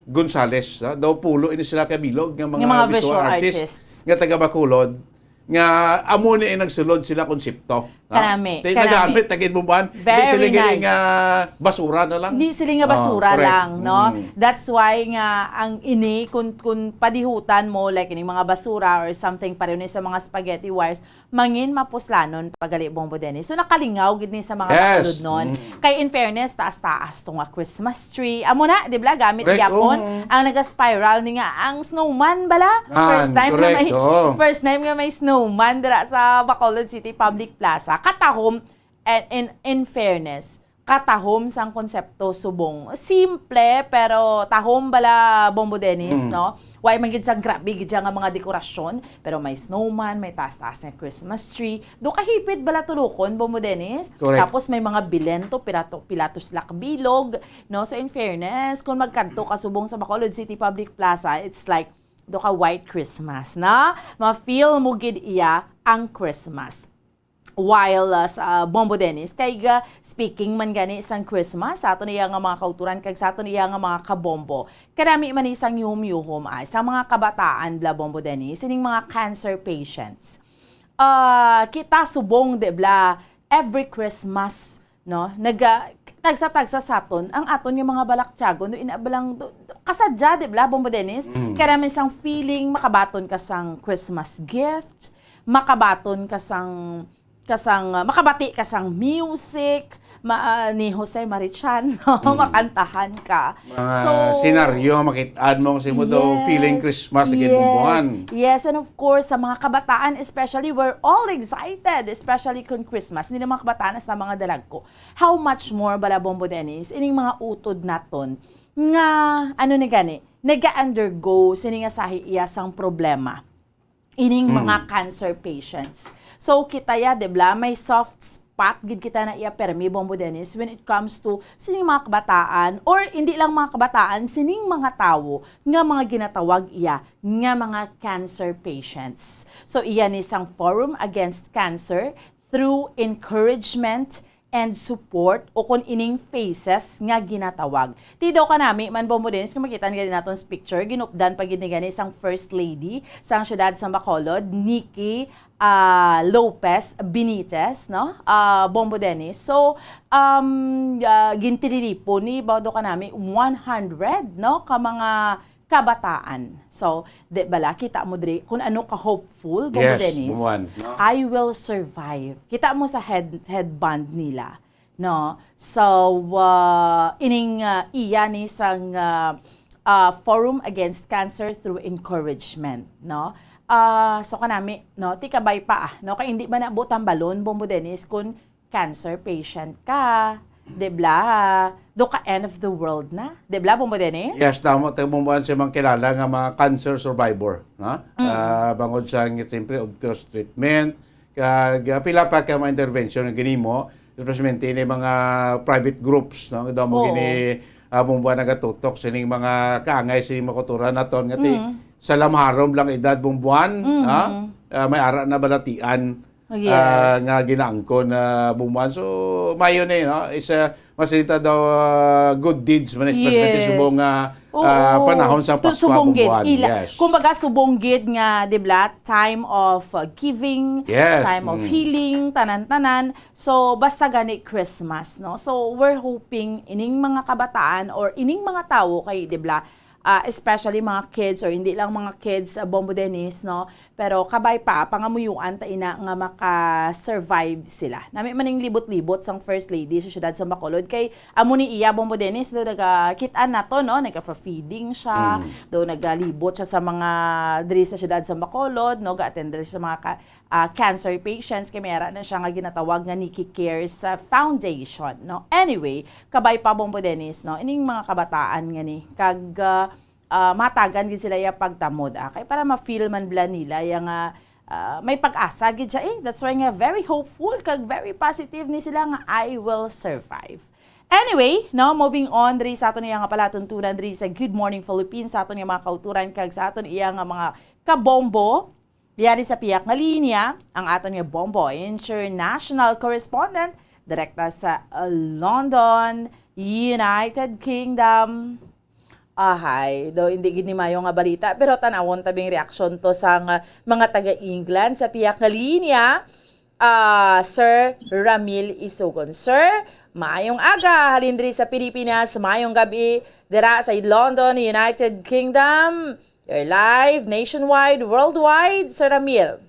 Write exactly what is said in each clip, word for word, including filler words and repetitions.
Gonzales, ha? Daw pulo ini sila ka bilog nga mga, Nga mga visual visual artists artists. nga taga Bacolod, nga amo ni ang nagsulod sila konsepto, ha? Kanami, Tay kanami. nagamit, taga Inbumbuan. Di Very sila galing nice. nga basura na lang. Hindi sila nga Ah, basura correct. lang, no? Mm. That's why nga ang ini, kung, kung padihutan mo, like, ining mga basura or something, pareho ni sa mga spaghetti wires, mangin mapuslanon pa gali, Bombo Dennis. So, nakalingaw gid ni sa mga Yes. Bacolodnon. Mm. Kay in fairness, taas-taas to nga Christmas tree. Amo na, di ba, gamit Correct, gyapon. oo. Ang nag-spiral ni nga, ang snowman bala. Ah, first time nga correct, may, oo. first time nga may snowman dira sa Bacolod City Public Plaza. Katahom, and in, in fairness, katahom sang konsepto subong. Simple, pero tahom bala, Bombo Dennis, Mm. no? Way man gid sang grabe gid siya nga mga dekorasyon, pero may snowman, may taas-taas nga Christmas tree. Do kahipit bala tulukon, Bombo Dennis. Correct. Tapos may mga bilento, pirato, pilatos lakbilog, no? So in fairness, kung magkadto ka subong sa Bacolod City Public Plaza, it's like do ka white Christmas, na ma-feel mo gid iya ang Christmas. While uh, sa Bombo Dennis, kay uh, speaking man gani sang Christmas, sa aton iya nga mga kauturan, kag sa aton iya nga mga kabombo, kadami man ni sang yuhom-yuhom ay sa mga kabataan bala, Bombo Dennis, sining mga cancer patients. Ah, kita subong, di bala, every Christmas, no, naga tagsa-tagsa saton ang aton nga mga balaktiagon, do ina balang do, do, kasadya, di bala, Bombo Dennis? Mm. Kaya namin sang feeling, makabaton ka sang Christmas gift, makabaton ka sang kasang uh, makabati ka sang music, ma, uh, ni Jose Marichan, no? Mm. Makantahan ka. Mga senaryo nga makit-an mo kasi mo daw Yes, feeling Christmas sa yes, Ginbumbuhan. Yes, and of course, sa mga kabataan, especially, we're all excited, especially kung Christmas. Hindi lang mga kabataan, sa mga dalagko. How much more bala, Bombo Dennis, ining mga utod naton nga, ano ni gani, nag-undergo sini nga sahi iya sang problema ining Mm. mga cancer patients. So, kita ya, di ba, may soft spot gid kita na iya permi, Bombo Dennis, when it comes to sining mga kabataan, or hindi lang mga kabataan, sining mga tawo nga mga ginatawag iya nga mga cancer patients. So, iya ni sang Forum Against Cancer through encouragement and support, o kon ining faces nga ginatawag. Ti daw kanami man, Bombo Dennis, kung makita nga naton sa picture, ginupdan pa gid ni gani sang First Lady sang siyudad sa Bacolod, Nikki ah, Lopez Benitez, no? Ah, Bombo Dennis. So, um, ah, gintililipon ni, baw daw kanami, one hundred, no, ka mga kabataan. So, di bala, kita mo diri kung ano ka hopeful, Bombo Yes, Dennis. Bomboan, no? I will survive. Kita mo sa head headband nila, no? So, uh, ining uh, iya ni sang uh, uh, Forum Against Cancer through Encouragement, no? Uh, so kanami, no, ti kabay pa, ah, no, kay hindi man na buot ang balon, Bombo Dennis, kung cancer patient ka, di bla? Do ka end of the world na, di bla, Bombo Dennis? Yes, tama. Tayo mo sa mga kilala nga mga cancer survivor, no? Mm. Ah, bangod sa, siyempre, obtuse treatment, kag, ah, pila pa ka mga intervention nga ginimo, especially ni mga private groups, no? Daw mo Oo. gini, ah, Bombo, nagatutok sining mga kaangay, sining mga kultura naton nga ti, Mm. sa lamharom lang edad, Bomboan, Mm. ha? Ah, may ara na balatian, Yes. ah, nga ginaangkon na Bomboan. So, mayo ni, no? Is, ah, masinita daw, ah, good deeds man, especially Yes. subong nga, Oo. ah, panahon sa To Pasko, subong gid, Bomboan. ila. Yes. Kumbaga, subong gid nga, di bla, time of uh, giving, Yes. time of Mm. healing, tanan-tanan. So, basta gani Christmas, no? So, we're hoping ining mga kabataan or ining mga tawo kay, di bla, ah, especially mga kids or hindi lang mga kids, ah, Bombo Dennis, no? Pero kabay pa, pangamuyuan ta ina nga maka-survive sila. Nami man ning libot-libot sang First Lady sa siyudad sa Bacolod kay amo ni iya, Bombo Dennis, do nagakit-an nato, no? Nagpa-feeding siya, Mm. do nagalibot siya sa mga diri sa siyudad sa Bacolod, no? Ga-attend siya sa mga ka- ah, cancer patients, kay may ara na siya nga ginatawag nga Nikki Cares, ah, Foundation, no? Anyway, kabay pa, Bombo Dennis, no? Ining mga kabataan nga ni, kag, ah, ah, matagan gid sila iya pagtamod, ah. Kay para ma-feel man bla nila iya nga, ah, may pag-asa gid siya, eh. That's why nga very hopeful kag very positive ni sila nga, "I will survive." Anyway, no, moving on diri sa aton iya nga palatuntunan diri sa Good Morning Philippines, sa aton nga mga kauturan kag sa aton iya nga mga kabombo. Yari sa piyak nga linya, ang aton nga Bombo International Correspondent, direkta sa, uh, London, United Kingdom. Ahay, do hindi gid ni mayo nga balita, pero tan-awon ta bing reaksyon to sang mga taga-England sa pihak nga linya, ah, Sir Ramil Isugon. Sir, maayong aga halin diri sa Pilipinas, maayong gabi dira sa London, United Kingdom. You're live nationwide, worldwide, Sir Ramil.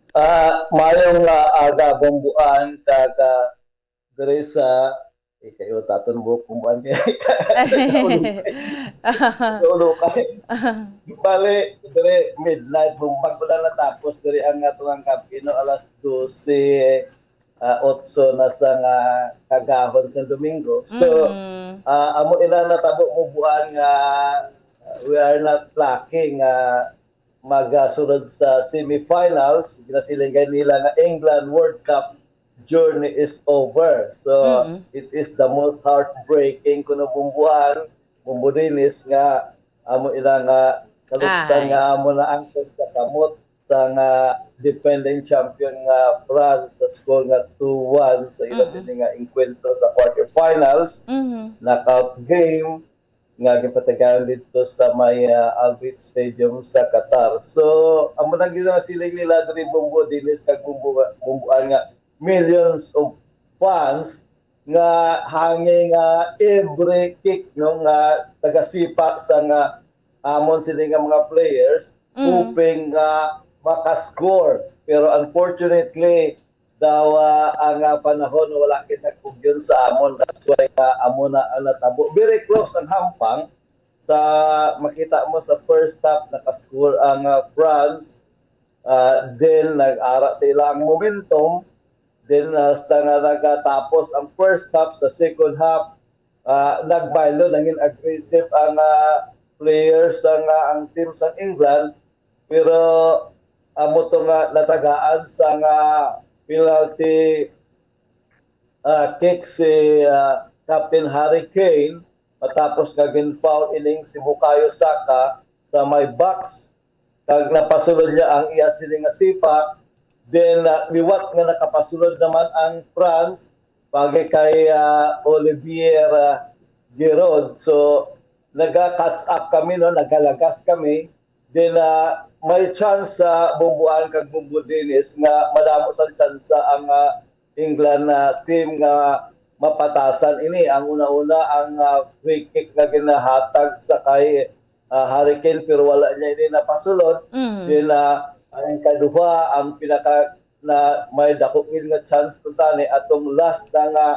Ah, mayong ah, aga, Bumbuan, kag ah, diri sa eh, kayo taton buhok, Bumbuan, kay sa ulo kay. Bali, diri midnight, Bumbuan, ko lang natapos diri ang atong ang gabi, no, alas dose, ah, otso na sa nga kagahon sa Domingo. So, Mm. ah, amo ila natabo, Bumbuan, nga ah, we are not lucky nga magasulod sa semifinals. Ginasiling gani nila nga England World Cup journey is over. So, Mm. it is the most heartbreaking kuno, Bumbuan, Bumbu Dennis, nga amo ila nga kaluksan Ay. nga amo na angkon sa kamot sa nga defending champion nga France sa score nga two one sa ila Mm. sini nga enkwentro sa quarterfinals, Mhm. knockout game nga gipatigayon didto sa may ah, Al Bayt Stadium sa Qatar. So, amo nang ginasiling nila diri, Bumbu Dennis kag Bumbu, Bumbuan, nga millions of fans nga hanging nga every kick, no, nga tagasipak sa nga amon sini nga mga players, Mm. hoping nga makascore. Pero unfortunately, daw ah, ang ah, panahon wala gid nagkugyon sa amon. That's why ah, amo na ang natabo. Very close ang hampang. Sa makita mo sa first half, nakascore ang ah, France. Ah, then nag-ara sa ila ang momentum. Then hasta nga nagatapos ang first half, sa second half, ah, nagbaylo, nangin aggressive ang ah, players sang ah, ang team sang England. Pero amo to nga natagaan sa nga penalty ah, kick si ah, Captain Harry Kane matapos nga gin-foul ining si Bukayo Saka sa may box, kag napasulod niya ang iya sini nga sipa. Then ah, liwat nga nakapasulod naman ang France pagi kay ah, Olivier ah, Giroud. So naga-catch up kami, no, nagalagas kami. Then ah, may chance sa Bumbuan kag Bumbu Dennis nga madamo sa chance ang ah, England na team nga mapatasan ini. Ang una-una ang ah, free kick nga ginahatag sa kay ah, Harry Kane, pero wala niya ini napasulod. Mm. Then ah, ang ikaduha, ang pinaka na may dako gid nga chance kuntani atong last na nga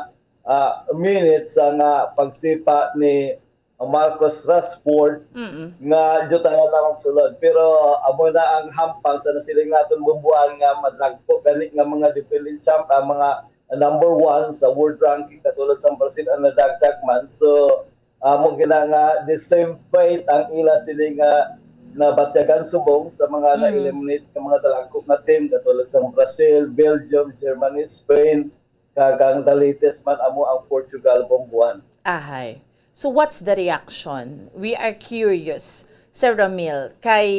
ah, minutes sa nga pagsipa ni Marcus Rashford Mm. nga diutay na magsulod. Pero amo na ang hampang sa nasiling naton, Bumbuan, nga madagko gani nga mga defending champ, ang mga number one sa world ranking katulad sa Brazil ang nadagdag man. So amo gina nga the same fate ang ila sini nga nabatyagan subong sa mga Mm. na-eliminate nga mga dalagko nga team katulad sa Brazil, Belgium, Germany, Spain, kag ang the latest man amo ang Portugal, Bumbuan. Ahay. So what's the reaction? We are curious, Sir Ramil, kay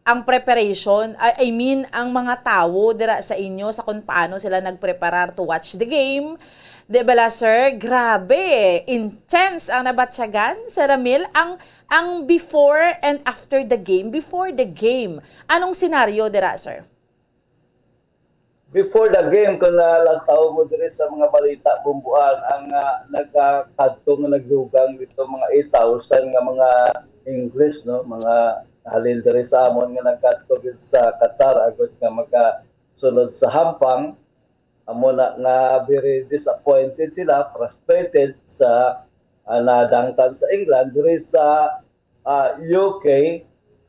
ang preparation, I, I mean, ang mga tawo dira sa inyo sa kung paano sila nagpreparar to watch the game. Di bala, sir? Grabe, intense ang nabatyagan, Sir Ramil. Ang, ang before and after the game, before the game, anong senaryo dira, sir? Before the game, kung nalantaw mo diri sa mga balita, Bumbuan, ang ah, nagakadto nga nagdugang dito mga eight thousand nga mga English, no, mga halin diri sa amon nga nagkadto gid sa Qatar agud nga makasulod sa hampang. Amo na nga very disappointed sila, frustrated sa ah, nadangtan sa England diri sa ah, U K.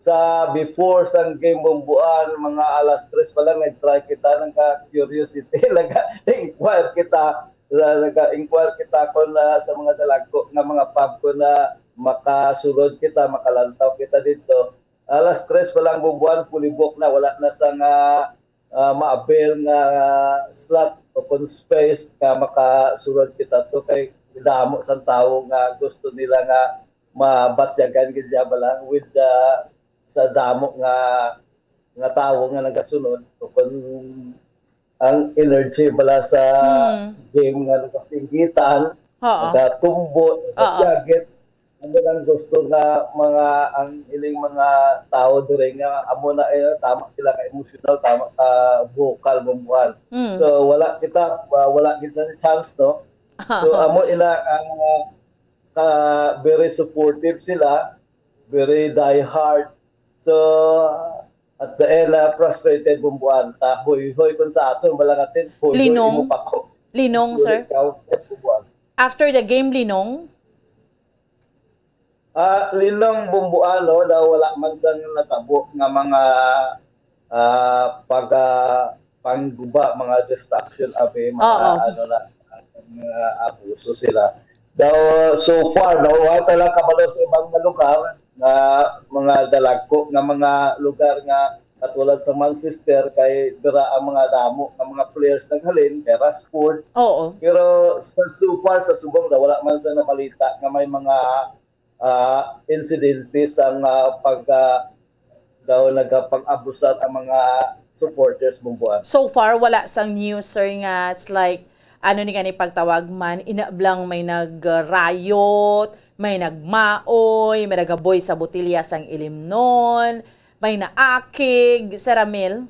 Sa before sang game, Bumbuan, mga alas tres pa lang, nag-try kita, nagka-curiosity, nagka-inquire kita, nagka-inquire kita kung ah, sa mga dalagko nga mga pub kung ah, makasulod kita, makalantaw kita dito. Alas tres pa lang, Bumbuan, fully booked na, wala na sa nga ah, ma-avail nga slot o kung space nga makasulod kita to, kay damo sang tawo nga gusto nila nga mabatyagan gid siya bala with the, sa damo nga nga tawo nga nagasunod o kung ang energy bala sa Mm. game nga nagapinggitan, Oo. nagatumbo, Oo. nagatyagit, Ano lang gusto nga mga, ang ining mga tao diri nga amo na, eh, tama sila ka emosyonal, tama ka vocal, bumbuan. Mm. So, wala kita, wa-, wala kita chance, no? So, amo ila ang, ah, ka, very supportive sila, very diehard. So, at the end, ah, frustrated, bumbuan. Ta, hoy, hoy, kung sa aton, wala ka tin, hoy, hoy, Linong? Imo pa ko. Linong, sir? Ikaw, bumbuan. After the game, Linong? Ah, linong, bumbuan, no, daw wala man sang natabo nga mga, ah, pag, ah, pangguba, mga distraction, abi, mga Oo. ano na, mga abuso sila. Daw, so far, no, wala talaga kabalo sa ibang nga lugar, nga mga dalagko nga mga lugar nga katulad sa Manchester, kay dira ang mga damo nga mga players naghalin, kay Rashford. Oo. Pero sa, so far, sa subong na wala man sa nabalita nga may mga, ah, insidente sa nga pag, ah, daw nagapang-abusar ang mga supporters, bumbuan. So far, wala sang news, sir, nga it's like, ano ni gani pagtawag man, inablang may nag-riot, may nagmaoy, may nagaboy sa botelya sang ilimnon, may naakig, Sir Ramil?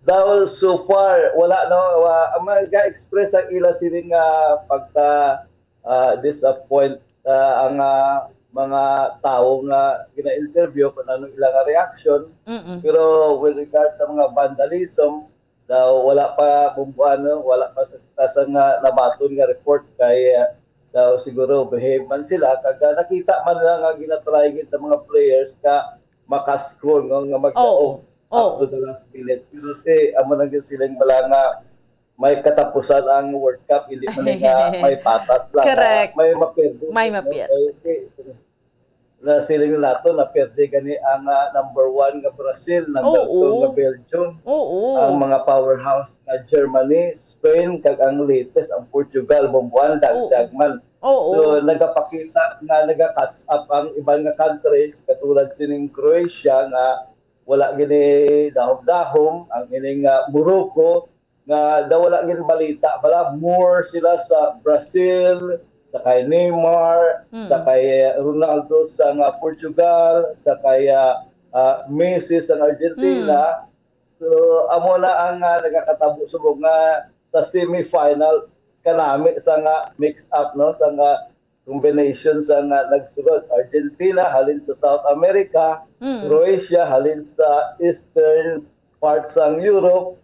Daw so far, wala, no? Wa-, mag-express ang ila sini nga pagka, ah, disappoint, ah, ang, ah, mga tawo nga gina-interview kung ano ila nga reaction. Mm-mm. Pero with regards sa mga vandalism, daw wala pa, bumbuan, no? Wala pa sa kita sa nga nabaton nga report kay, ah, daw siguro behave man sila. Kag, ah, nakita man lang nga ginatry gid sa mga players ka maka-score, no, nga magdaog Oo. Up Oo. to the last minute. Pero, te, amo lang yung siling bala nga may katapusan ang World Cup, hindi man nga may patas lang, Correct. May mapirdi, May no? Mapir- May, eh, na siling nato, napirdi gani ang, ah, number one nga Brazil, number Oo. two nga Belgium, Oo. ang mga powerhouse nga Germany, Spain, kag ang latest, ang Portugal, bumbuan, Oo. dagdag man. Oo. So, nagapakita nga naga-catch up ang iban nga countries, katulad sining Croatia nga wala gini dahom-dahom, ang ining, ah, Morocco, nga daw wala gid balita, bala, more sila sa Brazil, sa kay Neymar, Mm. sa kay Ronaldo sa nga Portugal, sa kay, ah, ah, Messi sa Argentina. Mm. So, amo na ang, ah, nagakatabo subong nga sa semifinal kanami sa nga mix up, no, sa nga combination sa nga nagsulod. Argentina halin sa South America, Mm. Croatia halin sa eastern part sang Europe,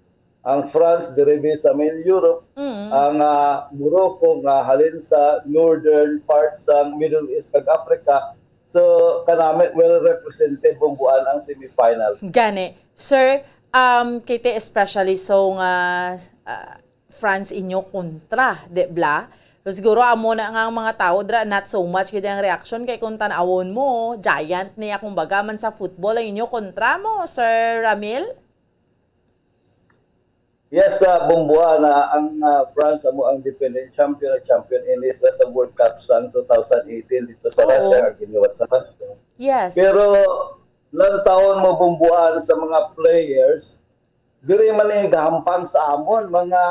ang France diri sa main Europe, Mm. ang, ah, Morocco nga halin sa northern part sang Middle East kag Africa. So, kanami well represented, bumbuan, ang semifinals. Gani. Sir, um, K T, especially so nga, ah, France inyo kontra, di bla? So, siguro amo na nga ang mga tawo dira, not so much gid ang reaction kay kung tan-awon mo, giant niya kumbaga man sa football ang inyo kontra mo, Sir Ramil? Yes, ah, bumbuan na ang, ah, France amo ang defending champion, champion ini sila sa World Cup sang two thousand eighteen dito sa Oo. Russia, nga giniwat sa Russia. Yes. Pero lantawon mo, bumbuan, sa mga players, diri man ni gahampang sa amon, mga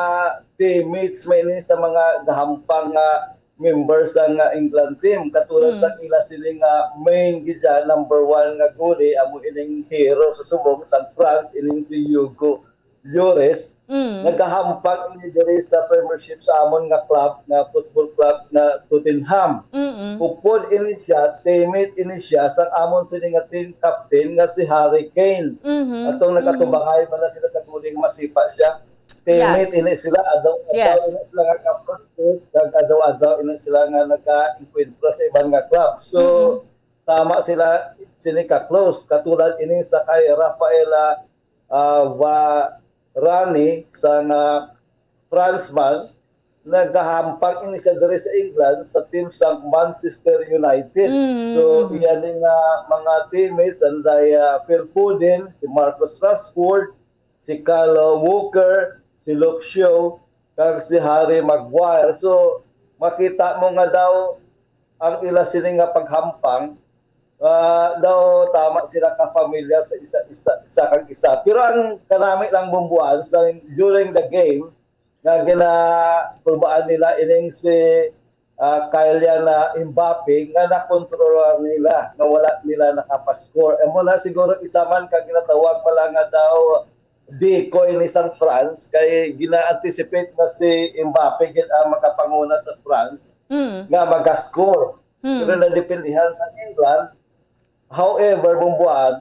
teammates man ni sa mga gahampang nga members sa nga England team. Katulad Mm. sa ila sini nga main gid siya, number one nga goalie, amo ining hero sa subong sang France, ining si Hugo Lloris. Mm. Nagahampang ini diri sa Premiership sa amon nga club, nga football club nga Tottenham. Mm-mm. Upod ini siya, teammate ini siya sa amon sini nga team captain nga si Harry Kane. Mhm. Atong Mm. nagkatubangay man na sila sa guling masipa siya. Teammate Yes. ini sila, adaw-adaw Yes. ini sila nga kapag-, kag adaw-adaw ini sila nga nagka-enkwentro sa iban nga club. So, Mm-mm. tama sila sini ka close. Katulad ini sa kay Rafaela, ah, Varane sa nga Frenchman, nagahampang ini siya diri sa England sa team sa Manchester United. Mm. So, iya ni nga mga teammates, anday, ah, Phil Foden, si Marcus Rashford, si Kyle Walker, si Luke Shaw, kag si Harry Maguire. So, makita mo nga daw ang ila sini nga paghampang, ah, daw tama sila ka familiar sa isa, isa, isa kag isa. Pero ang kanami lang, bumbuan, sa, during the game, nga ginakulbaan nila ining si, ah, Kylian, ah, Mbappe nga nakontrolar nila, nga wala nila nakapascore. Amo na siguro isa man ka ginatawag pala nga daw decoy ni sang France, kay gina-anticipate na si Mbappe gid ang makapanguna sa France Mm. nga magascore. Mm. Pero nadependihan sa England. However, Bumbuan,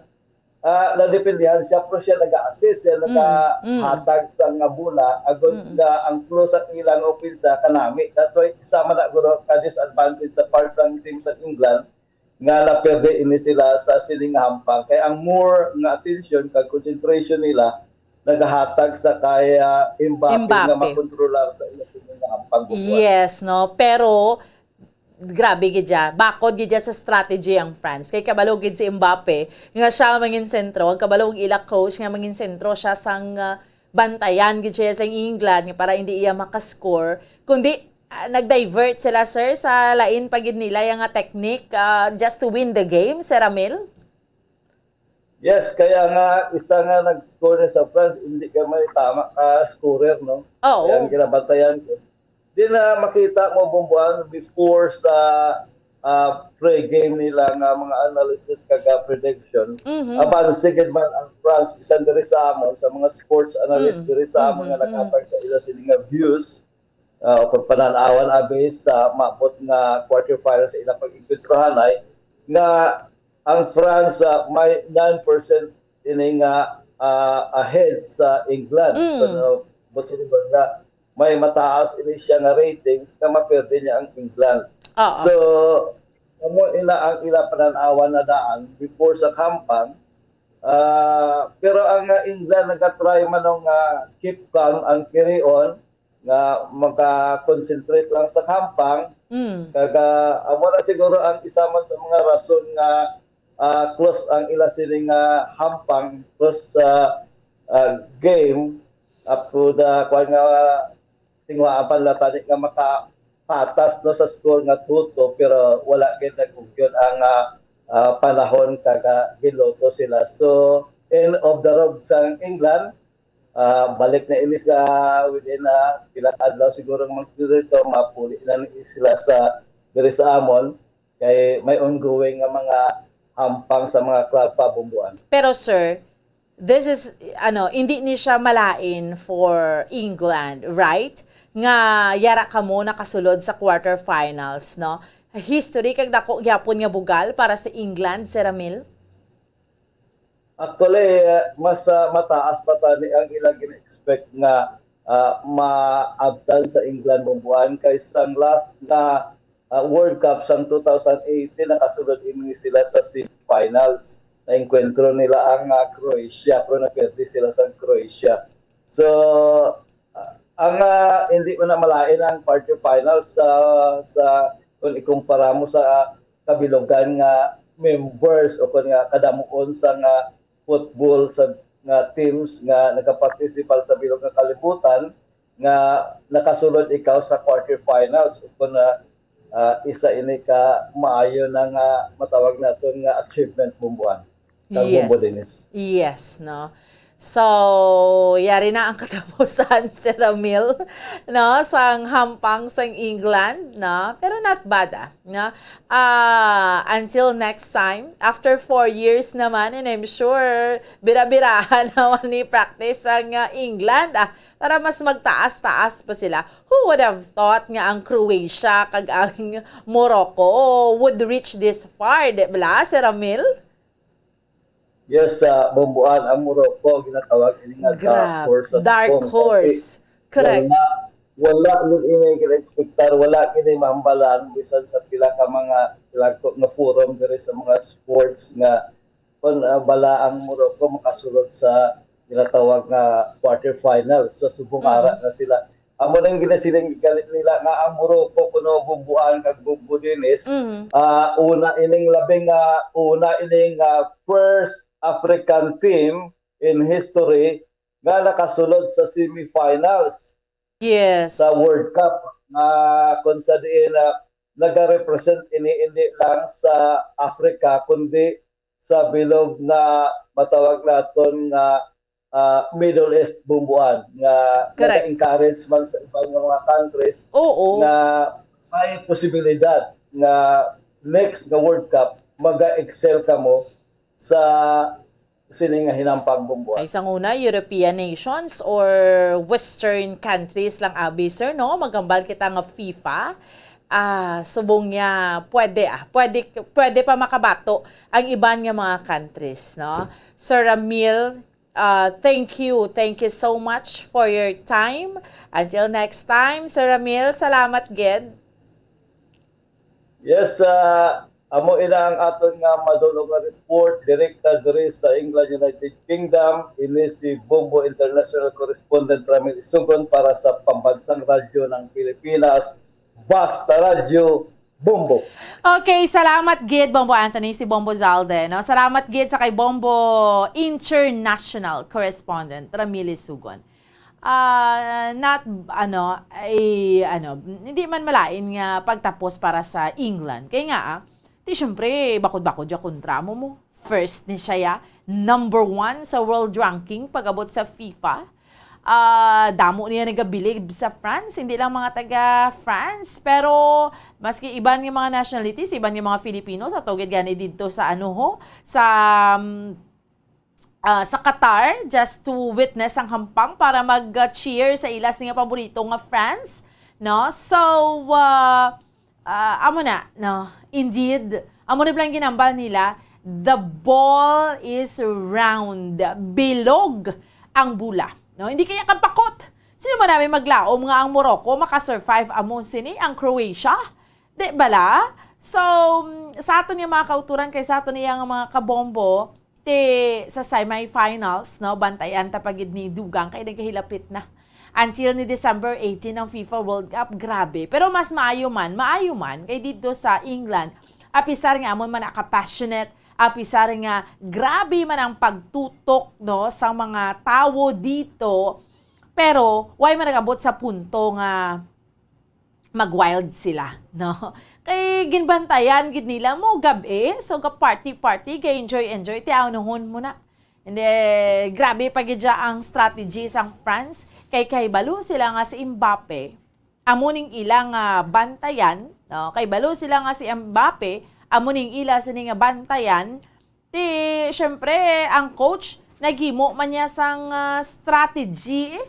ah, nadependihan siya, pero siya nag-a-assist, siya Mm, mm. nagahatag sa nga bola, agod Mm. nga ang flow sa ilang opensa kanami. That's why isa man na guro ka disadvantage sa part sang team sa England nga naperde ini sila sa sining hampang. Kay ang more nga attention kag concentration nila nagahatag sa kay, ah, Mbappe nga Mbappe. makontrolar sa ila sining hampang, Bumbuan. Yes, no? Pero grabe gid siya. Bakod gid siya sa strategy ang France. Kay kabalo gid si Mbappe nga siya ang mangin sentro. Ang kabalo ang ila coach nga mangin sentro siya sang, ah, bantayan gid siya sa England nga para hindi iya makascore. Kundi, ah, nag-divert sila, sir, sa lain pa gid nila yang nga technique, ah, just to win the game, Sir Ramil? Yes, kaya nga isa nga nag-score na sa France, hindi ka may tama ka scorer, no? Oo. Kaya ang ginabantayan ko. Di na makita mo, Bumbuan, before sa, ah, pre-game nila nga mga analysis kag, ah, prediction. Mhm. Aban, sige man ang France, bisan diri sa amon, sa mga sports analyst Mm. diri sa amon Mhm, nga mhm. naghatag sa ila sini nga views, ah, kung panan-awan abi sa maabot nga quarterfinal sa ilang pag-enkwentro anay, nga ang France, ah, may nine percent ini nga, ah, ahead sa England. Mm. Pero, but remember nga, may mataas ini siya nga ratings nga maperde niya ang England. Oo. So, amo ila ang ila panan-awan na daan before sa hampang. Ah, pero ang, ah, England nagka-try man nga keep calm and carry on, nga maka-concentrate lang sa hampang. Mm. Kag, ah, amo na siguro ang isa man sa mga rason nga, ah, close ang ila sini nga hampang, close, ah, ah, game up to the, kuwan nga, tinguhaan pa nila tani nga makapatas, no, sa score nga two two, pero wala gid nag-ugyon ang, ah, ah, panahon kag, ah, giluto sila. So, end of the road sa England, ah, balik na ini sa within, ah, pila ka adlaw siguro, mga dito, mapuli na ni sila sa, diri sa amon, kay may ongoing nga mga hampang sa mga club pa, Bumbuan. Pero, sir, this is, ano, hindi ni siya malain for England, right? Nga yara kamo nakasulod sa quarterfinals, no? History kag dako gyapon nga bugal para sa England, Sir Ramil? Actually, eh, mas, ah, mataas pa tani ang ilang gina-expect nga, ah, maabtan sa England, Bumbuan, kaysa ang last na, ah, World Cup sang two thousand eighteen, nakasulod ini sila sa semifinals. Naengkwentro nila ang, ah, Croatia, pero naperde sila sa Croatia. So, ah, ang, ah, hindi mo na malain ang quarterfinals sa, sa, kung ikumpara mo sa kabilugan nga members o kung nga kadamuon sa nga football sa nga teams nga nagapartisipar sa bilog nga kalibutan, nga nakasulod ikaw sa quarterfinals o kung na, ah, isa ini ka maayo na nga matawag naton nga achievement, Bumbuan. Kag Yes. Bumbo Dennis. Yes, no? So, yari na ang katapusan, Sir Ramil, no, sang hampang sang England, no? Pero not bad, ah, no? Ah, until next time, after four years naman, and I'm sure bira-birahan naman ni practice ang, ah, England, ah, para mas magtaas-taas pa sila. Who would have thought nga ang Croatia kag ang Morocco would reach this far, di ba, Sir Ramil? Yes, sa Bumbuan, ang Morocco, ginatawag ini nga dark Grabe. horse sa Dark Sapong. horse. Correct. Wala, wala gid ini gina-expectar, wala gid ini mahambalan, bisan sa pila ka mga, pila ko nga forum diri sa mga sports nga kung, ah, bala ang Morocco makasulod sa ginatawag nga quarterfinals. So, subong Mm. ara na sila. Amo nang ginasiling galit nila nga ang Morocco kuno Bumbuan kag Bumbo Dennis, Mm. ah, una ining labing, ah, una ining, ah, first African team in history nga nakasulod sa semifinals Yes. sa World Cup, nga kung sa diin na nagarepresent ini hindi lang sa Africa, kundi sa bilog nga matawag naton nga, ah, Middle East, Bumbuan, nga Correct. nag-encourage man sa iban nga mga countries Oo. nga may posibilidad nga next nga World Cup, maga-excel kamo sa sini nga hinampang, Bombo. Ay, sang una, European nations or Western countries lang abi, sir, no? Maghambal kita nga FIFA. Ah, subong niya, pwede, ah, pwede, pwede pa makabato ang iban nga mga countries, no? Sir Ramil, uh, thank you. Thank you so much for your time. Until next time, Sir Ramil, salamat gid. Yes, ah, amo ina ang aton nga madulong nga report direkta diri sa England, United Kingdom. Ini si Bombo International Correspondent Ramil Isugon para sa Pambansang Radyo ng Pilipinas, Basta Radyo, Bombo. Okay, salamat gid, Bombo Anthony, si Bombo Zalde, no? Salamat gid sa kay Bombo International Correspondent Ramil Isugon. Ah, not, ano, ay, ano, hindi man malain nga pagtapos para sa England. Kay nga, ah, di syempre, bakod-bakod ya kontra mo mo. First ni siya ya, number one sa world ranking pag-abot sa FIFA. Ah, damo niya nagabilib sa France, hindi lang mga taga France, pero maski iban nga mga nationalities, iban nga mga Filipino, sa tugid gani dito sa, ano ho, sa, um, ah, sa Qatar, just to witness ang hampang para mag-cheer sa ila sini nga paborito nga France, no? So, ah, ah, amo na, no? Indeed, amo na lang ginambal nila, the ball is round. Bilog ang bola, no? Hindi kaya kampakot. Sino man namin maglaom nga ang Morocco makasurvive amo sini ang Croatia? Di bala? So, mm, sa aton nga mga kauturan kay sa aton iya nga mga kabombo, ti sa semifinals, no, bantayan ta pa gid ni dugang kay nagahilapit na. Until ni December eighteen ang FIFA World Cup, grabe. Pero mas maayo man, maayo man kay dito sa England, apisar nga amon man ka-passionate, apisar nga grabe man ang pagtutok, no, sa mga tawo dito, pero way man nag-abot sa punto nga mag-wild sila, no? Kay ginbantayan gid nila mo gab-i, so ga party-party, ga enjoy-enjoy, ti anuhon mo na. Hindi, grabe pa gid siya ang strategy sang France. Kay kahibalo sila nga si Mbappe, amo ning ila nga bantayan, no? Kahibalo sila nga si Mbappe, amo ning ila sini nga bantayan. Ti, syempre, ang coach naghimo man niya sang, ah, strategy, eh,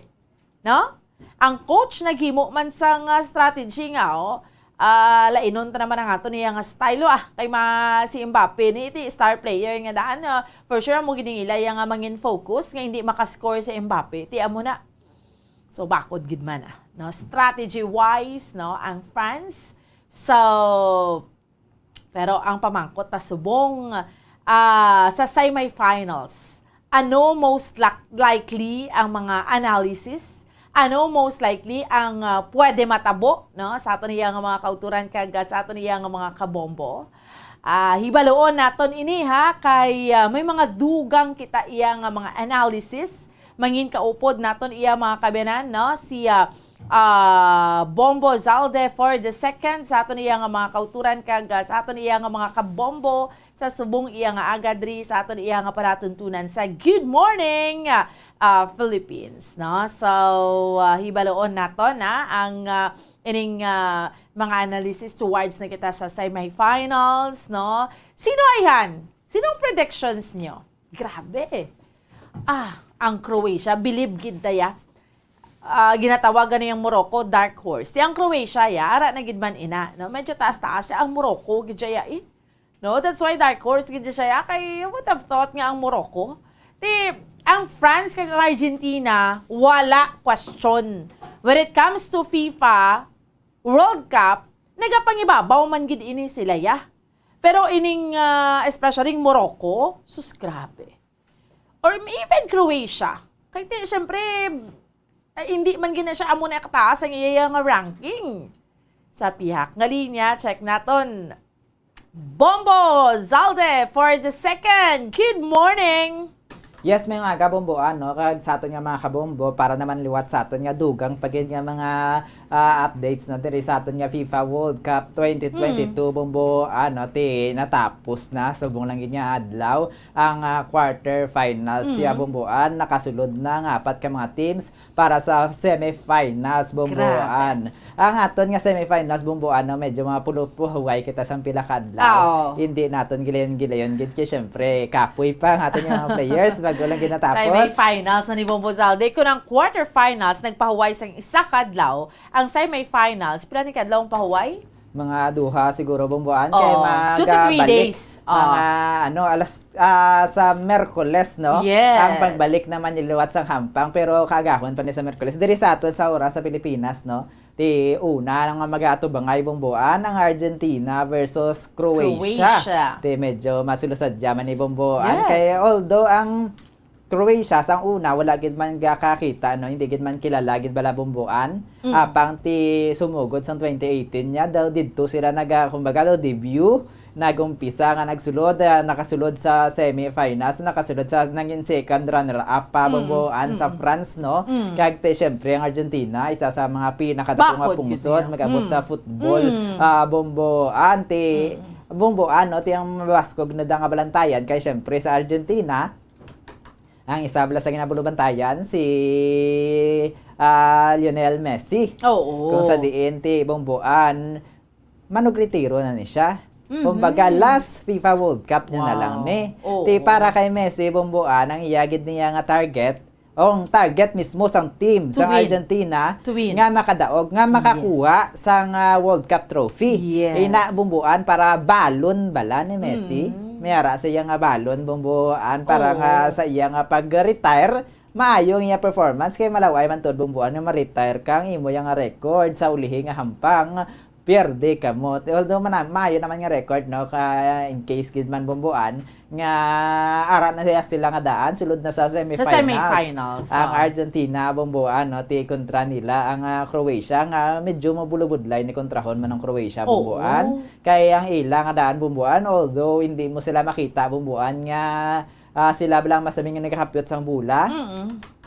no? Ang coach naghimo man sang, ah, strategy nga, oh, ah, lainon ta naman ang ato niya nga style, ah. Kay ma-, si Mbappe ni, ti star player nga daan, ah, for sure, amo gid ning ila iya nga mangin focus nga hindi makascore si Mbappe. Ti amo na. So, bakod gid man, ah, no? Strategy-wise, no, ang France. So, pero ang pamangkot ta subong, ah, sa semifinals, ano most lak-, likely ang mga analysis? Ano most likely ang, ah, pwede matabo, no, sa aton iya nga mga kauturan kag, ah, sa aton iya nga mga kabombo? Ah, hibaloon naton ini, ha, kay, ah, may mga dugang kita iya nga mga analysis. Mangin kaupod naton iya mga kabiyanan, no, si, ah, ah, Bombo Zalde for the second sa aton iya nga mga kauturan kag, ah, sa aton iya nga mga kabombo sa subong iya nga aga diri sa aton iya nga palatuntunan sa Good Morning, ah, ah, Philippines, no? So, ah, hibaloon naton, ah, ang, ah, ining, ah, mga analysis towards na kita sa semifinals, no? Sino ayhan? Sinong predictions nyo? Grabe. Ah, ang Croatia, bilib gid daya. Ah, ginatawagan niyang Morocco, dark horse. Ti ang Croatia, ya, ara na gid man ina, no? Medyo taas-taas siya. Ang Morocco, gid siya, ya, eh. No, that's why dark horse gid siya, ya. Kay, you would have thought nga ang Morocco. Ti, ang France kag ang Argentina, wala question. When it comes to FIFA World Cup, nagapangibabaw man gid ini sila, ya. Pero ining, ah, especially Morocco, sus, grabe. Or even Croatia. Kay ti, syempre, ay, hindi man gina siya amo na kataas ang iya nga ranking. Sa pihak nga linya, check naton. Bombo Zalde for the second. Good morning! Yes, may mga kabomboan, no? Kag sa aton nga mga kabombo, para naman liwat sa aton nga dugang pa gid nga mga ah, updates na diri sa aton nga FIFA World Cup twenty twenty-two, Mm. Bombo, ano, ti natapos na, subong lang gid nga adlaw, ang, ah, quarter finals siya, Mm. Bomboan. Nakasulod na ang apat ka mga teams para sa semifinals, Bomboan. Grabe. Ang aton nga semifinals, Bomboan, no, medyo mga pulupuhuway kita sang pila ka adlaw. Oo. Hindi naton gilayon-gilayon gid kay, syempre, kapoy pa ang aton nga mga players bago lang ginatapos. Semifinals na ni Bombo Zalde. Kung ang quarterfinals nagpahuway sang isa ka adlaw, ang semifinals, pila ni kadlaw ang pahuway? Mga duha siguro, Bomboan, kay Oh, two to three magabalik days. Mga, Oh. ano, alas, ah, sa Miyerkules, no? Yes. Ang pagbalik naman ni liwat sang hampang, pero kaagahon pa ni sa Miyerkules. Diri sa aton sa oras sa Pilipinas, no? Ti una nga mag-aatubangay, Bomboan, ang Argentina versus Croatia. Croatia. Ti medyo masulusad yaman ni, Bomboan. Yes. Kay although ang Croatia, sang una, wala gid man gakakita, no? Hindi gid man kilala gid bala, Bomboan. Mm. Apang ti sumugod sang twenty eighteen niya, daw didto sila naga-, kumbaga daw debut, nag-umpisa nga nagsulod, ah, nakasulod sa semifinals, nakasulod sa nangin second runner-up pa, Mm, Bomboan, sa mm. France, no? Mm. Kag ti, syempre, ang Argentina, isa sa mga pinakadako nga Bakod gid pungsod, niya. Mag-abot Mm. sa football, Mm. ah, Bomboan, ti, Mm. Bomboan, no? Ti ang mabaskog na da nga balantayan, kay, syempre, sa Argentina, ang isa bala sa ginabulubantayan, si, ah, Lionel Messi. Oo. Kung sa diin, ti, Bomboan, manugretiro na ni siya. Mhm. Kumbaga, last FIFA World Cup niya na lang Wow. ni. Oo. Ti, para kay Messi, Bomboan, ang iya gid niya nga target, ang target mismo sang team, To sang win. Argentina, To win. nga makadaog, nga Yes. makakuha sang, ah, World Cup trophy. Yes. Ina, Bomboan, para balon bala ni Messi. Mm. May ara sa iya nga balon, Bomboan, para Oo. nga sa iya nga pag-retire, maayo ang iya performance, kay malaw-ay man tuod, Bomboan, nga ma-retire ka, ang imo iya nga record sa ulihi nga hampang, pierde ka mo. Although mana-, maayo naman nga record, no, ka, in case gid man, Bomboan, nga ara na siya sila nga daan, sulod na sa semifinals. Sa semifinals, Ang oo. Argentina, Bomboan, no, ti kontra nila ang, ah, Croatia, nga medyo mabulubudlay ni kontrahon man ang Croatia, Oo. Bomboan. Kay ang ila nga daan, Bomboan, although hindi mo sila makita, Bomboan, nga, ah, sila bala ang masami nga nagakapyot sang bola. Mm-mm.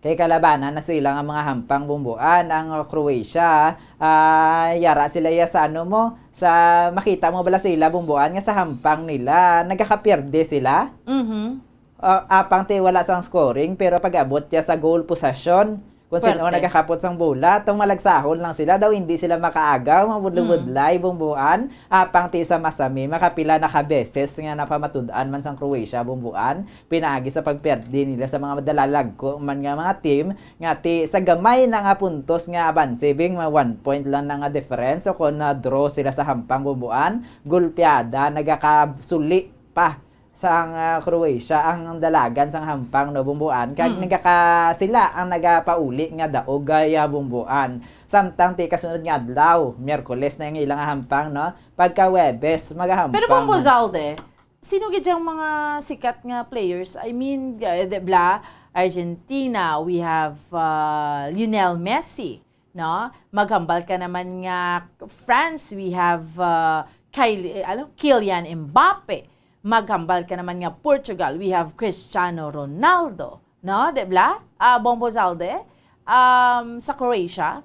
Kay kalabanan na sila nga mga hampang, Bomboan, ang Croatia. Ah, yara sila ya sa ano mo, sa makita mo bala sila, Bomboan, nga sa hampang nila, nagakapierde sila. Mhm. Ah, apang ti wala sang scoring, pero pag-abot ya sa goal possession, kung sino Pwerte. nagakapot sang bola, tong malagsahol lang sila, daw hindi sila makaagaw, mabudlay-budlay, Mm. Bomboan. Apang ti sa masami, makapila na ka beses nga napamatud-an man sang Croatia, Bomboan. Pinaagi sa pagperdi nila sa mga madalalagko man nga mga team, nga ti sa gamay na nga puntos nga abanse, bing, mga one point lang na nga difference, o kon na-draw sila sa hampang, Bomboan, gulpiada, nagakasuli pa sang, ah, Croatia ang dalagan sang hampang, no, Bomboan, kag Mm. nagaka-, sila ang nagapauli nga daog, ah, ya, Bomboan. Samtang ti kasunod nga adlaw, Miyerkules na ang ilang hampang, no? Pagka Huwebes, magahampang Pero, Bombo na. Zalde, sino gid yang mga sikat nga players? I mean, uh, di bala, Argentina, we have, uh, Lionel Messi, no? Maghambal ka naman nga France, we have, uh, Kyli-, eh, ano? Kylian Mbappe. Maghambal ka naman nga Portugal, we have Cristiano Ronaldo, no? Di bala? Ah, Bombo Zalde, um, sa Croatia,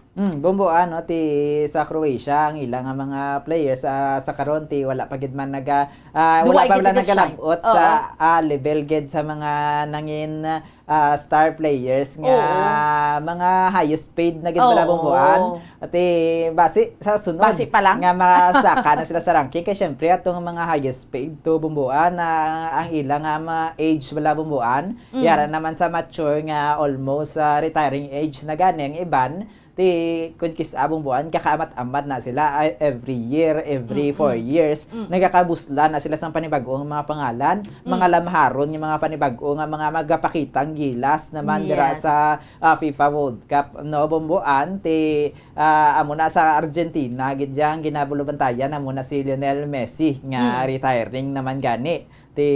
Mm, Bombo, ano, ti sa Croatia, ang ila nga mga players, ah, sa karon, ti wala pa gid man naga-, ah, wala Duway pa gid man naga-shine. Nagalabot sa, Oo. ah, level gid sa mga nangin, ah, star players nga Oo. mga highest paid na gid bala, Oo. Bomboan. Ati, basi sa sunod Basi pa lang? nga masaka na sila sa ranking. Kay syempre, atong mga highest paid to, Bomboan, na ang ila nga mga age bala, Bomboan, Mm. yara naman sa mature nga almost, ah, retiring age na gani ang iban. Ti, kun kis-a, Bomboan, kakaamat-amat na sila, ah, every year, every Mm-mm. four years, Mm. nagakabuslan na sila sang panibag-o nga mga pangalan, Mm. mga lamharon nga mga panibag-o nga mga magapakita ang gilas naman dira Yes. sa, ah, FIFA World Cup, no, Bomboan. Ti, ah, amo na sa Argentina, gid yang ginabulubantayan, amo na si Lionel Messi nga Mm. retiring naman gani. Ti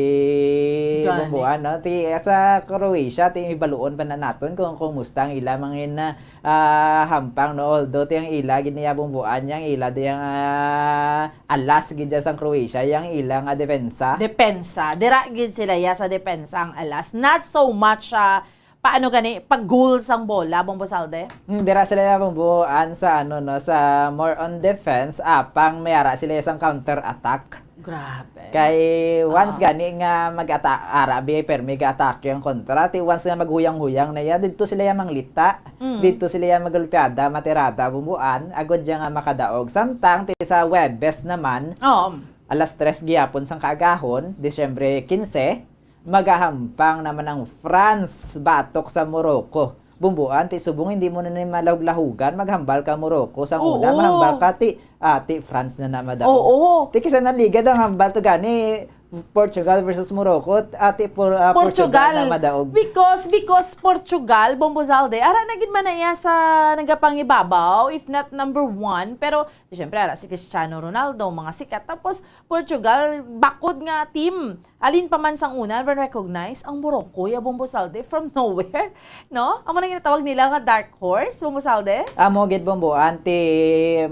Gani. Bomboan, no? Ti, sa Croatia, ti, ibaluon pa na naton kung kumusta ang ila mangin, ah, hampang, no? Although, ti, ang ila, gid niya, Bomboan, yang ila, di, ang, ah, alas, gid, sang Croatia, yang ila nga depensa. Depensa. Dira, gid, sila, ya, sa depensa, ang alas. Not so much, ah, paano gani, pag-goal sang bola, Bombo Salde? Hmm, dira sila ya bumbuan sa, ano, no, sa more on defense, apang may ara sila ya sang counter attack. Grabe. Kay once Ah. gani nga mag-ata-, ara bi, permi ga-atake ang kontra, ti once nga maghuyang-huyang na ya, didto sila ya manglita. Mm. Didto sila ya magulpiada, matirada, bumbuan, agod ya nga makadaog. Samtang ti sa Huwebes naman, Oo. alas tres gihapon sang kaagahon, Disyembre quince, magahampang naman ang France batok sa Morocco. Bumbuan, ti subong hindi mo na ni malahug-lahugan, maghambal ka Morocco. Sang una, Oo. mahambal ka ti, ah, ti France na na madaog. Oo. Ti kisa nanligad ang hambal to gani, Portugal versus Morocco, ati Por-, ah, Portugal Portugal. na madaog. Because, because Portugal, Bombo Salde, ara na gid man na iya sa nagapangibabaw, if not number one. Pero, siyempre, ara si Cristiano Ronaldo, mga sikat. Tapos, Portugal, bakod nga team. Alin pa man sang una, recognize ang Morocco, ya Bombo Salde, from nowhere, no? Amo na ginatawag nila nga dark horse, Bombo Salde. Amo gid, Bombo, anti,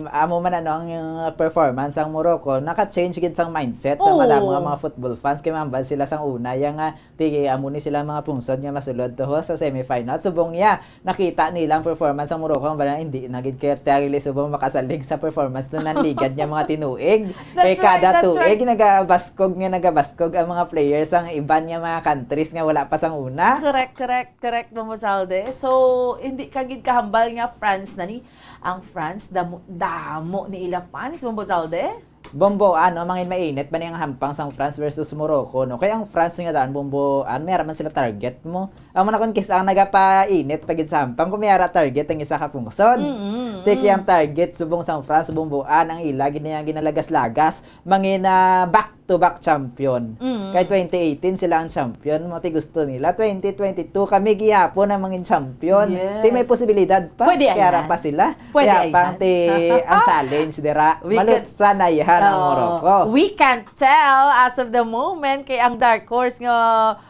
amo man ano ang performance sang Morocco, naka-change gid sang mindset sa Oo. madamo nga mga football fans, kay mahambal sila sang una, ya nga, ti, amo ni sila mga pungsod nga masulod to ho sa semifinal. Subong ya, nakita nila ang performance sang Morocco, ang bala, hindi na gid kaya tagli subong makasalig sa performance na nanligad niya mga tinuig. That's Kay right, kada that's tuig, right. nagabaskog nga nagabaskog ang mga players sang iban nga mga countries nga wala pa sang una. Correct, correct, correct, Bombo Salde. So, hindi ka gid kahambal nga France na ni. Ang France, damo, damo ni ila fans, Bombo Salde. Bombo, ano, mangin mainit ba ni ang hampang sang France versus Morocco, no? Kay ang France nga daan, Bombo, an, may ara man sila target mo. Amo na kun kis-, ang nagapainit pa gid sa hampang, kung may ara target ang isa ka pungsod. Mm, mm, Tiki mm. ang target, subong sang France, Bombo, an, ang ila gid niya ginalagas-lagas, mangin, ah, back-to-back champion. Mm. Kay twenty eighteen sila ang champion, mo ti gusto nila. Twenty twenty-two, kami gihapon ang mangin champion. Yes. Ti may posibilidad pa, Pwede kay ara ayan. pa sila. Pwede Kaya ayan. pang ti, ang challenge dira, We can malutsa na yan ang Oo. Morocco. We can't tell as of the moment kay ang dark horse nga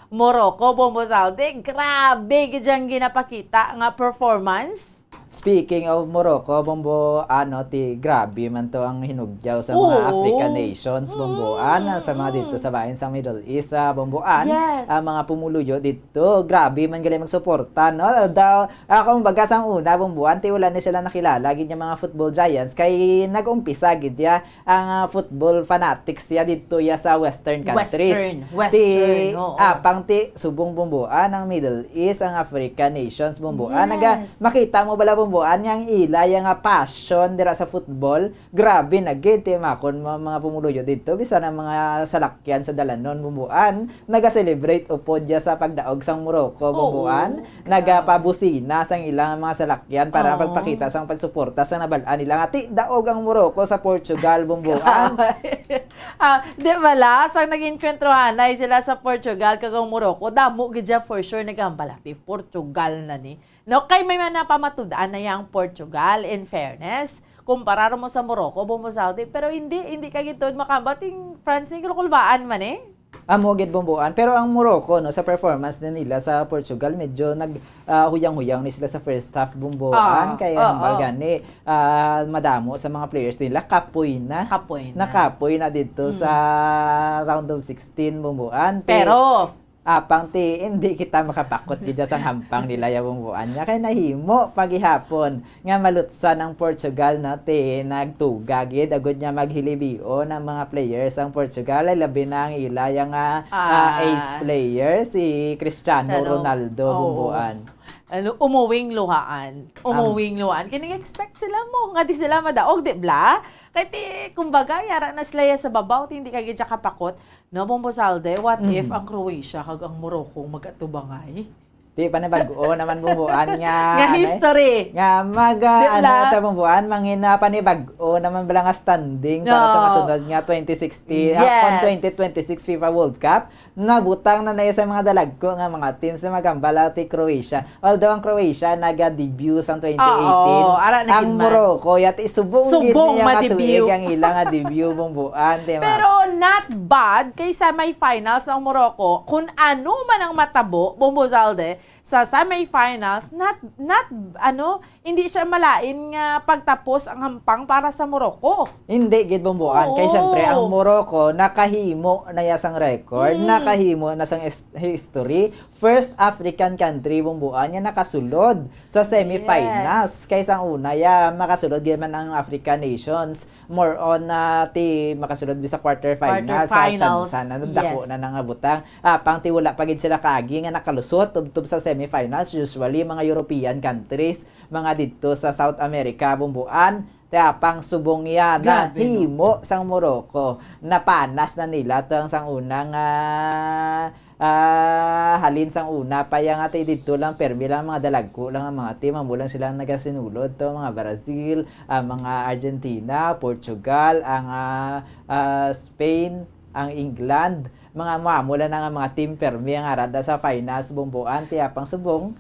Morocco, Bombo Salde, grabe gid yang ginapakita nga performance. Speaking of Morocco, Bombo, ano, ti, grabe man to ang hinugyaw sa mga Oo. African nations, Bombo, Mm, ana, sa mga mm. dito sa bahin sa Middle East, sa Bombo, an, Yes. ang mga pumuluyo dito, grabe man gali magsuporta, no? Daw, ah, kumbaga, sang una, Bombo, an, ti, wala ni sila nakilala, gid nga mga football giants, kay nag-umpisa, gid, ya, ang, ah, football fanatics ya didto ya sa Western countries. Western, Western, Ti, oo. apang ti subong bumbuan ang Middle East, ang African nations bumbuan. Naga, Yes. makita mo bala bumbuan nga ang ila ya nga passion dira sa football? Grabe na gid, ti makon mo mga pumuluyo didto, bisan ang mga salakyan sa dalanon bumbuan, naga-celebrate upod ya sa pagdaog sang Morocco Oo. bumbuan. Nagapabusina sang ilang mga salakyan para Oo. pagpakita sang pagsuporta sa nabal-an nila nga ti daog ang Morocco sa Portugal, bumbuan. Ah, di ba la? Sang nag-enkwentruhanay sila sa Portugal kag ang Morocco, damo gid siya for sure nagahambal ti Portugal na ni. No, kay may mga napamatud-an na yang Portugal, in fairness. Kumpara mo sa Morocco, Bombo Saldi, pero hindi, hindi ka gid tuod makahambal ting France ni kulukulbaan man eh. Amo gid bumbuan. Pero ang Morocco, no, sa performance na nila sa Portugal, medyo nag, ah, huyang-huyang ni sila sa first half bumbuan. Ah, Kaya oo. hambal gani, ah, madamo sa mga players nila, kapoy na. Kapoy na. Nakapoy na dito Mm. sa round of sixteen bumbuan. Ti- Pero, Apang ti, hindi kita makapakot gid sang hampang nila ya bumbuan nga kay nahimo pa gihapon nga malutsan ang Portugal, no, ti nagtuga gid agud nga maghilibion ang mga players sang Portugal, ay labi na ang ila ya nga, ah, Ah. ace player, si Cristiano Cristiano. Ronaldo Oo. bumbuan. Ano, umuwing luhaan. Am- Umuwing luhaan. Kini expect sila mo nga di sila madaog, di bla? Kay ti, kumbaga, yara na sila ya sa babaw, ti hindi ka gid siya kapakot. No, Bombo Salde, what if Mhm. ang Croatia kag ang Morocco mag-atubangay? Di, panibag-o naman bumbuan nga, Nga ano eh, history. nga mag, ah, Di ano bla? siya bumbuan, mangina panibag-o naman bala nga standing para sa No. masunod nga twenty sixty, ah, Yes. kon twenty twenty-six FIFA World Cup. Nabutang na na sa mga dalagko nga mga teams na magambala ti Croatia. Although ang Croatia naga-debut sang twenty eighteen, Oo, ara na ang gid man. Morocco, yati subong gid Subong niya nga ma-debut. tuig ang ila nga debut, bumbuan, di ba? Pero not bad kay semifinals ang Morocco. Kung ano man ang matabo, Bombo Salde, sa semifinals, not, not, ano, hindi siya malain nga pagtapos ang hampang para sa Morocco. Hindi gid, Bomboan. Kay Oo. Syempre, ang Morocco nakahimo na ya sang record, Mm. nakahimo na sang is-, history. First African country, Bomboan, nga nakasulod sa semifinals. Yes. Kay sang una, ya, makasulod gid man ang African nations. More on na ti makasulod bi sa quarterfinals, sa Quarterfinals, tsansa na, dako yes. na na nga butang. Apang ti wala pa gid sila kaagi nga nakalusot tubtob sa semifinals. Usually, mga European countries, mga didto sa South America, Bomboan, ti apang subong ya na Grabe, no? himo sang Morocco. Napanas na nila to ang sang unang, ah, Ah, halin sang una pa ya nga ti didto lang, permi lang mga dalagko lang ang mga team. Amo lang sila ang nagasinulod to, mga Brazil, ang mga Argentina, Portugal, ang, ah, ah, Spain, ang England. Mga amo, amo lang ang mga team permi ang ara da sa finals, Bomboan, ti apang subong.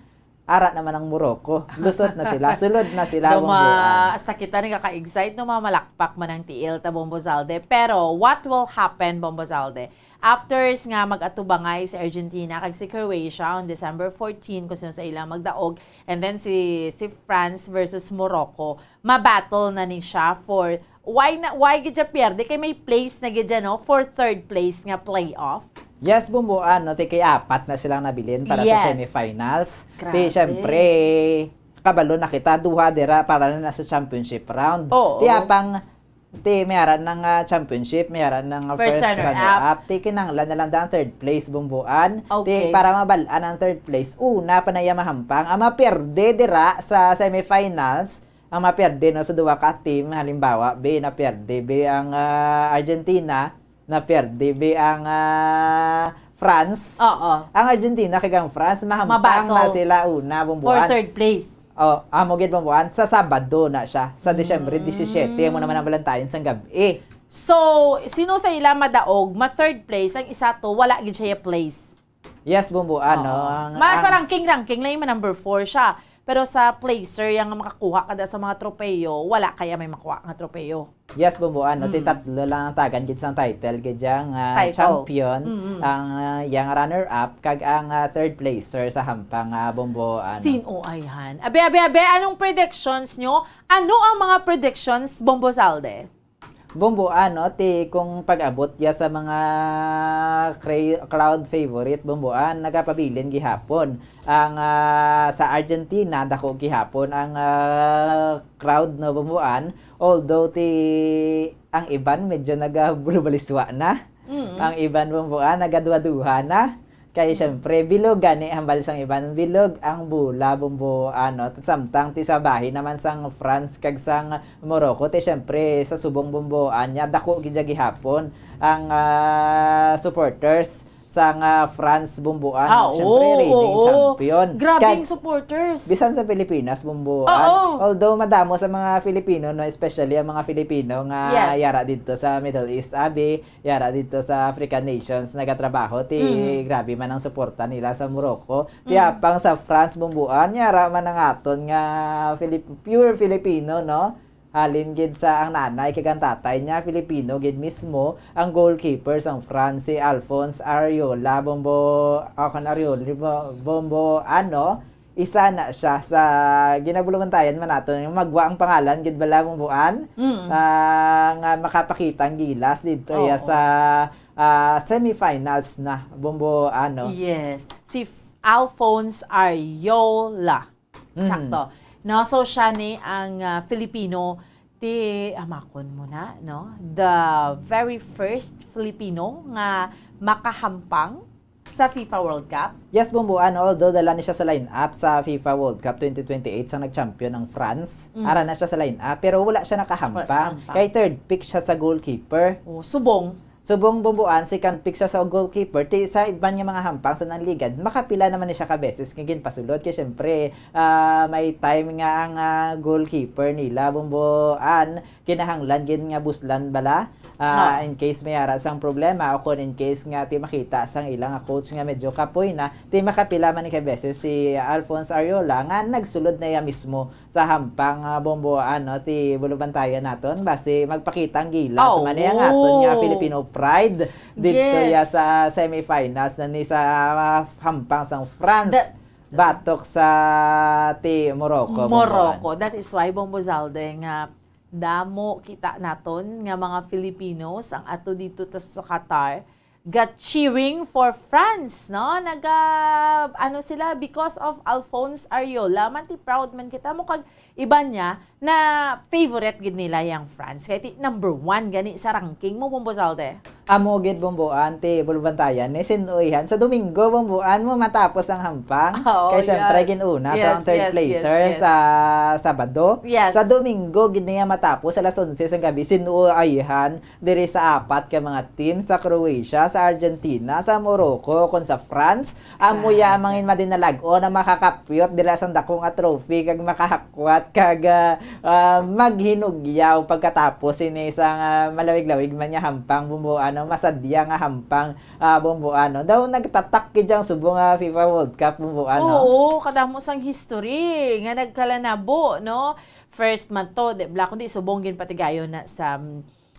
Ara naman ang Morocco. Lusot na sila, sulod na sila, Duma-, Bomboan. Hasta kita nagaka-excite, no, mamalakpak man ang tiil ta, Bombo Zalde. Pero what will happen, Bombo Zalde? After nga mag-atubangay si Argentina kag si Croatia on December fourteen, kung sino sa ila magdaog, and then si, si France versus Morocco, ma-battle na ni siya for, why na, why gid siya pierde? Kay may place na gid siya, no, for third place nga playoff. Yes, Bomboan, no? Ti kay apat na silang nabilin para sa Yes. semifinals. Grabe. Ti, syempre, kabalo na kita, duha dira para na sa championship round. Oo. Ti apang, ti may ara na nga championship, may ara na nga First first runner-up. runner-up. Ti kinahanglan na lang da ang third place, Bomboan. Ti Okay. para mabal-an ang third place, una pa na iya mahampang. Ang maperde dira sa semifinals, ang maperde, no, sa duha ka team, halimbawa, be, naperde, be, ang, ah, Argentina, naperde, be, ang, ah, France. Oo. Ang Argentina kag ang France, mahampang na Mabattle. sila una, For Bomboan. third place. Oh, amo gid, Bomboan. Sa Sabado na siya, sa Disyembre Mm. disisiete, amo naman ang balantayan sang gab-i. So, sino sa ila madaog, ma-third place, ang isa to, wala gid siya place. Yes, Bomboan, no? Oo. Ang, Ma-, sa ang ranking, ranking lang yung number four siya. Pero sa placer, yung makakuha ka da sa mga tropeyo, wala kaya may makuha nga tropeyo. Yes, Bomboan, no? Ti Mm. tatlo lang ang tagan gid sang title, gid yang, ah, Title. champion, Mm-mm. ang, ah, yang runner-up, kag ang, ah, third placer sa hampang, ah, Bomboan, no? Sino ay han? Abe, abe, abe, anong predictions nyo? Ano ang mga predictions, Bombo Zalde? Bomboan, no? Ti kung pag-abot ya sa mga cra-, crowd favorite, Bomboan, nagapabilin gihapon. Ang, ah, sa Argentina, dako gihapon ang, ah, crowd, no, Bomboan. Although ti ang iban medyo nagabulubaliswa na. Mm. Ang iban, Bomboan, nagaduha-duha na. Kay, Mm. syempre, bilog gani hambal sang iban, bilog ang bola, Bomboan, no? Samtang ti sa bahin naman sang France kag sang Morocco, ti, syempre, sa subong, Bomboan, nya dako gid ya gihapon ang, ah, supporters sang, ah, France, Bomboan, Ah, no? Syempre, oo, reigning oo. champion. Grabe Kag yung supporters. bisan sa Pilipinas, Bomboan. Oo. Although madamo sa mga Filipino, no, especially ang mga Filipino nga Yes. yara didto sa Middle East, abi, yara didto sa African nations nagatrabaho, ti Mhm. grabe man ang suporta nila sa Morocco. Ti Mhm. apang sa France, Bomboan, yara man ang aton nga Filip-, pure Filipino, no? Halin gid sa ang nanay kag ang tatay niya, Filipino gid mismo. Ang goalkeeper sang France, si Alphonse Areola, Bombo, ah, kan Areola, Bo-, Bomboan, no? Isa na siya sa ginabulumantayan man nato nga magwa ang pangalan gid bala, Bomboan, Mm. ah, nga makapakita ang gilas didto ya Oo. sa, ah, semifinals na, Bomboan, no? Yes. Si F-, Alphonse Areola. Mm. Sakto. No, so siya ni ang, ah, Filipino, ti, amakon mo na, no? The very first Filipino nga makahampang sa FIFA World Cup? Yes, Bomboan, although dala ni siya sa lineup sa FIFA World Cup twenty twenty-eight sang nag-champion ang France. Mm. Ara na siya sa lineup, pero wala siya nakahampang. Wala siya hampang. Kay third pick siya sa goalkeeper. Oh, subong. Subong, Bomboan, second pick siya sa goalkeeper. Ti sa iban nga mga hampang sa nang ligad, makapila naman ni siya ka beses nga ginpasulod. Kay syempre, ah, may time nga ang, ah, goalkeeper nila, Bomboan, kinahanglan gid nga buslan bala. Ah, Ah. in case may ara sang problema o kung in case nga ti makita sang ilang coach nga medyo kapoy na, ti makapila man ni ka beses si Alphonse Areola nga nagsulod na iya mismo sa hampang, ah, Bomboan, no? Ti bulubantayan naton, basi magpakita ang gilas Ah, man ni ang aton nga oo. Filipino pride didto Yes. ya sa semifinals na ni sa, ah, hampang sang France. The, Batok sa ti Morocco, Morocco. That is why, Bombo Zalde, nga damo kita naton nga mga Filipinos ang ato dito ta sa Qatar, ga cheering for France, no? Naga, ano sila, because of Alphonse Areola, man ti proud man kita mo kag iban niya na favorite gid nila yang France. Kay ti number one gani sa ranking mo, Bombo Zalde. Amo gid, Bomboan, ti bulbantayan ni sin-o ihan sa Domingo, Bomboan, mo matapos ang hampang. Oh, kay syempre, yes, gin-una to ang third placer sa Sabado. Yes. Sa Domingo gid niya matapos alas onse sang gabi, sin-o ihan diri sa apat ka mga team, sa Croatia, sa Argentina, sa Morocco, kon sa France. Amo ya ang mga madinalag-on na makakapyot dira sang dako nga trophy kag makahakwat kag, ah, ah, maghinugyaw pagkatapos sini sang, ah, malawig-lawig man nga hampang, Bomboan, no? Masadya nga hampang, ah, Bomboan, no? Daw nagtatak gid ang subong nga FIFA World Cup, Bomboan, no? Oo, kadamo sang history nga nagkalanabo, no? First man to, di bala, kundi subong ginpatigayon na sa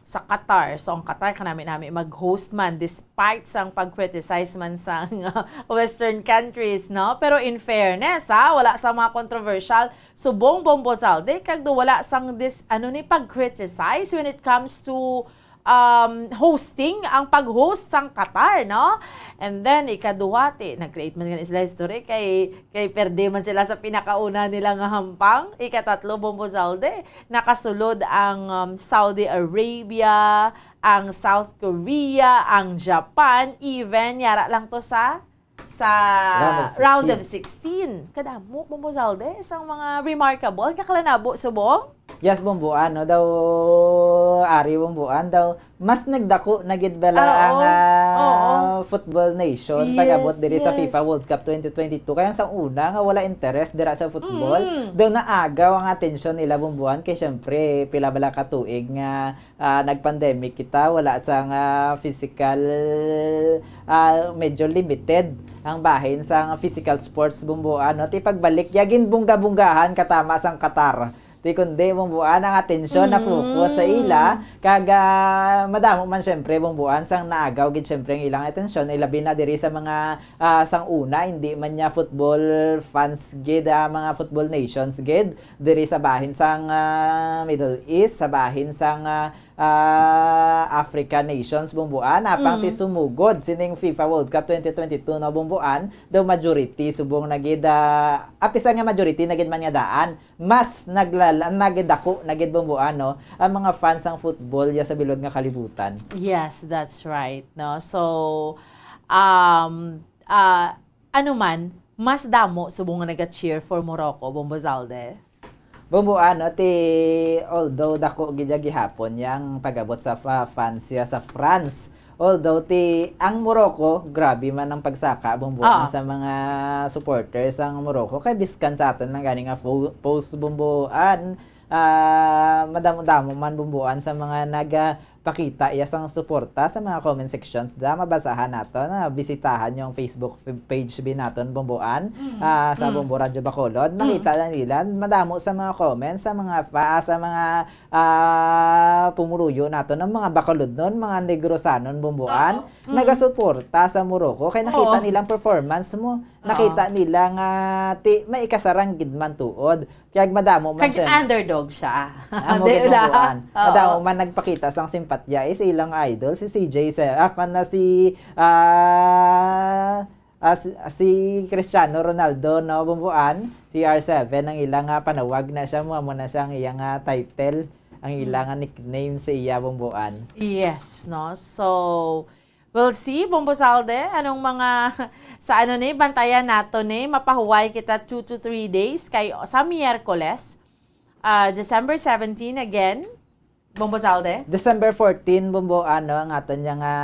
sa Qatar. So, ang Qatar, kanami-nami mag-host man, despite sang pag-criticize man sang Western countries, no? Pero in fairness, ha, wala sa mga controversial subong, Bombo Zalde, kag do wala sang dis-, ano ni, pag-criticize when it comes to, um, hosting, ang pag-host sang Qatar, no? And then, ikaduha, ti, nag-create man gani sila history kay, kay perde man sila sa pinakauna nila nga hampang. Ikatatlo, Bombo Zalde, nakasulod ang, um, Saudi Arabia, ang South Korea, ang Japan, even yara lang to sa, sa round of sixteen. Kadamo, Bombo Zalde, sang mga remarkable. Kakalanabo, subong? Yes, Bomboan, no? Daw, ari, Bomboan, daw, mas nagdako na gid bala ang, ah, football nation pag-abot diri sa FIFA World Cup twenty twenty-two. Kaya sa una nga wala interes dira sa football, daw naagaw ang atensyon nila, Bomboan, kay syempre pila bala ka tuig nga, ah, nag-pandemic kita, wala sang, ah, physical, ah, medyo limited ang bahin sang physical sports, Bomboan, no? Ti pagbalik, ya ginbungga-bunggahan katama sang Qatar. Ti kundi, Bomboan, ang atensyon na-focus sa ila, kag, ah, madamo man, syempre, Bomboan, sang naagaw gid, syempre, ang ilang atensyon, ilabi na diri sa mga, ah, sang una, hindi man niya football fans gid, ah, mga football nations gid, diri sa bahin sang, ah, Middle East, sa bahin sang, ah, ah, African nations, Bomboan, apang ti sumugod sining FIFA World Cup twenty twenty-two, no, Bomboan, daw majority subong na gid, ah, apisan nga majority na gid man nga daan, mas naglala-, nagdako na gid, Bomboan, no, ang mga fans sang football ya sa bilog nga kalibutan. Yes, that's right, no. So, um, ah, ano man, mas damo subong nga naga-cheer for Morocco, Bombo Zalde. Bombo, ano, ti, although dako gid ya gihapon yang pag-abot sa fa-, fans ya sa France. Although ti, ang Morocco, grabe man ang pagsaka, Bombo, sa mga supporters sang Morocco. Kay biskan sa aton lang gani nga fo-, post, Bombo, an, ah, madamo-damo man, Bombo, an sa mga naga-, pakita iya sang suporta sa mga comment sections da. Mabasahan naton, ah, bisitahan yung Facebook f-, page bi naton, Bomboan, ah, sa Bombo Radyo Bacolod. Makita na nila, madamo sa mga comments, sa mga fa-, sa mga, ah, pumuluyo naton, ang mga Bacolodnon, mga Negrosanon, Bomboan, nagasuporta sa Morocco. Kay nakita nilang performance mo. Nakita nila nga ti-, may ikasarang gid man tuod. Kag madamo man siya. Underdog siya. Amo gid, Bomboan. Madamo man nagpakita sang simpatya, eh, sa ilang idol, si C J se-, ah, kwan na si, ah, ah, si, si Cristiano Ronaldo, no, Bomboan, C R seven ang ilang, ah, panawag na siya, mo, amo na siya ang iyang, ah, title, ang ilang, ah, nickname sa iya, Bomboan. Yes, no? So, we'll see, Bombo Zalde, anong mga, sa ano ni, bantayan nato ni, mapahuway kita two to three days, kay sa Miyerkules, ah, December seventeen again, Bombo Zalde? December fourteen, Bombo, ano, ang aton niya nga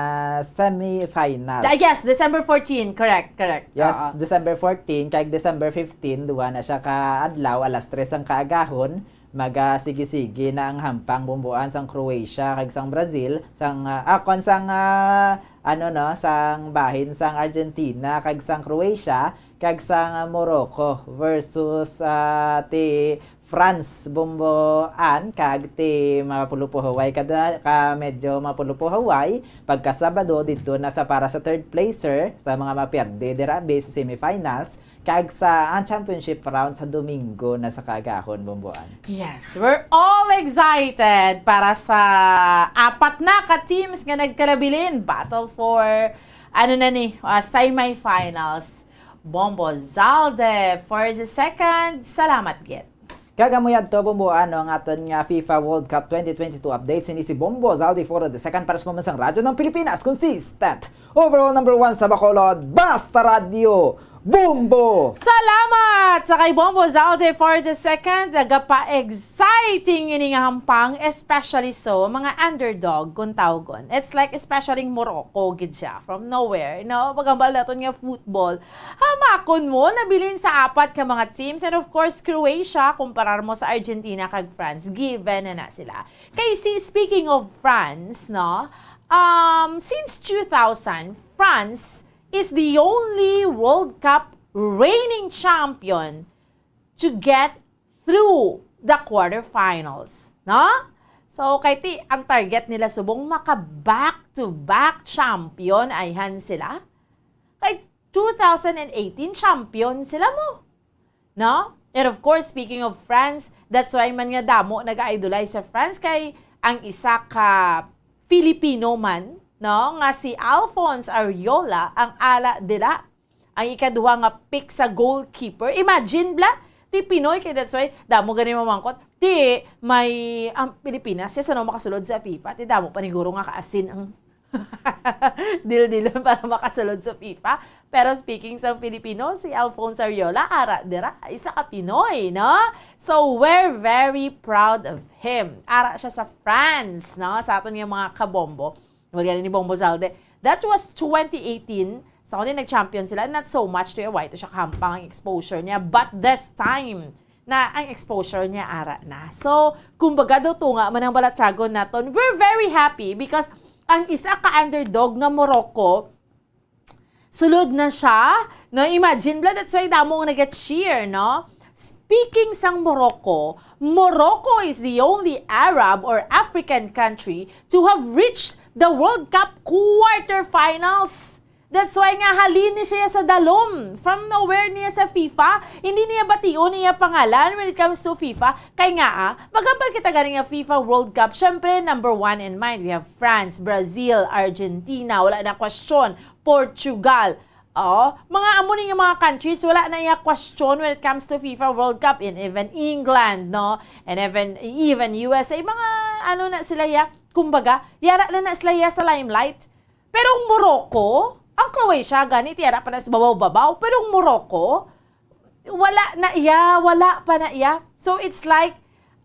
semifinals. Ah, yes, December fourteen, correct, correct. Yes, December fourteen, kag December fifteen, duwa na siya ka adlaw, alas tres ang kaagahon, magasigi-sigi na ang hampang, Bomboan, sang Croatia kag sang Brazil, sang, ah, ah, kwan sang, ah, ano, no, sang bahin sang Argentina kag sang Croatia kag sang, ah, Morocco versus, ah, ti France, Bomboan, kag ti mapulupuhaway kada, ka medyo mapulupuhaway pagka Sabado didto na sa para sa third placer sa mga mapierde dira abi sa semifinals. Kag sa ang championship round sa Domingo na sa kaagahon, Bomboan. Yes, we're all excited para sa apat na ka teams nga nagkalabilin, battle for, ano na ni, ah, semifinals. Bombo Zalde for the second. Salamat, Git. Kag amo yadto, Bomboan, no, ang aton nga FIFA World Cup twenty twenty-two update. Sini si Bombo Zalde for the second para sa pamansang Radyo ng Pilipinas. Consistent. Overall number one sa Bacolod. Basta Radyo. Bombo! Salamat sa kay Bombo Zalde for the second. Nagapa-exciting ini nga hampang, especially so, mga underdog, kung tawgon. It's like, especially Morocco, gid siya, from nowhere, no? Paghambal naton nga football, hamakon mo, nabilin sa apat ka mga teams, and of course, Croatia, kumparar mo sa Argentina kag France, given na na sila. Kay si, speaking of France, no, um, since two thousand, France is the only World Cup reigning champion to get through the quarterfinals, no? So, kay ti, ang target nila subong maka back-to-back champion, ayhan sila. Kay two thousand and eighteen, champion sila mo. No? And of course, speaking of France, that's why man nga damo nag-idolize sa France kay ang isa ka Filipino man, no, nga si Alphonse Arriola ang ara dira. Ang ikaduha nga pick sa goalkeeper. Imagine, bla, ti Pinoy kay that's why damo gani mamangkot. Ti may ang Pilipinas siya sa no makasulod sa FIFA. Ti damo pa ni guro nga kaasin ang dildilon para makasulod sa FIFA. Pero speaking sa Filipino, si Alphonse Arriola, ara dira, isa ka Pinoy, no? So, we're very proud of him. Ara siya sa France, no? Sa aton nga mga kabombo. Wala ni Bombo Zalde. That was twenty eighteen. Sa kundi nag-champion sila, not so much to why to siya kahampang ang exposure niya. But this time, na ang exposure niya ara na. So, kumbaga daw tunga man ang balatyagon naton. We're very happy because ang isa ka underdog nga Morocco, sulod na siya. No, imagine, bla, that's why damo ang nag-cheer, no? Speaking sang Morocco, Morocco is the only Arab or African country to have reached the World Cup quarterfinals. That's why nga halin ni siya sa dalom. From nowhere niya sa FIFA. Hindi niya bation niya pangalan when it comes to FIFA. Kay nga, ah, maghambal kita gani nga FIFA World Cup. Syempre, number one in mind. We have France, Brazil, Argentina. Wala na question. Portugal. Oh, mga amo ni nga mga countries, wala na iya question when it comes to FIFA World Cup. And even England, no? And even, even U S A, mga ano na sila ya. Kumbaga, yara na na sila ya sa limelight. Pero ang Morocco, ang Croatia, gani, ti ara pa na sa babaw-babaw. Pero ang Morocco, wala na iya, wala pa na iya. So, it's like,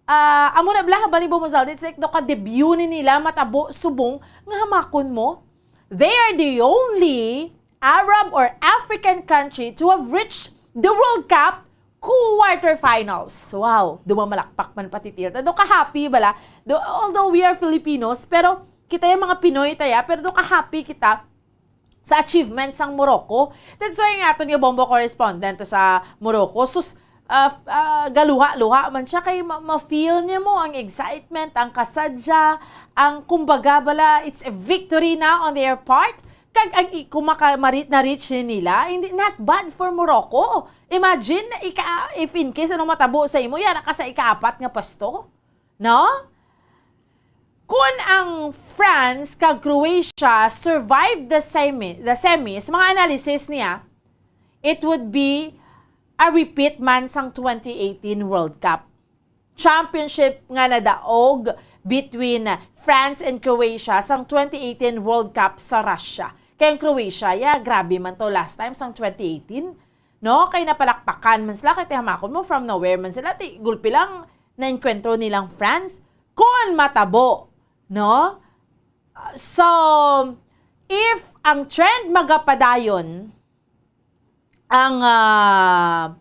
ah, amo na bala, bali mo, Mozaldi, it's like, doka debut ni nila, matabo, subong, nga hamakon mo. They are the only Arab or African country to have reached the World Cup quarterfinals. Wow, dumamalakpak man pati tilta. Do ka happy bala? Do, although we are Filipinos, pero kita yung mga Pinoy taya, pero do ka happy kita sa achievements sang Morocco. That's why nga aton nga bombo correspondent sa Morocco, sus, ah, ah, galuha-luha man siya kay ma-, ma-feel niya mo ang excitement, ang kasadya, ang kumbaga bala, it's a victory na on their part. Kag ang i-, kung maka-, mari-, na-reach ni nila, hindi, not bad for Morocco. Imagine, ika-, if in case anong matabo sa imo, yara ka sa ikaapat nga pwesto. No? Kun ang France kag Croatia survive the semi, the semis, mga analysis niya, it would be a repeat man sang twenty eighteen World Cup. Championship nga nadaog between France and Croatia sang twenty eighteen World Cup sa Russia. Kay ang Croatia, ya, grabe man to last time sang twenty eighteen, no? Kay napalakpakan man sila, kay tihamakon mo from nowhere man sila, ti gulpi lang naengkwentro nilang France. Kon matabo, no? So, if ang trend magapadayon, ang, ah,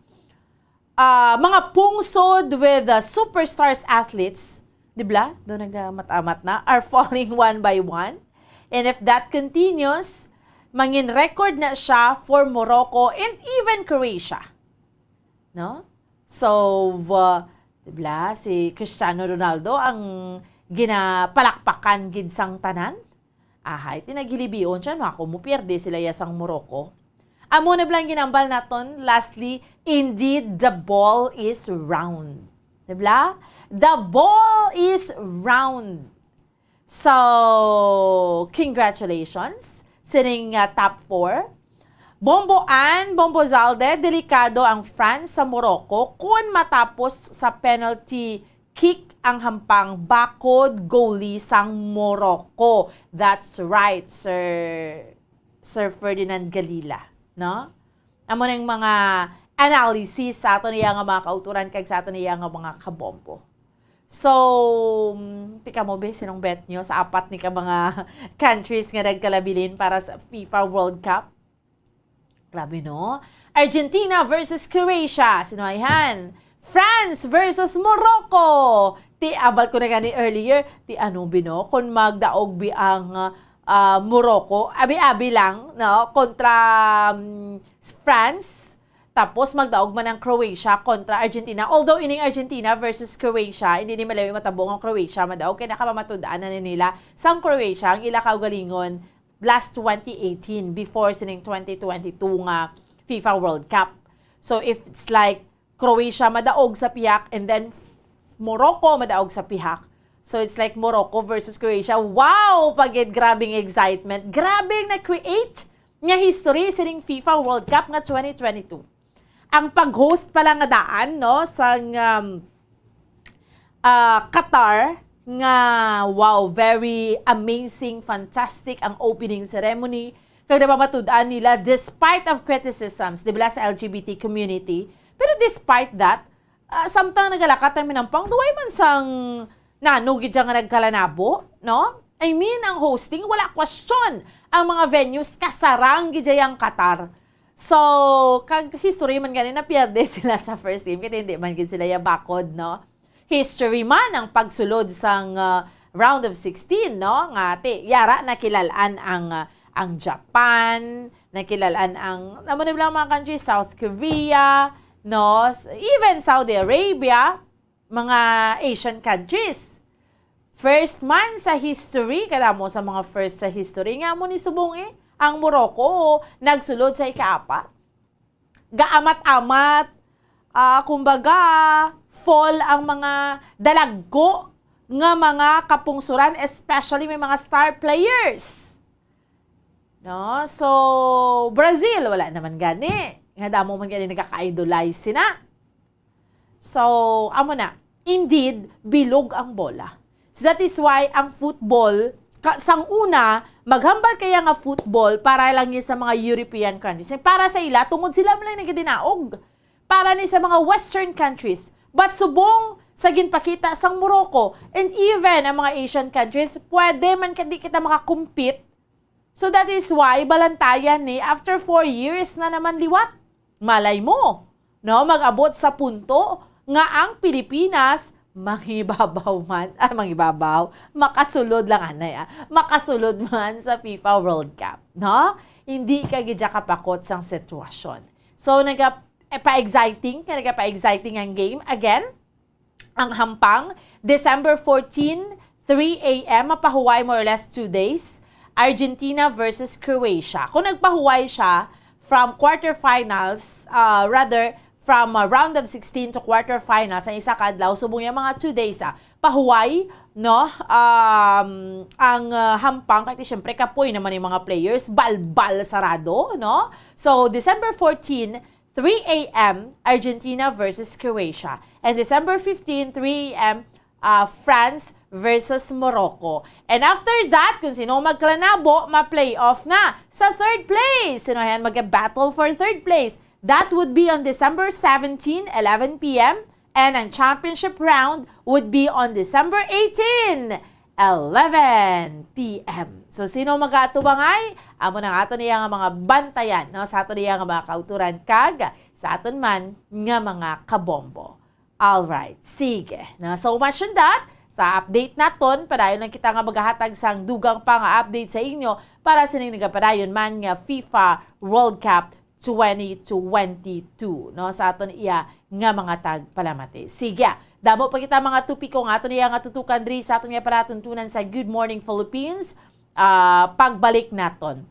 ah, mga pungsod with, ah, superstars athletes, di ba? Doon nagamat-amat na, are falling one by one. And if that continues, mangin record na siya for Morocco and even Croatia. No? So, uh, di ba, si Cristiano Ronaldo ang ginapalakpakan gid sang tanan. Ahay, ti naghilibion siya, no? Ako mo pierde sila ya sang Morocco. Amo na bala ang ginambal naton. Lastly, indeed, the ball is round. Di bala? The ball is round. So, congratulations sining, ah, top four. Bombo Ann, Bombo Zalde, delikado ang France sa Morocco kun matapos sa penalty kick ang hampang bakod goalie sang Morocco. That's right, Sir, Sir Ferdinand Galila, no? Amo ning mga analysis sa aton iya nga mga kauturan kag sa aton iya nga mga kabombo. So, mm, tika mo, be, sinong bet nyo sa apat ni ka mga countries nga nagkalabilin para sa FIFA World Cup? Grabe, no? Argentina versus Croatia. Sino ay han? France versus Morocco. Ti, abal ko na gani earlier. Ti, ano, bi, no? Kung magdaog bi ang, ah, Morocco, abi-abi lang, no? Kontra, mm, France. Tapos magdaog man ang Croatia kontra Argentina. Although ining Argentina versus Croatia, hindi ni malayo matabo ang Croatia madaog kay nakapamatud-an na ni nila sang Croatia ang ila kaugalingon last twenty eighteen, before sining twenty twenty-two nga FIFA World Cup. So, if it's like Croatia madaog sa pihak and then Morocco madaog sa pihak, so it's like Morocco versus Croatia. Wow! Pagid, grabing excitement. Grabing na-create nga history sining FIFA World Cup nga twenty twenty-two. Ang pag-host pala nga daan, no, sang, um, ah, Qatar, nga, wow, very amazing, fantastic ang opening ceremony. Kag napamatud-an nila, despite of criticisms, di ba, sa L G B T community, pero despite that, ah, samtang nagalakat ang minampang, duway man sang nano gid siya nga nagkalanabo, no? I mean, ang hosting, wala question. Ang mga venues, kasarang gid siya ang Qatar. So, kag history man gani, napierde sila sa first game, kay hindi man gid sila yabakod, no? History man ang pagsulod sang, ah, round of sixteen, no? Nga ti, yara nakilal-an ang, ah, ang Japan, nakilal-an ang, amo na lang mga country, South Korea, no? S-, even Saudi Arabia, mga Asian countries. First man sa history, kadamo sa mga first sa history, nga amo ni subong, eh, ang Morocco nagsulod sa ikaapat. Gaamat-amat, ah, kumbaga, fall ang mga dalagko nga mga kapungsuran, especially may mga star players. No? So, Brazil, wala naman gani. Nga damo man gani nagaka-idolize sina. So, amo na. Indeed, bilog ang bola. So, that is why ang football, ka-, sang una, maghambal kaya nga football para lang ni sa mga European countries. Para sa ila, tungod sila man lang nagadinaog. Para ni sa mga Western countries. But subong sa ginpakita sang Morocco, and even ang mga Asian countries, pwede man ka-, di kita makakompete. So that is why, balantayan ni, after four years na naman liwat. Malay mo, no, mag-abot sa punto nga ang Pilipinas mangibabaw man, ah, mangibabaw, makasulod lang anay, ah, makasulod man sa FIFA World Cup, no? Hindi ka gid siya kapakot sang sitwasyon. So, naga-, eh, pa-exciting, kay nagapa-exciting ang game. Again, ang hampang, December fourteen, three A M, mapahuway more or less two days, Argentina versus Croatia. Kung nagpahuway siya from quarterfinals, ah, rather, from, ah, round of sixteen to quarterfinals, ang isa ka adlaw, subong niya mga two days, ah, pahuway, no? Um, ang, ah, hampang, kay siyempre, kapoy naman yung mga players, balbal sarado, no? So, December fourteen, three A M, Argentina versus Croatia. And December fifteen, three A M, uh, France versus Morocco. And after that, kung sino magkalanabo, ma-playoff na sa third place. Sino yan mag-battle for third place? That would be on December seventeen, eleven P M. And ang championship round would be on December eighteen, eleven P M. So, sino mag-aatubangay? Amo na nga ato niya nga mga bantayan, no? Sa ato niya nga mga kauturan kag sa aton man nga mga kabombo. All right, sige. Na, so much on that. Sa update naton, padayon lang kita nga maghahatag sang dugang pa nga update sa inyo para sining nagapadayon man nga FIFA World Cup twenty twenty-two, no, sa aton iya nga mga tagpalamati. Sige, damo pa kita mga topiko nga aton iya nga tutukan diri sa aton nga palatuntunan sa Good Morning Philippines. Ah, pagbalik naton,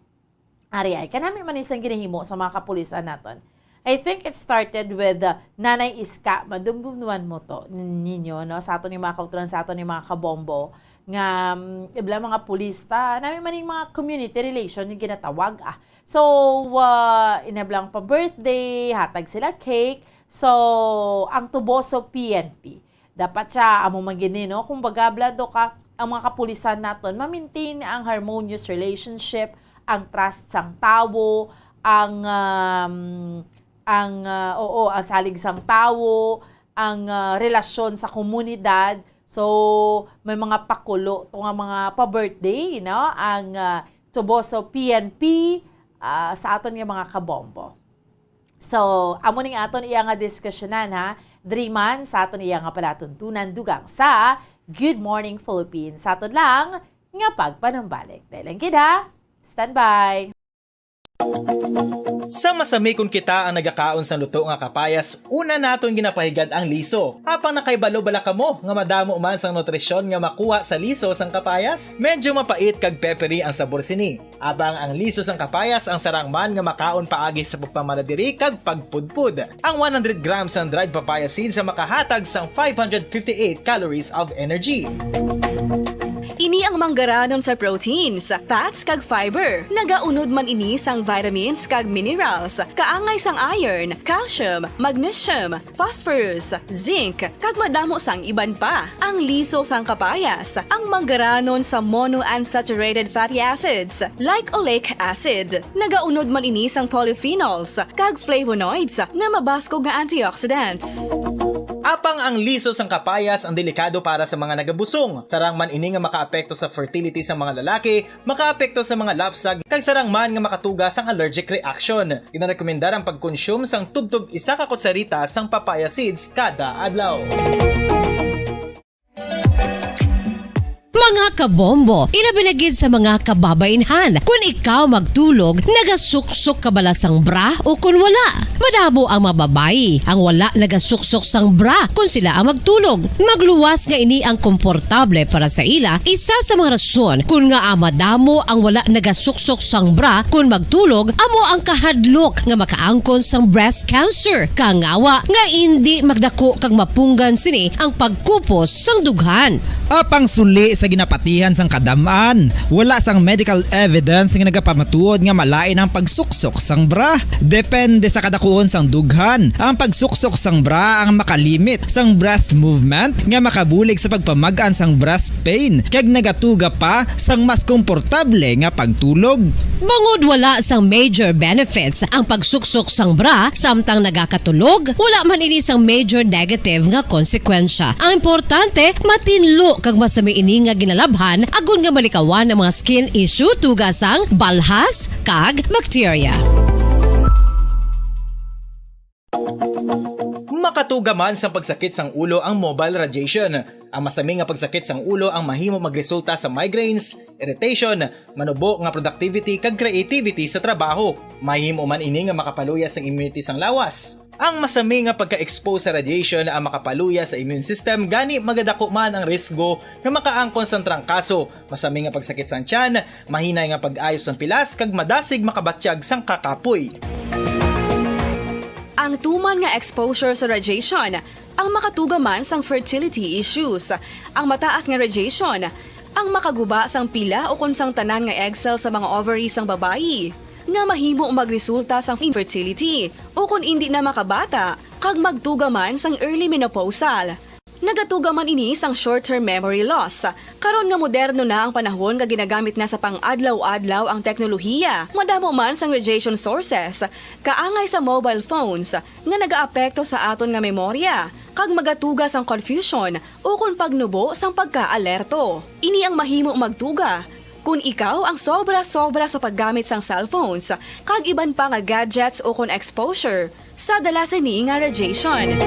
Ari ay, kanami man isang ginahimo sa mga kapulisan naton. I think it started with, uh, Nanay Iska, madumdumduman mo to ninyo, no? Sa aton yung mga kauturan, sa aton yung mga kabombo, nga, um, ibla mga pulis ta, nami man yung mga community relation yung ginatawag, ah. So, uh, inablang pa birthday, hatag sila cake. So, ang Tuboso P N P, dapat siya, amo man gini, no? Kung baga, blado ka, ang mga kapulisan naton, ma-maintain ang harmonious relationship, ang trust sang tawo, ang, um, ang, ah, oo, ang salig sang tawo, ang, ah, relasyon sa komunidad. So, may mga pakulo to nga mga pa-birthday, no? Ang, ah, Tuboso P N P, ah, sa aton nga mga kabombo. So, amo ning aton iya nga diskusyonan, ha. Diri man sa aton iya nga palatuntunan dugang sa Good Morning Philippines. Sa aton lang nga pagpanumbalik. Dahil lang gid, ha. Standby. Sa masami kon kita ang nagakaon sang luto nga kapayas, una naton ginapahigad ang liso. Apang nakahibalo bala kamo nga madamo man sang nutrisyon nga makuha sa liso sang kapayas? Medyo mapait kag peppery ang sabor sini. Apang ang liso sang kapayas ang sarang man nga makaon paagi sa pagpamaladiri kag pagpudpod. Ang one hundred grams sang dried papaya seeds ang makahatag sang five hundred fifty-eight calories of energy. Ini ang manggaranon sa proteins, fats kag fiber. Nagaunod man ini sang vitamins kag minerals, kaangay sang iron, calcium, magnesium, phosphorus, zinc, kag madamo sang iban pa. Ang liso sang kapayas, ang manggaranon sa monounsaturated fatty acids, like oleic acid. Nagaunod man ini sang polyphenols kag flavonoids nga mabaskog nga antioxidants. Apang ang liso sang kapayas ang delikado para sa mga nagabusong. Sarang man ini nga makaapekto sa fertility sa mga lalaki, makaapekto sa mga lapsag, kag sarang man nga makatuga sang allergic reaction. Ginarekomendar ang pagkonsume sang tubtob isa ka kutsarita sang papaya seeds kada adlaw. Mga kabombo, ilabi na gid sa mga kababainhan. Kun ikaw magtulog, nagasuksok ka bala sang bra o kun wala? Madamo ang mga babayi ang wala nagasuksok sang bra kun sila ang magtulog. Magluwas nga ini ang komportable para sa ila, isa sa mga rason kun ngaa madamo ang wala nagasuksok sang bra kun magtulog amo ang kahadlok nga makaangkon sang breast cancer. Kangawa nga indi magdako kag mapunggan sini ang pagkupos sang dughan. Apang suli sa ginapatihan sang kadam-an, wala sang medical evidence nga nagapamatuod nga malain ang pagsuksok sang bra. Depende sa kadakuon sang dughan, ang pagsuksok sang bra ang makalimit sang breast movement nga makabulig sa pagpamag-an sang breast pain kag nagatuga pa sang mas komportable nga pagtulog. Bangod wala sang major benefits ang pagsuksok sang bra samtang nagakatulog, wala man ini sang major negative nga konsekwensya. Ang importante, matinlo kag masami ini nga ginalabhan agod nga malikawan ang mga skin issue tuga sang balhas kag bakterya. Makatuga man sang pagsakit sang ulo ang mobile radiation. Ang masami nga pagsakit sang ulo ang mahimo magresulta sa migraines, irritation, manubo nga productivity kag creativity sa trabaho. Mahimo man ini nga makapaluya sang immunity sang lawas. Ang masami nga pagka-expose sa radiation ang makapaluya sa immune system, gani magadako man ang risgo nga makaangkon sang trangkaso, masami nga pagsakit sang tiyan, mahinay nga pag-ayo sang pilas kag madasig makabatyag sang kakapoy. Ang tuman nga exposure sa radiation ang makatuga man sang fertility issues. Ang mataas nga radiation ang makaguba sang pila ukon sang tanan nga egg cell sa mga ovary sang babayi, nga mahimo magresulta sang infertility ukon indi na makabata kag magtuga man sang early menopausal. Nagatuga man ini sang short-term memory loss. Karon nga moderno na ang panahon nga ginagamit na sa pang-adlaw-adlaw ang teknolohiya, madamo man sang radiation sources, kaangay sa mobile phones, nga nagaapekto sa aton nga memorya, kag magatuga sang confusion ukon pagnubo sang pagka-alerto. Ini ang mahimo magtuga kon ikaw ang sobra-sobra sa paggamit sang cellphones kag iban pa nga gadgets ukon exposure sa dala sini nga radiation.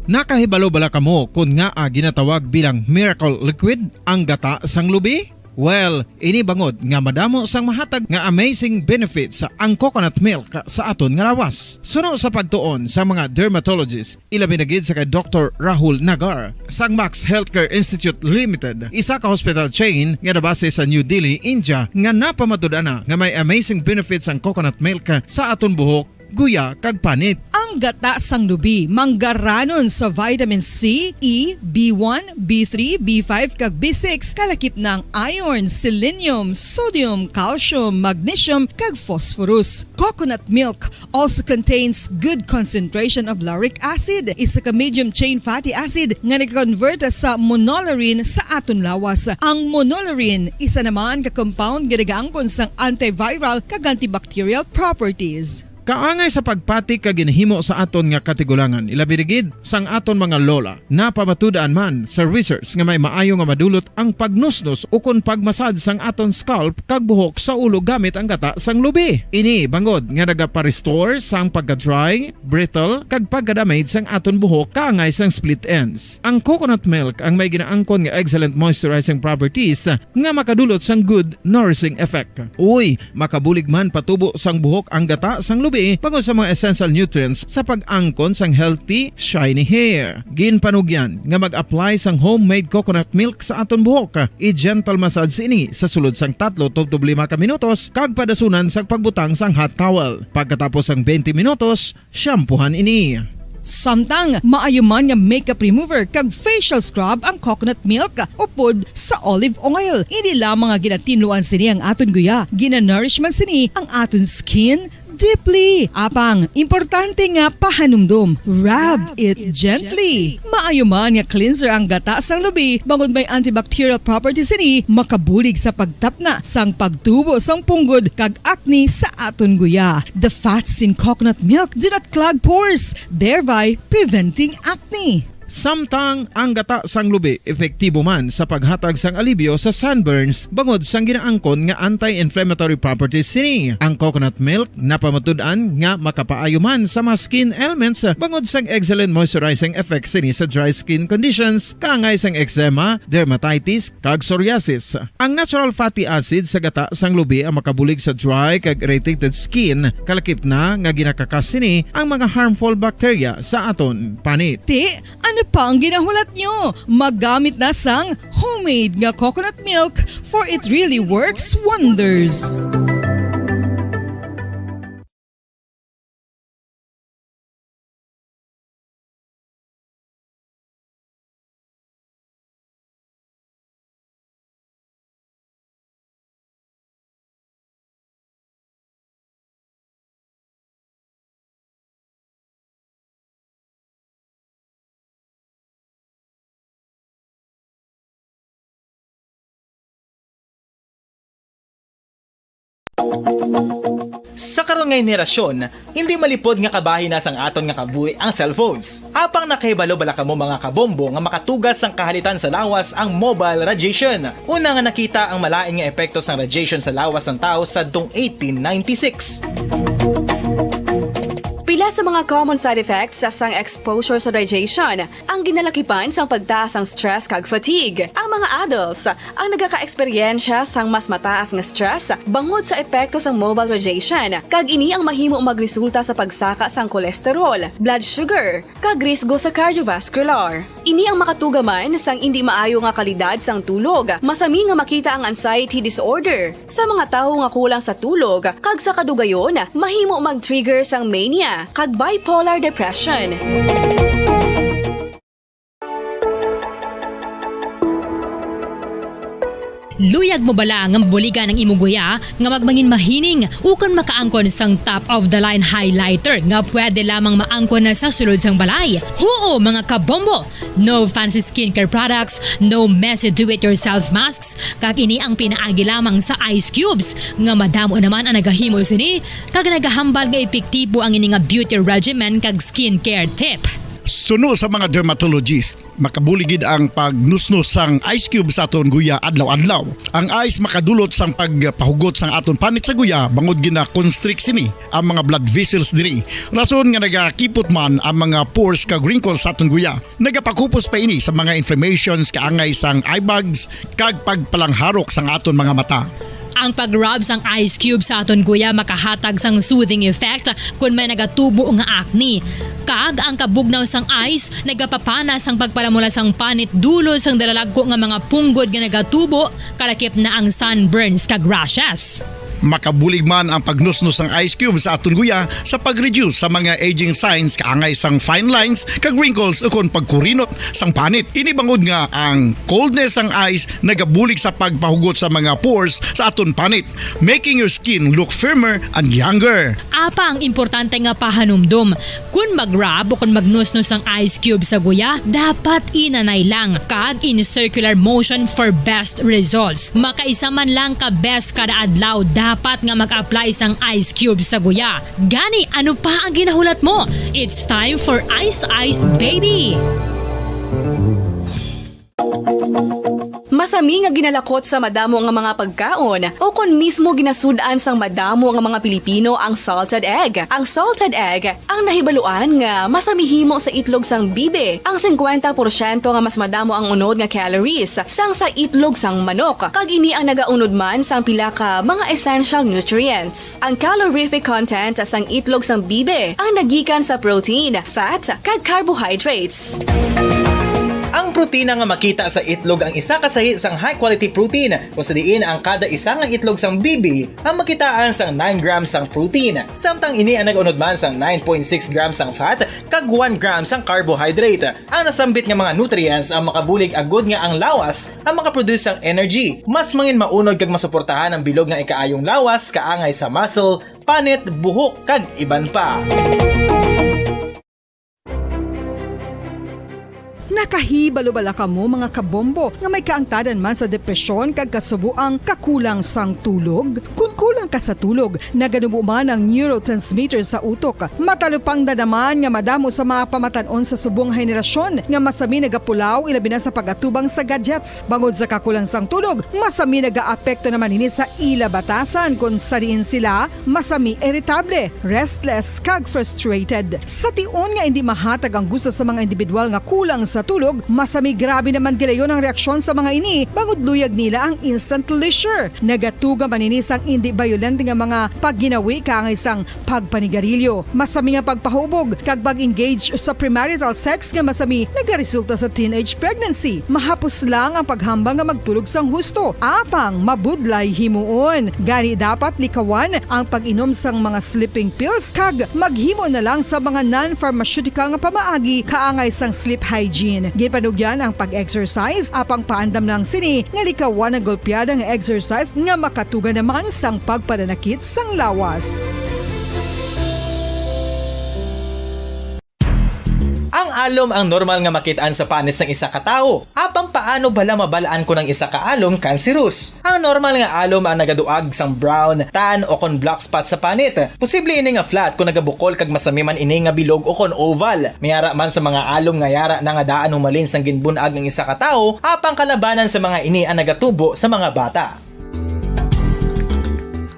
Nakahibalo bala kamo kon ngaa ginatawag bilang miracle liquid ang gata sang lubi? Well, ini bangod nga madamo sang mahatag nga amazing benefits ang coconut milk sa aton nga lawas. Suno sa pagtuon sa mga dermatologist, ilabi na gid sa kay Doktor Rahul Nagar sang Max Healthcare Institute Limited, isa ka hospital chain nga nabase sa New Delhi, India, nga napamatud-an na nga may amazing benefits ang coconut milk sa aton buhok, guya, kag panit. Ang gata sang lubi manggaranon sa vitamin C, E, B one, B three, B five, kag B six, kalakip na ang iron, selenium, sodium, calcium, magnesium, kag phosphorus. Coconut milk also contains good concentration of lauric acid, isa ka medium chain fatty acid nga nag-convert sa monolaurin sa aton lawas. Ang monolaurin, isa naman ka compound nga nagaangkon sang antiviral kag antibacterial properties. Kaangay sa pagpati kag ginhimo sa aton nga katigulangan, ilabi na gid sang aton mga lola. Napamatud-an man sa research nga may maayo nga madulot ang pagnusnos ukon pag-massage sang aton scalp kag buhok sa ulo gamit ang gata sang lubi. Ini bangod nga nagapa-restore sang pagka-dry, brittle, kag pagka-damage sang aton buhok kaangay sang split ends. Ang coconut milk ang may ginaangkon nga excellent moisturizing properties nga makadulot sang good nourishing effect. Uy, makabulig man patubo sang buhok ang gata sang lubi bangod sa mga essential nutrients sa pag-angkon sang healthy, shiny hair. Ginpanugyan nga mag-apply sang homemade coconut milk sa aton buhok. I-gentle massage ini sa sulod sang tatlo tubtob lima ka minutos kag padasunan sang pagbutang sang hot towel. Pagkatapos sang twenty minutos, shampoohan ini. Samtang maayo man nga makeup remover kag facial scrub ang coconut milk upod sa olive oil. Hindi lamang nga ginatinluan sini ang aton guya, ginanourish man sini ang aton skin deeply. Apang, importante nga pahanumdom, rub it gently. Maayo man nga cleanser ang gata sang lubi, bangod may antibacterial properties sini, makabulig sa pagtapna sang pagtubo sang punggod kag acne sa aton guya. The fats in coconut milk do not clog pores, thereby preventing acne. Samtang ang gata sang lubi epektibo man sa paghatag sang alibyo sa sunburns bangod sang ginaangkon nga anti-inflammatory properties sini. Ang coconut milk napamatud-an nga makapaayo man sa mga skin ailments bangod sang excellent moisturizing effects sini sa dry skin conditions, kaangay sang eczema, dermatitis, kag psoriasis. Ang natural fatty acid sa gata sang lubi ang makabulig sa dry kag irritated skin, kalakip na nga ginakakas sini ang mga harmful bacteria sa aton panit. Ti, ano pa ang ginahulat nyo? Magamit na sang homemade nga coconut milk, for it really works wonders. Sa karon nga henerasyon, hindi malipod nga kabahin na sang aton nga kabuhi ang cellphones. Apang nakahibalo bala kamo, mga kabombo, nga makatugas sang kahalitan sa lawas ang mobile radiation? Una nga nakita ang malain nga epekto sang radiation sa lawas sang tawo sadtong eighteen ninety-six. Pila sa mga common side effects sang exposure sa radiation ang ginalakipan sang pagtaas sang stress kag fatigue. Ang mga adults ang nagaka-eksperyensya sang mas mataas nga stress bangod sa epekto sang mobile radiation, kag ini ang mahimo magresulta sa pagsaka sang cholesterol, blood sugar, kag risgo sa cardiovascular. Ini ang makatuga man sang indi maayo nga kalidad sang tulog. Masami nga makita ang anxiety disorder sa mga tawo nga kulang sa tulog, kag sa kadugayon, mahimo mag-trigger sang mania kag bipolar depression. Luyag mo bala nga mabuligan ang imo guya nga magmangin mahining ukon makaangkon sang top of the line highlighter nga pwede lamang maangkon na sa sulod sang balay? Huo, mga kabombo! No fancy skincare products, no messy do-it-yourself masks, kag ini ang pinaagi lamang sa ice cubes, nga madamo naman ang nagahimo sini, kag nagahambal nga epektibo ang ini nga beauty regimen kag skincare tip. Suno sa mga dermatologist, makabulig gid ang pagnusnos sang ice cube sa aton guya adlaw-adlaw. Ang ice makadulot sang pagpahugot sang aton panit sa guya bangod gina-constrict sini ang mga blood vessels diri. Rason nga nagakipot man ang mga pores kag wrinkles sa aton guya. Nagapakupos pa ini sa mga inflammations kaangay sang eye bags kag pagpalangharok sang aton mga mata. Ang pag-rub sang ice cube sa aton guya makahatag sang soothing effect kon may nagatubo nga acne. Kag ang kabugnaw sang ice nagapapana sang pagpalamula sang panit dulot sang dalalagko nga mga punggod nga nagatubo, kalakip na ang sunburns kag rashes. Makabulig man ang pagnusnos sang ice cube sa aton guya sa pag-reduce sa mga aging signs kaangay sang fine lines kag wrinkles ukon pagkurinot sang panit. Ini bangod nga ang coldness sang ice nagabulig sa pagpahugot sa mga pores sa aton panit, making your skin look firmer and younger. Apang importante nga pahanumdom, kon mag-rub o kon magnusnos ang ice cube sa guya, dapat inanay lang kag in circular motion for best results. Makaisa man lang ka beses kada adlaw dapat nga mag-apply sang ice cube sa guya. Gani, ano pa ang ginahulat mo? It's time for Ice Ice Baby! Masami nga ginalakot sa madamo nga mga pagkaon, o kon mismo ginasud-an sang madamo nga mga Pilipino ang salted egg. Ang salted egg ang nahibaluan nga masami himo sa itlog sang bibi. Ang singkwenta porsyento nga mas madamo ang unod nga calories sang sa itlog sang manok, kag ini ang nagaunod man sang pila ka mga essential nutrients. Ang calorific content sang itlog sang bibi ang nagikan sa protein, fat, kag carbohydrates. Ang protina nga makita sa itlog ang isa ka sahi sang high-quality protein, kung sa diin ang kada isa nga itlog sang bibi ang makitaan sang nine grams sang protein, samtang ini ang nag-unod man sang nine point six grams sang fat kag one gram sang carbohydrate. Ang nasambit nga mga nutrients ang makabulig agud nga ang lawas ang makaproduce sang energy. Mas mangin maunod kag masuportahan ang bilog nga ikaayong lawas kaangay sa muscle, panit, buhok, kag iban pa. Nakahibalo bala kamo, mga kabombo, nga may kaangtadan man sa depresyon kag kasubo ang kakulang sang tulog? Kon kulang ka sa tulog, naganubo man ang neurotransmitter sa utok. Matalupangdan naman nga madamo sa mga pamatan-on sa subong henerasyon nga masami nagapulaw, ilabi na sa pag-atubang sa gadgets. Bangod sa kakulang sang tulog, masami nagaapekto naman ini sa ila batasan, kon sa diin sila masami iritable, restless, kag frustrated. Sa tion nga indi mahatag ang gusto sa mga individual nga kulang sa tulog, masami grabe naman gilayon ang reaksyon sa mga ini, bangod luyag nila ang instant pleasure. Nagatuga man ini sang indi bayolente nga mga pagginawi kaangay sang pagpanigarilyo, masami nga pagpahubog, kag pag-engage sa premarital sex nga masami nagaresulta sa teenage pregnancy. Mahapos lang ang paghambal nga magtulog sang husto, apang mabudlay himuon. Gani, dapat likawan ang pag-inom sang mga sleeping pills kag maghimo na lang sa mga non-pharmaceutical nga pamaagi kaangay sang sleep hygiene. Ginpanugyan ang pag-exercise, apang paandam lang sini nga likawan ang golpeada nga exercise nga makatuga naman sang pagpananakit sang lawas. Ang alom ang normal nga makit-an sa panit sang isa ka tawo. Apang paano bala mabal-an kon ang isa ka alom kanserus? Ang normal nga alom ang nagaduag sang brown, tan, o kon black spot sa panit. Posible ini nga flat kon nagabukol kag masami man ini nga bilog o kon oval. May ara man sa mga alom nga yara na nga daan humalin sang ginbun-ag ang isa ka tawo, apang kalabanan sa mga ini ang nagatubo sa mga bata.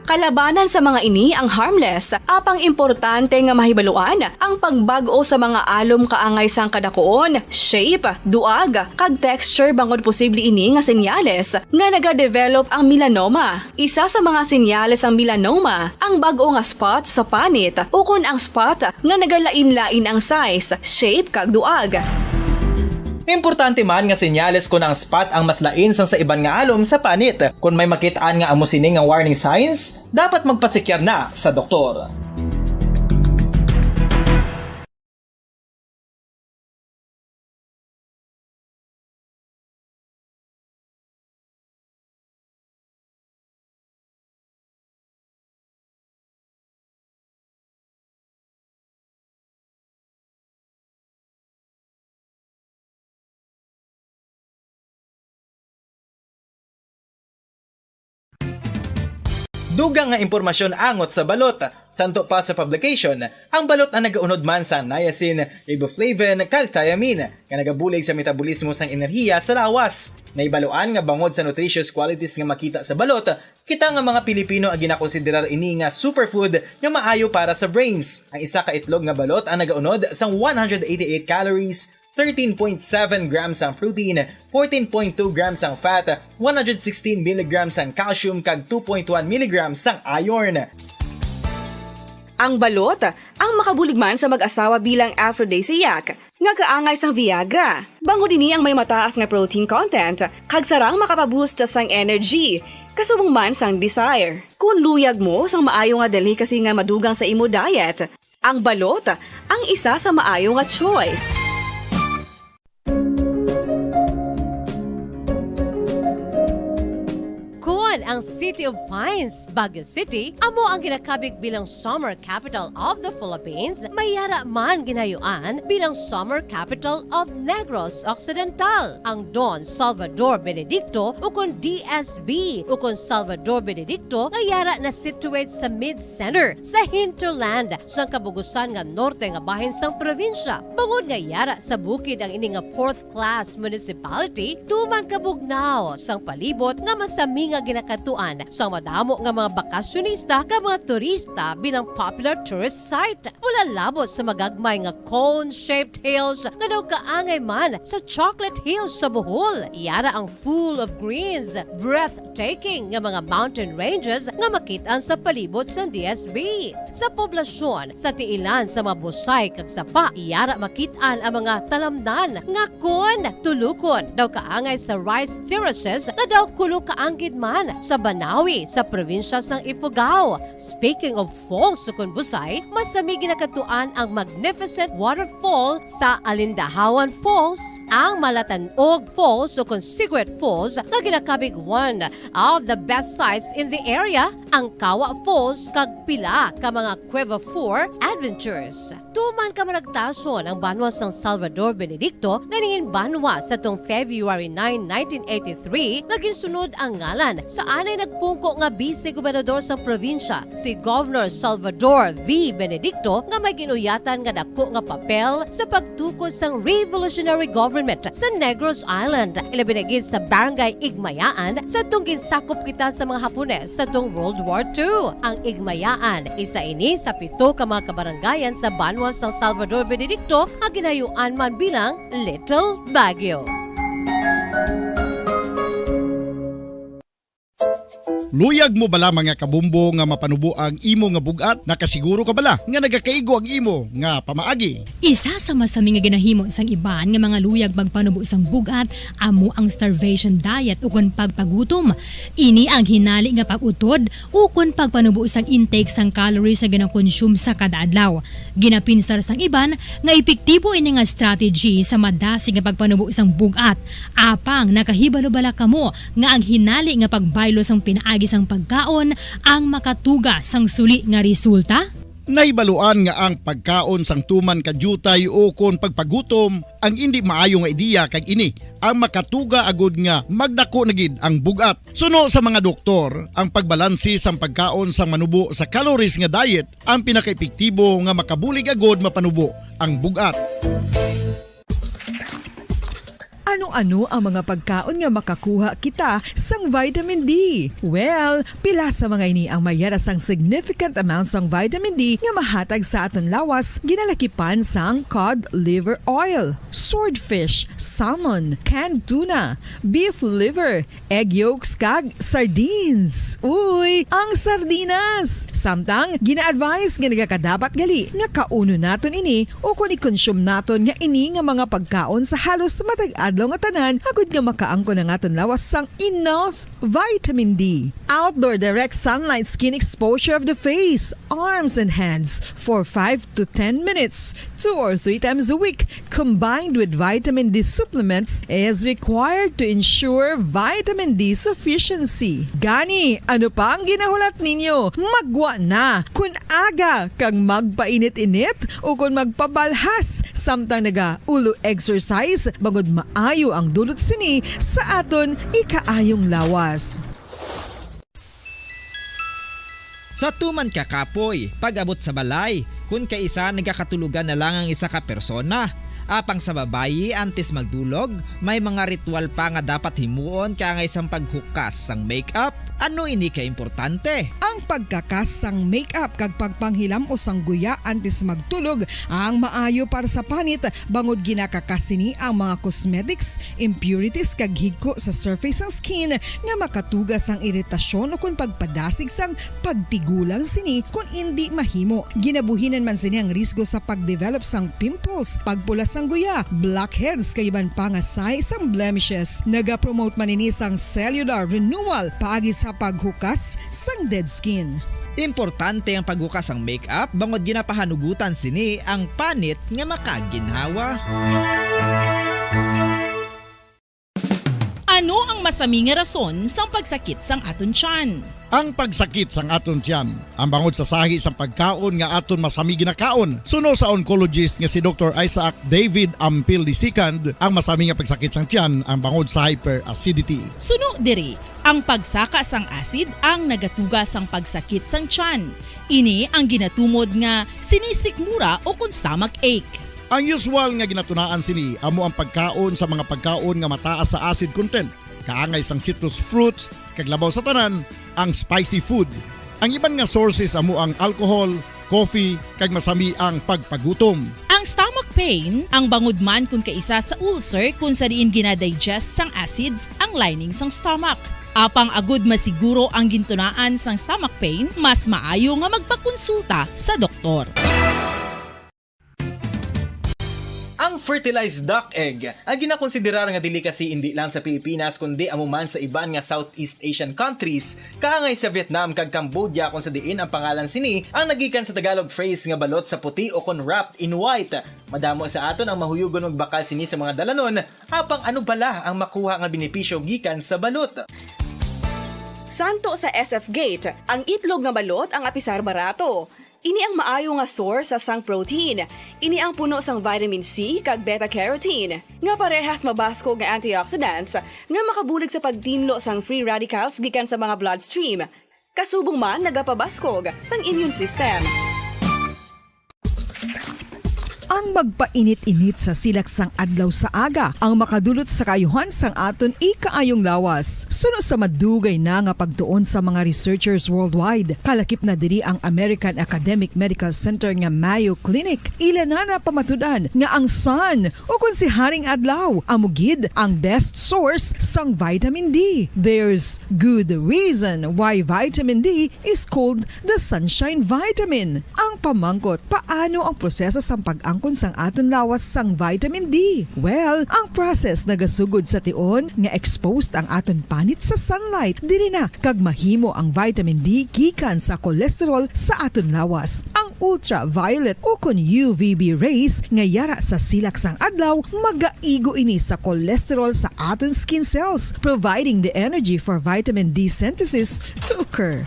Kalabanan sa mga ini ang harmless, apang importante nga mahibaluan ang pagbag-o sa mga alom kaangay sang kadakuon, shape, duag, kag texture, bangod posible ini nga senyales nga nagadevelop ang melanoma. Isa sa mga senyales sang melanoma ang bag-o nga spot sa panit, ukon ang spot nga nagalain-lain ang size, shape, kag duag. Importante man nga senyales kon ang spot ang mas lain sang sa iban nga alom sa panit. Kon may makit-an nga amo sini nga warning signs, dapat magpasekyar na sa doktor. Dugang nga impormasyon angot sa balot. Santo pa sa publication, ang balot ang nagaunod man sa niacin, riboflavin, kag thiamine, nga nagabulig sa metabolismo sang enerhiya sa lawas. Naibaluan nga bangod sa nutritious qualities nga makita sa balot, kita nga mga Pilipino ang ginakonsiderar ini nga superfood nga maayo para sa brains. Ang isa ka itlog nga balot ang nagaunod sang one hundred eighty-eight calories, thirteen point seven grams ang protein, fourteen point two grams ang fat, one hundred sixteen milligrams ang calcium, kag two point one milligrams ang iron. Ang balot ang makabulig man sa mag-asawa bilang aphrodisiac, nga kaangay sang Viagra. Bangod ini ang may mataas nga protein content, kag sarang makapaboost sang energy, kasubong man sang desire. Kung luyag mo sang maayo nga delicacy nga madugang sa imo diet, ang balot ang isa sa maayo nga choice. Kon ang City of Pines, Baguio City, amo ang ginakabig bilang Summer Capital of the Philippines, may yara man ginayuan bilang Summer Capital of Negros Occidental. Ang Don Salvador Benedicto, ukon D S B, ukon Salvador Benedicto, nga yara na situate sa mid-center, sa hinterland, sang kabugusan nga norte nga bahin sang probinsya. Bangod nga yara sa bukid ang ini nga fourth class municipality, tuman kabugnaw sang palibot nga masami nga ginakadtuan sang madamo nga mga bakasyonista kag mga turista bilang popular tourist site. Wala labot sa magagmay nga cone-shaped hills nga daw kaangay man sa Chocolate Hills sa Bohol. Yara ang full of greens, breathtaking nga mga mountain ranges nga makit-an sa palibot sang D S B. Sa poblasyon, sa tiilan sa mga busay kag sapa, yara makit-an ang mga talamnan nga kon tulukon daw kaangay sa rice terraces nga daw kulo kaanggid man sa Banawi sa probinsya sang Ifugao. Speaking of falls ukon busay, masami ginakadtuan ang magnificent waterfall sa Alindahawan Falls, ang Malatanog Falls ukon Secret Falls nga ginakabig one of the best sights in the area, ang Kawa Falls kag pila ka mga Cueva four adventures. Tuman kamaragtason ang banwa sang Salvador Benedicto nga nangin banwa sa tung February nine, nineteen eighty-three, nga ginsunod ang ngalan sa anay nagpungko nga Vice Gobernador sang probinsya, si Governor Salvador V. Benedicto, nga may ginuyatan nga dako nga papel sa pagtukod sang revolutionary government sa Negros Island, ilabi na gid sa Barangay Igmayaan, sa tung ginsakop kita sa mga Hapones sa tung World War Two. Ang Igmayaan, isa ini sa pito ka mga kabarangayan sa banwa sang Salvador Benedicto nga ginayuan man bilang Little Baguio. Luyag mo bala, mga kabumbo, nga mapanubo ang imo nga bug-at? Nakasiguro ka bala nga nagakaigo ang imo nga pamaagi? Isa sa masami nga ginahimo sang iban nga mga luyag magpanubo sang bug-at amo ang starvation diet ukon pagpagutom. Ini ang hinali nga pag-utod ukon pagpanubo sang intake sang calories nga ginakonsume sa kada adlaw. Ginapinsar sang iban nga epektibo ini nga strategy sa madasig nga pagpanubo sang bug-at. Apang nakahibalo bala kamo nga ang hinali nga pagbaylo sang pinaagi sang pagkaon ang makatuga sang suli nga resulta? Nahibaluan nga ang pagkaon sang tuman ka diutay ukon pagpagutom ang indi maayo nga ideya, kag ini ang makatuga agud nga magdako na gid ang bug-at. Suno sa mga doktor, ang pagbalanse sang pagkaon sang manubo sa calories nga diet ang pinakaepektibo nga makabulig agud mapanubo ang bug-at. Ano-ano ang mga pagkaon nga makakuha kita sang vitamin D? Well, pila sa mga ini ang may yara sang significant amount sang vitamin D nga mahatag sa aton lawas, ginalakipan sang cod liver oil, swordfish, salmon, canned tuna, beef liver, egg yolks, kag sardines. Uy, ang sardinas! Samtang gina-advise nga nagakadapat gali nga kaunon naton ini ukon i-consume naton nga ini nga mga pagkaon sa halos matag adlaw nga tanan, agud nga makaangkon ang aton lawas sang enough vitamin D. Outdoor direct sunlight skin exposure of the face, arms, and hands for five to ten minutes, two or three times a week, combined with vitamin D supplements, is required to ensure vitamin D sufficiency. Gani, ano pa ang ginahulat ninyo? Maggwa na! Kon aga kag magpainit-init ukon magpabalhas samtang naga-ulo exercise, bangod maayo ang dulot sini sa aton ikaayong lawas. Sa tuman ka kapoy, pag-abot sa balay, kun kaisa nagakatulogan na lang ang isa ka persona. Apang sa babayi, antes magdulog, may mga ritual pa nga dapat himuon kaangay sang paghukas sang makeup. Ano ini ka importante? Ang pagkakas sang makeup kag pagpanghilam-os sang guya antes magtulog ang maayo para sa panit, bangod ginakakas sini ang mga cosmetics, impurities kag higko sa surface sang skin nga makatuga sang iritasyon ukon pagpadasig sang pagtigulang sini kon indi mahimo. Ginabuhinan man sini ang risgo sa pag-develop sang pimples, pagpula sang guya, blackheads kag iban pa nga sign sang blemishes. Nagapromote man ini sang cellular renewal paagi sa paghukas sang dead skin. Importante ang paghukas sang makeup bangod ginapahanugutan sini ang panit nga makaginhawa. Ano ang masami nga rason sang pagsakit sang aton tiyan? Ang pagsakit sang aton tiyan, ang bangod sa sahi sang pagkaon nga aton masami ginakaon. Suno sa oncologist nga si Doktor Isaac David Ampil the second, ang masami nga pagsakit sang tiyan ang bangod sa hyperacidity. Suno diri, ang pagsaka sang acid ang nagatuga sang pagsakit sang tiyan. Ini ang ginatumod nga sinisikmura o kon stomach ache. Ang usual nga ginatunaan sini amo ang pagkaon sa mga pagkaon nga mataas sa acid content, kaangay sang citrus fruits, kag labaw sa tanan, ang spicy food. Ang iban nga sources amo ang alcohol, coffee, kag masami ang pagpagutom. Ang stomach pain, ang bangod man kon kaisa sa ulcer kon sa diin ginadigest sang acids ang lining sang stomach. Apang agud masiguro ang gintunaan sang stomach pain, mas maayo nga magpakonsulta sa doktor. Ang fertilized duck egg, ang ginakonsiderar nga delicacy indi lang sa Pilipinas, kundi amo man sa iban nga Southeast Asian countries, kaangay sa Vietnam kag Cambodia, kung sa diin ang pangalan sini ang nagikan sa Tagalog phrase nga balot sa puti o kon wrapped in white. Madamo sa aton ang mahuyugon magbakal sini sa mga dalanon, apang ano bala ang makuha nga benepisyo gikan sa balot? Santo sa S F Gate, ang itlog nga balot ang apisar barato. Ini ang maayo nga source sa sang protein. Ini ang puno sang vitamin C kag beta carotene, nga parehas mabaskog nga antioxidants nga makabulig sa pagtinlo sang free radicals gikan sa mga bloodstream. Kasubong man, nagapabaskog sang immune system. Ang magpainit-init sa silak sang adlaw sa aga ang makadulot sa kaayuhan sang aton ikaayong lawas. Suno sa madugay na nga pagtuon sa mga researchers worldwide, kalakip na diri ang American Academic Medical Center nga Mayo Clinic. Ila na napamatud-an nga ang sun, o kon si Haring Adlaw, amo gid ang best source sang vitamin D. There's good reason why vitamin D is called the sunshine vitamin. Ang pamangkot, paano ang proseso sang pag-angkon sang aton lawas sang vitamin D? Well, ang process nagasugod sa tion nga exposed ang aton panit sa sunlight. Diri na kag mahimo ang vitamin D gikan sa cholesterol sa aton lawas. Ang ultraviolet o kon U V B rays nga yara sa silak sang adlaw, magaigo ini sa cholesterol sa aton skin cells, providing the energy for vitamin D synthesis to occur.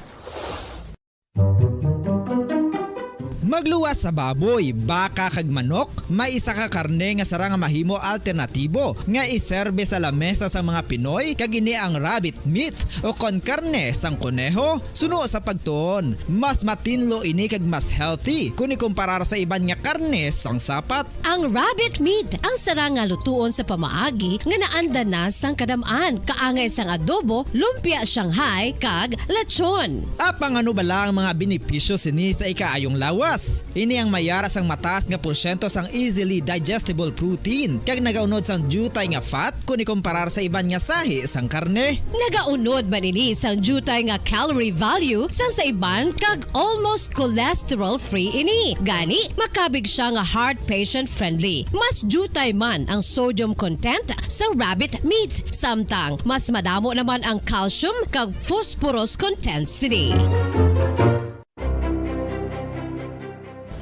Magluwas sa baboy, baka kag manok, may isa ka karne nga sarang nga mahimo alternatibo nga iserbe sa lamesa sa mga Pinoy, kag ini ang rabbit meat o kon karne sang koneho. Suno sa pagtuon, mas matinlo ini kag mas healthy kun ikumparar sa iban nga karne sang sapat. Ang rabbit meat ang sarang nga lutuon sa pamaagi nga naanda na sang kadam-an, kaangay sang adobo, lumpia Shanghai, kag lechon. Apang ano bala ang mga benepisyo sini sa ikaayong lawas? Ini ang mayara sang mataas nga porsyento sang easily digestible protein, kag nagaunod sang diutay nga fat kun ikumparar sa iban nga sahi sang karne. Nagaunod man ini sang diutay nga calorie value sang sa iban, kag almost cholesterol-free ini. Gani, makabig sia nga heart patient-friendly. Mas diutay man ang sodium content sa rabbit meat, samtang mas madamo naman ang calcium kag phosphorus content sini.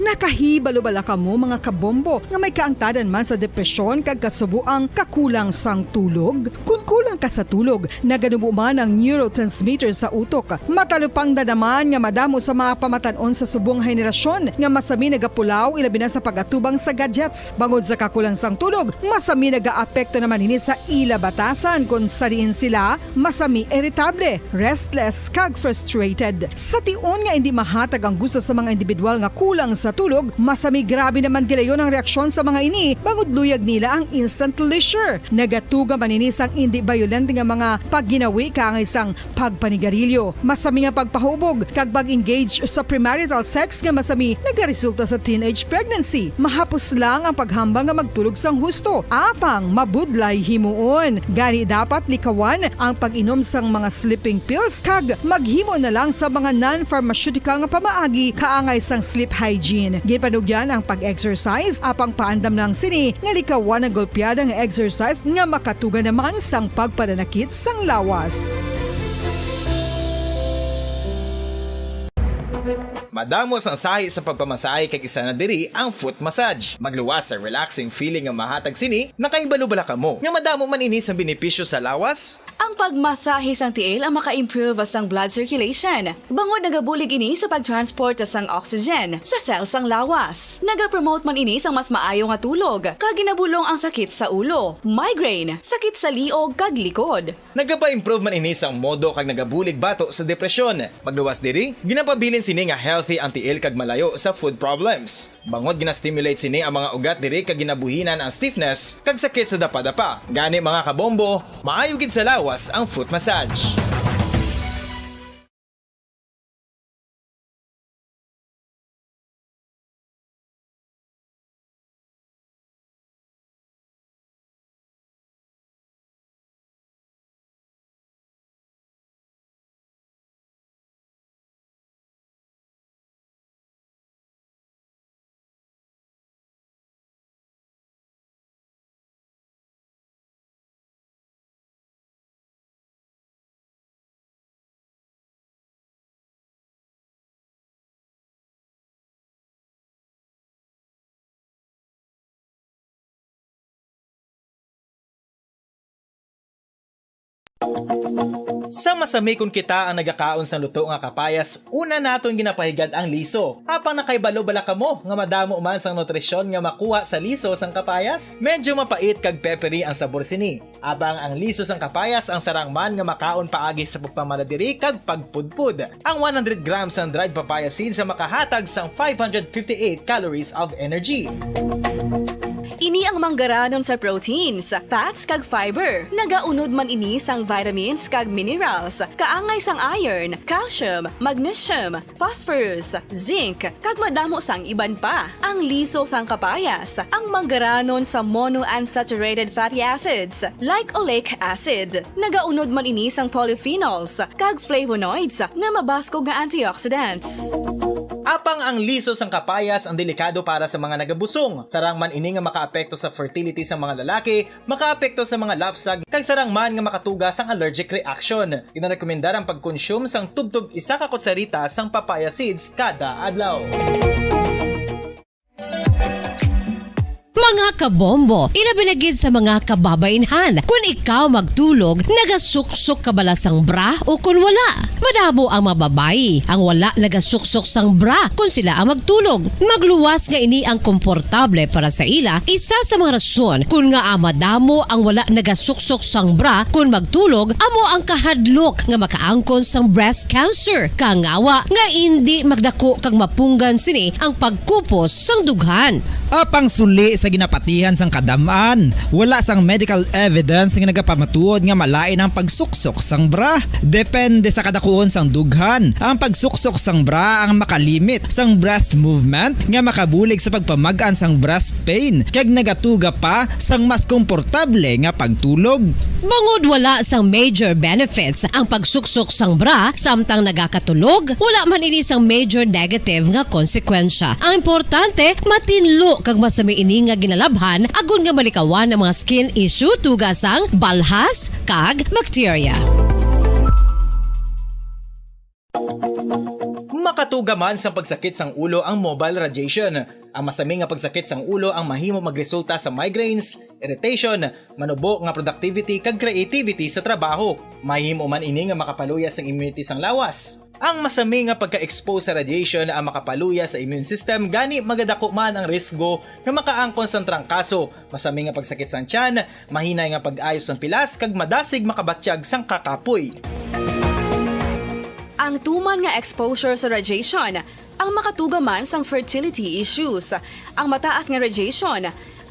Nakahibalo bala kamo, mga kabombo, nga may kaangtadan man sa depresyon kag kasubo ang kakulang sang tulog? Kon kulang ka sa tulog, naganubo man ang neurotransmitter sa utok. Matalupangdan naman nga madamo sa mga pamatan-on sa subong nga henerasyon nga masami nagapulaw, ilabi na sa pag-atubang sa gadgets. Bangod sa kakulang sang tulog, masami nagaapekto naman ini sa ila batasan, kon sa diin sila masami iritable, restless, kag frustrated. Sa tion nga indi mahatag ang gusto sa mga individual nga kulang sa tulog, masami grabe naman gilayon ang reaksyon sa mga ini, bangod luyag nila ang instant leisure. Nagatuga man ini sang indi bayolente nga mga pagginawi kaangay sang pagpanigarilyo, masami nga pagpahubog, kag pag-engage sa premarital sex nga masami nagaresulta sa teenage pregnancy. Mahapos lang ang paghambal nga magtulog sang husto, apang mabudlay himuon. Gani, dapat likawan ang pag-inom sang mga sleeping pills kag maghimo na lang sa mga non-pharmaceutical nga pamaagi kaangay sang sleep hygiene. Ginpanugyan ang pag-exercise, apang paandam lang sini nga likawan ang golpeada nga exercise nga makatuga naman sang pagpananakit sang lawas. Madamo sang sahi sa pagpamasahe, kag isa na diri ang foot massage. Magluwas sa relaxing feeling nga mahatag sini. Nakahibalo bala kamo nga madamo man ini sang benepisyo sa lawas? Ang pagmasahe sang tiil ang maka-improve sang blood circulation, bangod nagabulig ini sa pag-transport sang oxygen sa cell sang lawas. Nagapromote man ini sang mas maayo nga tulog, kag ginabulong ang sakit sa ulo, migraine, sakit sa liog, kag likod. Nagapa-improve man ini sang modo kag nagabulig bato sa depresyon. Magluwas diri, ginapabilin sini nga healthy ang tiil kag malayo sa foot problems. Bangod gina-stimulate sini ang mga ugat diri kag ginabuhinan ang stiffness kag sakit sa dapadapa. Gani, mga kabombo, maayo gid sa lawas ang foot massage. Sa masami, kon kita ang nagakaon sang luto nga kapayas, una naton ginapahigad ang liso. Apang nakahibalo bala kamo nga madamo man sang nutrisyon nga makuha sa liso sang kapayas? Medyo mapait kag peppery ang sabor sini. Apang ang liso sang kapayas ang sarang man nga makaon paagi sa pagpamala diri kag pagpudpod. Ang one hundred grams sang dried papaya seeds ang makahatag sang five hundred fifty-eight calories of energy. Ini ang manggaranon sa proteins, fats, kag fiber. Nagaunod man ini sang vitamins kag minerals, kaangay sang iron, calcium, magnesium, phosphorus, zinc, kag madamo sang iban pa. Ang liso sang kapayas, ang manggaranon sa monounsaturated fatty acids, like oleic acid. Nagaunod man ini sang polyphenols kag flavonoids nga mabaskog nga antioxidants. Apang ang liso sang kapayas ang delikado para sa mga nagabusong. Sarang man ini nga makaapekto sa fertility sang mga lalaki, makaapekto sa mga lapsag, kag sarang man nga makatuga sang allergic reaction. Ginarekomendar ang pagkonsume sang tubtob isa ka kutsarita sang papaya seeds kada adlaw. Mga kabombo, ilabi na gid sa mga kababainhan, kun ikaw magtulog, nagasuksok ka bala sang bra o kun wala? Madamo ang mga babayi ang wala nagasuksok sang bra kun sila ang magtulog. Magluwas nga ini ang komportable para sa ila, isa sa mga rason kun ngaa madamo ang wala nagasuksok sang bra kun magtulog amo ang kahadlok nga makaangkon sang breast cancer, kangawa nga indi magdako kag mapunggan sini ang pagkupos sang dughan. Apang suli sa ginapatihan sang kadam-an, wala sang medical evidence nga nagapamatuod nga malain ang pagsuksok sang bra. Depende sa kadakuon sang dughan, ang pagsuksok sang bra ang makalimit sang breast movement nga makabulig sa pagpamag-an sang breast pain, kag nagatuga pa sang mas komportable nga pagtulog. Bangod wala sang major benefits ang pagsuksok sang bra samtang nagakatulog, wala man ini sang major negative nga konsekwensya. Ang importante, matinlo kag masami ini nga ginalabhan agod nga malikawan ang mga skin issue tuga sang balhas kag bakterya. Makatuga man sang pagsakit sang ulo ang mobile radiation. Ang masami nga pagsakit sang ulo ang mahimo magresulta sa migraines, irritation, manubo nga productivity kag creativity sa trabaho. Mahimo man ini nga makapaluya sang immunity sang lawas. Ang masami nga pagka-expose sa radiation ang makapaluya sa immune system, gani magadako man ang risgo nga makaangkon sang trangkaso, masami nga pagsakit sang tiyan, mahinay nga pag-ayo sang pilas kag madasig makabatyag sang kakapoy. Ang tuman nga exposure sa radiation ang makatuga man sang fertility issues. Ang mataas nga radiation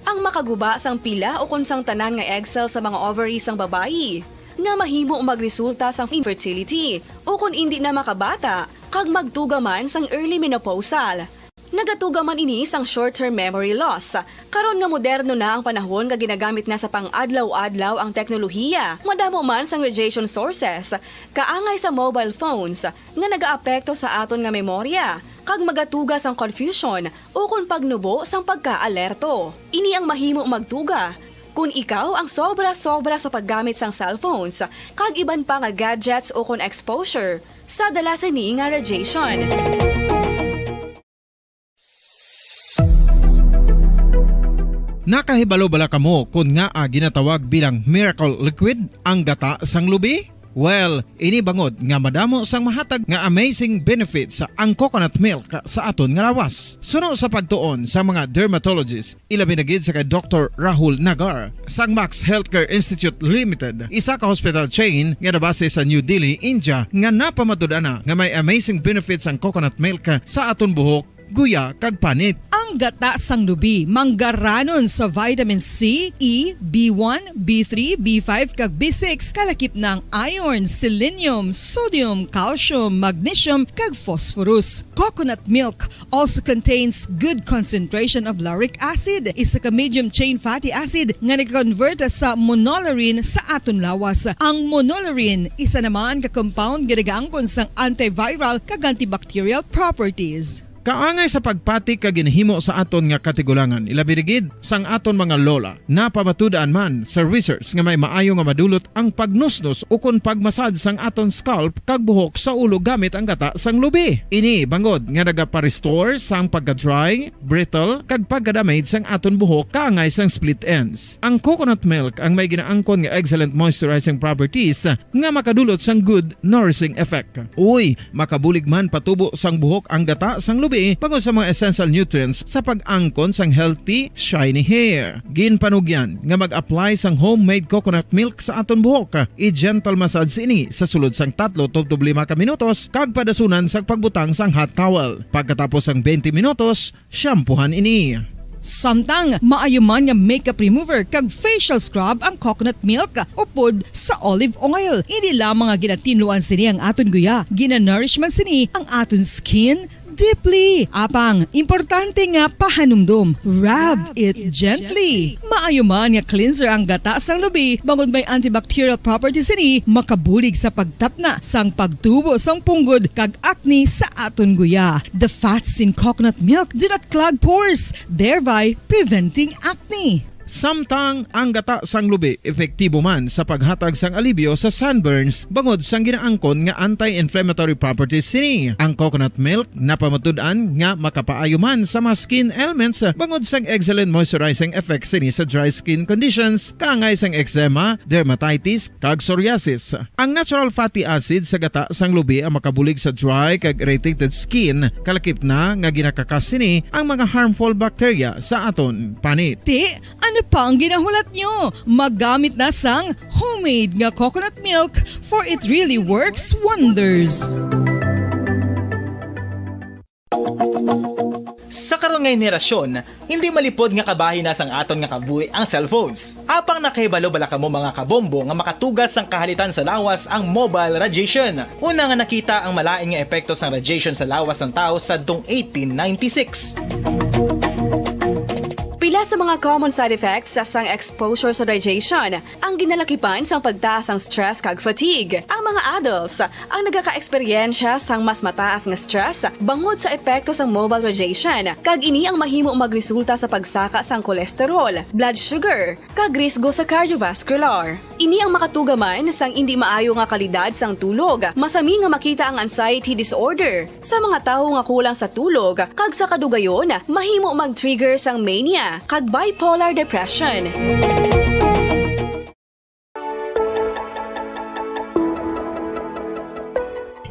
ang makaguba sang pila ukon sang tanan nga egg cell sa mga ovary sang babayi, nga mahimo magresulta sang infertility ukon indi na makabata kag magtuga man sang early menopausal. Nagatuga man ini sang short-term memory loss. Karon nga moderno na ang panahon nga ginagamit na sa pang-adlaw-adlaw ang teknolohiya, madamo man sang radiation sources, kaangay sa mobile phones, nga nagaapekto sa aton nga memorya, kag magatuga sang confusion ukon pagnubo sang pagkaalerto. Ini ang mahimo magtuga kon ikaw ang sobra-sobra sa paggamit sang cellphones kag iban pa nga gadgets ukon exposure sa dala sini nga radiation. Nakahibalo bala kamo kon ngaa ginatawag bilang miracle liquid ang gata sang lubi? Well, ini bangod nga madamo sang mahatag nga amazing benefits ang coconut milk sa aton nga lawas. Suno sa pagtuon sa mga dermatologist, ilabi na gid sa kay Doktor Rahul Nagar sang Max Healthcare Institute Limited, isa ka hospital chain nga nabase sa New Delhi, India, nga napamatud-an na nga may amazing benefits ang coconut milk sa aton buhok, guya, kag panit. Ang gata sang lubi manggaranon sa vitamin C, E, B one, B three, B five, kag B six, kalakip na ang iron, selenium, sodium, calcium, magnesium, kag phosphorus. Coconut milk also contains good concentration of lauric acid, isa ka medium chain fatty acid nga nag-convert sa monolaurin sa aton lawas. Ang monolaurin, isa naman ka compound nga nagaangkon sang antiviral kag antibacterial properties. Kaangay sa pagpati kag ginhimo sa aton nga katigulangan, ilabi na gid sang aton mga lola. Napamatud-an man sa research nga may maayo nga madulot ang pagnusnos ukon pagmasad sang aton scalp kag buhok sa ulo gamit ang gata sang lubi. Ini bangod nga nagapa-restore sang pagka-dry, brittle, kag pagka-damage sang aton buhok kaangay sang split ends. Ang coconut milk ang may ginaangkon nga excellent moisturizing properties nga makadulot sang good nourishing effect. Uy, makabulig man patubo sang buhok ang gata sang lubi bangod sa mga essential nutrients sa pag-angkon sang healthy, shiny hair. Ginpanugyan nga mag-apply sang homemade coconut milk sa aton buhok. I-gentle massage ini sa sulod sang tatlo tubtob lima ka minutos kag padasunan sa pagbutang sang hot towel. Pagkatapos sang twenty minutos, shampoohan ini. Samtang maayo man nga makeup remover kag facial scrub ang coconut milk upod sa olive oil. Hindi lamang nga ginatinluan sini ang aton guya, ginanourish man sini ang aton skin deeply. Apang, importante nga pahanumdom, rub it gently. Maayo man nga cleanser ang gata sang lubi, bangod may antibacterial properties sini, makabulig sa pagtapna sang pagtubo sang punggod kag acne sa aton guya. The fats in coconut milk do not clog pores, thereby preventing acne. Samtang ang gata sang lubi epektibo man sa paghatag sang alibyo sa sunburns bangod sang ginaangkon nga anti-inflammatory properties sini. Ang coconut milk napamatud-an nga makapaayo man sa mga skin ailments bangod sang excellent moisturizing effect sini sa dry skin conditions, kaangay sang eczema, dermatitis, kag psoriasis. Ang natural fatty acid sa gata sang lubi ang makabulig sa dry kag irritated skin, kalakip na nga ginakakas sini ang mga harmful bacteria sa aton panit. Ti, ano pa ang ginahulat nyo? Maggamit na sang homemade nga coconut milk, for it really works wonders. Sa karon nga henerasyon, hindi malipod nga kabahin na sang aton nga kabuhi ang cellphones. Apang nakahibalo bala kamo, mga kabombo, nga makatugas sang kahalitan sa lawas ang mobile radiation? Una nga nakita ang malain nga epekto sang radiation sa lawas sang tawo sadtong eighteen ninety-six. Pila sa mga common side effects sang exposure sa radiation ang ginalakipan sang pagtaas sang stress kag fatigue. Ang mga adults ang nagaka-eksperyensya sang mas mataas nga stress bangod sa epekto sang mobile radiation, kag ini ang mahimo magresulta sa pagsaka sang cholesterol, blood sugar, kag risgo sa cardiovascular. Ini ang makatugaman sang indi maayo nga kalidad sang tulog. Masami nga makita ang anxiety disorder sa mga tawo nga kulang sa tulog, kag sa kadugayon, mahimo mag-trigger sang mania kag bipolar depression.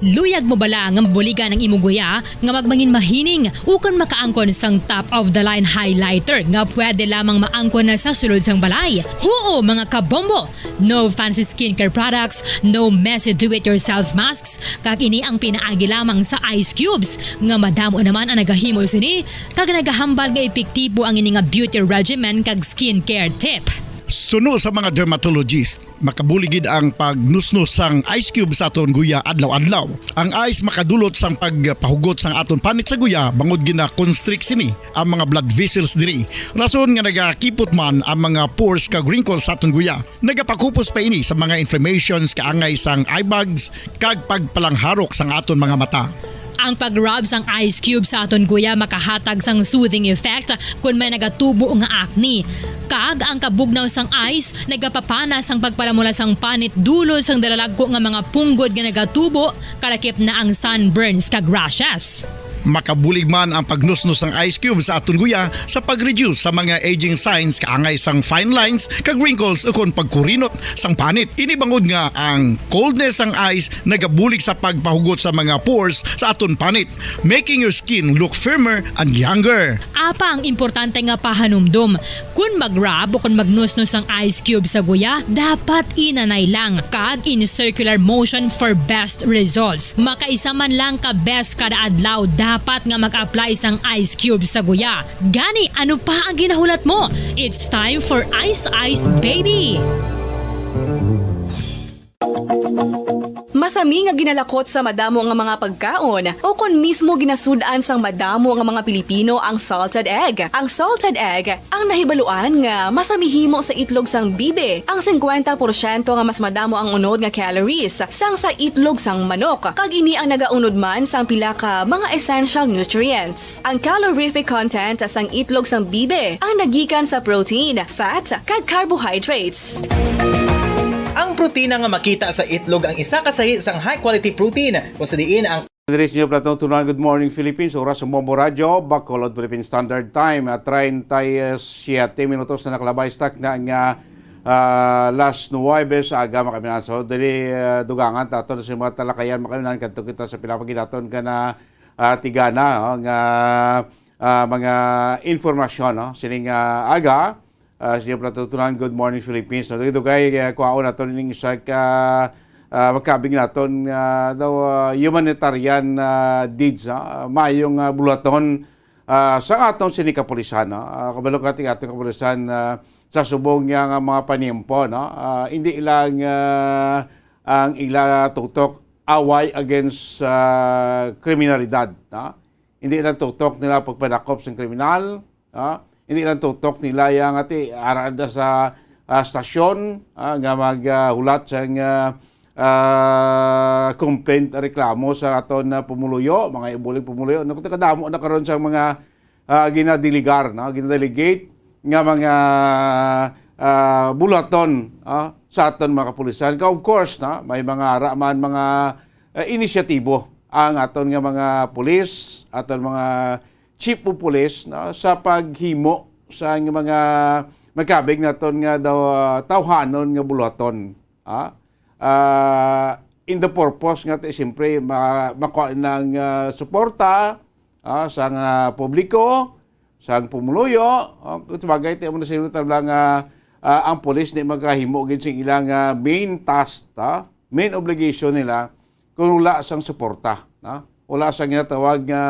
Luyag mo bala nga mabuligan ang imo guya nga magmangin mahining ukon makaangkon sang top of the line highlighter nga pwede lamang maangkon na sa sulod sang balay? Huo, mga kabombo! No fancy skincare products, no messy do-it-yourself masks, kag ini ang pinaagi lamang sa ice cubes nga madamo naman ang nagahimo sini kag nagahambal nga epektibo ang ini nga beauty regimen kag skincare tip. Suno sa mga dermatologist, makabulig gid ang pagnusnos sang ice cube sa aton guya adlaw-adlaw. Ang ice makadulot sang pagpahugot sang aton panit sa guya bangod gina-constrict sini ang mga blood vessels diri. Rason nga nagakipot man ang mga pores kag wrinkles sa aton guya. Nagapakupos pa ini sa mga inflammations kaangay sang eye bags kag pagpalangharok sang aton mga mata. Ang pag-rub sang ice cube sa aton guya makahatag sang soothing effect kon may nagatubo nga acne. Kag ang kabugnaw sang ice nagapapana sang pagpalamula sang panit dulot sang dalalagko nga mga punggod nga nagatubo, kalakip na ang sunburns kag rashes. Makabulig man ang pagnusnos sang ice cube sa aton guya sa pag-reduce sa mga aging signs kaangay sang fine lines kag wrinkles ukon pagkurinot sang panit. Ini bangod nga ang coldness sang ice nagabulig sa pagpahugot sa mga pores sa aton panit, making your skin look firmer and younger. Apa ang importante nga pahanumdom? Kon mag-rub o kon magnusnos ang ice cube sa guya, dapat inanay lang kag in circular motion for best results. Makaisa man lang ka beses kada adlaw dapat nga mag-apply sang ice cube sa guya. Gani, ano pa ang ginahulat mo? It's time for Ice Ice Baby! Masami nga ginalakot sa madamo nga mga pagkaon, o kon mismo ginasud-an sang madamo nga mga Pilipino ang salted egg. Ang salted egg ang nahibaluan nga masami himo sa itlog sang bibe, ang singkwenta porsyento nga mas madamo ang unod nga calories sang sa itlog sang manok, kag ini ang nagaunod man sang pila ka mga essential nutrients. Ang calorific content sang itlog sang bibe ang nagikan sa protein, fat, kag carbohydrates. Ang protina nga makita sa itlog ang isa ka sahi sang high-quality protein, kung sa diin ang Diri sa inyo, Platong Tunan, Good Morning Philippines, oras sa Bombo Radyo, Bacolod, Philippine Standard Time, at treinta y siete minutos na nakalabay sa takna nga, ah, las nuwebe sa aga, mga kaminaso. Diri, ah, dugangan, tato na sa mga talakayan, mga kaminahan, kadto kita sa pila pa gid naton ka na, ah, tigana, oh, nga, ah, mga informasyon, no? Sining, ah, aga, ah, sa inyo pala tutunan, Good Morning Philippines. No, dito kay, ah, kwaon naton ning isa ka, ah, makabig naton, ah, daw, ah, humanitarian, ah, deeds, ah, mayong, ah, buluhaton, ah, sa aton sini kapulisan, no? Ah, kabalo ka, ating, ating kapulisan, ah, sa subong niya nga mga panimpo, no? Ah, hindi lang, ah, ang ila tutok away against, ah, kriminalidad, no? Hindi lang tutok nila pagpadakop sa kriminal, ah, hindi lang tutok nila yang ati arada sa, ah, stasyon, ah, nga mag, ah, hulat sang, ah, ah, complaint, reklamo sa aton na pumuluyo, mga ibuling pumuluyo. Naku, kadamo na karon sa mga, ah, ginadiligar, no? Ginadelegate nga mga, ah, buluhaton, ah, sa aton mga kapulisan. Ka, of course, no? May mga ara man, mga, ah, inisyatibo ang aton nga mga pulis, aton mga chief of police, no, sa paghimo sa mga makabig naton nga daw, ah, tawhanon nga buluhaton, ah. Ah, in the purpose nga ti, siyempre, ma-, makuha ng, ah, suporta, ah, sa nga publiko, sa pumuluyo, ah, kung sabagay, ti mo na sila tabla nga, ah, ang pulis di magkahimo gid sing ilang, ah, main task, ah, main obligation nila kung wala sang suporta, no? Wala sang ginatawag nga,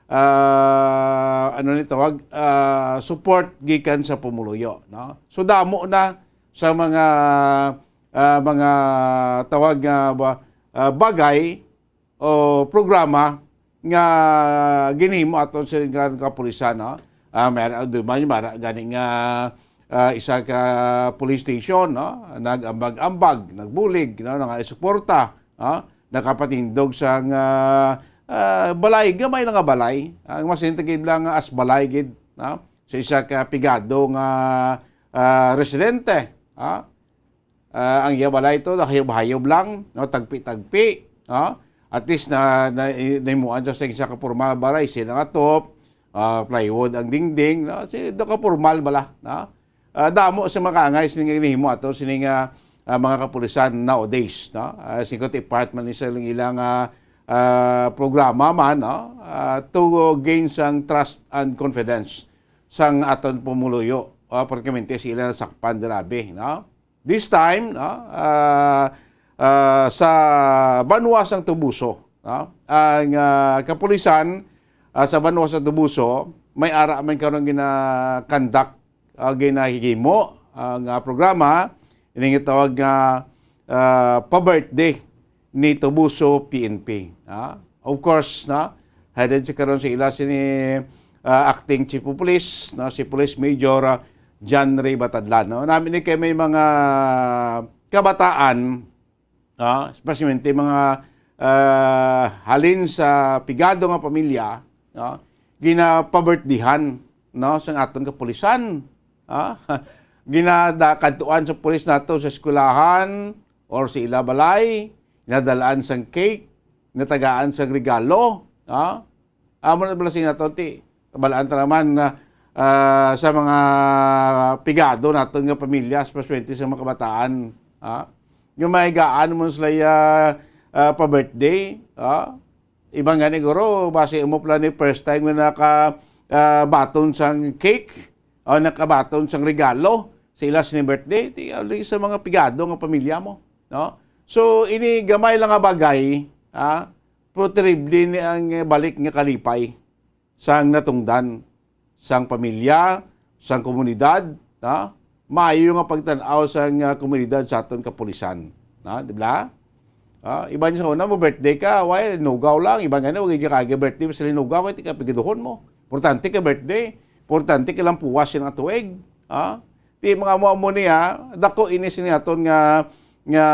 ah, ano ni tawag, ah, support gikan sa pumuluyo, no? So, damo na sa mga, ah, mga tawag nga ba, ah, bagay o programa nga ginhimo aton sa kapulisan, no? Ah, may ara, di ba, may ara gani nga, ah, isa ka police station, no? Nag-ambag-ambag, nagbulig, no? Nga suporta, no? Nakapatindog sang, ah, ah, balay, gamay lang nga balay. Ang mas hinta gid lang as balay gid, no? Sa isa ka pigado nga, ah, residente, ha? Ah, ang iya balay to, nahayop-hayop lang, no? Tagpi-tagpi, no? At least na, na, nahimuan siya sa isa ka pormal balay, sila nga top, ah, plywood ang dingding, no? Si, do ka pormal bala, no? Ah, damo sa mga kaangay sining ginahimo ato sining, ah, ah, mga kapulisan nowadays, no? Ah, sining department ni sa ilang, ah, ah, programa man, no? Ah, to gain sang trust and confidence sang aton pumuluyo, ah, pertinente sila nasakpan grabe, no? This time, no, ah, ah, sa banwa sang Toboso, no? Ang, ah, kapulisan, ah, sa banwa sa Toboso, may ara man karon gina-conduct, ah, ginahimo, ah, nga programa, ini nga tawag nga, ah, pa-birthday ni Toboso P N P, ah. Of course, no, headed sa karon sa ila sini, ah, acting chief of police, no, si Police Major, ah, John Ray Batadlan, no. Nami ni kay may mga kabataan, ah, especially mga, ah, halin sa pigado nga pamilya, no, ginapabirthdihan, no, sang aton kapulisan, ah. Ginadakadtuan sa pulis nato sa eskwelahan or sa ila balay, ginadalaan sang cake, natagaan sang regalo, ah. Amo na bala sing nato ti, kabalaan ta naman nga, ah, sa mga pigado naton nga pamilya, especially sa mga kabataan, ah, nga mahigaan mo sila, ah, ah, pa-birthday, ah. Iban gani guro, basi imo pala ni first time nga naka, ah, baton sang cake o nakabaton sang regalo sa ila sini birthday, ti, ali sa mga pigado nga pamilya mo, no? So, ini gamay lang nga bagay, ah, pero terrible ni ang balik nga kalipay sang natungdan, sang pamilya, sang komunidad, ha? Maayo nga pagtan-aw sang, ah, komunidad sa aton kapulisan, ha? Di ba? Ah, iban sa una mo birthday ka, way, linugaw lang. Iban gani, wag ka kaya birthday, basta linugaw, kay ti ka pigaduhon mo. Importante ka birthday. Importante ka lang puwas siya nga tuig. Ha? Ti mga amo-amo niya, dako ini sini aton nga, nga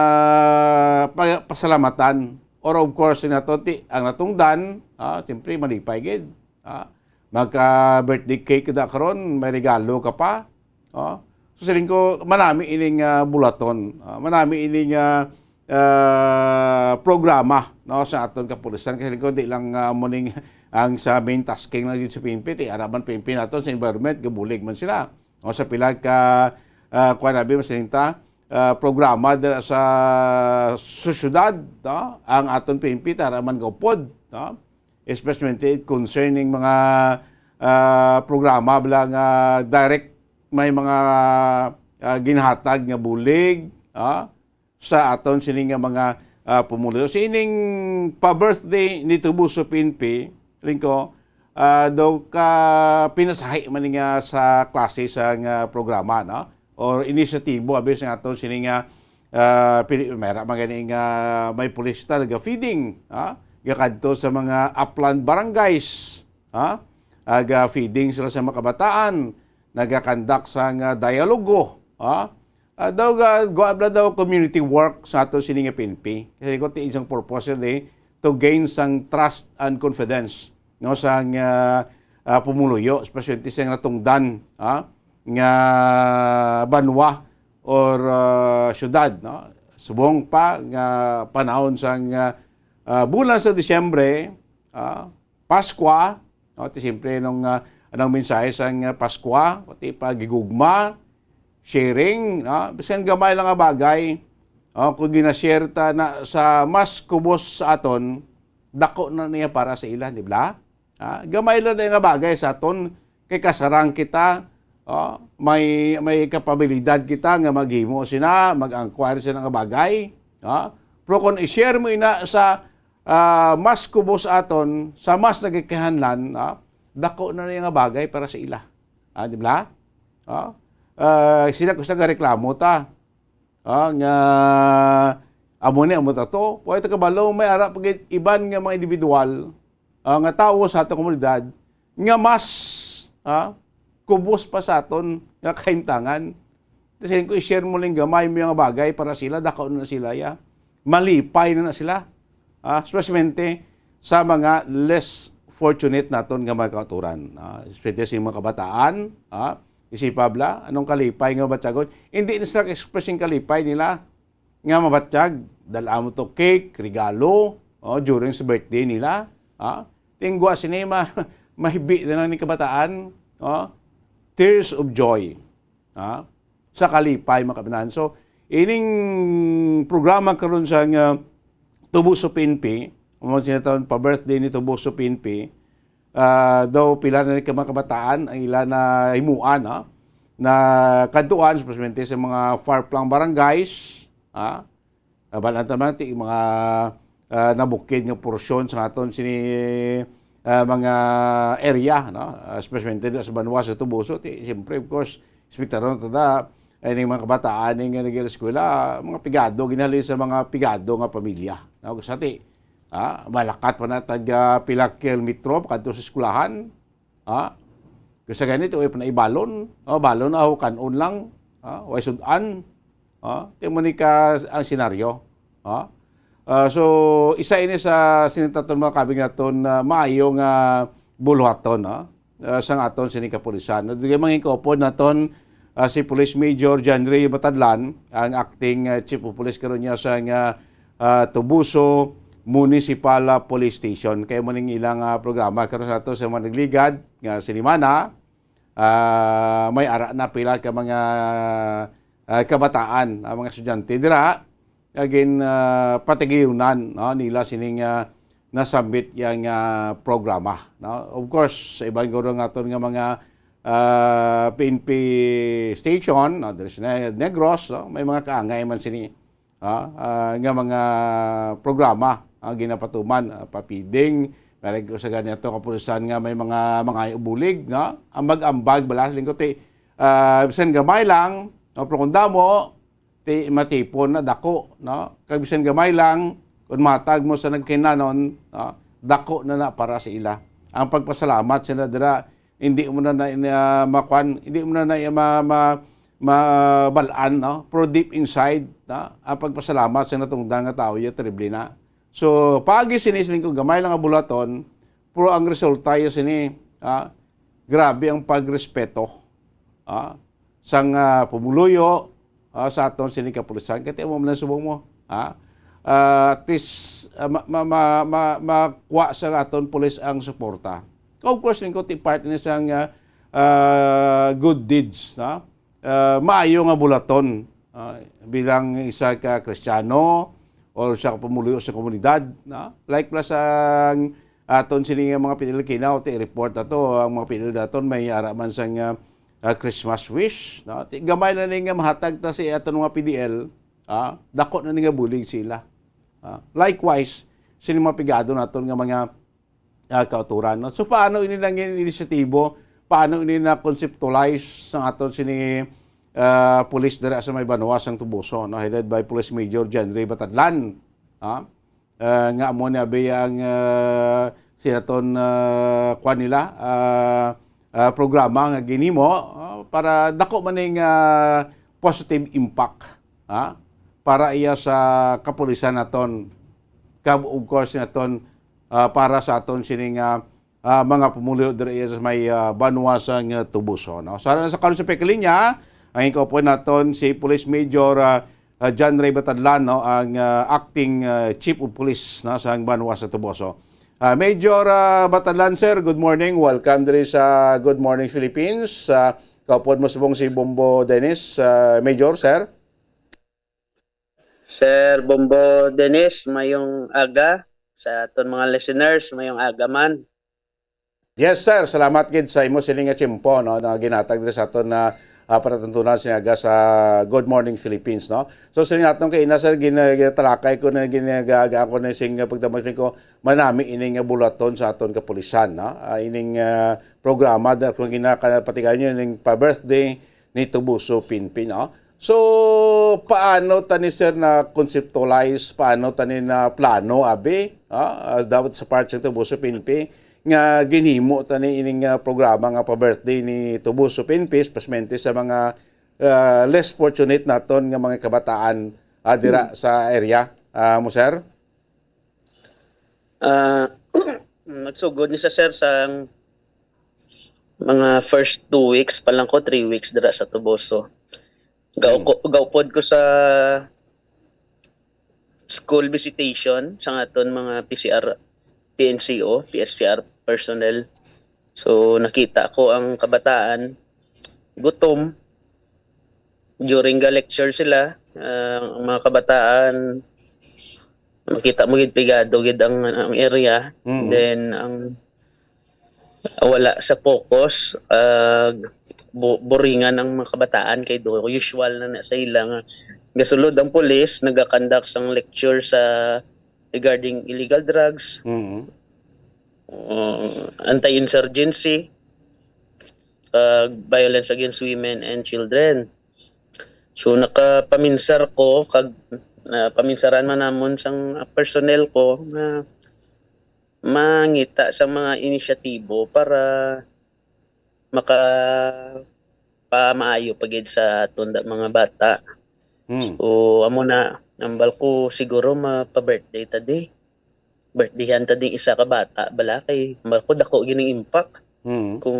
pa-, pasalamatan. Or of course, sini aton, ti, ang natungdan, ha, siyempre, malipay gid. Ha? Magka-birthday cake ka da karon, may regalo ka pa. Ha? So, siling ko, manami ining, ah, bulaton. Ah, manami ining, ah, ah, programa, no, sa aton kapulisan. Kasi ko, di lang, ah, muning ang sa main tasking lang yun sa P N P, ti, ara man P N P nato sa environment, gabulig man sila. O sa pila ka, ah, kuwan abi, masinta, ah, programa dira sa, sa syudad, no? Ang aton P N P, tara man gaupod, no? Especially concerning mga, ah, programa bala nga direct may mga, ah, ginhatag nga bulig, ah, sa aton sini nga mga, ah, pumuluyo. Sining pa-birthday ni Tubuso P N P, lingko, ah, daw ka pinasahi man nga sa klase sa nga programa, no? Or inisyatibo, abi sa aton sini nga, ah, pili-, mera man gani nga may pulista naga-feeding, ah, gakadto sa mga upland barangays, ha? Aga-feeding sila sa mga kabataan, nagakandak sa nga dialogo, ha? Ah, daw ga-, gawa na daw community work sa ato sini nga P N P. Kasi ko ti isang purpose ni to gain sang trust and confidence, no, sa nga, ah, pumuluyo, especially sa nga natungdan, ha, nga banwa or, ah, syudad, no? Subong pa nga panahon sa nga, ah, bulan sa Disyembre, ah, Paskwa, no? Ti siyempre nung, ah, anong mensahe sang, ah, Paskwa, pati pagigugma, sharing, no? Bisan gamay lang nga bagay, oh, kung gina-share ta na sa mas kubos sa aton, dako na niya para sa ila, di ba? Ah, gamay lang na nga bagay sa aton, kay kasarang kita, oh, may, may kapabilidad kita nga maghimo sina, mag-inquire sina nga bagay, oh. Pero kung i-share mo ina sa ah, mas kubos aton, sa mas nagkikihanlan, ah, dako na niya nga bagay para sa ila. Ah, di ba? Ah, ah, sila gusto nga reklamo ta. Ah, nga, amo ni, amo ta to. Pwede ta kabalo, may ara pa gid iban nga mga individual, ah, nga tawo sa atong komunidad nga mas, ah, kubos pa sa aton nga kahimtangan. Kasi kung i-share mo lang gamay mo yung bagay para sila, dako na sila, ya. Malipay na na sila. Ah, especially sa mga less fortunate naton nga mga kauturan. Ah, especially sa mga kabataan, ah, Isipa bala, anong kalipay nga mabatyagon? Hindi na sila express yung kalipay nila nga mabatyag. Dala mo to cake, regalo, oh, during sa birthday nila. Ha? Tingwa sini ma mahibi na lang ni kabataan. Oh? Tears of joy. Ha? Sa kalipay, mga kabataan. So, ining programa karon sa nga Tubuso P N P, mo sinatawag pa birthday ni Tubuso P N P, ah, daw pila na ni ka mga kabataan ang ila na himuan, ha? Na kadtuan, especially sa mga far flung barangays, ha? Ah, balaan ta man, ti, mga, ah, nabukid nga porsyon sa aton sini, ah, mga area, no? Ah, especially sa banwa sa Tubuso, ti, siyempre, of course, expectaron ta da, ay, ning mga kabataan ning nga nag-eskwela, mga pigado, ginhali sa mga pigado nga pamilya. No? Sa ti, ah, malakat pa na tag, ah, pila kilometro kadto sa eskwelahan, ha? Kay sa ganito, way pa na ibalon. Oh, balon, aw, kan-on lang. Ha? Way sud-an. Ha? Ti mo ni ka ang senaryo. Ha? Ah, so, isa ini sa sinitaton mga kabig naton na maayo nga buluhaton, ha? Ah, sang aton sini kapulisan. Dugay mangin kaupod naton, ah, si Police Major John Ray Batadlan, ang acting, ah, Chief of Police karon niya sa nga, ah, Tubuso Municipal, ah, Police Station. Kay mo ning ilang, ah, programa karon sa ato sa mga nagligad nga sinimana, ah, may ara na pila ka mga, ah, kabataan, ah, mga estudyante dira, agin, ah, patigayunan, no, nila sining, ah, nasambit yang, ah, programa, no? Of course, sa iban guro nga aton nga mga, ah, P N P station, no, diri sa Ne-, Negros, no, may mga kaangay man sini, ah, ah, nga mga programa ang ginapatuman, ah, pa-feeding, meron ko sa ganito kapulisan nga may mga, mga bulig, no? Ang mag-ambag, bala, lingkod, eh, ah, bisan gamay lang, no? Pero kung damo, ti matipon na dako, no? Kag bisan gamay lang, kung matag mo sa nagkinanon, no? Dako na na para sa ila. Ang pagpasalamat sila dira, hindi mo na na, na makuan, hindi mo na na ma, ma, mabalaan, no? Pero deep inside, no? Ang pagpasalamat sa natungdan nga tawo, ya, terrible na. So, paagi sini, siling ko, gamay lang nga bulaton, pero ang resulta, ya, sini, ah, grabe ang pagrespeto, ah, sang, ah, pumuluyo, ah, sa aton sini kapulisan. Kaya mo man ang subong mo, ha? Ah, at least, ah, ma, ma, ma, ma, makuha sa aton pulis ang suporta. Of course, lingkod, ti part ni sang, ah, ah, good deeds, no? Ah, maayo nga bulaton, ah, bilang isa ka Kristiyano o sa pumuluyo sa komunidad, no? Like plus ang aton sini nga mga P D L kinaw, ti report ato, ang mga P D L daton may ara man sang, ah, ah, Christmas wish, no? Ti gamay na ni nga mahatag ta sa aton mga P D L, ah, dako na ni nga bulig sila. Ah, likewise, sini mga pigado naton nga mga, ah, kauturan, no? So, paano ini nang inisyatibo? Paano ini na-conceptualize sa aton sini, ah, pulis dira sa may banwa sang Tubuso, no? Headed by Police Major John Ray Batadlan, ha? Ah, nga amo ni abi ang, ah, sinaton, ah, kwan nila, ah, ah, programa nga ginhimo, ah, para dako man ning, ah, positive impact, ha? Para iya sa kapulisan naton, kag of course naton, ah, para sa aton sining, ah, ah, mga pumuluyo diri sa may, ah, banwa sang, ah, Tubuso, no? Sa, sa karon sa pagkalinya, ang ikaw po naton si Police Major, ah, ah, John Ray Batadlan, no, ang, ah, acting, ah, Chief of Police, no, sa banwa sa Tubuso. Ah, Major, ah, Batadlan, sir, good morning. Welcome diri sa Good Morning Philippines. Ah, kaupod mo subong si Bombo Dennis, ah, Major, sir. Sir Bombo Dennis, mayong aga. Sa aton mga listeners, mayong aga man. Yes, sir. Salamat gid sa imo sini nga tiyempo, no, na ginhatag diri sa aton na, ah, panatuntunan sini nga aga sa Good Morning Philippines, no. So, sini naton kay ina, sir, gina-, ginatalakay ko na, ginagaan ko na sing pagdamag ko, manami ini nga bulaton sa aton kapulisan, no. Ah, ining, ah, programa dahil kung ginapatigayon niyo ning pa-birthday ni Tubuso Pinpi, no. So, paano tani, sir, na conceptualize, paano tani na plano, abi, ah, as dapat sa part sa Tubuso Pinpi, nga ginhimo tani ining, ah, programa nga pa-birthday ni Tubuso Pinpi, especially sa mga, ah, less fortunate naton nga mga kabataan, ah, dira Hmm. sa area, ah, mo, sir? Ah, nagsugod ni sa, sir, sang mga first two weeks pa lang ko, three weeks dira sa Toboso. Gauko-, gaupod ko sa school visitation sa aton mga P C R, P N C O, P S C R personnel. So, nakita ko ang kabataan gutom. During ga lecture sila, ah, ang mga kabataan, makita mo gid pigado gid ang, ang area. Mm. Then, ang wala sa focus, ah, bu-, boringan ang mga kabataan kay do usual na na sa ila nga gasulod ang pulis, nagakandak sang lecture sa regarding illegal drugs, Mm. uh, anti-insurgency, uh, violence against women and children. So, nakapaminsar ko kag, ah, paminsaran man namon sang personnel ko nga mangita sa mga inisyatibo para makapamaayo pa gid sa aton da-, mga bata. Hmm. So, amo na, ambal ko siguro mapa-birthday ta di. Birthdayhan ta ding isa ka bata, bala, kay ambal ko dako gining impact. Hmm. Kung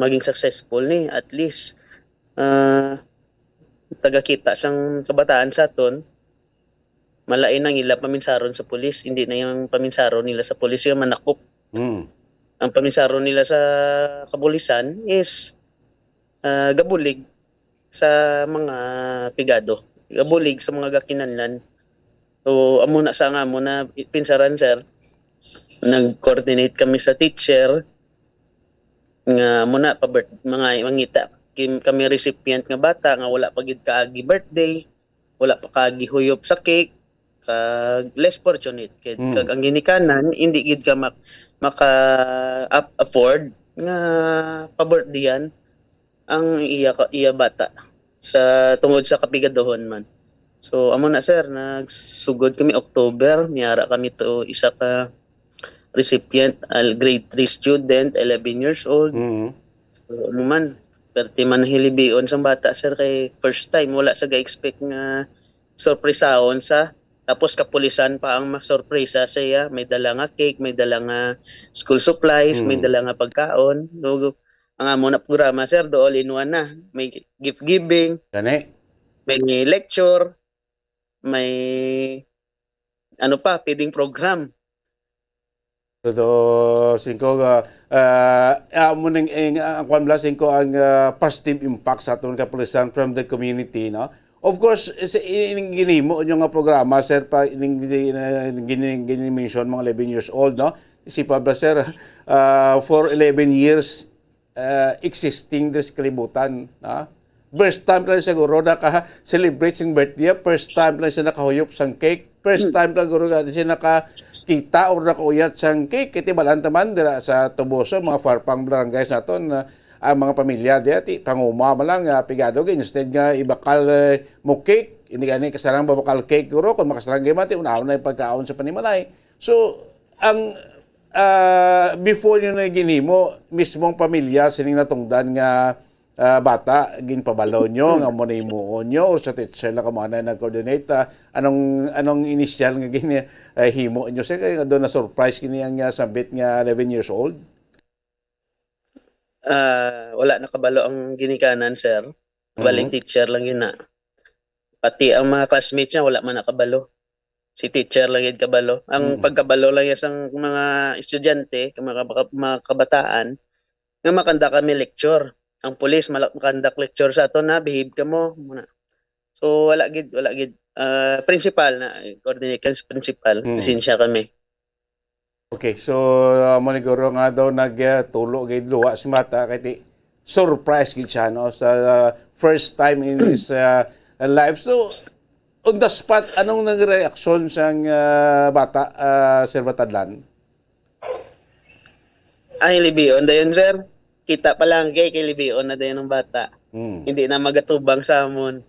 maging successful ni, at least, ah, tagakita sang kabataan sa aton, malain ang ila paminsaron sa pulis, hindi na yung paminsaron nila sa pulis yung manakop. Mm. Ang paminsaron nila sa kapulisan is, ah, gabulig sa mga pigado, gabulig sa mga gakinanlan. So, amo na sa nga mo na pinsaran, sir, nag-coordinate kami sa teacher nga mo na pa birth-, mga mangita kim-, kami recipient nga bata nga wala pa gid kaagi birthday, wala pa kaagi huyop sa cake, kag less fortunate kid. Mm. Kag ang ginikanan, hindi gid ka mak-, maka ap-, afford nga pa-birthdayhan ang iya ka, iya bata sa tungod sa kapigaduhon man. So, amo na, sir, nagsugod kami October, miara kami to isa ka recipient, al-, grade three student, eleven years old. Mm. So, ano man, perte man hilibion sang bata, sir, kay first time, wala sa ga-expect nga sorpresahon sa, tapos kapulisan pa ang masorpresa sa iya. May dala nga cake, may dala nga school supplies, may Mm. dala nga pagkaon. So, ang amo na programa, sir, do all in one na. May gift giving, Gani? may lecture, may ano pa, feeding program. Todo, singko, ah, ah, amo ning, ing, ang kwan bala, singko, ang, ah, positive impact sa aton kapulisan from the community, no? Of course, sa, in, in, ginimo nyo nga programa, sir, pa, ining, gini, gini, gini-mention, mga eleven years old, no? Isip pa ba, sir, ah, for eleven years, ah, existing diri sa kalibutan, ha? First time lang siguro naka-celebrate sing birthday, first time lang siya nakahuyop sang cake, first Hmm. time lang siguro nga siya nakakita or nakauyat sang cake. Kay tibalan ta man dira sa Toboso, mga far pang barangays naton, ah, ang mga pamilya diya, ti, panguma man lang, ah, pigado, kay instead nga ibakal, eh, mo cake, hindi gani kasarang babakal cake, guro, kung makasarang gid man, ti, unahon na yung pagkaon sa panimalay. So, ang, ah, before nyo na ginhimo, mismong pamilya, sining natungdan nga, ah, bata, ginpabalo nyo, nga mo na himuon nyo, or sa teacher lang kamo na nag-coordinate, ah, anong, anong initial nga gin-, eh, himo nyo? Sir, kaya nga doon na-surprise kini ang, ah, sambit nga eleven years old? Ah, wala nakabalo ang ginikanan, sir. Bali, Mhm. teacher lang yun na. Pati ang mga classmates niya, wala man nakabalo. Si teacher lang yun kabalo. Ang Mm. pagkabalo lang yan sa mga estudyante, mga, mga, mga kabataan, nga makanda kami lecture. Ang pulis, mala-, makanda lecture sa ato na, behave ka mo. Muna. So, wala gid, wala gid. Ah, principal na, eh, coordinate kami sa principal. Mm. Pasensya kami. Okay, so, ah, mo ni guro nga daw nag, ah, tulo gid luwa si bata kay ti-, surprise gid siya, no, sa, ah, first time in his, ah, life. So, on the spot, anong nang reaksyon sang, ah, bata, ah, Sir Batadlan? Ay, libion dayon, sir. Kita pa lang kay, kay libion na dayon ang bata. Hmm. Hindi na magatubang sa amon.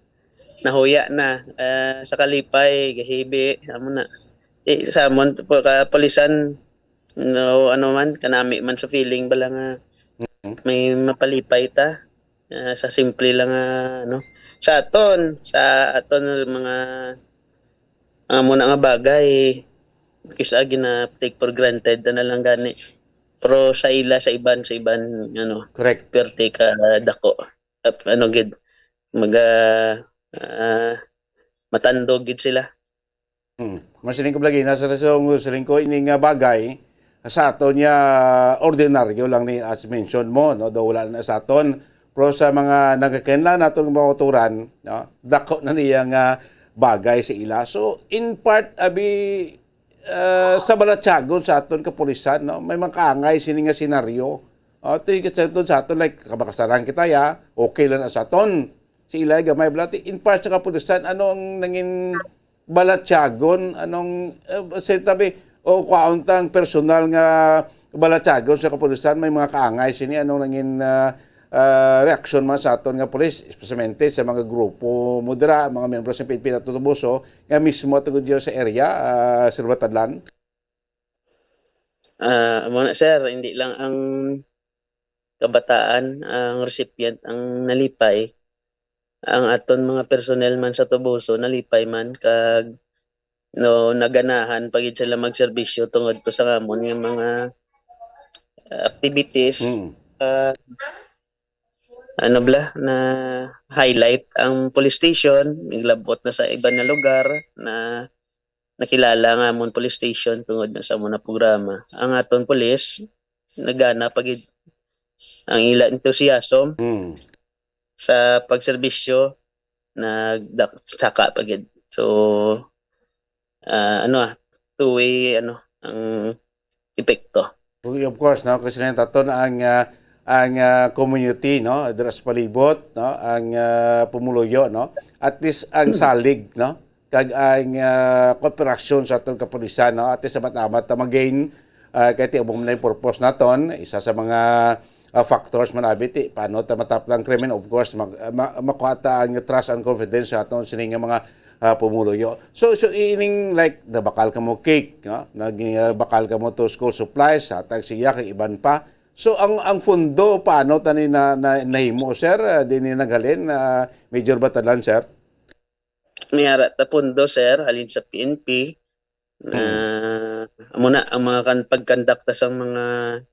Nahuya na, ah, sa kalipay, gahibi, amo na. Eh, sa amon, pagkapulisan, no, ano man, kanami man sa feeling bala nga Mm. may mapalipay ta. Ah, sa simple lang nga, ano. Sa aton, sa aton mga, mga muna nga bagay, kisa gina-take for granted na lang gani. Pero sa ila, sa iban, sa iban, ano, Correct. Perte ka dako. At ano gid, maga, ah, matandog gid sila. Hmm. Masiling ko lagi na sa resong siling ko ini nga bagay sa aton nga ordinaryo lang ni as mentioned mo, no, daw wala na sa aton. Pero sa mga nagkakinla naton nga mga uturan, no, dako na niya nga bagay sa ila. So in part abi, uh, sa balatyagon sa aton kapulisan, no, may mga kaangay sini nga senaryo. O, tigit sa aton, sa aton, like, kabakasarang kita ya, okay lang na sa aton. Si ila gamay balati. In part sa kapulisan, ano ang nangin balatyagon? Anong, uh, sa tabi, o kwaon tang personal nga balatyagon sa kapulisan, may mga kaangay sini, anong nangin uh, uh, reaksyon man sa aton nga pulis, especialmente sa mga grupo mo dira, mga miyembro sa P N P natutubuso, nga mismo tungod dyan sa area, uh, Sir Batadlan? Ah, amo na, sir, hindi lang ang kabataan, ang recipient ang nalipay. Ang aton mga personnel man sa Tubuso nalipay man kag no naganahan pa gid sila magserbisyo tungod to sa amon nga mga activities. Mm. Uh, ano bla na highlight ang police station, naglabot na sa iban na lugar na nakilala nga amon police station tungod na sa amon na programa. Ang aton police nagana pa gid ang ila enthusiasm mm. sa pagserbisyo nagsaka pa gid. So uh, ano ah, two-way ano ang epekto. Of course, no, kasi na taton ang uh, ang uh, community, no, dira sa palibot, no, ang uh, pumuluyo, no, at least ang salig, no, kag ang uh, kooperasyon sa atong kapulisan, no, at least sa matamat na mag-gain uh, kay ti among na purpose naton, isa sa mga uh, factors man abi ti paano ta mataplan ang krimen, of course, mag, uh, ma, makuha ta ang trust and confidence sa aton sini nga mga uh, pumuluyo. So so ining like nabakal ka mo cake, no? Naging uh, bakal ka mo to school supplies, hatag siya kag iban pa. So ang ang fundo paano tani na, na nahimo sir uh, din ni naghalin uh, Major Batadlan sir? May ara ta pundo sir halin sa P N P na mm. Amo na ang mga kan pagkandakta sang mga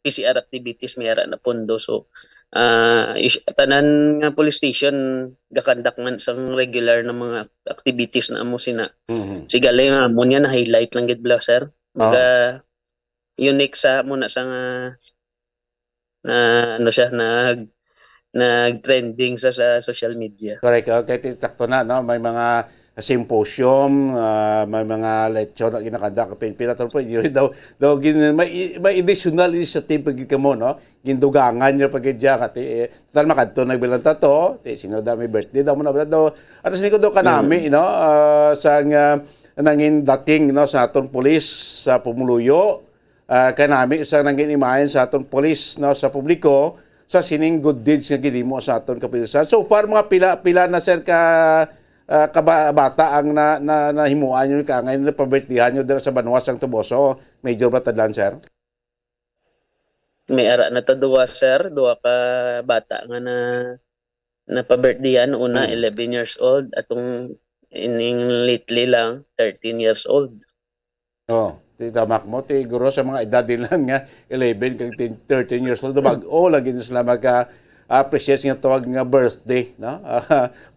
P C R activities may ara na pundo so uh, tanan nga police station gakandak man sang regular na mga activities na amo sina mm-hmm. Sigali nga amo niya na highlight lang gid bla sir mga oh. Unique sa amo na sa nga na ano siya nag nag-trending sa sa social media. Correct. Okay, sakto na no, may mga symposium, uh, may mga lecture na ginakandak ang P N P na pwede daw daw gin, may may additional initiative pag kamo no, gindugangan niyo pag diya kati eh, total makadto na bilang tato, ti sino da may birthday daw mo na daw at sini ko daw kanami mm. No, uh, sang uh, nangin dating no sa aton pulis sa pumuluyo uh, kanami sa nangin imahin sa aton pulis no sa publiko sa sining good deeds nga ginimo sa aton kapulisan. So far mga pila pila na sir ka uh, kabata ang na, na nahimuan niyo ka ngayon na pabirthdayan niyo dira sa banwa sang Tuboso, Major Batadlan sir? May ara na ta duwa sir, duwa ka bata nga na na pabirthdayan una mm. eleven years old atong ining lately lang thirteen years old. Oh, ti tamak mo ti guro sa mga edad din lang nga eleven kag thirteen years old bag-o lagi na sila maka appreciate nga tawag nga birthday no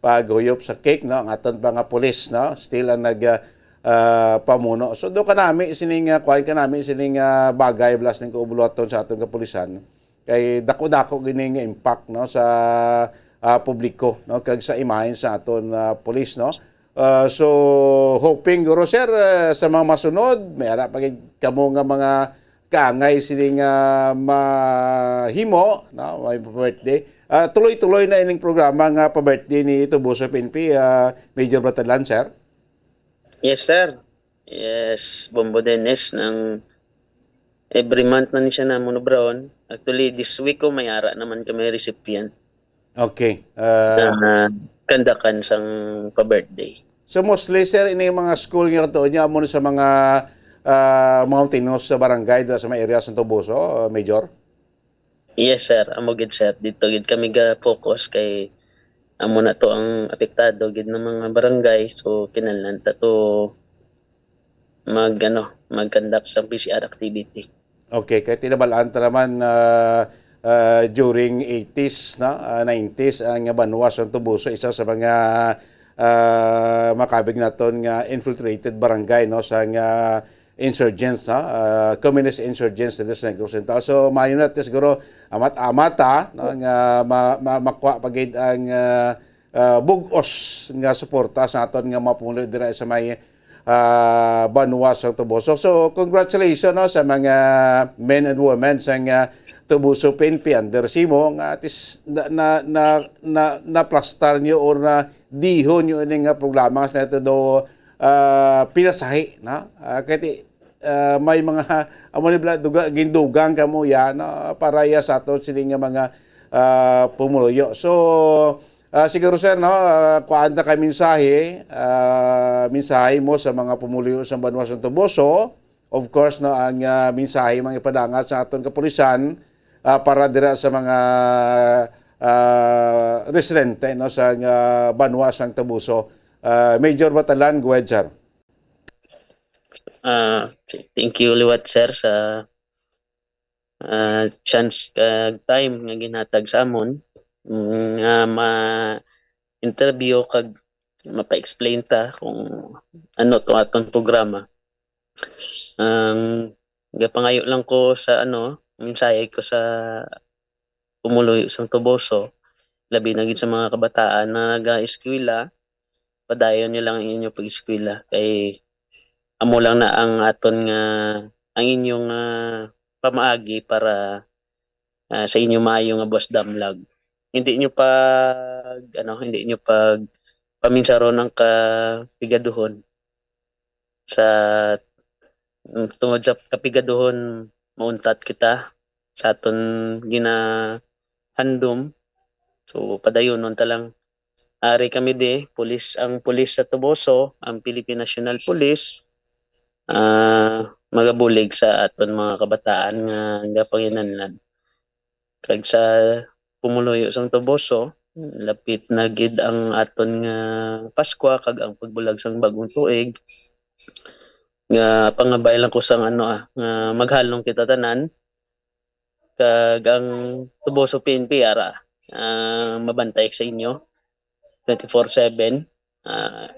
paghuyop sa cake no ang aton pa nga pulis no still ang nag uh, pamuno so do kanami sining uh, kuan kanami sining uh, bagay blas ning kaubulaton sa aton kapulisan kay dako-dako gini nga impact no sa uh, publiko no kag sa imahen sa aton uh, pulis no. Uh, so hoping guro sir uh, sa mga masunod may ara pa kamo nga mga kaangay sini nga mahimo no may birthday. Uh, tuloy-tuloy na ining programa nga pa-birthday ni Tubuso P N P uh, Major Batadlan sir. Yes sir. Yes, Bombo Dennis, nang every month na ni siya namon obrahon. Actually, this week ko may ara naman kami recipient. Okay. Uh, na kandakan sang pa-birthday. So mostly sir, ini mga school nga to niya amo sa mga uh, mountainous sa barangay dira sa mga area sa Toboso, uh, Major? Yes sir, amo gid sir. Dito gid kami ga focus kay amo na to ang apektado gid ng mga barangay. So kinahanglan ta to mag ano, mag-conduct sa P C R activity. Okay, kay tinabalaan ta naman, ah, ah, during eighties, no, ah, nineties, ang banwa sang Toboso, isa sa mga, ah, makabig naton nga infiltrated barangay, no, sang insurgents, no, ah, communist insurgents dito sa Negros Oriental. So, maayo na, at least, siguro, amat-amat, ah, no, nga ma-, ma-, makuha pa gid ang, ah, ah, bug-os nga suporta sa aton nga mga pumulo dira sa may, ah, banwa sang Toboso. So, congratulations, no, sa mga men and women sa nga Toboso P N P under simo nga at least na, na, na, na, naplastar nyo or na dihon nyo ini nga programa sa todo, ah, pinasahi, no? Ah, kay ti-, ah, may mga amo ni bala duga, gindugang kamo ya, no, para ya sa aton sini nga mga, ah, pumuluyo. So, ah, siguro, sir, no, ah, kuhaan ta kay mensahe, ah, mensahe mo sa mga pumuluyo sa banwa sa Toboso. Of course, no, ang, ah, mensahe mga ipadangat sa aton kapulisan, ah, para dira sa mga, ah, residente, no, sa, ah, banwa sang Toboso. Ah, Major Batalan, go ahead, sir. Ah, th- thank you liwat, sir, sa ah, chance kag time nga ginhatag sa amon, mm, nga ma-interview kag mapa-explain ta kung ano to aton programa. Ang gapangayo lang ko sa, ano, mensahe ko sa pumuluyo sang Toboso, labi na gid sa mga kabataan na naga-eskwela, padayon nyo lang ang inyo pag-eskwela kay amo lang na ang aton nga, ang inyong, ah, pamaagi para, ah, sa inyong maayo nga buwas damlag. Hindi nyo pag, ano, hindi nyo pag paminsaron ang kapigaduhon. Sa, mm, tungod sa kapigaduhon, mauntat kita sa aton ginahandom. So, padayonon ta lang. Ari kami di, pulis, ang pulis sa Toboso, ang Philippine National Police, ah, magabulig sa aton mga kabataan nga gapanginanlan. Kag sa pumuluyo sang Toboso, lapit na gid ang aton nga Paskwa kag ang pagbulag sang bagong tuig. Nga pangabay lang ko sang, ano, ah, nga maghalong kita tanan. Kag ang Toboso P N P ara, ah, mabantay sa inyo twenty-four seven. Ah,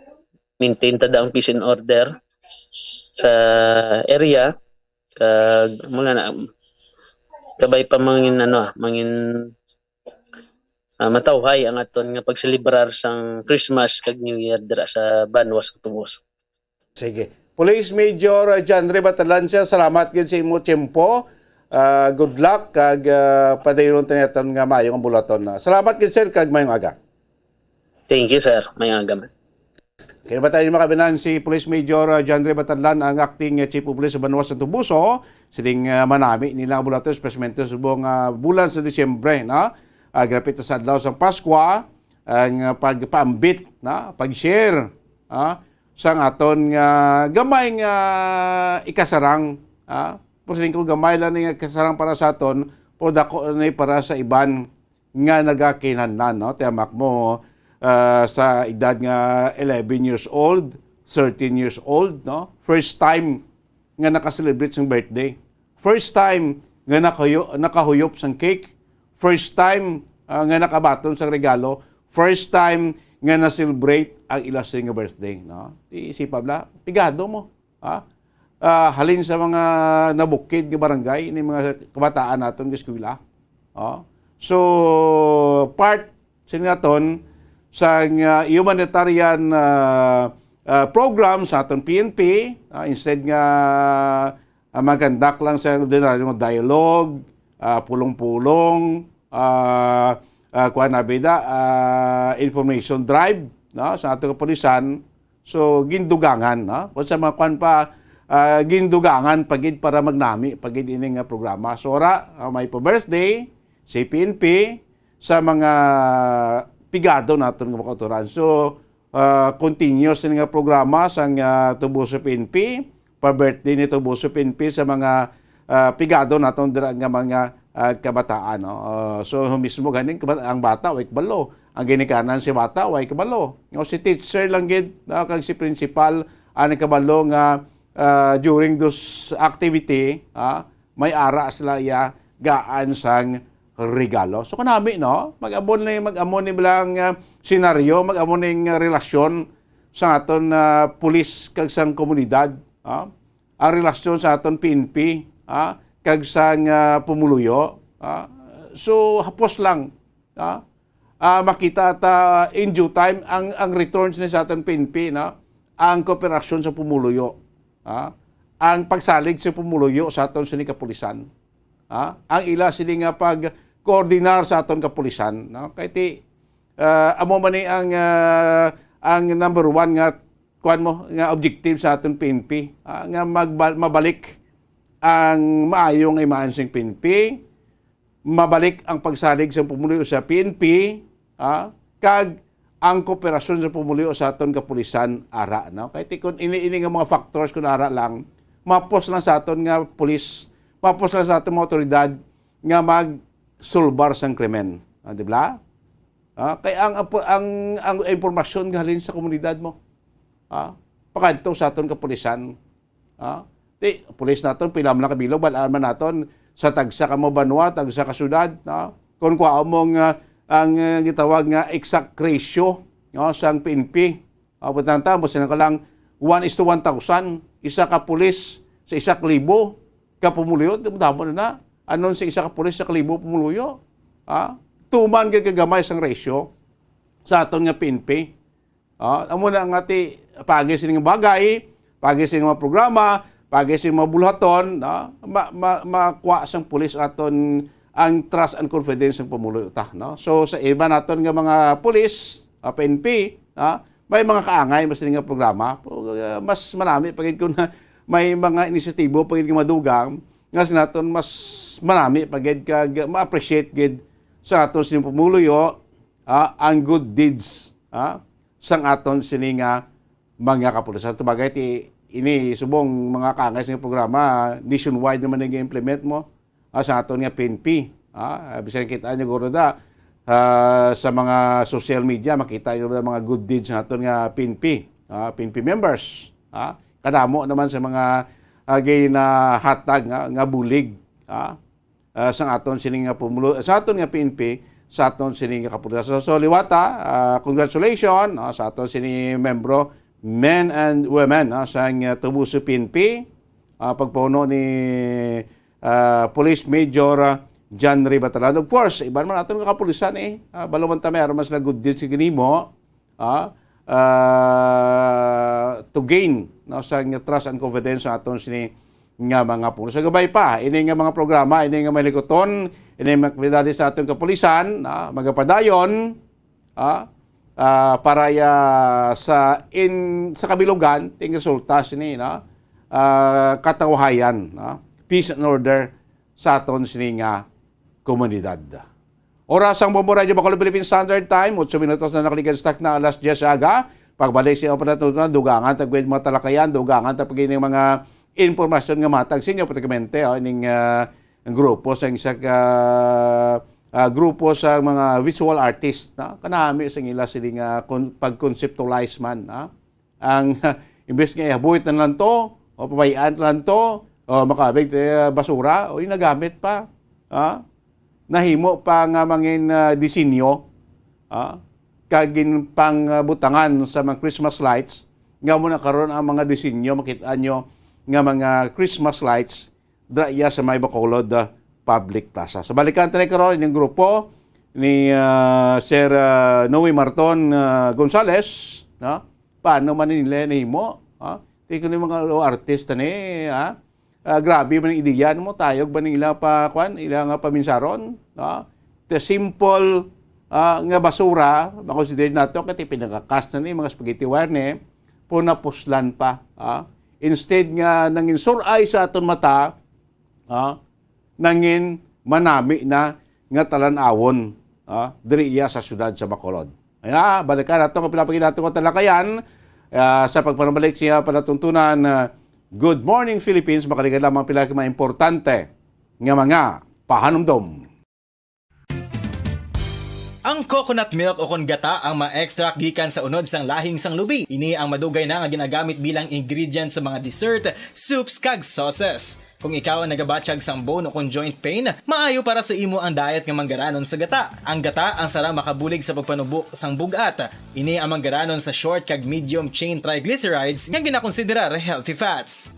maintain ta ang peace and order sa area. Kag mga na, kabay pa mangin, ano, ah, mangin, ah, matawhay ang aton nga pagselebrar sang Christmas kag New Year dira sa banwa sa Toboso. Sige. Police Major, uh, John Ray Batalan, sir, salamat gid sa imo tiyempo. Uh, good luck kag, uh, padayon ta naton nga maayong bulaton. Uh, salamat gid, sir, kag maayong aga. Thank you, sir. Maayong aga man. Kaya ba tayo makabinan si Police Major, uh, John Ray Batalan, ang acting, uh, Chief of Police sa Banwa sa Toboso, siling, uh, manami nila ang bulaton, especially sa subong, uh, bulan sa Disyembre, no? Uh, grapit sa adlaw sa Paskwa, ang, uh, pagpaambit, no? Pag-share, ah, sang aton nga gamay nga ikasarang, ah, posiling ko gamay lang ni nga ikasarang para sa aton, pero dako ni para sa iban nga nagakinahanglan, no? Tiyamak mo, ah, sa edad nga eleven years old, thirteen years old, no? First time nga naka-celebrate sang birthday. First time nga nakayo-, nakahuyop sang cake. First time, ah, nga nakabaton sang regalo. First time nga na-celebrate ang ila sini nga birthday, no? Ti si Pabla, pigado mo, ha? Ah, halin sa mga nabukid nga barangay, ni mga kabataan naton nga eskwela. Oh. So, part sini naton sa, ah, humanitarian, ah, ah, program sa aton P N P, ah, instead nga, ah, mag-conduct lang sa ordinaryo nga dialogue, ah, pulong-pulong, ah, ah, kuwan na bida, ah, information drive, no, sa aton kapulisan. So, gindugangan, no? Kung sa mga kuwan pa, ah, gindugangan pa gid para magnami pa gid ini nga programa. So, ora, ah, may pa-birthday, sa P N P, sa mga pigado naton nga mga kautoran. So, ah, continuous ni nga programa sang, ah, Toboso P N P, pa-birthday ni Toboso P N P sa mga, ah, pigado naton dira nga mga, ah, kabataan, no? Ah, so, mismo ganing kabat-, ang bata way kabalo, ang ginikanan si bata way kabalo. Nga si teacher lang gid, ah, kag si principal ang kabalo nga, ah, during those activity, ah, may ara sila iya gaan sang regalo. So, kanami, no? Mag-amo ni, mag-amo ni bilang, ah, senaryo, mag-amo ning, ah, relasyon sa aton, ah, pulis kag sang komunidad, ah? Ang relasyon sa aton P N P, ah, kag sang, ah, pumuluyo, ah? So, hapos lang, ah? Ah, makita ta in due time ang, ang returns ni sa aton P N P, no? Ang kooperasyon sa pumuluyo, ah? Ang pagsalig sa pumuluyo sa aton sini kapulisan. Ha? Ang ila sini nga pag-coordinar sa aton kapulisan, no? Kay ti, ah, amo man ni ang, ah, ang number one nga, kuwan mo, nga objective sa aton P N P, ah, nga magba-, mabalik ang maayo nga imahan sing P N P, mabalik ang pagsalig sa pumuluyo sa P N P, ah, kag ang kooperasyon sa pumuluyo sa aton kapulisan ara, no? Kay ti kun ini, ini nga mga factors kun ara lang, mapos lang sa aton nga pulis, mapos lang sa aton mga otoridad nga magsulbar sang krimen, ah, di ba? Ah, kay ang, ang, ang impormasyon gahalin sa komunidad mo, ah, pakadto sa aton kapulisan. Ah, ti, pulis naton, pila man lang kabilog, bal-an man naton, sa tagsa ka mga banwa, tagsa ka syudad, no? Kung kuha mo nga, ang, ah, gitawag nga exact ratio, no, sang P N P. Ah, putang ta, mo sila ka lang one is to one thousand, isa ka pulis sa isa ka libo ka pumuluyo, damo na na. Anon sa isa ka pulis sa kalibo pumuluyo? Ah, tuman gid kagamay sang ratio sa aton nga P N P. Ah, amo na nga ti, pagi sini nga bagay, pagi sini nga mga programa, pagi sini nga mga buluhaton, no? Ma-, ma-, makuha sang pulis aton ang trust and confidence sang pumuluyo ta, no? So, sa iba naton nga mga pulis, ah, P N P, ah, may mga kaangay mas sini nga programa. Pu-, ah, mas manami pa gid kung may mga inisyatibo pa gid nga madugang nga sa naton mas manami pa gid kag ma-appreciate gid sa aton sini pumuluyo, ah, ang good deeds, ah, sang aton sini nga mga kapulisan. Tubagay ti ini subong mga kaangay sa programa, nationwide naman ang implement mo, ah, sa aton nga P N P. Ah, bisan kita nyo guro da, ah, sa mga social media, makita nyo ang mga good deeds sa aton nga P N P, ah, P N P members. Ah, kadamo naman sa mga, ah, ginahatag nga, nga bulig. Ah, ah, sa aton sini nga pumulo-, sa aton nga P N P, sa aton sini nga kapulisan. So, so liwata, ah, congratulations, no, sa aton sini membro, men and women, no, sa nga Tubuso P N P, ah, pagpuno ni, ah, Police Major, ah, John Ray Batalan. Of course, iban man aton nga kapulisan, eh. Ah, balo man ta may aron mas na good deeds sa ginimo. Ah, ah, to gain, no, sa nga trust and confidence sa aton sini nga mga puno. Sa gabay pa, ini nga mga programa, ini nga mga likuton, ini nga mga aktividades sa aton kapulisan, ah, magapadayon, ah, ah, para ya sa in-, sa kabilugan, ting resulta sini, no? Ah, katawhayan, no? Peace and order sa aton sini nga komunidad. Oras sang Bombo Radyo Bacolod Philippine Standard Time, otso minutos na nakaligad sa takna alas diyes sa aga. Pagbalik sa inyo panatuntunan, dugangan ta gid mga talakayan, dugangan ta pa gid ning mga impormasyon nga matag sa inyo, pratikamente, oh, ning, ah, ang grupo sa isa ka, ah, grupo sa mga visual artist, no? Kanami sa ila sini nga kon-, pag-conceptualize man, no? Ang, imbes nga ihabuit na lang to, o pabayaan na lang to, o makabig, eh, basura, o yung nagamit pa, ha? Nahimo pa nga mangin, ah, disenyo, ha? Kag gin-, pang, ah, butangan sa mga Christmas lights, nga mo na karon ang mga disenyo, makita nyo nga mga Christmas lights, dra iya sa may Bacolod, ah, Public Plaza. So, balikan tayo karon ining grupo ni, ah, Sir, ah, Noe Marton, ah, Gonzales, no? Paano man nila nahimo, ha? Tingnan yung mga artista ni, ha? Ah, grabe man ang ideya mo, tayog ba nila pa, kwan, ila nga paminsaron, no? The simple, ah, nga basura, makonsider nato, kati pinagakas na ni mga spaghetti wire ni, punapuslan pa, ha? Instead nga nangin suray sa aton mata, ah, nangin manami na nga talan-awon, ah, diri iya sa siyudad sa Bacolod. Kaya, balikan nato nga pila pa gid nato nga talakayan, ah, sa pagpanabalik siya palatuntunan, ah, Good Morning Philippines, makaligad lamang pila ka mga importante nga mga pahanumdom. Ang coconut milk o kon gata ang ma-extract gikan sa unod sang lahing sang lubi. Ini ang madugay na nga ginagamit bilang ingredient sa mga dessert, soups, kag sauces. Kung ikaw ang nagabatyag sang bone o kon joint pain, maayo para sa imo ang diet nga manggaranon sa gata. Ang gata ang sara makabulig sa pagpanubo sang bug-at. Ini ang manggaranon sa short kag medium chain triglycerides nga ginakonsiderar healthy fats.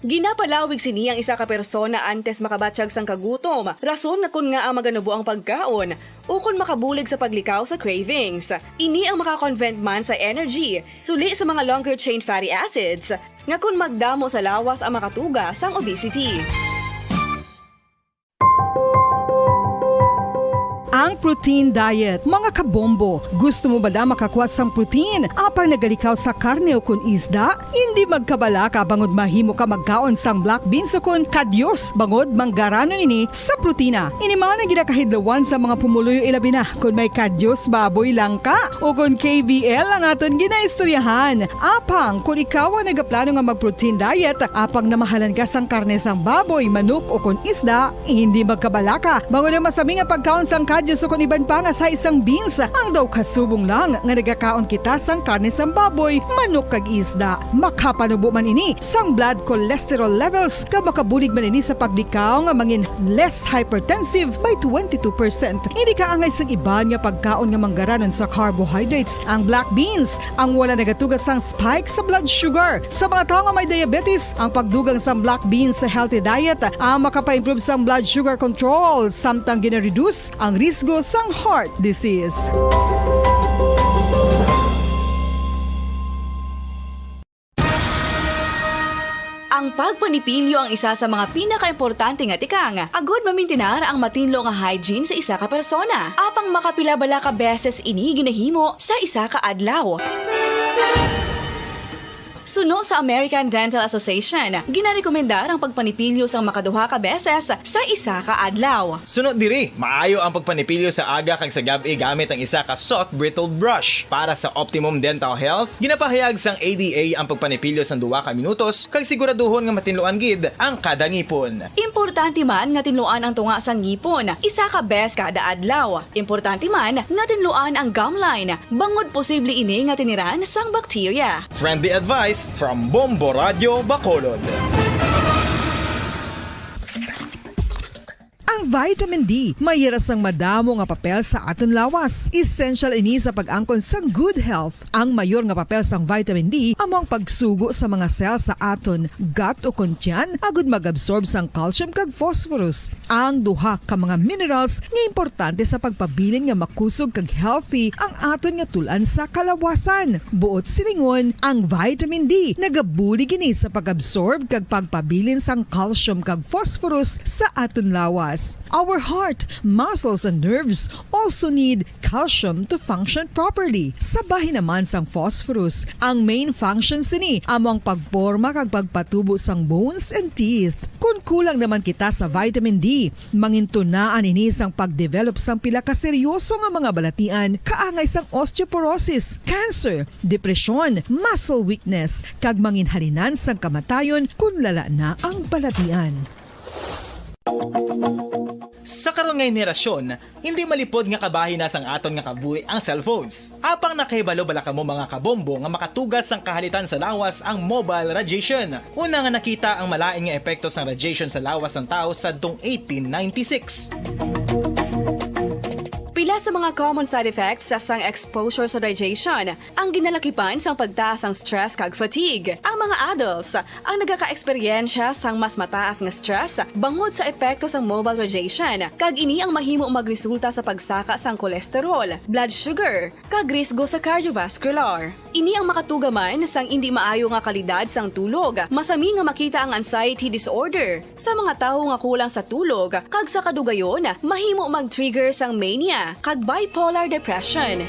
Ginapalawig sini ang isa ka persona antes makabatyag sang kagutom, rason nga kon ngaa maganubo ang pagkaon, ukon makabulig sa paglikaw sa cravings. Ini ang maka-convert man sa energy, suli sa mga longer chain fatty acids, nga kon magdamo sa lawas ang makatuga sang obesity. Ang protein diet, mga kabombo. Gusto mo bala makakuha sang protein, apang nagalikaw sa karne o kon isda? Indi magkabalaka bangod mahimo ka magkaon sang black beans o kon kadyos, bangod manggaranon ini sa protina. Ini man ang ginakahidlawan sa mga pumuluyo, ilabi na kon may kadyos baboy lang ka o kon K B L ang aton ginaistoryahan. Apang kon ikaw ang nagaplano nga mag-protein diet, apang namahalan ka sang karne sang baboy, manok o kon isda, hindi magkabalaka bangod ang masami nga pagkaon sang kadyos o kon iban pa nga sa isang beans. Ang daw kasubong lang nga nagakaon kita sang karne sang baboy, manok kag isda. Makapanubo man ini sang blood cholesterol levels, kag makabulig man ini sa paglikaw nga mangin less hypertensive by twenty-two percent. Hindi kaangay sang iban nga pagkaon nga manggaranon sa carbohydrates, ang black beans, ang wala nagatuga sang spike sa blood sugar. Sa mga tawo nga may diabetes, ang pagdugang sang black beans sa healthy diet ang makapaimprove sang blood sugar control, samtang gina-reduce ang risgo sang heart disease. Ang pagpanipilyo ang isa sa mga pinakaimportante nga tikang agud mamintinar ang matinlo nga hygiene sa isa ka persona. Apang makapila bala ka beses ini ginahimo sa isa ka adlaw? Suno sa American Dental Association, ginarekomendar ang pagpanipilyo sang makaduha ka beses sa isa ka adlaw. Suno diri, maayo ang pagpanipilyo sa aga kag sa gab-i gamit ang isa ka soft bristle brush. Para sa optimum dental health, ginapahayag sang A D A ang pagpanipilyo sang duha ka minutos kag siguraduhon nga matinluan gid ang kada ngipon. Importante man nga tinluan ang tunga sang ngipon isa ka bes kada adlaw. Importante man nga tinluan ang gum line, bangod posible ini nga tiniran sang bakterya. Friendly advice from Bombo Radio Bacolod. Ang vitamin D may hira sang madamo nga papel sa aton lawas. Essential ini sa pag-angkon sang good health. Ang mayor nga papel sang vitamin D amo ang pagsugo sa mga cell sa aton gut o kon tiyan agud mag-absorb sang calcium kag phosphorus, ang duha ka mga minerals nga importante sa pagpabilin nga makusog kag healthy ang aton nga tul-an sa kalawasan. Buot silingon, ang vitamin D nagabulig ini sa pag-absorb kag pagpabilin sang calcium kag phosphorus sa aton lawas. Our heart, muscles, and nerves also need calcium to function properly. Sa bahin naman sang phosphorus, ang main function sini amo ang pagporma kag pagpatubo sang bones and teeth. Kon kulang naman kita sa vitamin D, mangintunaan ini sang pagdevelop sang pila ka seryoso nga mga balatian, kaangay sang osteoporosis, cancer, depresyon, muscle weakness, kag manginhalinan sang kamatayon kon lala na ang balatian. Sa karon nga henerasyon, hindi malipod nga kabahin na sang aton nga kabuhi ang cellphones. Apang nakahibalo bala kamo, mga kabombo, nga makatuga sang kahalitan sa lawas ang mobile radiation? Una nga nakita ang malain nga epekto sang radiation sa lawas sang tawo sadtong eighteen ninety-six. Pila sa mga common side effects sa sang exposure sa radiation ang ginalakipan sang pagtaas sang stress kag fatigue. Ang mga adults ang nagakaeksperyensya sang mas mataas nga stress bangod sa epekto sang mobile radiation, kag ini ang mahimo magresulta sa pagsaka sang cholesterol, blood sugar, kag risgo sa cardiovascular. Ini ang makatuga man sang indi maayo nga kalidad sang tulog. Masami nga makita ang anxiety disorder sa mga tawo nga kulang sa tulog, kag sa kadugayon, mahimo mag-trigger sang mania kag bipolar depression.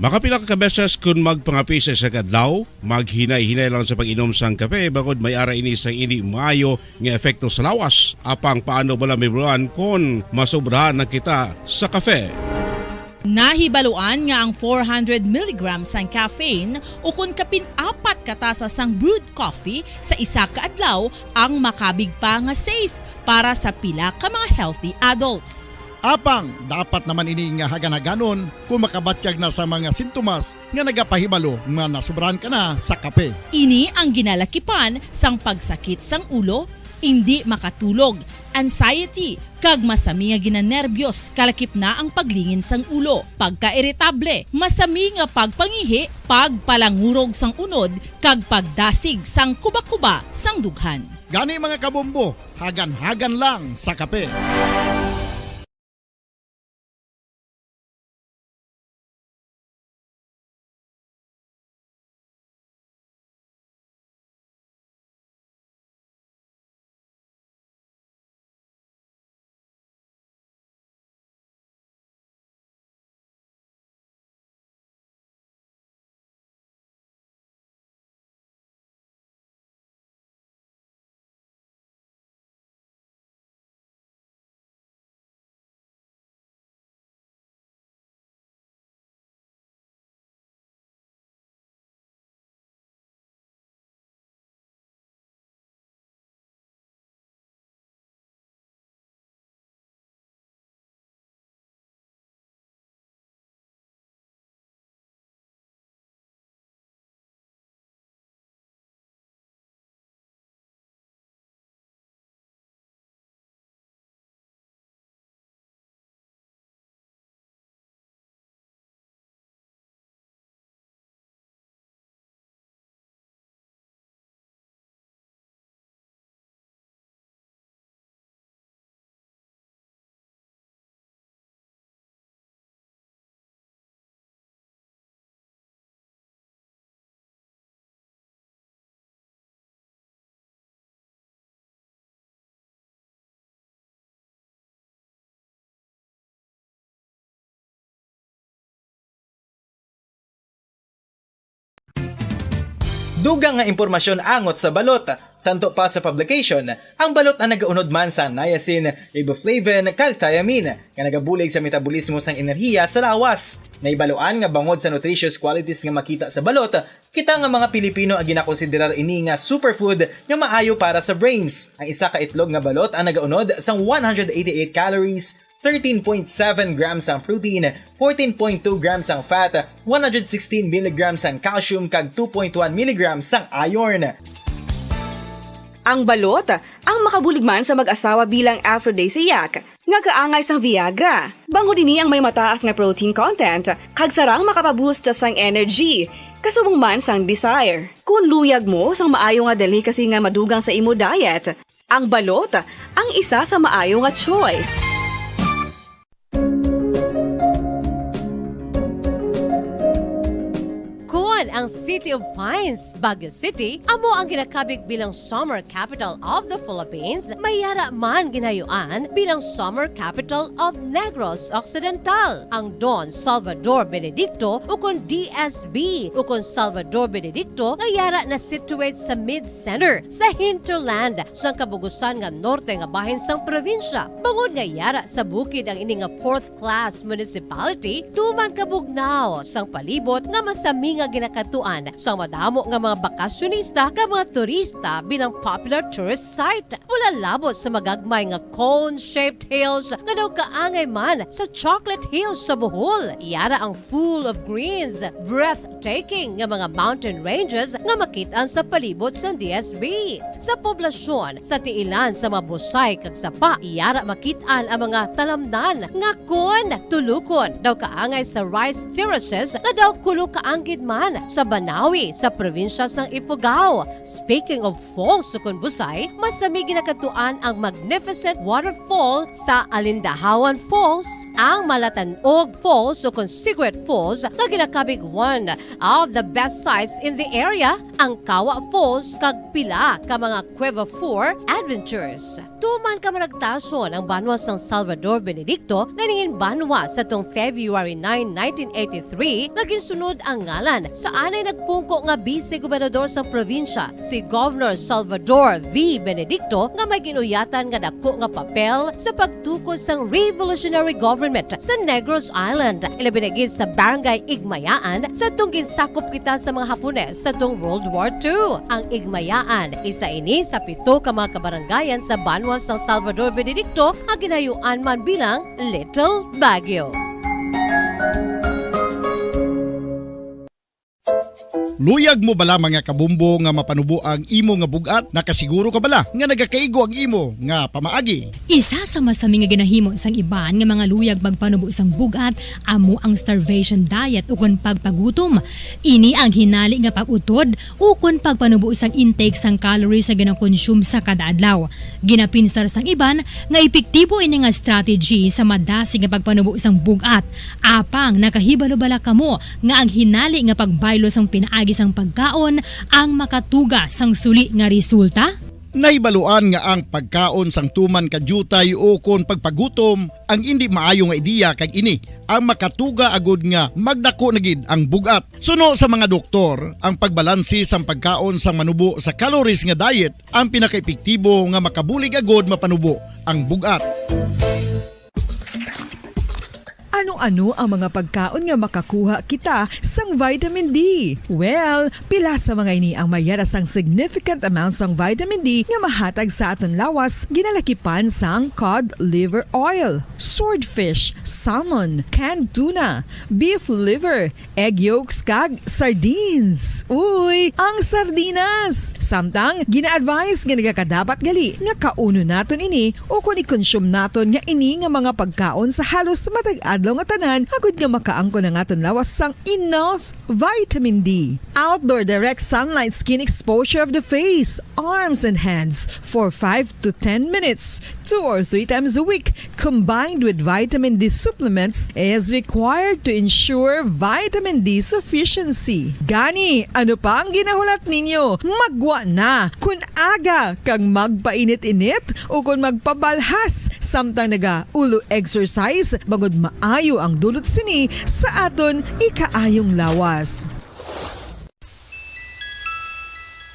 Makapila ka beses kon magpangape sa isa ka adlaw, maghinay-hinay lang sa pag-inom sang kape, bangod may ara ini sang indi maayo nga epekto sa lawas. Apang paano bala mahibaluan kon masobrahan na kita sa kape? Nahibaluan nga ang four hundred milligrams sang caffeine o kon kapin apat ka tasa sang brewed coffee sa isa ka adlaw ang makabig pa nga safe para sa pila ka mga healthy adults. Apang dapat naman ini nga hagan-haganon kung makabatyag na sa mga sintomas nga nagapahibalo nga nasubrahan ka na sa kape. Ini ang ginalakipan sang pagsakit sang ulo, indi makatulog, anxiety, kag masami nga ginanerbyos, kalakip na ang paglingin sang ulo, pagkairitable, masami nga pagpangihi, pagpalangurog sang unod, kag pagdasig sang kubakuba sang dughan. Gani, mga kabombo, hagan-hagan lang sa kape. Dugang nga impormasyon angot sa balot. Santo pa sa publication, ang balot ang nagaunod man sa niacin, riboflavin, kag thiamine, nga nagabulig sa metabolismo sang enerhiya sa lawas. Nahibaluan nga bangod sa nutritious qualities nga makita sa balot, kita nga mga Pilipino ang ginakonsiderar ini nga superfood nga maayo para sa brains. Ang isa ka itlog nga balot ang nagaunod sang one hundred eighty-eight calories, thirteen point seven grams ang protein, fourteen point two grams ang fat, one hundred sixteen milligrams ang calcium, kag two point one milligrams ang iron. Ang balot, ang makabulig man sa mag-asawa bilang aphrodisiac, nga kaangay sang Viagra. Bangod ini ang may mataas nga protein content, kag sarang makapaboost sang energy, kasubong man sang desire. Kung luyag mo sang maayo nga delicacy nga madugang sa imo diet, ang balot ang isa sa maayo nga choice. Kon ang City of Pines, Baguio City, amo ang ginakabig bilang Summer Capital of the Philippines, may yara man ginayuan bilang Summer Capital of Negros Occidental. Ang Don Salvador Benedicto, ukon D S B, ukon Salvador Benedicto, nga yara na-situate sa mid-center, sa hinterland, sang kabugusan nga norte nga bahin sang probinsya. Bangod nga yara sa bukid ang ini nga fourth class municipality, tuman kabugnaw sang palibot nga masami nga ginakadtuan sang madamo nga mga bakasyonista kag mga turista bilang popular tourist site. Wala labot sa magagmay nga cone-shaped hills nga daw kaangay man sa Chocolate Hills sa Bohol. Yara ang full of greens, breathtaking nga mga mountain ranges nga makit-an sa palibot sang D S B. Sa poblasyon, sa tiilan sa mga busay kag sapa, yara makit-an ang mga talamnan nga kon tulukon daw kaangay sa rice terraces nga daw kulo kaanggid man sa Banawi sa probinsya sang Ifugao. Speaking of falls ukon busay, masami ginakadtuan ang magnificent waterfall sa Alindahawan Falls, ang Malatanog Falls ukon Cigarette Falls nga ginakabig one of the best sights in the area, ang Kawa Falls kag pila ka mga Cueva Four adventures. Tuman ka managtason ang banwa sang Salvador Benedicto nga nangin banwa sa tong February nine, nineteen eighty-three, nga ginsunod ang ngalan sa May nagpungko nga bise gobernador sang probinsya, si Governor Salvador V. Benedicto, nga may ginuyatan nga dako nga papel sa pagtukod sang revolutionary government sa Negros Island, ilabi na gid sa Barangay Igmayaan, sa tong ginsakop kita sa mga Hapones sa tong World War Two. Ang Igmayaan, isa ini sa pito ka mga kabarangayan sa banwa sang Salvador Benedicto nga ginayuan man bilang Little Baguio. Luyag mo bala, mga kabumbo, nga mapanubo ang imo nga bug-at? Nakasiguro ka bala nga nagakaigo ang imo nga pamaagi? Isa sa masami nga ginahimo sang iban nga mga luyag magpanubo sang bug-at amo ang starvation diet ukon pagpagutom. Ini ang hinali nga pag-utod ukon pagpanubo sang intake sang calories nga ginakonsume sa kada adlaw. Ginapinsar sang iban nga epektibo ini nga strategy sa madasig nga pagpanubo sang bug-at. Apang nakahibalo bala kamo nga ang hinali nga pagbaylo sang pinaagi sang pagkaon ang makatuga sang suli nga resulta? Nahibaluan nga ang pagkaon sang tuman ka diutay ukon pagpagutom ang indi maayo nga ideya, kag ini ang makatuga agud nga magdako na gid ang bug-at. Suno sa mga doktor, ang pagbalanse sang pagkaon sang manubo sa calories nga diet ang pinakaepektibo nga makabulig agud mapanubo ang bug-at. Ano-ano ang mga pagkaon nga makakuha kita sang vitamin D? Well, pila sa mga ini ang may yara sang significant amount sang vitamin D nga mahatag sa aton lawas, ginalakipan sang cod liver oil, swordfish, salmon, canned tuna, beef liver, egg yolks, kag sardines. Uy, ang sardinas! Samtang, gina-advise nga nagakadapat gali nga kaunon naton ini ukon i-consume naton nga ini nga mga pagkaon sa halos matag adlaw nga tanan, agud nga makaangkon ang aton lawas sang enough vitamin D. Outdoor direct sunlight skin exposure of the face, arms, and hands for five to ten minutes, two or three times a week, combined with vitamin D supplements, is required to ensure vitamin D sufficiency. Gani, ano pa ang ginahulat ninyo? Maggwa na! Kun aga kag magpainit-init ukon magpabalhas samtang naga-ulo exercise, bangod maayo ang dulot sini sa aton ikaayong lawas.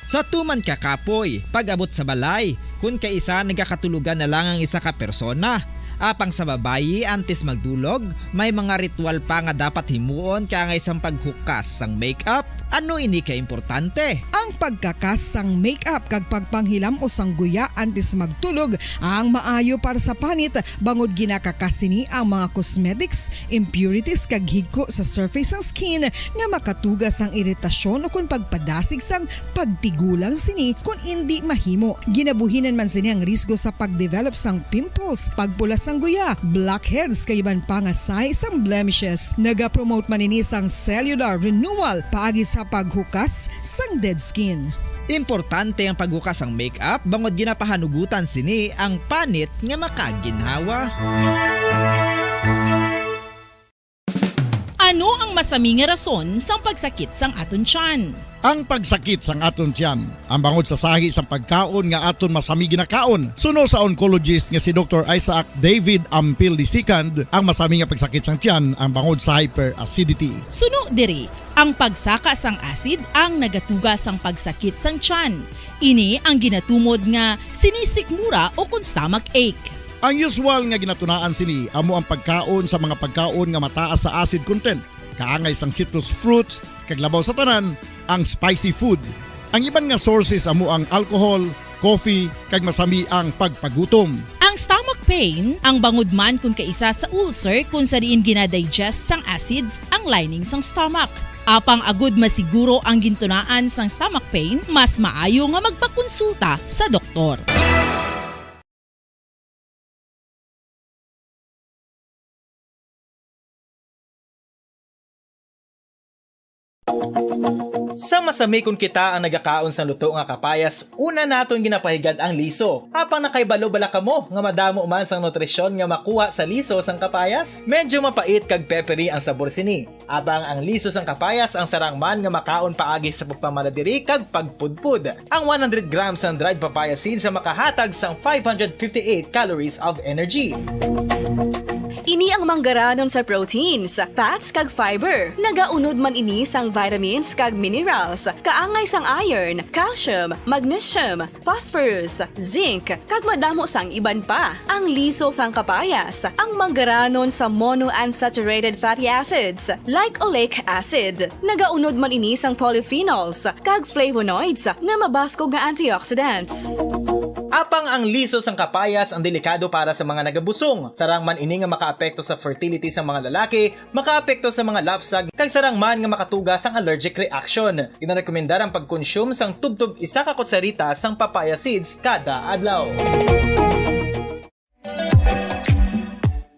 Sa tuman ka kapoy, pag-abot sa balay, kun kaisa nagakatulogan na lang ang isa ka persona. Apang sa babayi, antes magdulog, may mga ritual pa nga dapat himuon kaangay sang paghukas sang makeup. Ano ini ka importante? Ang pagkakas sang makeup kag pagpanghilam-os sang guya antes magtulog ang maayo para sa panit, bangod ginakakas sini ang mga cosmetics, impurities, kag higko sa surface sang skin nga makatuga sang iritasyon ukon pagpadasig sang pagtigulang sini kon indi mahimo. Ginabuhinan man sini ang risgo sa pag-develop sang pimples, pagpula sang guya, blackheads, kag iban pa nga sahi sang blemishes. Nagapromote man ini sang cellular renewal paagi sa paghukas sang dead skin. Importante ang paghukas sang makeup bangod ginapahanugutan sini ang panit nga makaginhawa. Ano ang masami nga rason sang pagsakit sang aton tiyan? Ang pagsakit sang aton tiyan, ang bangod sa sahi sang pagkaon nga aton masami ginakaon. Suno sa oncologist nga si Doktor Isaac David Ampil the second, ang masami nga pagsakit sang tiyan ang bangod sa hyperacidity. Suno diri, ang pagsaka sang acid ang nagatuga sang pagsakit sang tiyan. Ini ang ginatumod nga sinisikmura ukon stomach ache. Ang usual nga ginatunaan sini amo ang pagkaon sa mga pagkaon nga mataas sa acid content, kaangay sang citrus fruits, kag labaw sa tanan, ang spicy food. Ang iban nga sources amo ang alcohol, coffee, kag masami ang pagpagutom. Ang stomach pain, ang bangod man kon kaisa sa ulcer kon sa diin ginadigest sang acids ang lining sang stomach. Apang agud masiguro ang gintunaan sang stomach pain, mas maayo nga magpakonsulta sa doktor. Sa masami kon kita ang nagakaon sang luto nga kapayas, una naton ginapahigad ang liso. Apang nakahibalo bala kamo nga madamo man sang nutrisyon nga makuha sa liso sang kapayas? Medyo mapait kag peppery ang sabor sini. Apang ang liso sang kapayas ang sarang man nga makaon paagi sa pagpamaladiri kag pagpudpod. Ang one hundred grams sang dried papaya seeds ang makahatag sang five hundred fifty-eight calories of energy. Ni ang manggaranon sa proteins, fats, kag fiber. Nagaunod man ini sang vitamins kag minerals, kaangay sang iron, calcium, magnesium, phosphorus, zinc, kag madamo sang iban pa. Ang liso sang kapayas, ang manggaranon sa monounsaturated fatty acids, like oleic acid. Nagaunod man ini sang polyphenols kag flavonoids nga mabaskog nga antioxidants. Apang ang liso sang kapayas ang delikado para sa mga nagabusong. Sarang man ini nga makaapekto sa fertility sa mga lalaki, makaapekto sa mga lapsag, kag sarang man nga makatuga sang allergic reaction. Ginarekomendar ang pagkonsume sang tubtob isa ka kutsarita sang papaya seeds kada adlaw.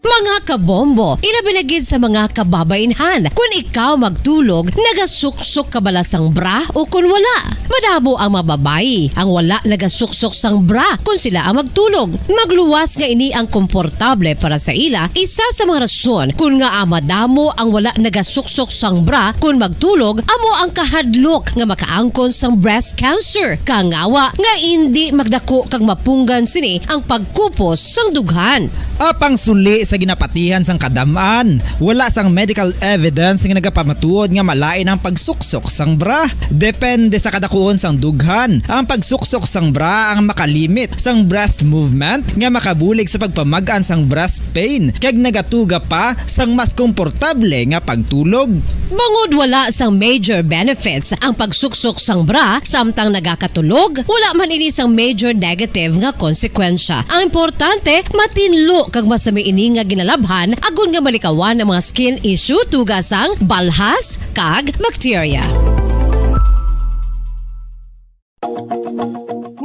Mga kabombo, ilabi na gid sa mga kababainhan, kun ikaw magtulog, nagasuksok ka bala sang bra o kun wala? Madamo ang mga babayi ang wala nagasuksok sang bra kun sila ang magtulog. Magluwas nga ini ang komportable para sa ila, isa sa mga rason kun ngaa madamo ang wala nagasuksok sang bra kun magtulog amo ang kahadlok nga makaangkon sang breast cancer, kangawa nga indi magdako kag mapunggan sini ang pagkupos sang dughan. Apang suli sa ginapatihan sang kadam-an, wala sang medical evidence nga nagapamatuod nga malain ang pagsuksok sang bra. Depende sa kadakuon sang dughan, ang pagsuksok sang bra ang makalimit sang breast movement nga makabulig sa pagpamag-an sang breast pain kag nagatuga pa sang mas komportable nga pagtulog. Bangod wala sang major benefits ang pagsuksok sang bra samtang nagakatulog, wala man ini sang major negative nga konsekwensya. Ang importante, matinlo kag masami ini nga ginalabhan agod nga malikawan ang mga skin issue tuga sang balhas kag bacteria.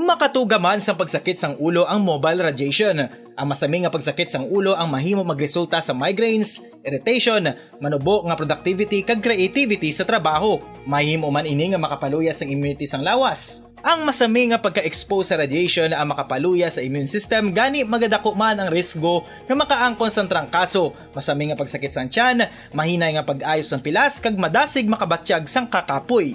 Makatuga man sang pagsakit sang ulo ang mobile radiation. Ang masami nga pagsakit sang ulo ang mahimo magresulta sa migraines, irritation, manubo nga productivity kag creativity sa trabaho. Mahimo man ini nga makapaluya sang immunity sang lawas. Ang masami nga pagka-expose sa radiation ang makapaluya sa immune system, gani magadako man ang risgo nga makaangkon sang trangkaso, masami nga pagsakit sang tiyan, mahinay nga pag-ayo sang pilas, kag madasig makabatyag sang kakapoy.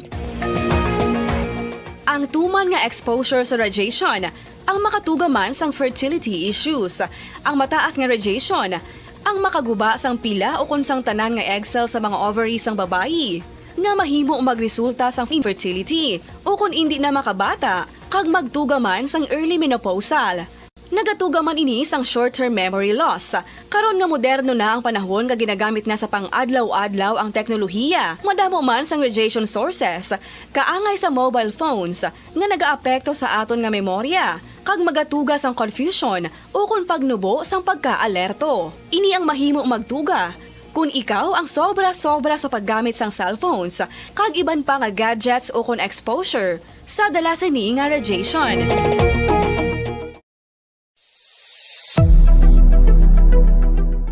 Ang tuman nga exposure sa radiation ang makatuga man sang fertility issues. Ang mataas nga radiation ang makaguba sang pila ukon sang tanan nga egg cell sa mga ovary sang babayi, nga mahimo magresulta sang infertility ukon indi na makabata, kag magtuga man sang early menopausal. Nagatuga man ini sang short-term memory loss. Karon nga moderno na ang panahon nga ginagamit na sa pang-adlaw-adlaw ang teknolohiya, madamo man sang radiation sources, kaangay sa mobile phones, nga nagaapekto sa aton nga memorya, kag magatuga sang confusion ukon pagnubo sang pagkaalerto. Ini ang mahimo magtuga kon ikaw ang sobra-sobra sa paggamit sang cellphones kag iban pa nga gadgets ukon exposure sa dala sini nga radiation.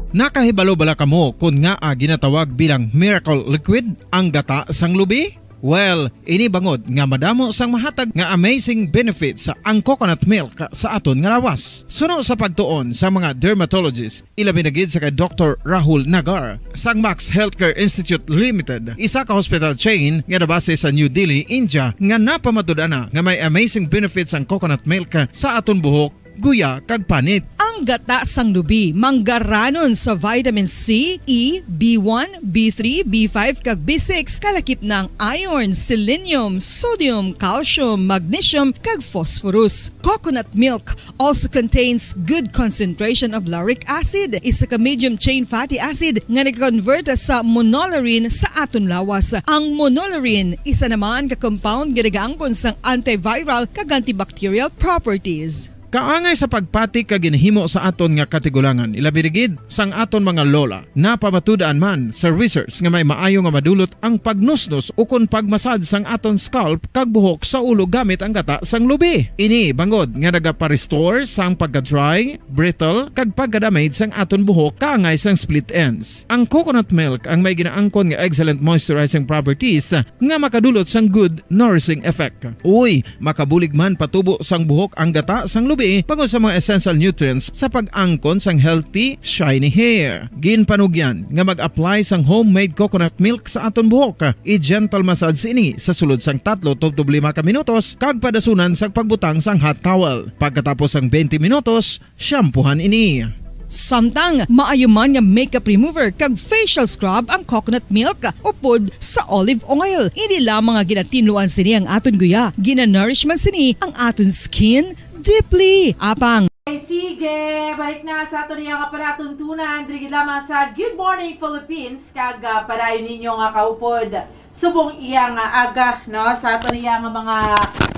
Nakahibalo bala kamo kon ngaa ginatawag bilang miracle liquid ang gata sang lubi? Well, ini bangod nga madamo sang mahatag nga amazing benefits ang coconut milk sa aton nga lawas. Suno sa pagtuon sa mga dermatologist, ilabi na gid sa kay Doktor Rahul Nagar sang Max Healthcare Institute Limited, isa ka hospital chain nga nabase sa New Delhi, India, nga napamatud-an na nga may amazing benefits ang coconut milk sa aton buhok, guya, kag panit. Ang gata sang lubi manggaranon sa vitamin C, E, B one, B three, B five, kag B six, kalakip na ang iron, selenium, sodium, calcium, magnesium, kag phosphorus. Coconut milk also contains good concentration of lauric acid, isa ka medium chain fatty acid nga nag-convert sa monolaurin sa aton lawas. Ang monolaurin, isa naman ka compound nga nagaangkon sang antiviral kag antibacterial properties. Kaangay sa pagpati kag ginhimo sa aton nga katigulangan, ilabi na gid sang aton mga lola. Napamatud-an man sa research nga may maayo nga madulot ang pagnusnos ukon pagmasad sang aton scalp kag buhok sa ulo gamit ang gata sang lubi. Ini bangod nga nagapa-restore sang pagka-dry, brittle, kag pagka-damage sang aton buhok kaangay sang split ends. Ang coconut milk ang may ginaangkon nga excellent moisturizing properties nga makadulot sang good nourishing effect. Uy, makabulig man patubo sang buhok ang gata sang lubi bangod sa mga essential nutrients sa pag-angkon sang healthy, shiny hair. Ginpanugyan nga mag-apply sang homemade coconut milk sa aton buhok. I-gentle massage ini sa sulod sang tatlo tubtob lima ka minutos kag padasunan sa pagbutang sang hot towel. Pagkatapos sang twenty minutos, shampoohan ini. Samtang maayo man nga makeup remover kag facial scrub ang coconut milk upod sa olive oil. Hindi lamang nga ginatinluan sini ang aton guya, ginanourish man sini ang aton skin deeply. Apang Ay, sige, balik na sa aton iya nga palatuntunan. Diri gid lamang sa Good Morning Philippines. Kag, ah, padayon ninyo nga kaupod subong iya nga aga, no? Sa aton iya nga mga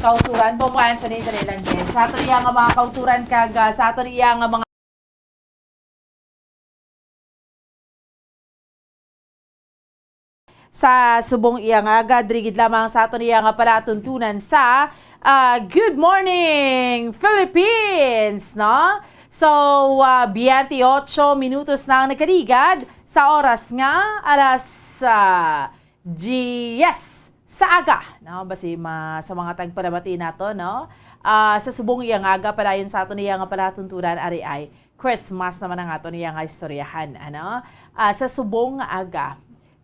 kauturan. Bongga, Anthony, dali lang din. Sa aton iya nga mga kauturan kag, ah, sa aton iya nga mga sa subong iya nga aga, diri gid lamang sa aton iya nga palatuntunan sa, ah, Good Morning Philippines, no? So, ah, twenty-eight minutos na ang nagkaligad sa oras nga alas, ah, diyes sa aga, no? Basi ma-, sa mga tagpalamati nato, no? Ah, sa subong iya nga aga, padayon sa aton iya nga palatuntunan, ari ay Christmas naman ang aton iya nga istoryahan, ano? Ah, sa subong nga aga,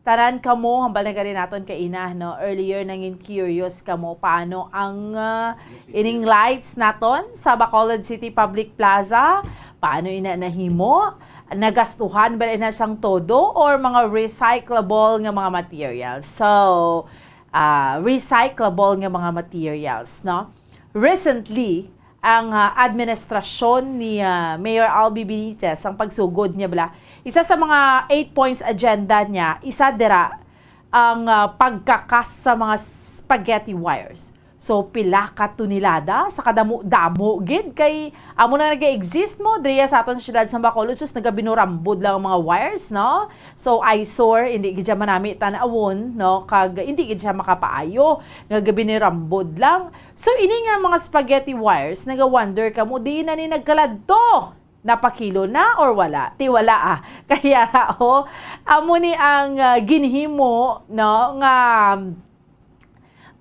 tanan kamo, hambal na gani naton kaina, no? Earlier, nangin curious kamo paano ang, ah, ining lights naton sa Bacolod City Public Plaza. Paano ina nahimo? Nagastuhan ba ina sang todo or mga recyclable nga mga materials? So, ah, recyclable nga mga materials, no? Recently, ang, ah, administrasyon ni, ah, Mayor Albi Benitez ang pagsugod niya bala. Isa sa mga eight points agenda niya, isa dira ang, ah, pagkakas sa mga spaghetti wires. So, pila ka tonelada sa kadamo-damo gid kay amo na nag-exist mo diriya sa aton sa siyudad sa Bacolod, sus, nagabinurambod lang ang mga wires, no? So, eyesore, hindi gid siya manami tan-awon, no? Kag hindi gid siya makapaayo, nga gabinurambod lang. So, ini nga mga spaghetti wires, naga-wonder kamo, diin na ni nagkaladto? Napakilo na or wala? Ti wala, ah. Kaya, oh, amo ni ang, ah, ginhimo, no, nga,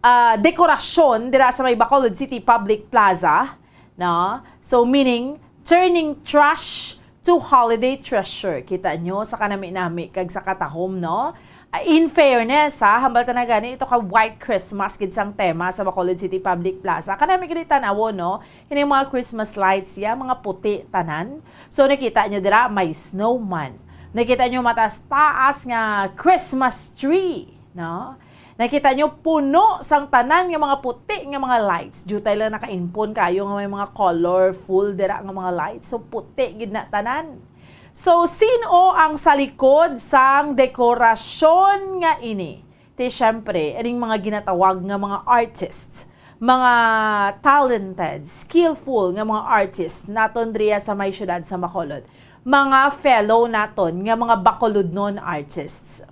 ah, dekorasyon dira sa may Bacolod City Public Plaza, no? So, meaning, turning trash to holiday treasure. Kita nyo sa kanami-nami kag sa katahom, no? Ah, in fairness, ha, hambal ta na gani, ito ka White Christmas gid sang tema sa Bacolod City Public Plaza. Kanami gid tan-awon, no? Ini mga Christmas lights ya, mga puti tanan. So, nakita nyo dira, may snowman. Nakita nyo mataas-taas nga Christmas tree, no? Nakita nyo puno sang tanan nga mga puti nga mga lights. Diutay lang nakaimpon kayo nga may mga colorful dira nga mga lights. So, puti gid na tanan. So, sin-o ang sa likod sang dekorasyon nga ini? Ti, syempre, ining mga ginatawag nga mga artists, mga talented, skillful nga mga artists naton diriya sa may siyudad sa Bacolod. Mga fellow naton nga mga Bacolodnon artists.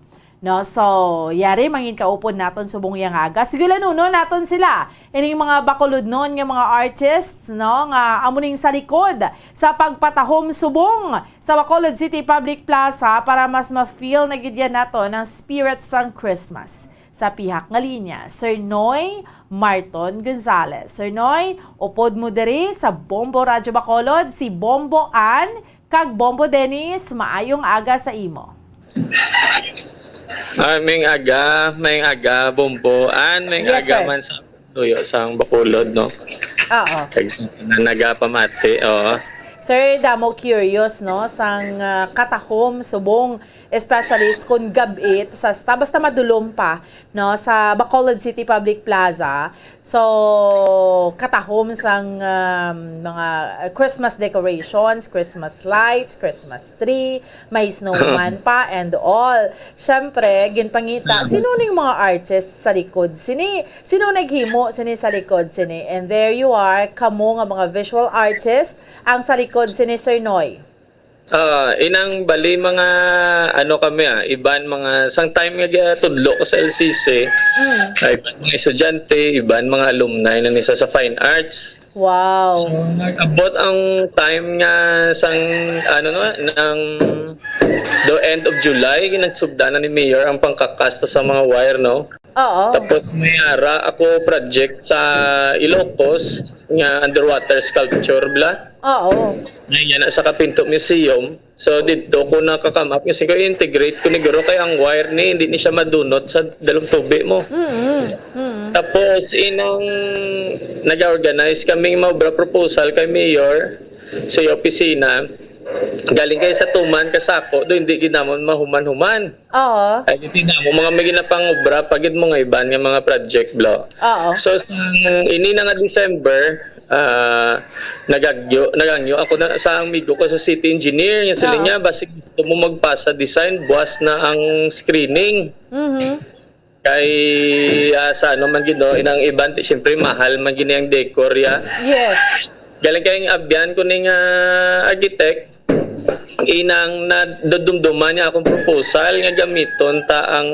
No, so, yari mangin kaupod naton subong yang aga. Sige, lanunon naton sila. Ining mga Bacolodnon nga mga artists, no, nga amo ning sa likod sa pagpatahom subong sa Bacolod City Public Plaza para mas ma-feel na gid yan naton ang spirit sang Christmas. Sa pihak nga linya, Sir Noy Marton Gonzalez. Sir Noy, upod mo diri sa Bombo Radyo Bacolod, si Bombo Ann kag Bombo Dennis, maayong aga sa imo. Ah, maayong aga, maayong aga, Bombo Ann, maayong Yes, aga sir. man sa tuyo sang Bacolod, no? Oo. Kag sa mga nagapamati, oo. Sir, damo curious, no, sang, ah, katahom subong, especially s-, kun gab-i, sa, sa, basta madulom pa, no, sa Bacolod City Public Plaza. So, katahom sang, um, mga, uh, Christmas decorations, Christmas lights, Christmas tree, may snowman pa, and all. Siyempre, ginpangita, sino ning mga artists sa likod sini? Sino naghimo sini sa likod sini? And there you are, kamo nga mga visual artist, ang sa likod sini, Sir Noy. Ah, inang bali mga ano kami, ah, iban mga sang time nga gatudlo ko sa L C C, Mm. ah, iban mga estudyante, iban mga alumni na ni sa, sa fine arts. Wow. So, nag-abot ang time nga sang, ano, no, nang the end of July, nagsugda na ni Mayor ang pangkakasto sa mga wire, no? Oo. Tapos may ara ako project sa Ilocos nga underwater sculpture bla. Oo. Nga yan na sa Kapinto Museum. So dito ko nakaka-come up kasi ko integrate ko ni guro kay ang wire ni hindi ni siya madunot sa dalom tubi mo. Mm-mm. Mm-mm. Tapos inang nag-organize kaming maobra proposal kay Mayor sa opisina. Galing kay sa tuman ka sako, do hindi gid namon mahuman-human. Oo. Ay, di namon mga may ginapangobra pa gid mo nga iban nga mga project, blo. Oo. So, sa ini na nga December, ah, nagagyo, nagangyo ako na sa amigo ko sa city engineer. Nga sila Oo. niya, basig gusto mo magpasa design, buwas na ang screening. Mhm. Kay, ah, sa ano man gid, no, inang iban, ti, siyempre, mahal man gid ang decor, ya. Yes. Galing kay ang abyan ko ning, ah, architect, inang nadudumduman niya akong proposal nga gamiton ta ang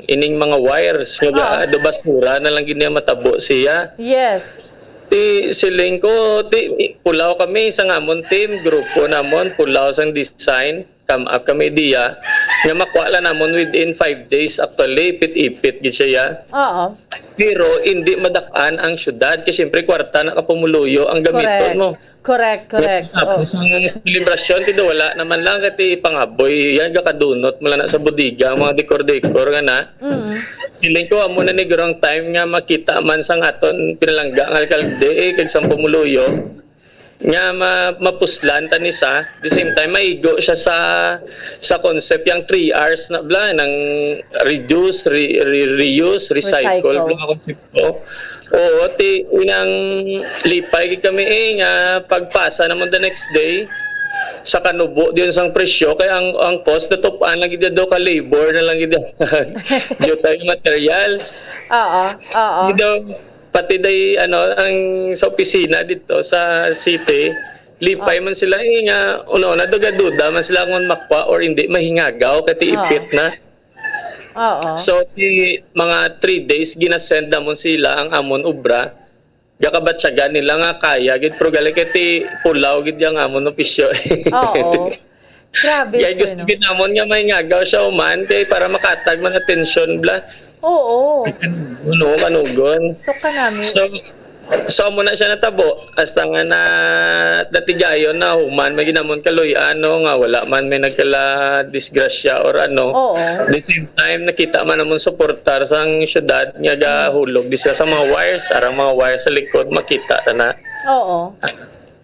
ining mga wires nga ga-, Ah. do basura na lang gid niya matabo siya. Yes. Ti, siling ko, ti, pulaw kami sa ngamon team, grupo namon, pulaw sang design, come up kami idea, nga makuha lang namon within five days, actually, ipit-ipit gid siya, ya. Oo. Pero hindi madak-an ang syudad, kay siyempre, kwarta na ka pumuluyo ang gamiton Correct. mo. Correct, correct. Tapos, Oh. ang selebrasyon, tido, wala naman lang, kay ti pangaboy, yan, gakadunot mo lang na sa bodega, ang mga dekor-dekor nga na. Mm. Siling ko, amo na ni gurang time nga makita man sang aton pinalangga nga alkalde, eh, kag sang pumuluyo, nga ma-, mapuslan ta ni sa, the same time, maigo siya sa, sa concept yang three Rs na bla, nang reduce, re-, re-, reuse, recycle, Recycle. bla nga konsepto. Oo, ti, inang lipay gid kami, eh, nga pagpasa namon the next day, sa kanubo diyon sang presyo, kay ang, ang cost natup-an lang gid daw ka labor na lang gid daw. Diyo tayo materials. Oo, oo. Di daw, pati day, ano, ang sa opisina dito sa city, lipay Oh. man sila, eh, nga, una-una, duga-duda man sila kung makwa or hindi, mahingagaw, kay ti Oo. ipit na. Oo. So, ti mga three days, ginasend namon sila ang amon obra. Gakabatyagan nila nga kaya gid, pero gali kay ti pulaw gid yang amon opisyo. Oo. Grabe, Kaya sir, gusto no? gid namon nga may ngagaw siya, uman, kay para makatag man atensyon, bla. Oo. Ano, kanugon. So, kanami. So, so, amo na siya natabo. Hasta nga na, natigayon na, human, may ginamon kaluy-an, no, nga wala man may nagkala disgrasya or ano. Oo. The same time, nakita man namon suportar sang syudad nga gahulog di sila sa mga wires, arang mga wires sa likod, makita ta na. Oo.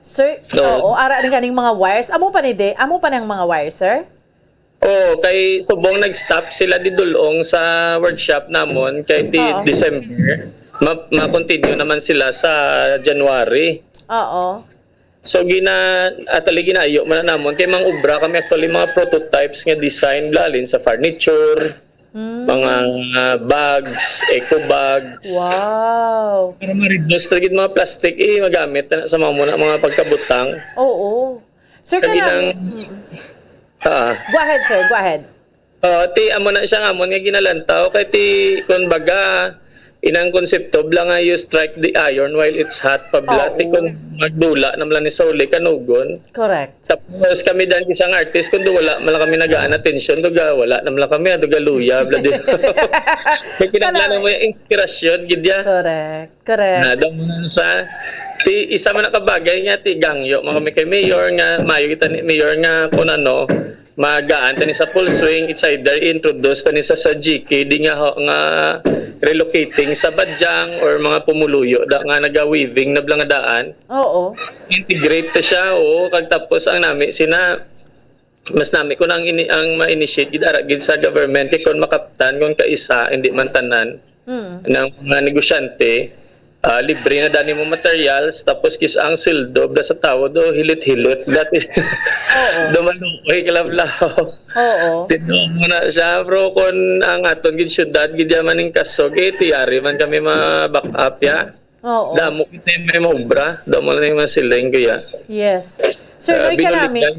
Sir, Oo. oo, ara rin ganing mga wires. Amo pa ni de, amo pa nang mga wires, sir? Oo, kay subong nag-stop sila di dulong sa workshop namon kay di Oo. December. Ma-, ma-continue naman sila sa January. Oo. So, gina-, actually, ginaayo man na namon. Kay mga obra kami, actually, mga prototypes nga design, bla, halin sa furniture, Mm. mga, ah, bags, eco bags. Wow. Para ma-reduce na gid mga plastic, eh, magamit na sa mga muna, mga pagkabutang. Oo. Sir, Kami kanang nang Mm. Ah. Go ahead, sir. Go ahead. Oo, ti, amo na siya nga, amo nga ginalantaw. Kay ti, kun baga, inang konsepto, bla nga you strike the iron while it's hot, pa bla. Ti, Oo. kun magdula naman lang ni sa uli, kanugon. Correct. Tapos kami dan isang artist, kun do wala man lang kami nagaan atensyon, do ga, wala naman lang kami, ah, do ga luya, bla, di. May kinahanglan Correct. mo yung inspirasyon, gid ya. Correct. Correct. Na, daw mo na sa, ti, isa man na kabagay nga, ti, gangyo, man kami kay mayor nga, mayo kita ni mayor nga, kung ano, magaan tani sa full swing, it's either introduce tani sa, sa G K D nga, ho-, nga relocating sa Badyang or mga pumuluyo da, nga naga-weaving na bla nga daan. Oo. Integrate ta siya, oo, kag tapos ang nami sina, mas nami ko nang ini, ang ma-initiate gid, ara gid sa government, kay kung makaptan, kung kaisa, hindi man tanan, Mm. ng mga negosyante, ah, libre na dani mo materials, tapos kis ang sweldo, bla sa tawo, do, hilit-hilit, dati, Oo. do maluoy, kalablaw. Oo. Tinuod mo na siya, bro, kung ang aton gid syudad, gid yaman ning kasog, eh, tiyari man kami ma-back up, ya. Oo. Damo kita yung may maobra, damo na yung masiling, kaya. Yes. Sir Ah, Noy, kanami, binulikan.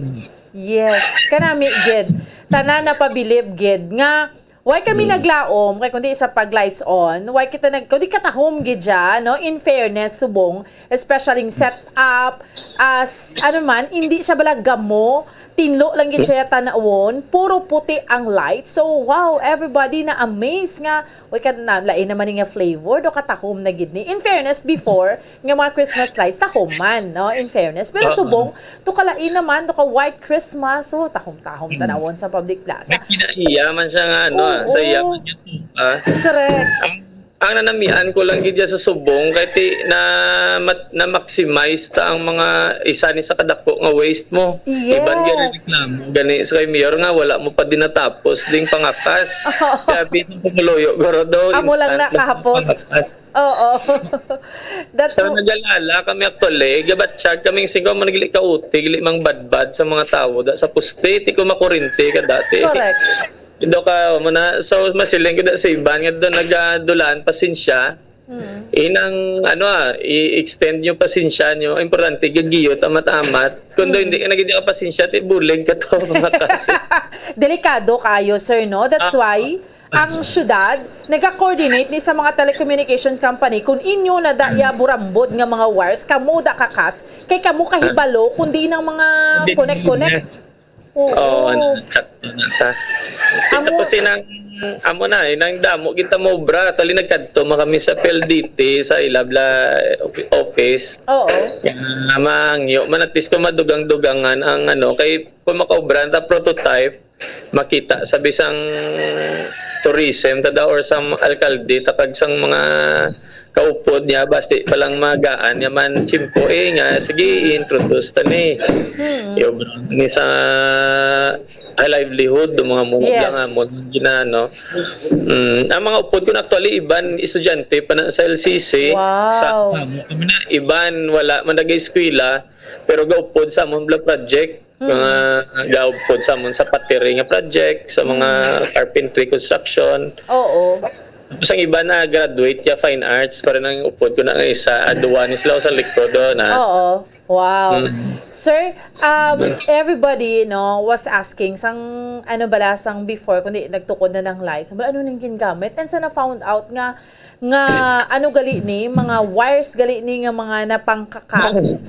yes, kanami, gid. Tanan napabilib, gid, nga, why kami Mm. naglaom, kay kundi sa pag lights on, why kita nag, kundi katahom, gid siya, no? In fairness, subong, especially yung setup, as, ano man, hindi siya bala gamo, tinlo lang gid siya tanawon, puro puti ang light. So, wow, everybody na-amaze nga, Uy, ka na, lain naman nga flavor, do katahom na gid ni. In fairness, before, nga mga Christmas lights, tahom man, no? In fairness. Pero Oo. subong, to kalain naman, to ka White Christmas, so tahom-tahom Mm. tanawon sa public plaza. May kinaiya man siya nga, ano, ah, sa iya Oo. man yung, ah. Correct. Ang, Ang nanamian ko lang gid sa subong kay ti na mat- na maximize ta ang mga isa ni sa kadako nga waste mo. Iban gyud ang Yes. reklamo gani sa kay mayor nga wala mo pa din natapos ding pangakas. Kaya bisan pumuluyo guro daw Amo lang instant na na kahapos. pangakas. Oo. That's So w- nagalala kami actually, gabatsyag kaming singko mo nagili ka uti, gili mang badbad sa mga tawo da sa poste, ti ko makurente ka dati. Correct. Indo ka mo na so masiling ko da sa iban nga doon nagadulaan pasensya. Mm. Inang ano ah, i-extend yung pasensya nyo. Importante gagiyot amat-amat. Kung daw Mm. hindi ka naging pasensya, ti bulig ka to mga kasi. Delikado kayo, sir, no? That's Ah. why ang syudad nag-coordinate ni sa mga telecommunications company kung inyo na da ya burambod nga mga wires, kamo da kakas, kay kamo kahibalo kung di nang mga Hindi connect-connect. na. Oo, Oo. ano, chat na sa. Amo Tapos inang amo na, inang damo kita mobra, tali nagkadto man kami sa P L D T sa ilabla office. Oo. Kaya mangyo man at least kung madugang-dugangan ang ano, kay kung makaobra ta prototype, makita sa bisang tourism tada or sa alkalde takag sang mga kaupod niya basi palang magaan niya man tiyempo eh nga sige i-introduce ta ni Hmm. i-obra ni sa ah, livelihood do mga mo Yes. lang mo ginano. Mm, ang mga upod ko na actually iban estudyante pa na sa L C C Wow. sa, sa amo kami na iban wala man nag-eskwela pero gaupod sa amon bla project Hmm. mga gaupod sa amon sa patiri nga project sa mga Hmm. carpentry construction. Oo. Tapos ang iba na graduate ya fine arts, pero nang upod ko na nga isa, ah, duwa ni sila sa likod, oh, na. Oo. Wow. Mm. Sir, um, everybody, no, was asking sang, ano bala, sang before, kundi nagtukod na ng lights, bala, ano nang gingamit? And sa na-found out nga, nga, ano gali ni, mga wires gali ni nga mga napangkakas.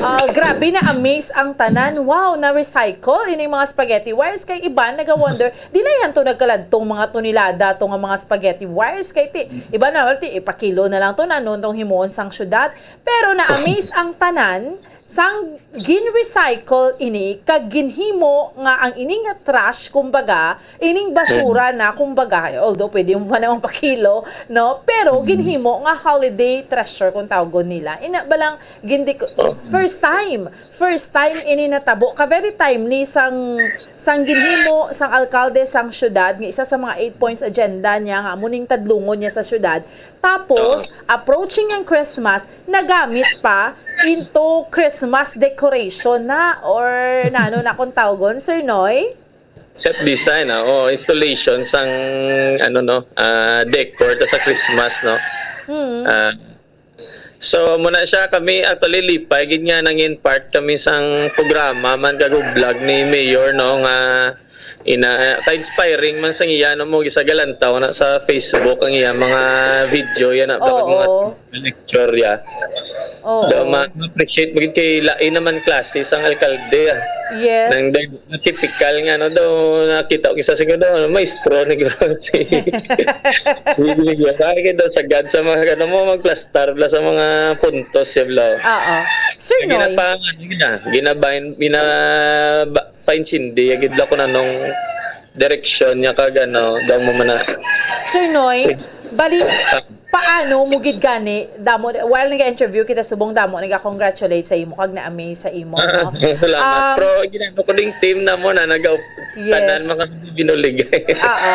Ah, grabe, na-amaze ang tanan. Wow, na-recycle ining mga spaghetti wires. Kay iban naga-wonder, di na yan to nagkaladtong mga tonelada to nga mga spaghetti wires. Kay ti, iban na, ti, ipakilo na lang to, na noon tong himuon sang syudad. Pero na-amaze ang tanan sang gin-recycle ini kag ginhimo nga ang ini nga trash, kumbaga, ining basura na, kumbaga, although pwede mo pa namang pakilo, no? Pero ginhimo nga holiday treasure kung tawgon nila. Ina ba lang, gindi-, first time, first time ini natabo. Ka very timely sang, sang ginhimo, sang alkalde, sang syudad, nga isa sa mga eight points agenda niya, nga amo ning tadlungon niya sa syudad. Tapos, Oo. approaching ang Christmas, nagamit pa into Christmas decoration na, or nano na kung tawgon, Sir Noy? Set design, ah, o installation sang, ano, no, ah, decor ta sa Christmas, no? Mm. Ah, so, muna siya, kami actually lipay gid nga nangin part kami sang programa man kag vlog ni Mayor, no, nga ina, ka-inspiring man sang iya, no, mo gisagalantaw na sa Facebook ang iya mga video, yan na, bakit mga Oo. lecture, ya. Oo. Daw ma-, ma-appreciate mo gid kay lain naman klase sang alkalde, ah. Yes. Nang daw, typical nga, no, daw nakita ko isa siguro daw, maestro ni guro si, si Miguel. Kaya daw sagad sa mga, ano mo, magplastar bla sa mga puntos, ya, bla. Oo. Sir Noy. Ginapa-, ano, gina-, ginabahin, ginaba-, paintindi, ya, gid bla kung anong direksyon niya kag, ano, daw mo man na. Sir Noy, bali, Ah. paano mo gid gani, damo, while nag-interview kita subong damo, nag-congratulate sa imo, kag na-amaze sa imo, no? Salamat. Um, Pero, ginano ko ding team na mo na nag-, Yes. tanan mga binulig. Oo.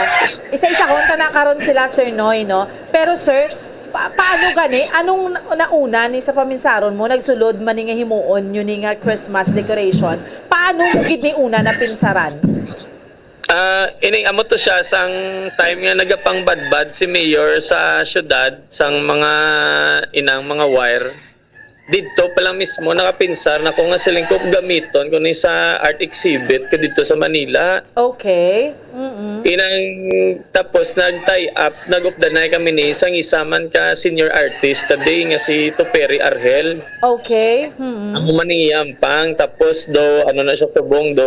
Isa-isa ko, tana karon sila, Sir Noy, no? Pero, sir, pa-, paano gani? Anong na-, nauna ni sa paminsaron mo? Nagsulod man ni nga himuon nyo ni nga Christmas decoration. Paano mo gid ni una napinsaran? Ah, ining amo to siya sang time nga nagapangbadbad si Mayor sa syudad sang mga inang mga wire. Didto pa lang mismo nakapinsar na ko nga siling ko gamiton ko ni sa art exhibit ko didto sa Manila. Okay. Mm-mm. Inang tapos nag-tie up, nag-updanay kami ni sang isa man ka senior artist today nga si Tuperi Arhel. Okay. Mm-mm. Amo man ni iyang pang, tapos do, ano na siya subong, do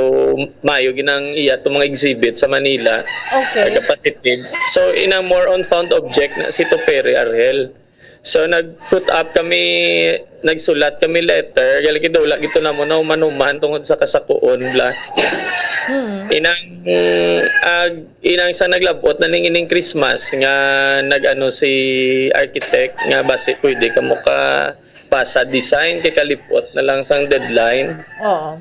mayo ginang iya to mga exhibit sa Manila. Okay. Nagapasitin. So, inang more on found object na si Tuperi Arhel. So, nag-put up kami, nagsulat kami letter, gali gid wala gid to namo na human-human tungod sa kasakuon, bla. Mm. Inang, ah, inang sa naglabot na ning ining Christmas nga nag-ano si architect nga basi pwede ka mo ka pasa design kay kalipot na lang sang deadline. Oo.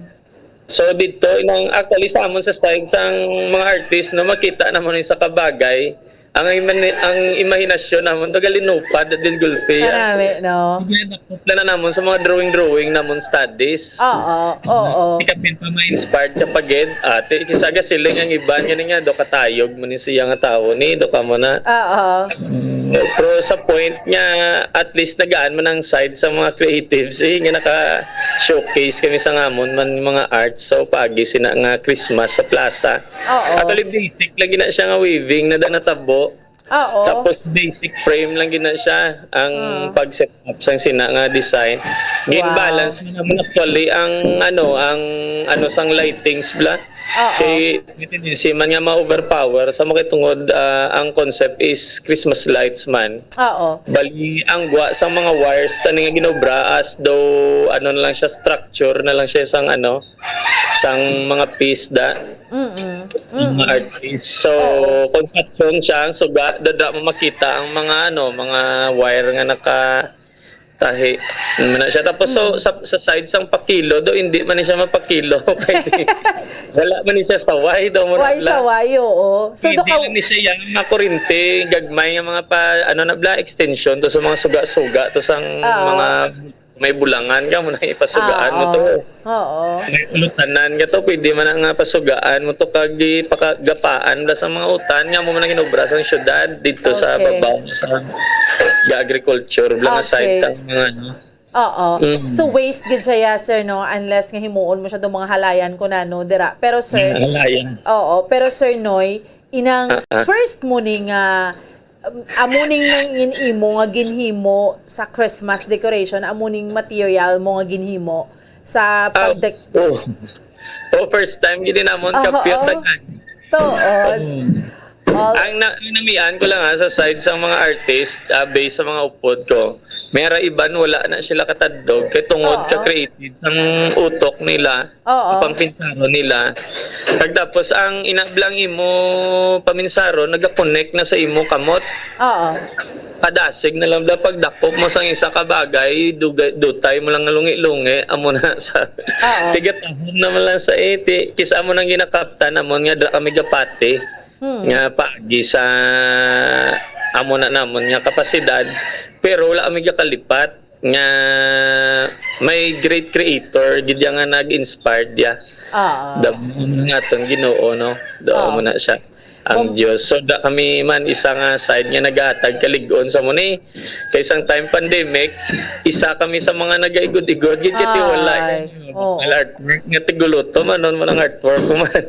So dito inang actually sa amon sa side sang mga artist no makita naman sa kabagay ang imani- ang imahinasyon namon to galinupad din gulpi. Karami, no? Ginadakop na na namon sa mga drawing-drawing namon studies. Oo, oo. Kapin pa ma-inspired ka pa gid. Ate, isa ga siling ang iban nga niya do katayog mo ni siya nga tawo ni do ka mo na. Oo. Pero sa point nga at least nagaan man ang side sa mga creatives eh nga naka showcase kami sa ngamon man mga art so paagi sina nga Christmas sa plaza. Oo. Actually basic lagi na siya nga weaving na da natabo. Oo. Tapos basic frame lang gid na siya ang Ah. pag-set up sang sina nga design. Gin-balance mo naman actually ang ano, ang ano sang lightings bla. Oo. Kay may tendency man nga ma-overpower sa makitungod ah, ang concept is Christmas lights man. Oo. Bali ang gwa sang mga wires tani nga ginobra as though ano na lang siya structure na lang siya sang ano sang mga piece da Mm-mm. sa mga artist. So, kung patron siya, ang suga, dada mo makita ang mga ano, mga wire nga naka tahi. Ano na siya. Tapos so, sa, sa side sang pakilo, do hindi man ni siya mapakilo. Kay wala man ni siya saway daw mo Why na. Saway, oo. So, Hindi do ka, lang ni siya yung mga kurente, gagmay nga mga pa, ano na bla, extension to sa mga suga-suga to sang Ah. mga may bulangan ka mo na ipasugaan mo to. Oo. May ulutanan ka to, pwede man na nga pasugaan mo to kag ipakagapaan bla sa mga utan nga mo man ang inobra sang syudad dito sa Okay. babaw sa ga agriculture bla nga Okay. side ta mga ano. Oo. Mm. So waste gid siya, sir, no? Unless nga himuon mo siya do mga halayan ko na, no, dira. Pero sir, Halayan. Oo, pero Sir Noy, inang Ah, ah. first mo ni nga um, amo ning nang in imo nga ginhimo sa Christmas decoration, amo ning material mo nga ginhimo sa Ah, pagdek oh. Oh, first time gid namon Oo, kapyot oo. tanan. Tuod. Mm. All, Ang na, ang namian ko lang ha, sa side sa mga artist, ah, based sa mga upod ko, may ra iban wala na sila katadlog kay tungod Oo. ka creative sang utok nila, Oo. ang pangpinsaro nila. Kag tapos ang inablang imo paminsaro nagakonek na sa imo kamot. Oo. Kadasig na lang daw pagdakop mo sang isa ka bagay, dugay, dutay mo lang nga lungi-lungi, amo na sa Oo. tigatahom naman lang sa iti, kisa mo nang ginakaptan namon nga dira kami gapati Hmm. nga paagi sa amo na namon nga kapasidad, pero wala kami gakalipat nga may great creator gid ya nga nag-inspired ya. Oo. Damo nga aton Ginoo, no? Damo Oo. na siya. Ang Bom- Dios. So da kami man isa nga side nga nagahatag kalig-on sa mo ni kay sang time pandemic, isa kami sa mga nagaigod-igod gid kay Ay, wala oo. Ang artwork nga tiguluto man nun mo nang artwork ko man.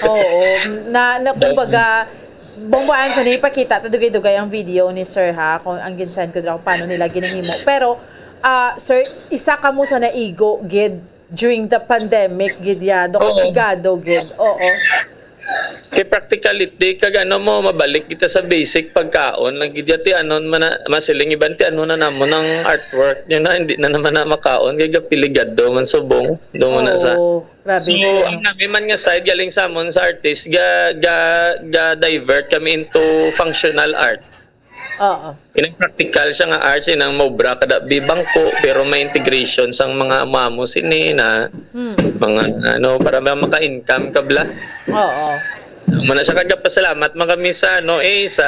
Oo. Na, na kumbaga, bumbuan ko na ipakita ta dugay-dugay ang video ni Sir ha, kung ang ginsend ko dira kung paano nila ginahimo. Pero ah sir, isa ka mo sa naigo gid during the pandemic gid ya, do Oo. Igado gid. Oo. Kay practicality kag ano mo mabalik kita sa basic pagkaon lang gid ti anon man na- masiling iban ti ano na namo nang artwork niya na hindi na naman na makaon kay gapiligado man subong do mo na sa Oo, grabe So, siya, ang no? nami man nga side galing sa amon sa artist ga ga ga divert kami into functional art. Oo. Inang practical siya nga arts inang mobra kada bibangko pero may integration sang mga mamo sini na Hmm. mga ano para ma- maka-income ka bla. Oo. Muna sa kagapasalamat man kami sa ano eh sa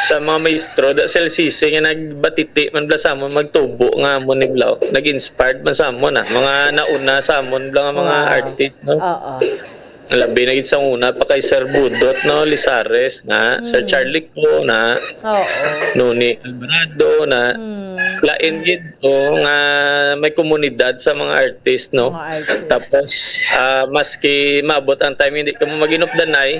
sa mga maestro da sa L C C nga nagbatiti man bla sa amon magtubo nga amon ni bla nag-inspired man sa amon ah. Mga nauna sa amon bla nga mga Wow. Artist no. Oo. Labi na gid sa una pa kay Sir Budot no, Lizares na, Sir Mm. Charlie Co na, Oo. Noni Alvarado na, Mm. lain gid o nga may komunidad sa mga artist no. Mga artist. Tapos ah, maski maabot ang time hindi ka mo maginupdanay,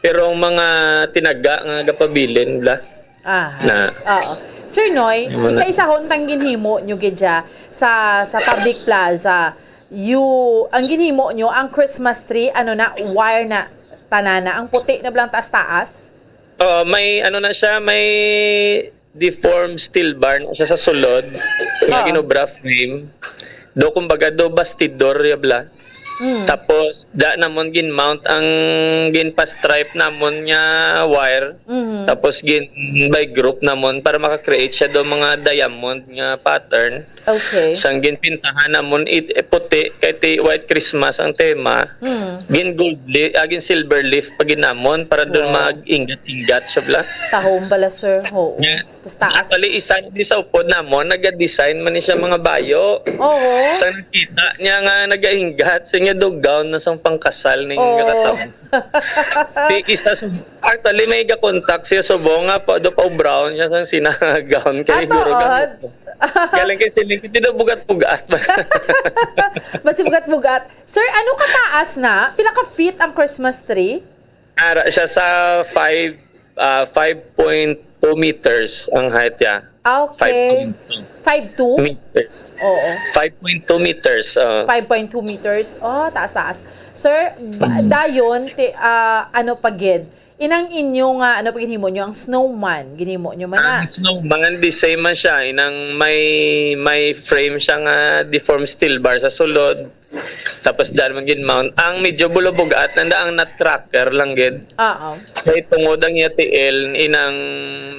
pero ang mga tinaga nga gapabilin bla. Aha. Na. Oo. Sir Noy, Wala. isa-isahon tang ginhimo nyo gid siya sa sa public plaza. You, ang ginhimo nyo, ang Christmas tree, ano na, wire na, tanana, ang puti na blang taas-taas? Oh, may ano na siya, may deformed steel bar na siya sa sulod. Nga Oo. ginobra frame. Do kumbaga do bastidor ya bla. Mm. Tapos, da namon gin-mount ang ginpa-stripe namon nga wire. Mhm. Tapos, gin by group namon para maka-create siya do mga diamond nga pattern. Okay. Sang ginpintahan namon it, eh, puti, kay ti White Christmas ang tema. Mm. Gin gold leaf, ah, gin silver leaf pa gid namon para doon Wow. mag-ingat-ingat siya bala. Tahom bala, sir. Oo. Nga, Tas taas. Actually, isa ni sa upod namon, naga-design man ni siya mga bayo. Oo. Sa nakita niya nga nagahingat, sa niya do gown na sang pangkasal ning Oo. nga katawo. Di isa sa, actually, may ga-contact siya subong nga pa, do pa brown siya sang sina gown kay Ato, siguro gamit. Galing kay siling, hindi daw bugat-bugat. Basi bugat-bugat. Sir, ano kataas na? Pila ka feet ang Christmas tree? Ara siya sa five, ah, five point two meters ang height niya. Ah, okay. Five point two. Five two? Meters. Oo. Five point two meters, ah. Five point two meters. Oh, taas-taas. Sir, ba- Mm. dayon, ti-, ah, ano pa gid? Inang inyo nga, ano pa ginhimo nyo? Ang snowman, ginhimo nyo man na? Ang snowman, the same man siya. Inang may, may frame siya nga deformed steel bar sa sulod. Tapos daan man gid mount. Ang medyo bulubugat, nanda ang nutcracker lang gid. Oo. Kay tungod ang iya tiil, inang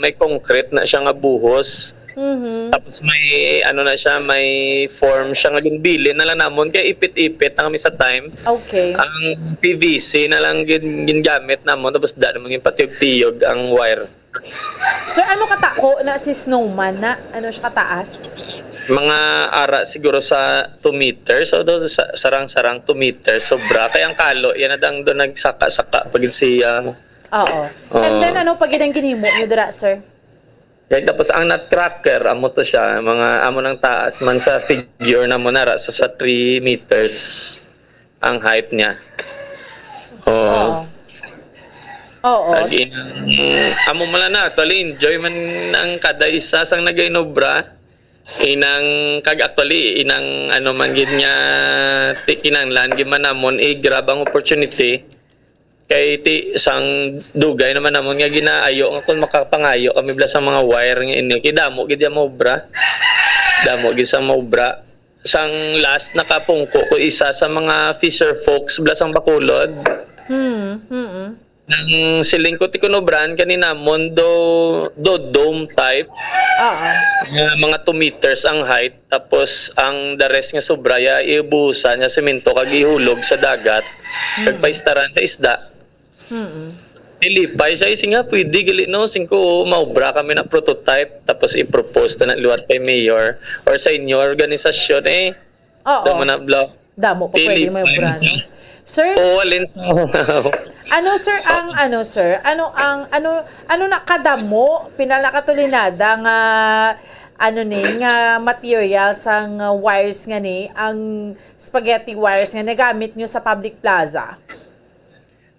may concrete na siya nga buhos. Mhm. Tapos may, ano na siya, may form siya nga ginbilin na lang namon kay ipit-ipit na kami sa time. Okay. Ang P V C na lang gin-, gingamit namon, tapos da naman yung patiyog-tiyog ang wire. Sir, ano katako na si Snowman na? Ano siya kataas? Mga ara siguro sa two meters, although sa, sarang-sarang two meters, sobra. Kaya ang kalo, yan na dang doon nagsaka-saka pag siya. Oo. And Oo. then, ano pa gid ang ginhimo niyo dira, sir? Yan, tapos ang nutcracker, amo to siya, mga amo nang taas man sa figure na mo nara sa, sa three meters ang height niya. Oo. Oo. Oo. Ag in-, amo man na, actually, enjoy man ang kada isa sang nagainobra. Inang, kag actually, inang ano man gid nga ti-, kinahanglan gid man namon i-grab ang opportunity. Kay ti-, sang dugay naman namon nga ginaayo nga kung makapangayo kami bala sa mga wire nga ini, kay damo gid ang maobra. Damo gid sa maobra. Sang last nakapungko ko isa sa mga fisher folks bala sang Bacolod. Hmm, mm. Nang siling ko, ti kuno brand kani namon do, do dome type. Oo. Nga mga two meters ang height, tapos ang the rest nga sobra ya ibuhusan nga semento kag ihulog sa dagat, kag Mm. paistaran sa isda. Mm. Ilipay siya, isi nga, pwede gali, no? Singko, maobra kami na prototype, tapos i-propose na liwat kay mayor or sa inyo organisasyon, eh. Oo. Damo na, bla-, Damo pa pwede may Pilipino. Brand. Sir? Oo, alin sa Ano, sir, ang, ano, sir? Ano ang, ano, ano na kadamo, pinalakatulinada nga, ano ni, nga material sang, uh, wires nga ni, ang spaghetti wires nga nagamit nyo sa public plaza?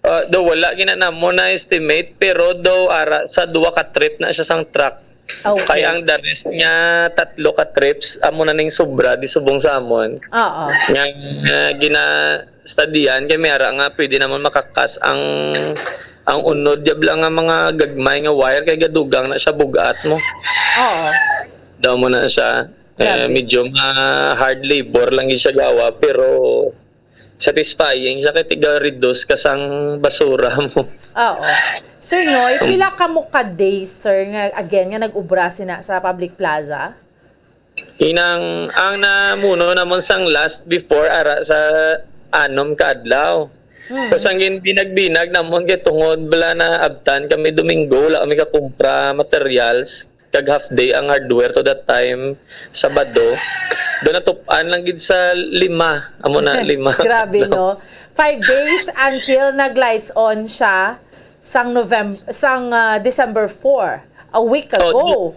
Ah, do wala gina namo na estimate, pero do ara sa duwa ka trip na siya sang truck. Okay. Kay ang the rest nga tatlo ka trips, amo na ning sobra, di subong sa amon. Oo. Nga, nga gina-studihan, kay may ara nga pwede naman makakas ang, ang unod, yab lang nga mga gagmay nga wire, kay gadugang na siya, bugat mo. Oo. Daw mo na siya. Eh, Grabe. Medyo ma-hard labor lang gid siya gawa, pero satisfying siya kay tiga-reduce ka sang basura mo. Oo. Sir Noy, pila kamo ka days, sir, nga, again, nga nag-ubra sina sa public plaza? Inang, ang namuno namon sang last before ara sa anom ka adlaw. Hmm. Tapos ang ginbinag-binag namon kay tungod bala na abtan kami Domingo, wala kami kakumpra materials. Kag half day ang hardware to that time, Sabado. Do natup-an lang gid sa lima. Amo na, lima. Grabe, no? Five days until nag-lights on siya sang November, sang, ah, December four, a week Oh, ago. du-,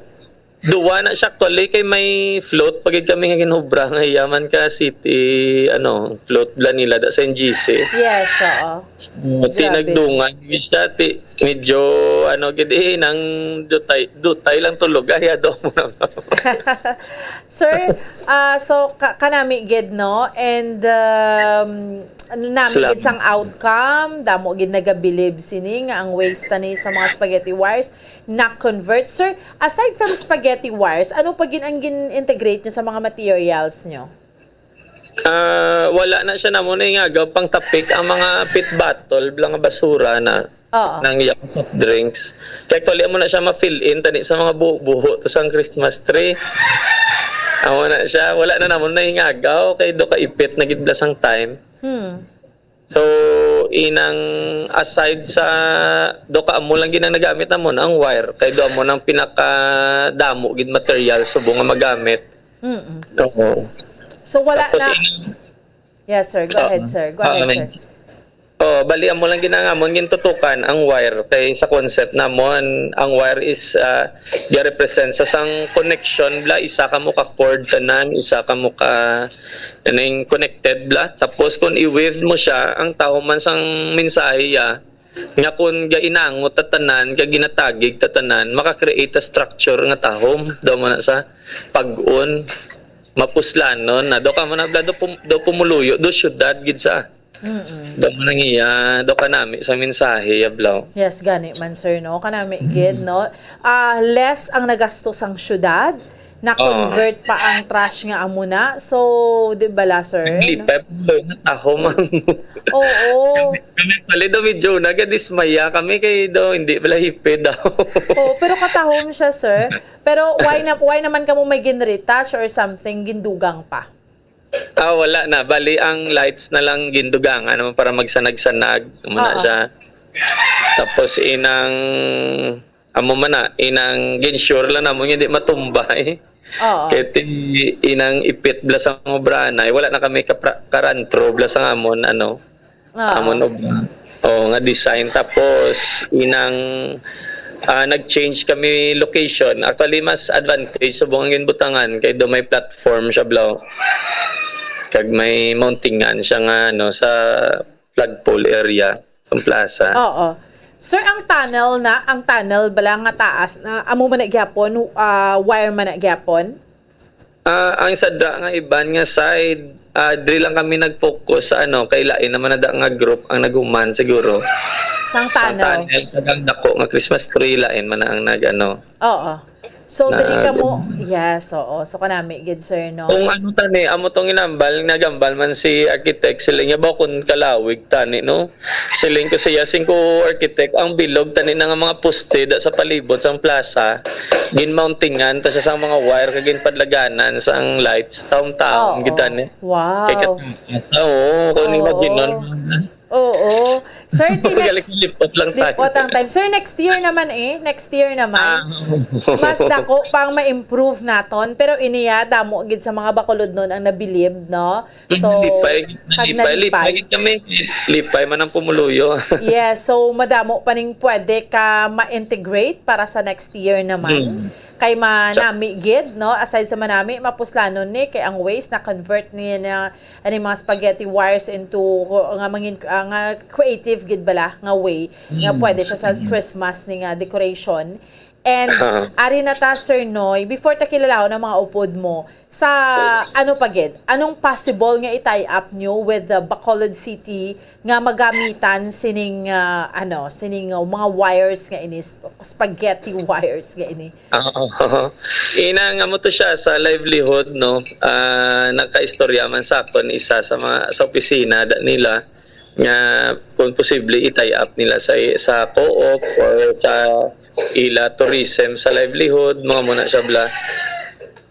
duwa na siya actually, kay may float pa gid kami nga ginhubra nga yaman ka city, ano, float bla nila da sa N G C. Yes, oo. Ti Grabe. Nagdungan gid siya, ti medyo, ano, gid, eh, nang dutay, dutay lang tulog, ay, ado mo na. Sir, ah, so, ka-, kanami gid, no? And, um, nami Salamat. Gid sang outcome, damo gid nagabilib sini nga ang waste tani sa mga spaghetti wires na-convert. Sir, aside from spaghetti wires, ano pa gid ang gin-integrate nyo sa mga materials nyo? Ah, Wala na siya namo na ingagaw pang tapik ang mga pit bottle bla nga basura na Oo. Nang iya soft drinks. Kay actually, amo na siya ma-fill in tani sa mga buho-buho to sang Christmas tree. Amo na siya. Wala na namon na ingagaw kay do ka ipit na gid bla sang time. Hmm. So, inang aside sa do ka amo lang gid ang nagamit namon ang wire kay do amo nang pinakadamo gid material subong nga magamit. Mm-mm. Oo. So, wala Tapos na. In- Yes, sir. Go Oo. ahead, sir. Go Oo, ahead, sir. Oh, bali amo lang ginangamon gintutukan ang wire kay sa concept namon ang wire is uh, represent sa sang connection bla isa ka mo ka cord tanan isa ka mo ka ining connected bla tapos kung i-weave mo siya ang taho man sang mensahe ya nga kung gainangot ta tanan kag ginatagig ta tanan maka-create ta structure nga tahom daw man na sa pag-on mapuslanon na do ka man na bla do, pum, do pumuluyo do syudad gid sa Mm-mm. Daw mo nang iya, daw kanami sa mensahe, ablaw. Yes, gani man, sir, no? Kanami gid, no? Ah, less ang nagastos ang syudad, na-convert pa ang trash nga amo na. So, di bala, sir? No? Naglipay po doon, nataho man. Oo. Kami, kami pala daw medyo nagadismaya kami kay daw hindi pala hipid daw. Oo, pero katahom siya, sir. Pero why na why naman kamo may ginretouch or something, gindugang pa? Ah, wala na. Bali, ang lights na lang gindugangan naman para magsanag-sanag. Amo na Oo. siya. Tapos inang, amo man na, inang ginsure lang namon nga di matumba eh. Oo. Kaya ti, inang ipit bla sa mga obra na, eh, wala na kami kapra, karantro bla sa amon, ano, Oo. amon obra. Oo, nga design. Tapos, inang ah, nag-change kami location. Actually, mas advantage subong ang ginbutangan kay do may platform siya, bro. Kag may mountingan siya nga, ano, sa flagpole area, sa plaza. Oo. Sir, ang tunnel na, ang tunnel bala nga taas na, amo man na gyapon, ah, wire man na gyapon? Ah, ang sadra nga iban nga side, ah, diri lang kami nag-focus sa, ano, kay lain naman na da nga group ang naghuman siguro. Sang Sang tunnel. tunnel, kag ang dako nga Christmas tree, lain man na ang nag-, ano, Oo. So, diri na kamo, yes, oo. So, kanami gid, sir, no? Kung ano tani, amo tong inambal, nagambal man si architect, sila niya ba kung kalawig tani, no? Siling ko siya, sing ko architect, ang bilog tani na nga mga poste da sa palibot sang plaza, ginmountingan ta siya sang mga wire kag ginpadlaganan sang lights, taon-taon Oo. gid tani. Wow. Kay kataas, oo, kung Oo. imagine nun. Oo. Sir, ti Magaling next lipot lang tayo. Lipot ang time. Sir, next year naman eh. Next year naman. Ah, oo. Mas dako pang ma-improve naton. Pero iniya, damo gid sa mga bakulod nun ang nabilib, no? Mm, So, lipay, pag lipay, lipay nalipay. gid kami. Lipay man ang pumuluyo. Yes, so madamo pa ning pwede ka ma-integrate para sa next year naman. Mm. Kay Sa- manami gid, no? Aside sa manami, mapuslanon ni kay ang waste na convert ni na ani mga spaghetti wires into nga mangin, ah, nga creative gid bala nga way nga Mm. pwede siya sa Mm. Christmas ni nga decoration. And Ah. ari na ta, Sir Noy, before ta kilalahon ang mga upod mo, sa ano pa gid? Anong possible nga i-tie up nyo with the Bacolod City nga magamitan sining, ah, ano, sining, ah, mga wires nga ini, sp-, spaghetti wires nga ini? Oo. Ina nga mo to siya sa livelihood, no? Ah, nakaistorya man sa akon isa sa mga, sa opisina da-, nila nga kung posible i-tie up nila sa, sa co-op or sa ila tourism sa livelihood, mga muna siya bla.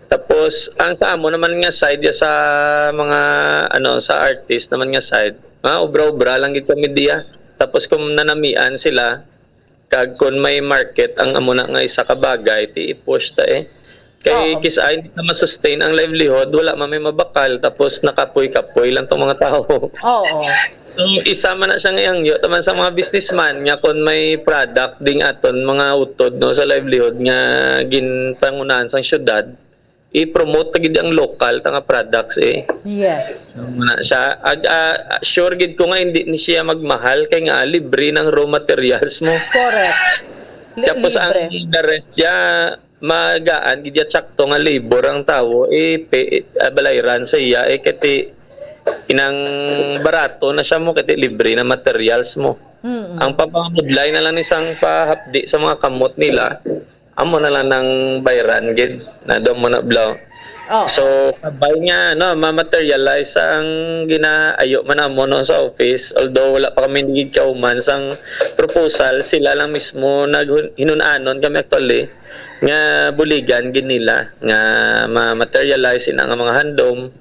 Tapos, ang sa amo naman nga side ya sa mga, ano, sa artist naman nga side, mga obra-obra lang gid kami diya. Tapos kung nanamian sila, kag kung may market ang amo na nga isa ka bagay, ti i-push ta eh. Kay Oo. Kis-a hindi na ma-sustain ang livelihood, wala man may mabakal, tapos nakapoy-kapoy lang tong mga tao. Oo. So, isa man na siya nga hangyo, taman sa mga businessman, nga kung may product ding aton mga utod, no, sa livelihood nga ginpangunahan sang syudad, i-promote ta gid ang lokal ta nga products eh. Yes. Muna siya. Ag, ah, sure gid ko nga hindi ni siya magmahal kay nga libre ng raw materials mo. Correct. Li-, Tapos ang libre. The rest siya, magaan gid ya tsakto nga labor ang tawo, eh, pe-, ah, balayran sa iya, eh, kati inang barato na siya mo, kati libre na materials mo. Mm-mm. Ang papamudlay na lang ni sang pahapdi sa mga kamot nila, amo na lang nang bayran gid, na daw mo na bla. Oo. So, kabay nga, no, ma-materialize ang ginaayo man namo, no, sa office. Although wala pa kami nagigkahuman sang proposal, sila lang mismo naghinun-anon kami actually nga buligan gid nila nga ma-materialize ina nga mga handom.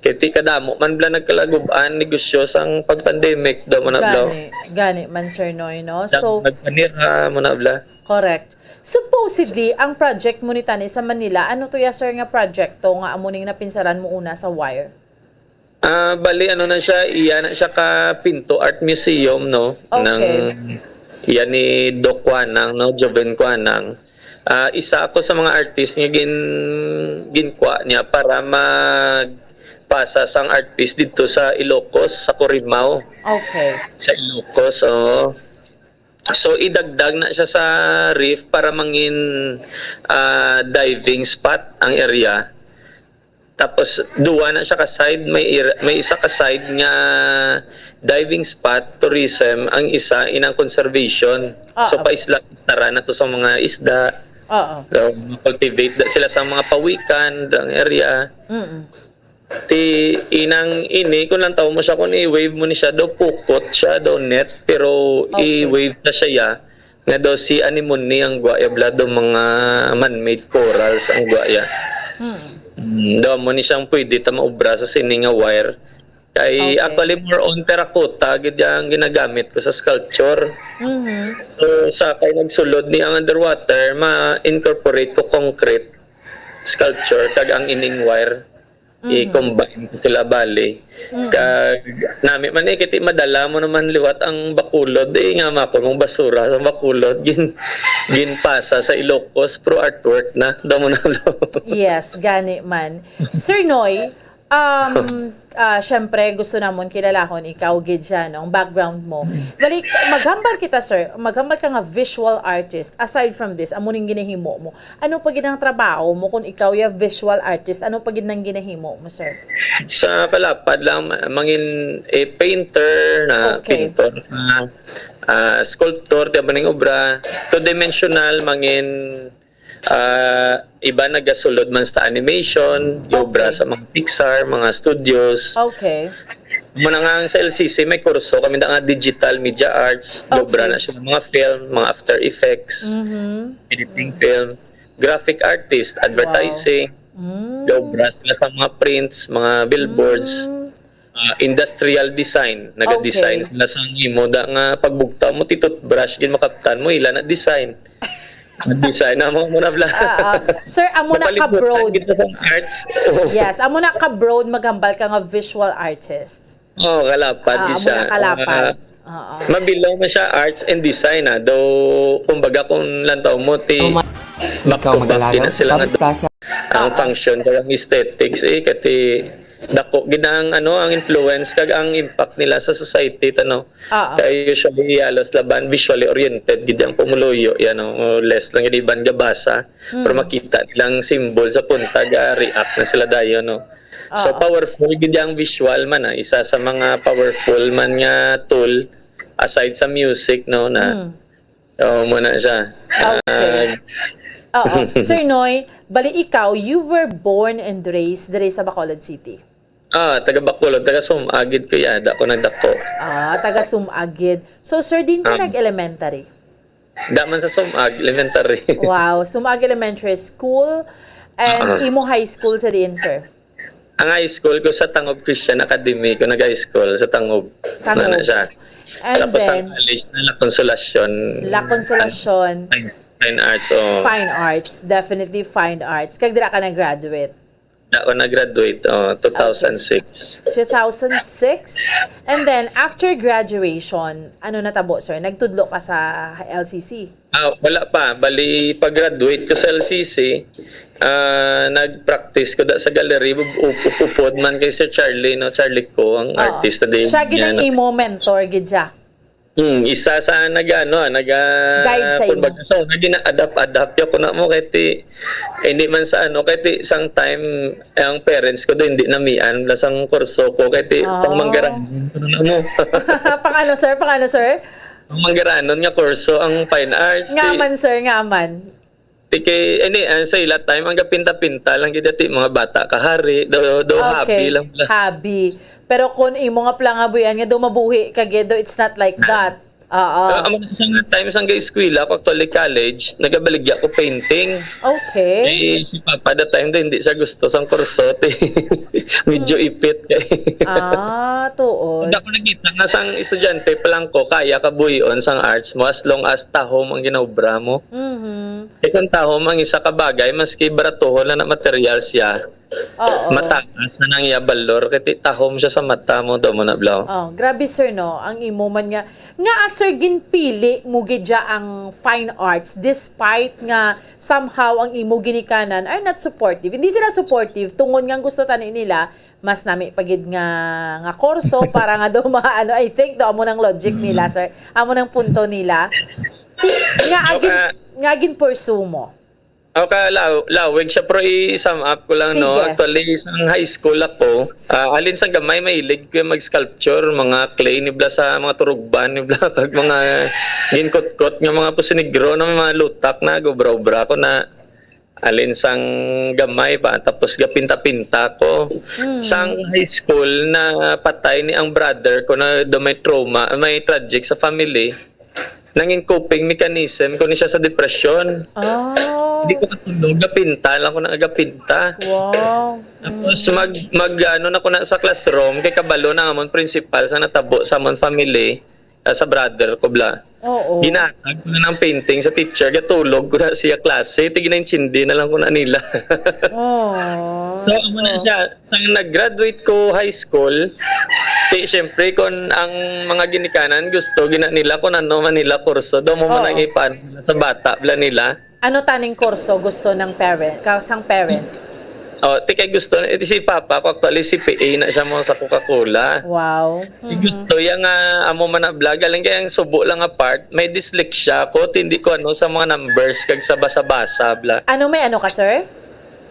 Kay ti kadamo man bala nagkalagub-an negosyo sang pag-pandemic daw mo na bala. Gani, gani man, Sir Noy, no? Damo So, nagpanira mo na bala. Correct. Supposedly, ang project mo ni tani sa Manila, ano to ya, sir, nga project to nga amo ning napinsaran mo una sa Wire? Ah, bali, ano na siya, iya na siya ka Pinto Art Museum, no? Okay. Nang iya ni Doc Kuanang, no? Joven Kuanang. Ah, isa ako sa mga artist nga gin-, ginkuha niya para magpasa sang art piece dito sa Ilocos, sa Corimao. Okay. Sa Ilocos, oo. So, idagdag na siya sa reef para mangin, ah, diving spot ang area. Tapos, duwa na siya ka side. May ir-, may isa ka side nga diving spot, tourism, ang isa inang conservation. Ah, So, okay. Paisla-islaran na to sa mga isda. Oo. So, cultivate da sila sa mga pawikan, ang area. Mm-mm. Ti inang ini, kung lantaw mo siya, kung i-wave mo ni siya, daw pukot siya, daw net, pero Okay. i-wave na siya ya, nga daw si anemone ang gwa ya, bala daw mga man-made corals ang gwa ya. Mm. Mm, daw mo ni siyang pwede ta maubra sa sini nga wire. Kay Okay. actually, more on terracotta gid ang ginagamit ko sa sculpture. Mhm. So, sa kay nagsulod ni ang underwater, ma-incorporate ko concrete sculpture kag ang ining wire. Mhm. I-combine ko sila bali. Mm. Kag nami man eh, kiti madala mo naman liwat ang Bacolod. Eh, nga mako mong basura sa Bacolod. Gin-, ginpasa sa Ilocos, pro artwork na. Daw mo na lo. Yes, gani man. Sir Noy, um, ah, syempre, gusto namon kilalahon ikaw, gid siya, no? Ang background mo. Balik, maghambal kita, sir. Maghambal ka nga visual artist. Aside from this, amo ning ginahimo mo. Ano pa gid ang trabaho mo kung ikaw ya visual artist? Ano pa gid nang ginahimo mo, sir? Sa palapad lang, ma-, mangin, eh, painter na, Okay. pintor na, ah, sculptor, di ba ning obra? Two-dimensional, mangin, ah, iba nagasulod man sa animation, obra Okay. sa mga Pixar, mga studios. Okay. Muna nga sa L C C, may kurso kami na nga digital media arts, obra Okay. na siya, mga film, mga After Effects, Mhm. editing film. Graphic artist, advertising, Wow. Mm. gaobra sila sa mga prints, mga billboards, Mm. ah, industrial design, naga-design Okay. sila sa imo da nga pagbugtaw mo, ti toothbrush gid makaptan mo, ila na design. Nag-design na mga muna bla. Ah, ah. Sir, amo na ka Napalibutan broad. Kita sa arts. Yes, amo na ka broad, maghambal ka nga visual artist. Oh, kalapad Ah, di amo siya. Na kalapad. Ah, Oo. Mabilaw man siya, arts and design, ah. Though, kumbaga, kung lantaw mo, ti Oh, ma-, back ikaw to back, magalaga di na sa sila public nga plaza. Ang Oo. function kag ang aesthetics, eh, kati dako gid ang, ano, ang influence kag ang impact nila sa society, tano. Oo. Kay usually, halos laban visually oriented gid ang pumuluyo, yan, oh, less lang gid iban gabasa. Pero Mm. makita nilang symbol sa punta, ga-react na sila dayon, no? So, Oo. powerful gid ang visual man, ah. Isa sa mga powerful man nga tool aside sa music, no, na, Mm. oo, mo na siya. Okay. Ah, Oo. Sir Noy, bali ikaw, you were born and raised diri sa Bacolod City? Ah, taga Bacolod, taga Sum-ag gid ko, ya. Da ko nagdako. Ah, taga Sum-ag gid. So, sir, din ka Um, nag-elementary? Da man sa Sum-ag Elementary. Wow, Sum-ag Elementary School and Ah. imo high school sa diin, sir? Ang high school ko sa Tangob Christian Academy, ko nag-high school sa Tangob. Tangob. Ano siya? And Tapos ang then, college na La Consolacion. La Consolacion. Fine, fine arts, oh. Fine arts, definitely fine arts. Kag dira ka nag-graduate? Da ko nag-graduate, oh, two thousand six. Okay. Two thousand six? And then, after graduation, ano natabo, sir? Nagtudlo ka sa L C C? Ah, wala pa. Bali, pag-graduate ko sa L C C, ah, nag-practice ko da sa gallery. Up-, up-, upod man kay Sir Charlie, no? Charlie Ko, ang Oo. artist na din Siya gid niya, ang no? imo mentor, gid siya? Hmm, isa sa nag-ano, ah, naga-, Guide sa imo. Kumbaga, so, naging na-adapt-adapt ako na mo, kay ti, eh, hindi man sa ano, kay ti, sang time, eh, ang parents ko din, hindi namian, wala sang kurso ko, kay ti, Oh. pang manggaranon, ano na mo. Pang ano, sir? Pang ano, sir? Pang manggaranon nga kurso, ang fine arts, Nga ti, man, sir, nga man. Ti kay, ini, ah, sa ila time, ang gapinta-pinta lang gid, ti mga bata kahari, do, do hobby Okay, lang bala. hobby. Pero kung imo nga plangabuyan nga do mabuhi ka gid, do it's not like that. Oo. Ah, amo na siya nga time sang ga-eskwela ko, actually college, nagabaligya ko painting. Okay. Eh, si Papa that time do, hindi siya gusto sang kurso, ti medyo Hmm. ipit kay Ah, tuod. Pag ako nakita nga sang estudyante pa lang ko, kaya ka buhion sang arts mo as long as tahom ang ginaobra mo. Mhm. Eh, kung tahom ang isa ka bagay, maski baratuhon lang na material siya, Oo. mataas na nang iya balor, kay ti-, tahom siya sa mata mo, daw mo na, Blo. Oh, grabe, sir, no? Ang imo man nga, nga, ah, sir, ginpili mo gid siya ang fine arts despite nga somehow ang imo ginikanan are not supportive. Hindi sila supportive tungod nga ang gusto tani nila mas nami pa gid nga, nga kurso para nga daw ma-, ano, I think daw amo nang logic nila, Mm. sir. Amo nang punto nila. Ti-, nga Joke, agin, ah. nga gin-pursue mo. Okay, law-, lawig siya, pero i-sum up ko lang, no? Sige. Actually, sang high school ako, ah, alin sang gamay, mahilig ko mag-sculpture, mga clay, nibla sa mga turugban, nibla kag mga ginkutkot nga mga pusinigro na mga lutak na, gubra-ubra ko na alin sang gamay pa, tapos gapinta-pinta ko. Mm. Sang high school, na patay ni ang brother ko na do may trauma, may tragic sa family. Nangin coping mechanism ko ni siya sa depression. Oh. Hindi ko katulog, gapinta lang ko na gapinta. Wow. Tapos Mm. mag, mag, ano na ko na sa classroom, kay kabalo na amon principal sa natabo sa amon family, ah, sa brother ko, bla. Oo. Ginatag ko na ng painting sa teacher, gatulog ko na siya klase, ti ginaintindi na lang ko na nila. Oh. So, amo na Oh. siya. Sang nag-graduate ko high school, ti, syempre, kung ang mga ginikanan gusto, gina nila kung ano man nila kurso, daw mo man Oo. ang ipan sa bata, bla nila. Ano taning kurso gusto ng parent, ka-, sang parents? Oh, ti kay gusto, eh, si papa ko, actually, C P A na siya mo sa Coca-Cola. Wow. Ti Mhm. gusto ya nga amo man na vlog, galing kay ang subo lang apart, may dyslexia ko, ti hindi ko ano sa mga numbers kag sa basa-basa, bla. Ano, may ano ka, sir?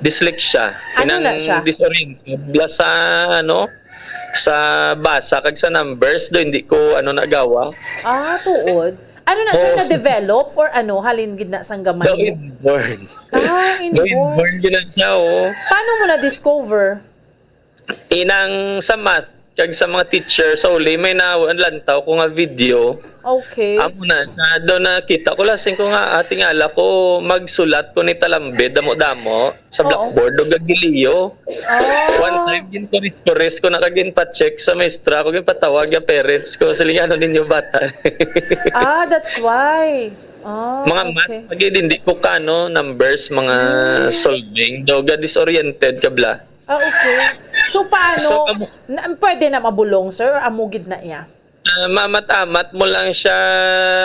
Dyslexia. Ano na Inang siya? disoriented bla sa, ano, sa basa kag sa numbers, do hindi ko, ano, nagawa. Ah, tuod. Ano na, sir, Oh. na-develop or ano, halin gid na sang gamay Daw mo? inborn. Ah, Daw inborn. inborn gid na siya, oh. Paano mo na-discover? Inang sa math, kag sa mga teacher, sa uli, may na-, lantaw ko nga video. Okay. Amo na, sa do nakita ko, lasing ko nga, ating ala ko, magsulat ko ni talambid, damo-damo. Sa Oo. blackboard, o gagiliyo. Oh. One time, ginkuris-kuris ko na kag ginpa-check sa maestra ko, ginpatawag ang parents ko. Sila, "Ano ninyo bata?" Ah, that's why. Ah, Mga math, okay. Pag hindi ko kano, numbers, mga Hmm. solving, daw ga disoriented ka bla. Ah, okay. So, paano? So, amo Na, pwede na mabulong, sir? Amo gid na iya? Ah, mamat-amat mo lang siya,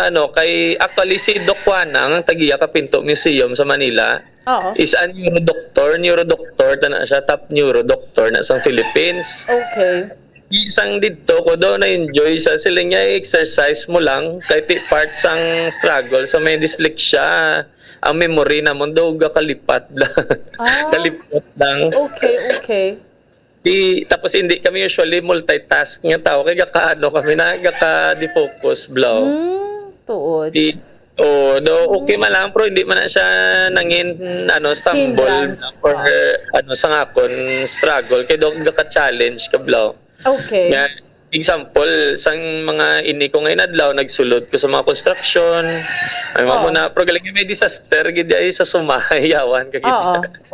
ano, kay actually si Doc Juanang, ang tagiya ka Pinto Museum sa Manila, Oo. is a neurodoctor, neurodoctor, tana siya, top neurodoctor na sa Philippines. Okay. Isang didto ko daw na-enjoy sa sila niya, exercise mo lang, kay ti part sang struggle sa may dyslexia, ang memory namon daw gakalipat lang. Ah. Kalipot lang. Okay, okay. Di, tapos hindi kami usually multitask nga tao, kay gaka-, ano kami na, gaka-defocus, bla. Hmm, tuod. Di, oh, do, okay Hmm. man lang, pero hindi man na siya nangin, ano, stumble Hindrance. or, Ah. ano, sa akon struggle, kay do, gaka-challenge ka, bla. Okay. Nga, example, sang mga ini ko nga inadlaw, nagsulod ko sa mga construction. Ay, mga Oo. muna, pero galing may disaster, gid ay sa sumahay, yawan ka, gid. Oo,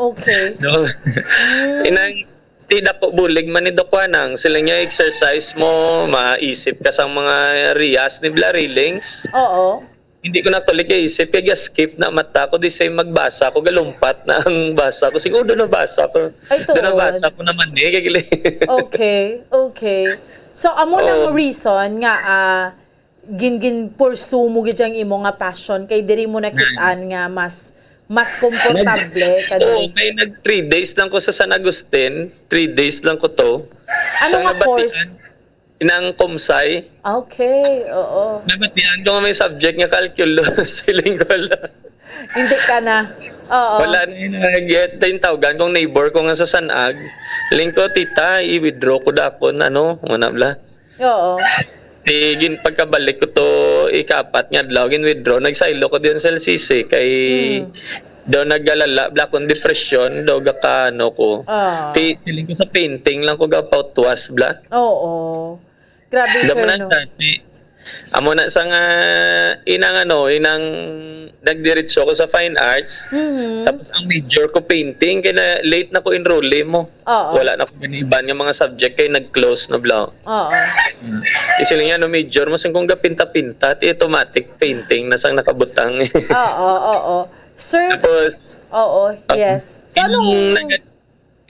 okay. No? Hmm. Inang, Ti dako bulig man ni Doc Juanang, sila niya exercise mo, maisip ka sang mga riyas ni Bla Rillings. Oo. Hindi ko na actually kaisip, kay ga-skip na mata ko, di say magbasa ko, galumpat na ang basa ko. Siguro doon nabasa ko. Ay, Doon tuod. nabasa ko naman eh, kay gili. Okay, okay. So, amo nang Oo. reason nga, ah, gin-, gin-pursue mo gid ang imo nga passion, kay diri mo nakit-an Mm. nga mas, mas komportable Nag-, ka oo, diri. Kay nag three days lang ko sa San Agustin. Three days lang ko to. Ano Sa nga nabatian, course? Inang Comsci. Okay, oo. Nabatian ko nga may subject nga calculus. Siling ko lang. Hindi ka na. Oo. Wala na yun. Nag-, yung tawgan kong neighbor ko nga sa San Ag. Siling ko, "Tita, i-withdraw ko dakon, ano, muna bla." Oo. Di, gin-, pagkabalik ko to, ikapat nga adlaw, gin-withdraw. Nagsaylo ko diyan sa L C C kay Hmm. Daw nagalala bala akong depresyon, daw gakaano ko. Ah. Ti, siling ko sa painting lang ko gapautwas bala. Oo. Grabe, Daw sir, man no? Sa ti, amo na sa nga, inang ano, inang nagdiretso ako sa fine arts. Mhm. Tapos ang major ko painting, kaya na late na ko enrollee mo. Oo. Wala na ko gani iban nga mga subject kay nag-close na bala. Oo. Mm. Isiling niya, "Ano major mo?" Sang kung gapinta-pinta, ti automatic painting na sang nakabutang. Oo, oo. Sir, Tapos, oo, um, yes. So, yung anong nag-,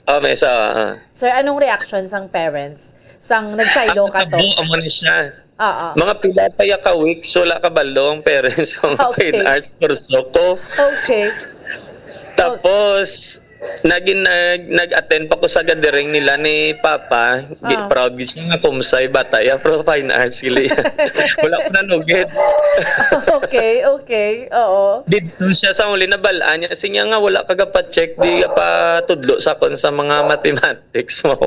oh, may isa, ah. Sir, anong reaction sang parents? Sang nagsaylo Ang ka to? Tabo, amo na siya. Oo. Mga pila pa ya ka weeks, wala kabalo ang parents sa mga Okay. fine arts kurso ko. Okay. Tapos, nagin-, nag-, nag-attend pa ko sa gathering nila ni Papa. Gi-, Ah. proud gid siya nga kumsay bata ya, pero fine arts gali. Wala ko nanugid. Okay, okay. Oo. Didto siya sa huli, nabal-an niya, siling niya nga wala ka gapa-check, di ka pa tudlo sa akon sa mga mathematics mo.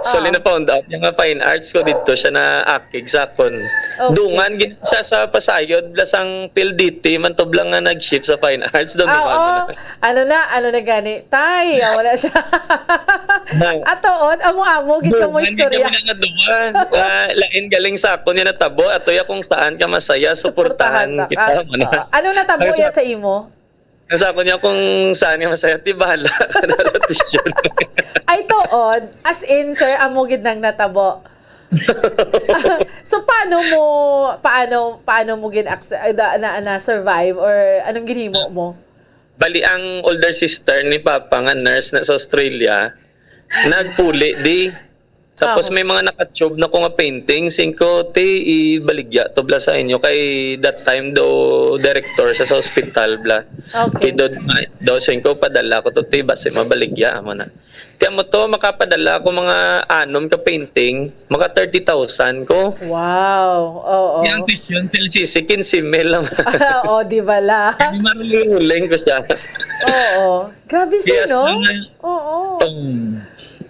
So, Ah. Lina found out niya nga fine arts ko, didto siya naakig sa akon. Okay. Dungan gid siya sa pasayod, bala sang P L D T man to bala nga nag-shift sa fine arts, daw Ah, naman oo. na. Ano na, ano na gani? Tay, ah, wala siya. Na. Ato, on, amo-amo, gid ka mo Dungan gid istorya. Kami nga duha. Ah, lain galing sa akon niya natabo, ato ya kung saan ka masaya, Suportahan suportahan na kita, ka. Ano na? Ah, ano natabo Ang sa ya sa imo? Ang sa akon niya kung saan nga masaya, ti bahala ka na sa desisyon. Ay, tuod. As in, sir, amo gid nang natabo. So, paano mo, paano, paano mo gin-acce-, ay, da-, na, na-survive or anong ginhimo mo? Bali, ang older sister ni Papa nga nurse na sa Australia, nagpuli di. Tapos Oo. may mga naka-tube na ko nga painting, siling ko, "Ti, ibaligya to bala sa inyo." Kay that time do director siya sa hospital bala. Okay. Ti do, do siling ko, "Padala ko to, ti, basi mabaligya," amo na. Ti amo to, makapadala ko mga anom ka painting, maka thirty thousand ko. Wow, oo. Ti ang tuition sa L C C, quince mil lang. Oo, di bala? Kami maruling-uling ko siya. Oo. Grabe, sir, Yes, no? mga Oo. Um,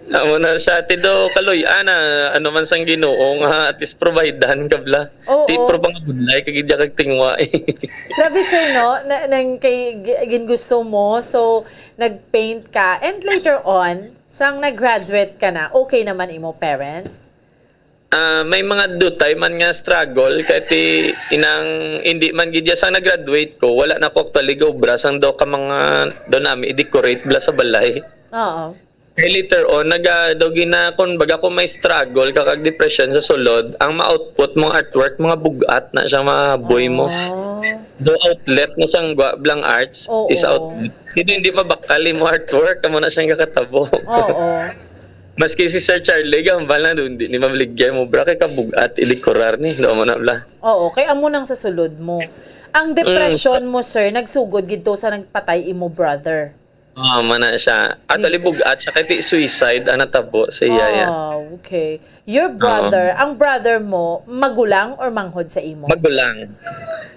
amo na siya, ti do kaluy-an na, ano man sang Ginoo nga, at least providean ka bala. Oo. Ti, pero pangabudlay, kag di kag tingwa, eh. Grabe, sir, no? Na, nang kay gi-, gingusto mo, so, nag-paint ka, and later on, sang nag-graduate ka na, okay naman imo parents? Ah, may mga dutay man nga struggle, kay ti inang, hindi man gid ya sang nag-graduate ko, wala na ko actually gaobra sang daw ka mga, daw nami i-decorate bala sa balay. Oo. Kay later on, naga-, daw gina-, kun baga kung may struggle ka kag depression sa sulod, ang ma-output mong artwork, mga bug-at na siya, mga boy mo. Oh. Daw outlet na siyang gwa-, blang arts, Oo. is outlet. Hindi, hindi mabakal mo artwork, amo na siyang kakatabo. Oo. Maski si Sir Charlie, gambal na doon, di ni mamaligya mo, bra, kay kabug-at, idikorar ni, daw mo na, bla. Oo, kay amo nang sa sulod mo. Ang Mm. depression mo, sir, nagsugod gid to sa nagpatay imo brother. Ah, mana siya. Actually, Dito. bug-at siya, kay di suicide ang natabo sa iya, ya. Ah, okay. Your Oo. brother, ang brother mo, magulang or manghod sa imo? Magulang.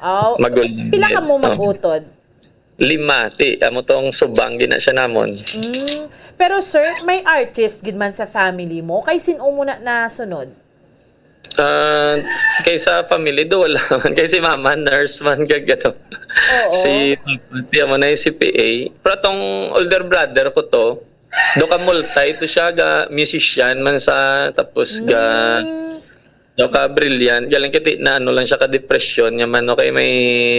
Oh, Magulang, pila ka mo yeah. Oo. mag-utod? Lima, ti, amo tong subang gina siya namon. Mm. Pero sir, may artist gid man sa family mo? Kay sin-o mo na nasunod? Ah, kay sa family do, wala man. Kay si mama, nurse man, kag ano. Oo. Si papa, ti, amo na yung C P A. Pero tong older brother ko to, do ka multi to siya, ga musician man sa, tapos ga Mm. Daw ka brilliant, galing kiti na ano lang siya ka depression niya man, okay, may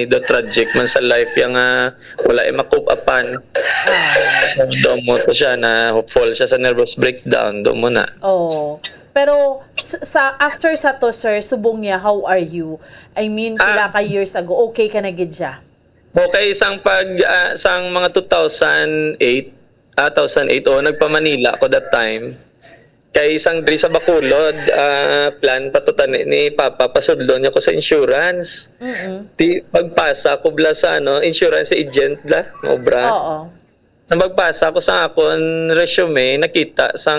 do tragic man sa life yang, ah, wala ay ma-cope upan. Ah. So, do mo to siya na fall siya sa nervous breakdown, do mo na. Oh. Pero s-, sa, after sa to, sir, subong niya, how are you? I mean, pila Ah. ka years ago, okay ka na gid siya? Okay, sang pag, ah, sang mga two thousand eight, ah, two thousand eight, oh, nagpa-Manila ako that time. Kay sang diri sa Bacolod, ah, plan pa to tani ni Papa, pasudlon niya ko sa insurance. Mm-mm. Ti, pagpasa ko bla sa, ano, insurance agent bla, maobra. Oo. Sa magpasa ko sa akon resume, nakita sang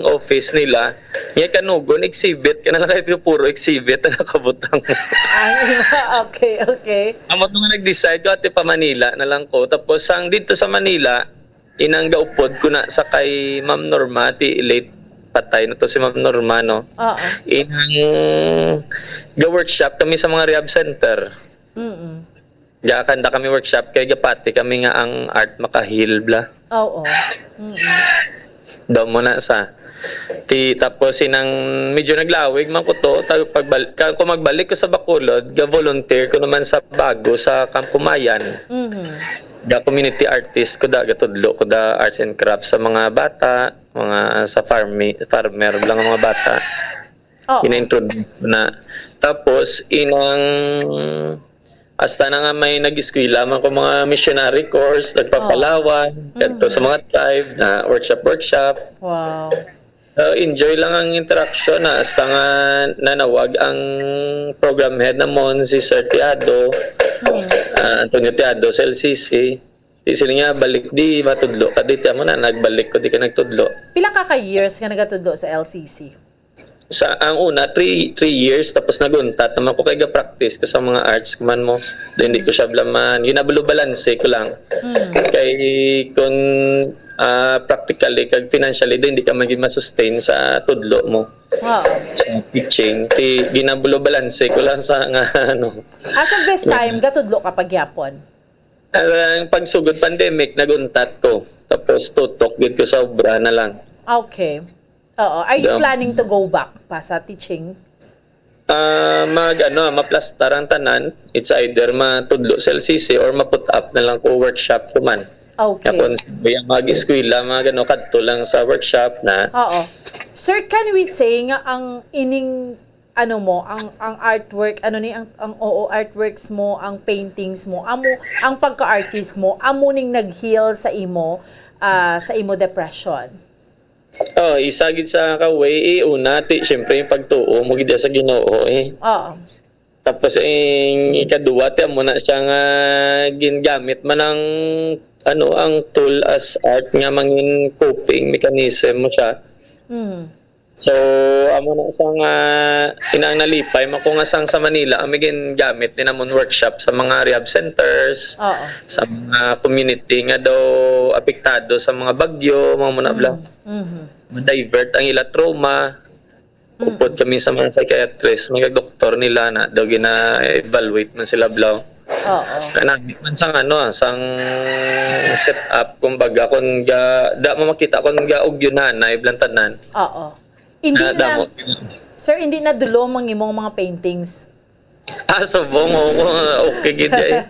office nila, nga kanugon, exhibit ka na lang, kay puro exhibit ang nakabutang. Ay, okay, okay. Amo to nga nag-decide ko, ati pa Manila na lang ko. Tapos, sang dito sa Manila, inang gaupod ko na sa kay Ma'am Norma, ti late patay na to si Ma'am Norma, no? Oo. Inang ga-workshop kami sa mga rehab center. Mm-mm. Gakanda kami workshop kay gapati kami nga ang art maka-heal bla. Oo. Mm-mm. Daw mo na sa ti tapos inang medyo naglawig man ko to, ta-, pagbal-, ka-, kung magbalik ko sa Bacolod, ga-volunteer ko naman sa Bago sa Campo Mayan. Mhm. Ga community artist ko da, gatudlo ko da arts and crafts sa mga bata, mga sa farmi-, farmer lang ang mga bata. Oo. Gina-introduce na. Tapos, inang, hasta na nga may nag-eskwela man ko mga missionary course, nagpapalawan, Oo. kadto sa Mhm. mga tribe na workshop, workshop. Wow. So, enjoy lang ang interaction na hasta nga nanawag ang program head namon, si Sir Tiado, Hmm. ah, Antonio Tiado sa L C C. Di sila nga, "Balik di, matudlo ka di." Ti amo na, nagbalik ko, di ka nagtudlo. Pila ka ka years nga nagatudlo sa L C C? Sa, ang una, three, three years, tapos naguntat naman ko kay ga-practice ko sa mga arts ko man mo. Then, di ko siya blaman. Ginabulo-balanse ko lang. Hmm. Kay kung, ah, practically kag financially, then di ka maging masustain sa tudlo mo. Oo. Sa teaching. Ti, ginabulo-balanse ko lang sa nga, ano. As of this time, gatudlo ka pa gyapon? Ang pagsugod pandemic, naguntat ko. Tapos tutok gid ko sa obra na lang. Okay. Oo. Are you Dam- planning to go back pa sa teaching? Ah, mag, ano, maplastar ang tanan. It's either matudlo sa L C C or ma-put up na lang ko workshop ko man. Okay. Kung mag-eskwela, mga gano, kadto lang sa workshop na. Oo. Sir, can we say nga ang ining, ano mo, ang, ang artwork, ano ni, ang, ang, oo, artworks mo, ang paintings mo, amo, ang pagka-artist mo, amo ning nag-heal sa imo, ah, sa imo depression? Oh, isa gid sa ka way, eh, una, ti, syempre, yung pagtuo mo gid sa Ginoo, eh. Oo. Tapos, eh, ikaduwa, ti, amo na siya nga gingamit man ang, ano, ang tool as art nga mangin coping mechanism mo siya. Mm. So, amo na siya nga inang nalipay man ko nga sang sa Manila, ang may gingamit din namon workshop sa mga rehab centers, Oo. sa mga community nga daw apektado sa mga bagyo, mga muna bla. Mm. Mhm. Ma-divert ang ila trauma. Mm. Upod kami sa mga psychiatrist, mga doktor nila na daw gina-evaluate man sila bla. Oo. Kanami man sang ano, ah, sang set up, kumbaga, kung ga, da mo makita kung ga ugyon na, na iblang tanan. Oo. Hindi Ah, na, damo. Sir, hindi na dulom ang imong mga paintings? Ah, subong, oo, okay gid, eh.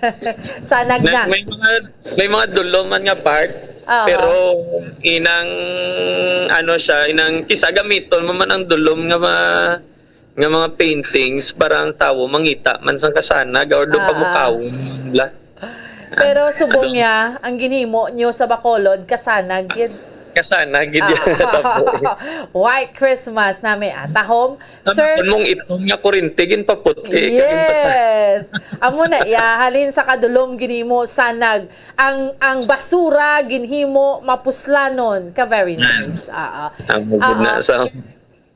Sanag Na, na. may mga, may mga dulom man nga part, Aha. pero inang, ano siya, inang kisa gamiton mo man ang dulom nga ma-, nga mga paintings para ang tawo mangita man sang kasanag or do Ah, ah. pamukawon bla. Pero subong Ano? niya, ang ginhimo nyo sa Bacolod, kasanag gid. Kasanag gid Ah. yan. Tapo. White Christmas nami, ah. Tahom, Ano, sir? Kun mong itom nga kurente, ginpaputi, kag ginpasa- Yes. Amo na, ya, halin sa kadulom ginhimo sanag. Ang, ang basura ginhimo mapuslanon. Ka very Mm. nice. Ah, ah. Amo gid na Ah, ah. sa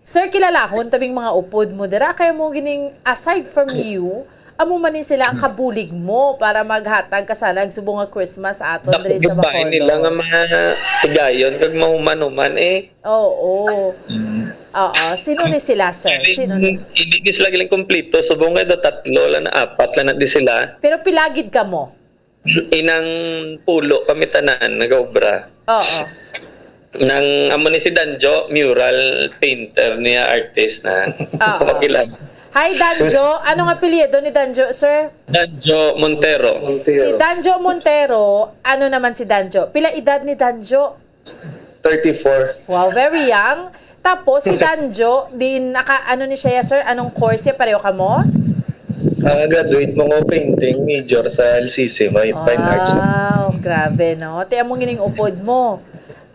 Sir, kilalahon tabing mga upod mo dira, kay mo gining, aside from you, amo man ni sila ang kabulig mo para maghatag kasanag subong nga Christmas sa aton Dako diri sa gid ba Bacolod. nila nga mga higayon kag mahuman-human, eh. Oo. Mm. Oo. Sino ni sila, sir? Hindi, Sino ni hindi di sila giling kompleto. Subong nga do tatlo lang na, apat lang na di sila. Pero pila gid kamo? Inang pulo kami tanan nagaobra. Oo. Nang amo ni si Danjo, mural painter niya, artist na. Oo. Pakilala. Hi, Danjo. Ano nga apelyido ni Danjo, sir? Danjo Montero. Si Montero. Danjo Montero, ano naman si Danjo? Pila edad ni Danjo? Thirty-four. Wow, very young. Tapos si Danjo, din naka, ano ni siya, sir? Anong course siya? Pareho ka mo? Ah, graduate mo ko painting major sa L C C, may fine arts. Wow, grabe, no? Ti amo gining upod mo.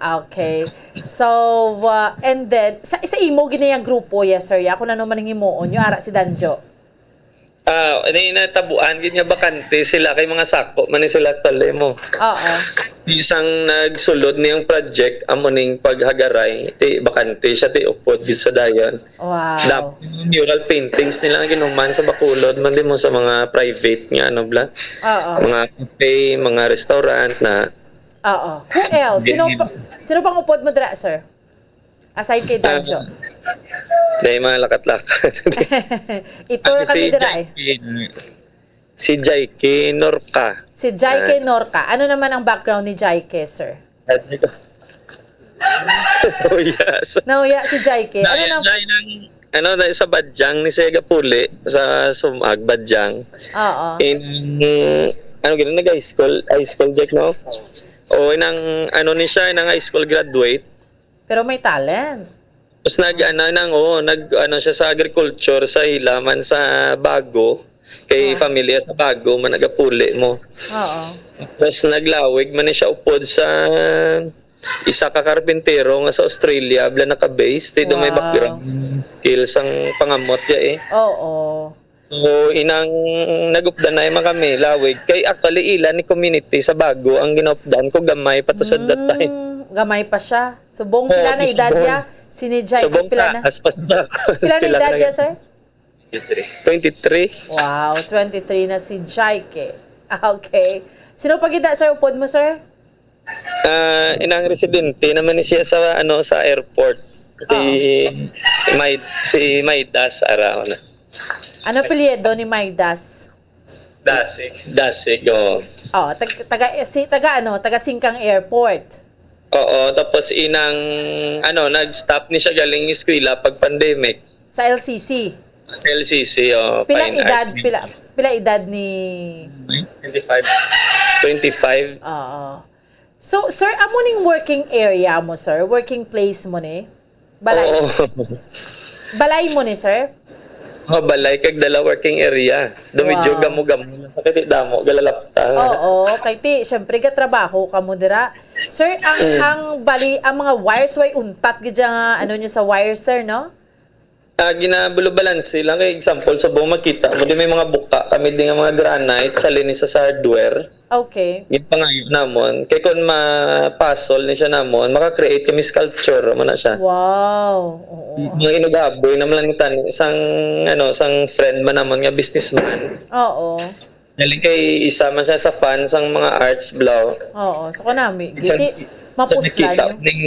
Okay. So, uh, and then, sa, sa imo gini ang grupo, yes, sir, ya? Kung ano man ang himuon nyo, ara si Danjo. Ah, ni natabuan gid nga bakante sila kay mga sako man ni sila tali mo. Oo. Isang nagsulod niyang project amo ning paghagaray, ti bakante siya, ti upod gid sa dayon. Wow. Dap-, mural paintings nila ang ginuman sa Bacolod man di mo sa mga private nga ano bla. Oo. Mga cafe, mga restaurant na. Oo. Who else? Sino Then, pa, sino pang upod mo dira, sir? Aside kay Danjo. Ah, dahil mga lakat-lakat. Ito Ano kami si dira, eh. Jackie, Si Jaike Norca. Si Jaike Ah. Norca. Ano naman ang background ni Jaike, sir? Oh, yes. Nauya si Jaike. Ano Dahil nang... na inang, ano, na sa Badyang ni siya gapuli, sa Sumag, Badyang. Oo. In, ano gini, nag-high school, high school, Jack, no? O, inang, ano ni siya, inang high school graduate. Pero may talent. Tapos nag, ano, nang, oh, nag, ano siya sa agriculture, sa Hilaman, sa Bago. Kay Ah. Familia sa Bago, man nagapuli mo. Oo. Tapos naglawig man ni siya upod sa isa ka karpintero nga sa Australia, bla naka-base. Ti do may Wow. Background skill sang pangamot ya eh. Oo. So, inang nagupdan na man kami, lawig. Kay actually, ila ni community sa Bago ang ginupdan ko, gamay pa to sa that time. Mm, gamay pa siya. Subong, Oo, pila na edad subong. Niya? Si ni Jaike, Subong pila na? Taas pa sa Pila na edad niya, sir? Twenty-three. Wow, twenty-three na si Jaike. Okay. Sino pa gid na, sir, upod mo, sir? Ah, inang residente naman ni siya sa, ano, sa airport. Si May, si Maidas, ara, ano. Ano apelyido ni Maidas? Dasig. Dasig, oh. Oh, tag, taga si taga ano, taga Singkang Airport. Oo, tapos inang, ano, nag-stop ni siya galing eskwela pag pandemic. Sa L C C. Sa L C C, oh, Pila Fine edad, Arts. pila pila edad ni... Twenty-five. Twenty-five. Oo. So, sir, amo ning working area mo, sir? Working place mo ni? Balay. Oo. Balay mo ni, sir? Oh, balay kag dala working area. Do medyo Wow. Gamo-gamo na sa kay damo galalapta. Oo, kay ti, syempre, gatrabaho ka mo dira. Sir, ang Mm. ang bali, ang mga wires, way untat gid siya nga, ano nyo sa wires, sir, no? Ah, ginabulubalansi lang kay example sa buong makita mo di may mga buka kami di nga mga granite sa linis sa hardware. Okay. Yung pangayo namon. Kay kung mapasol ni siya namon, maka-create kami sculpture mo na siya. Wow. Oo. Mga inughaboy naman lang tani sang, ano, sang friend man namon nga businessman. Oo. Dali kay isa man siya sa fan sang mga arts, bro. Oo. So, kanami. Isang- Giti, mapuslan Sa nakita nyo. ning,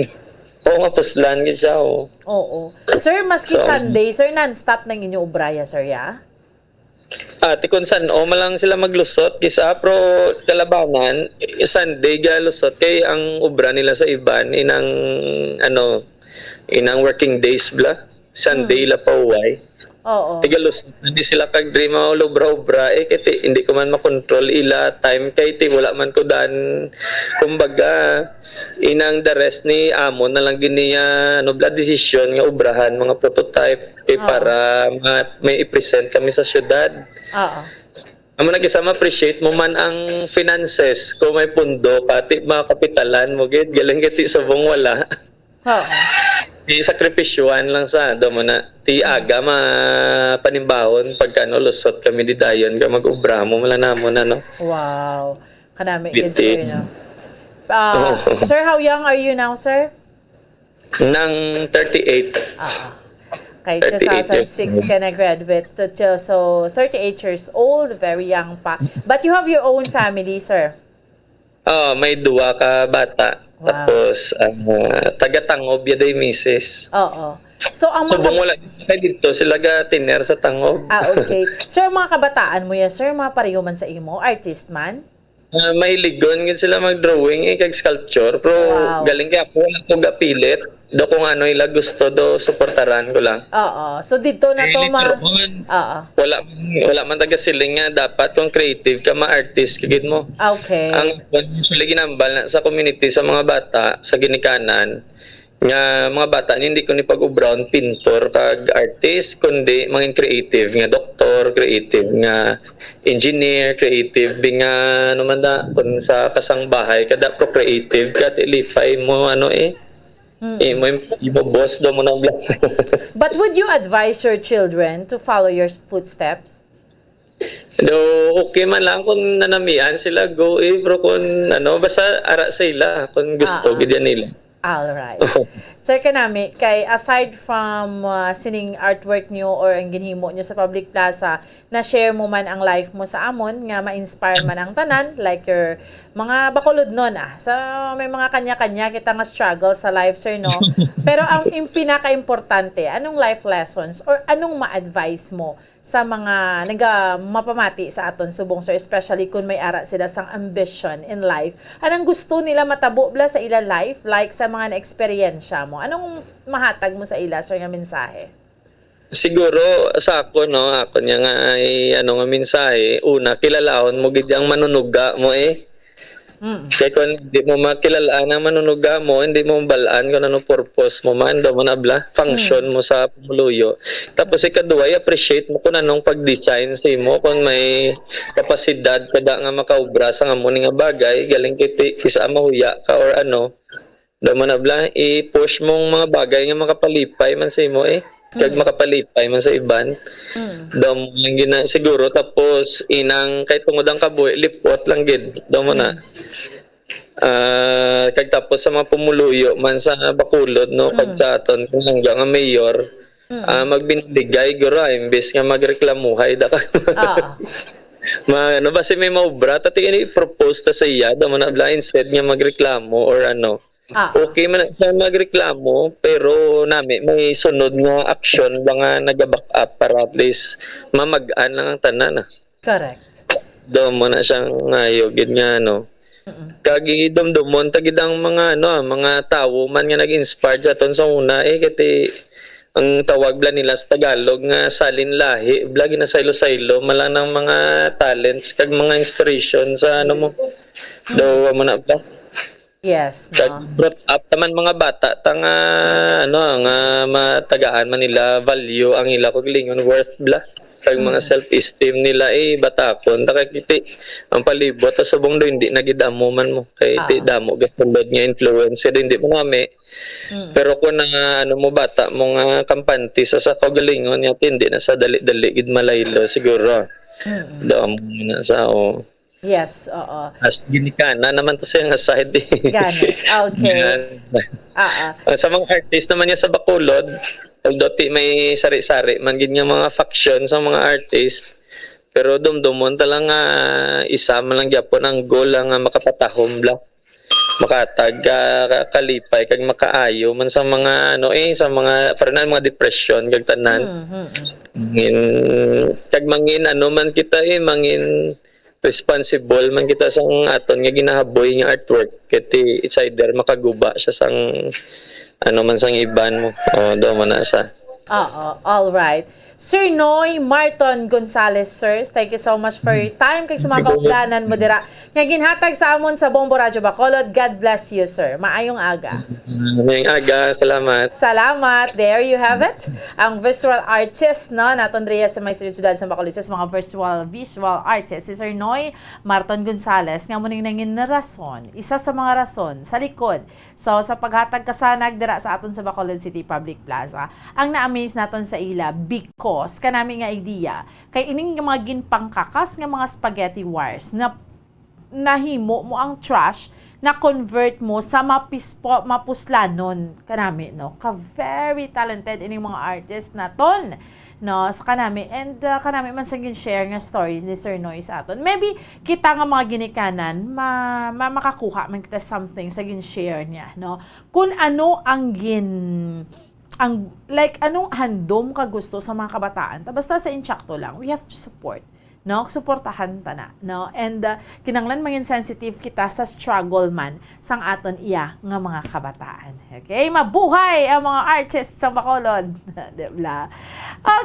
oo, mapuslan gid siya, oh. Oo. Sir, maski So, Sunday, sir, non-stop nang inyo ubra ya, sir, ya? Ah, ti kun san-o man lang sila maglusot, kisa, pero kalabanan, eh, Sunday galusot kay ang obra nila sa iban inang, ano, inang working days bla. Sunday Hmm. la pauway. Oo. Tigalusot, hindi sila kag diri maulobra-obra, eh, kay ti, hindi ko man makontrol ila time, kay ti, wala man ko dan, kumbaga, inang the rest ni amo na lang gini, ah, ano, bla, desisyon nga obrahan, mga prototype, eh, Oo. para ma-, may i-present kami sa syudad. Oo. Amo na kisa ma-appreciate mo man ang finances, kung may pundo ka, ti, makapitalan mo, gid, galing kay ti, subong wala. Oo. Di sakripisyuhan lang sa, do mo na. Ti aga ma panimbahon pagka no lusot kami di dayon ka mag-obra mo mala namo na, no? Wow. Kanami gid, Bitin. Sir, no? Ah, Oo. Sir, how young are you now, sir? Nang thirty-eight. Ah. Kay Thirty-eight years two thousand six old. ka na-graduate. So, so, so thirty-eight years old, very young pa. But you have your own family, sir? Oh, may duwa ka bata. Wow. Tapos, ah, taga Tangob ya day misis. Oo. So, ang So, mga... wala kay dito sila ga tiner sa Tangob. Ah, okay. Sir, ang mga kabataan mo yan, sir, mga pareho man sa imo, artist man? Ah, mahiligon gid sila mag-drawing eh, kag sculpture. Pero Wow. Galing kay ako, wala ko gapilit. Do kung ano ila gusto, do suportaran ko lang. Oo. So, dito na Eh, to, ma... later on, Oo. wala, wala man taga siling nga dapat kung creative ka, ma-artist ka gid mo. Okay. Ang usually ginambal na sa community sa mga bata, sa ginikanan, nga mga bata ni hindi ko ni pag-ubraon pintor kag artist, kundi mangin creative nga doktor, creative nga engineer, creative nga ano man da, kung sa kasang bahay ka da, pro creative ka, ti lipay mo ano eh. Mm. Eh, mo, mo boss daw mo na bla. But would you advise your children to follow your footsteps? Do, okay man lang kung nanamian sila, go eh, pero kung ano, basta ara sa ila, kung gusto, Ah. gid yan nila. All right. Sir, kanami, kay aside from uh, sining artwork nyo or ang ginhimo nyo sa public plaza, na-share mo man ang life mo sa amon, nga ma-inspire man ang tanan, like your mga bakulod nun, ah. So, may mga kanya-kanya kita nga struggle sa life, sir, no? Pero ang im- pinaka-importante, anong life lessons or anong ma-advise mo sa mga naga-, mapamati sa aton subong, sir, especially kung may ara sila sang ambition in life? Anong gusto nila matabo bala sa ila life, like sa mga na-eksperyensya mo? Anong mahatag mo sa ila, sir, nga mensahe? Siguro sa ako, no, ako niya nga ay, ano, nga mensahe, una, kilalahon mo gid ang manunuga mo, eh. Mm. Kay kung di mo makilalaan ang manunuga mo, hindi mo mabalaan kung ano purpose mo man, daw mo na bala, function Mm. mo sa pumuluyo. Tapos ikaduha, i-appreciate mo kung anong pag-design sa imo, kung may kapasidad ka da nga makaobra sa amo ni nga bagay, galing kay ti-, kisa mahuya ka or ano, daw mo na bala, i-push mong mga bagay nga makapalipay man sa imo, eh. Kag Mm. makapalipay man sa iban. Mm. Daw mo lang gina-, siguro, tapos inang kay tungod ang kabuhi, lipot lang gid. Daw mo na. Mm. Ah, kag tapos sa mga pumuluyo man sa Bacolod, no, kag Mm. sa aton pinangga nga mayor, Mm. ah, magbindigay, guro, ah, imbes nga magreklamuhay, da ka. Oo. Ma-, ano ba, si may maobra, tati ini i-propose ta sa iya, daw mo na bala, instead nga magreklamo or ano. Ah. Okay man na siya magreklamo, pero nami, may sunod nga action ba nga naga-back up para at least mamag-an lang ang tanan, ah. Correct. Daw mo na siyang ngayo gid nga, ano. Mm-mm. Kag idumdumon ta gid ang mga, ano, ah, mga tawo man nga nag-inspired sa aton sa una, eh, kay ti-, ang tawag bala nila sa Tagalog nga salin lahi, bala ginasaylo-saylo man lang ang mga talents kag mga inspiration sa, ano mo. Mm. Daw mo na ba? Yes, Kag no? brought up naman mga bata ta nga, ano, nga matagaan man nila value ang ila kaugalingon, worth bala. Kag mga Mm. self-esteem nila, eh, batakon. Ta kay kiti, ang palibot ta subong do, hindi na gid amo man mo. Kay ti Ah. damo gasulod nga influencer, hindi mo nami. Mm. Pero kung na, ano mo, bata mo nga kampante sa, sa kaugalingon, nga ti, hindi na sa dali-dali gid malaylo, siguro. Mm. Damo na sa, oh. Yes, oo. As ginikanan naman to siya nga side, eh. Gani. Okay. Yan. Oo. Ah, sa mga artist naman niya sa Bacolod, although ti may sari-sari man gid nga mga faction sa mga artist, pero dumdumon ta lang nga isa man lang gyapon ang goal lang nga makapatahom bala. Makatag, ah, ka-, kalipay kag makaayo man sa mga, ano, eh, sa mga, para na mga depression kag tanan. Mm, mm, mm. Mangin, kag mangin, ano man kita, eh, mangin responsible man kita sang aton nga ginahaboy nga artwork. Kay ti, it's either makaguba siya sang, ano man, sang iban mo. O, do man na sa. Oo, all right. Sir Noy Marton Gonzales, sir, thank you so much for your time kag sa mga Thank you. kaupdanan mo dira nga ginhatag sa amon sa Bombo Radyo Bacolod. God bless you, sir. Maayong aga. Maayong aga. Salamat. Salamat. There you have it. Ang visual artist, no, naton diri sa may siyudad sa Bacolod, sa mga virtual visual artist, si Sir Noy Marton Gonzales, nga mo ning nangin rason, isa sa mga rason sa likod So, sa paghatag kasanag dira sa aton sa Bacolod City Public Plaza, ang na-amaze naton sa ila because kanami nga idea kay ining mga ginpangkakas nga mga spaghetti wires na nahimo mo ang trash na convert mo sa mapis-, mapuslanon kanami, no? Ka very talented ining mga artist naton, no, sa kanami. And, uh, kanami man sa gin-share nga story ni Sir Noy sa aton. Maybe kita nga mga ginikanan, ma-, ma-, makakuha man kita something sa gin-share niya, no? Kung ano ang gin-, ang, like, anong handom ka gusto sa mga kabataan. Ta basta sa insakto lang, we have to support, no? Suportahan ta na, no? And, uh, kinahanglan mangin sensitive kita sa struggle man sang aton iya nga mga kabataan. Okay? Mabuhay ang mga artists sa Bacolod. Di ba?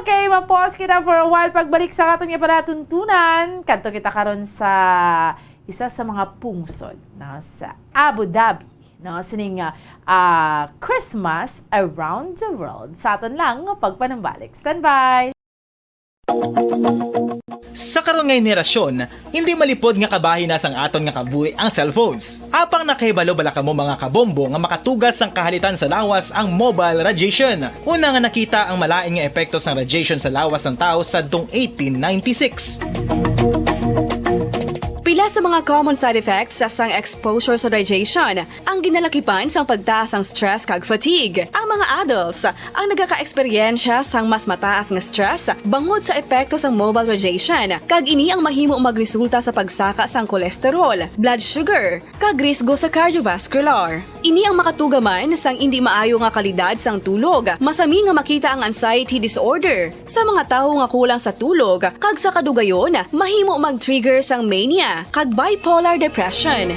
Okay, ma-pause kita for a while. Pagbalik sa aton nga palatuntunan, kadto kita karon sa isa sa mga pungsod, no, sa Abu Dhabi, no, sining, ah, ah, Christmas Around the World. Sa aton lang nga pagpanumbalik. Standby! Sa karon nga henerasyon, hindi malipod nga kabahin na sang aton nga kabuhi ang cellphones. Apang nakahibalo bala kamo, mga kabombo, nga makatugas sang kahalitan sa lawas ang mobile radiation? Una nga nakita ang malain nga epekto sang radiation sa lawas sang tawo sadtong eighteen ninety-six. Pila Sa mga common side effects sang exposure sa radiation, ang ginalakipan sang pagtaas sang stress kag fatigue. Ang mga adults ang nagaka-eksperyensya sang mas mataas nga stress bangod sa epekto sang mobile radiation, kag ini ang mahimo magresulta sa pagsaka sang cholesterol, blood sugar, kag risgo sa cardiovascular. Ini ang makatuga man sang indi maayo nga kalidad sang tulog. Masami nga makita ang anxiety disorder sa mga tawo nga kulang sa tulog, kag sa kadugayon, mahimo mag-trigger sang mania kag bipolar depression.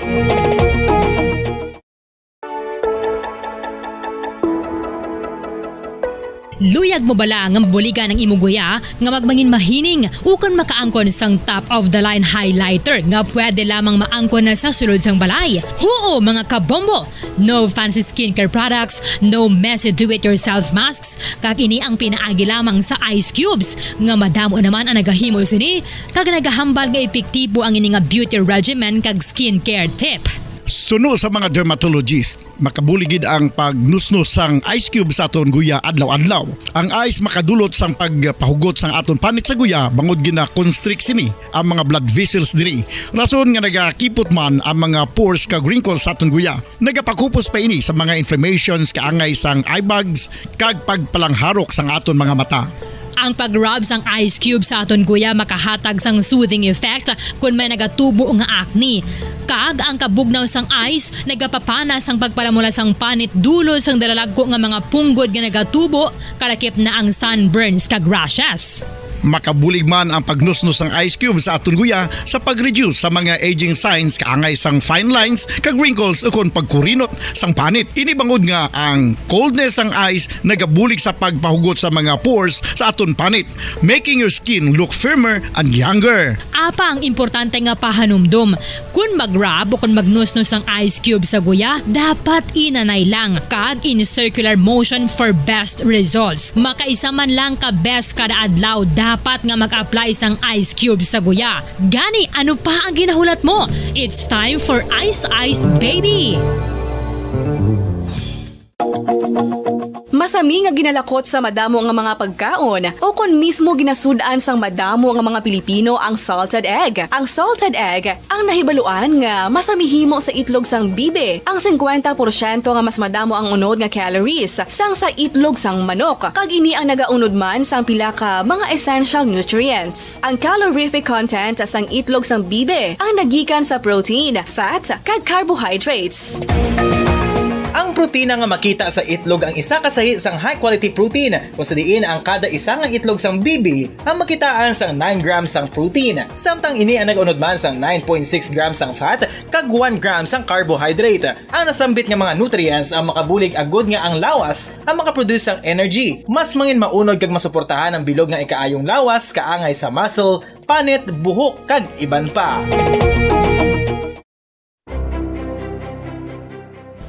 Luyag mo bala nga mabuligan ang imo guya nga magmangin mahining ukon makaangkon sang top of the line highlighter nga pwede lamang maangkon na sa sulod sang balay? Huo, mga kabombo! No fancy skincare products, no messy do-it-yourself masks, kag ini ang pinaagi lamang sa ice cubes nga madamo naman ang nagahimo sini kag nagahambal nga epektibo ang ini nga beauty regimen kag skincare tip. Suno sa mga dermatologist, makabulig gid ang pagnusnos sang ice cube sa aton guya adlaw-adlaw. Ang ice makadulot sang pagpahugot sang aton panit sa guya bangod gina-constrict sini ang mga blood vessels diri. Rason nga nagakipot man ang mga pores kag wrinkles sa aton guya. Nagapakupos pa ini sa mga inflammations kaangay sang eye bags kag pagpalangharok sang aton mga mata. Ang pag-rub sang ice cube sa aton guya makahatag sang soothing effect kon may nagatubo nga acne. Kag ang kabugnaw sang ice nagapapana sang pagpalamula sang panit dulot sang dalalagko nga mga punggod nga nagatubo, kalakip na ang sunburns kag rashes. Makabulig man ang pagnusnos sang ice cube sa aton guya sa pag-reduce sa mga aging signs kaangay sang fine lines kag wrinkles ukon pagkurinot sang panit. Ini bangod nga ang coldness sang ice nagabulig sa pagpahugot sa mga pores sa aton panit, making your skin look firmer and younger. Apang importante nga pahanumdom, kon mag-rub o kon magnusnos ang ice cube sa guya, dapat inanay lang kag in circular motion for best results. Makaisa man lang ka beses kada adlaw dapat nga mag-apply sang ice cube sa guya. Gani, ano pa ang ginahulat mo? It's time for Ice Ice Baby! Masami nga ginalakot sa madamo nga mga pagkaon, o kon mismo ginasud-an sang madamo nga mga Pilipino ang salted egg. Ang salted egg ang nahibaluan nga masami himo sa itlog sang bibi. Ang singkwenta porsyento nga mas madamo ang unod nga calories sang sa itlog sang manok, kag ini ang nagaunod man sang pila ka mga essential nutrients. Ang calorific content sang itlog sang bibi ang nagikan sa protein, fat, kag carbohydrates. Ang protina nga makita sa itlog ang isa ka sahi sang high-quality protein, kung sa diin ang kada isa nga itlog sang bibi ang makitaan sang nine grams sang protein, samtang ini ang nag-unod man sang nine point six grams sang fat kag one gram sang carbohydrate. Ang nasambit nga mga nutrients ang makabulig agud nga ang lawas ang makaproduce sang energy, mas mangin maunod kag masuportahan ang bilog nga ikaayong lawas kaangay sa muscle, panit, buhok, kag iban pa.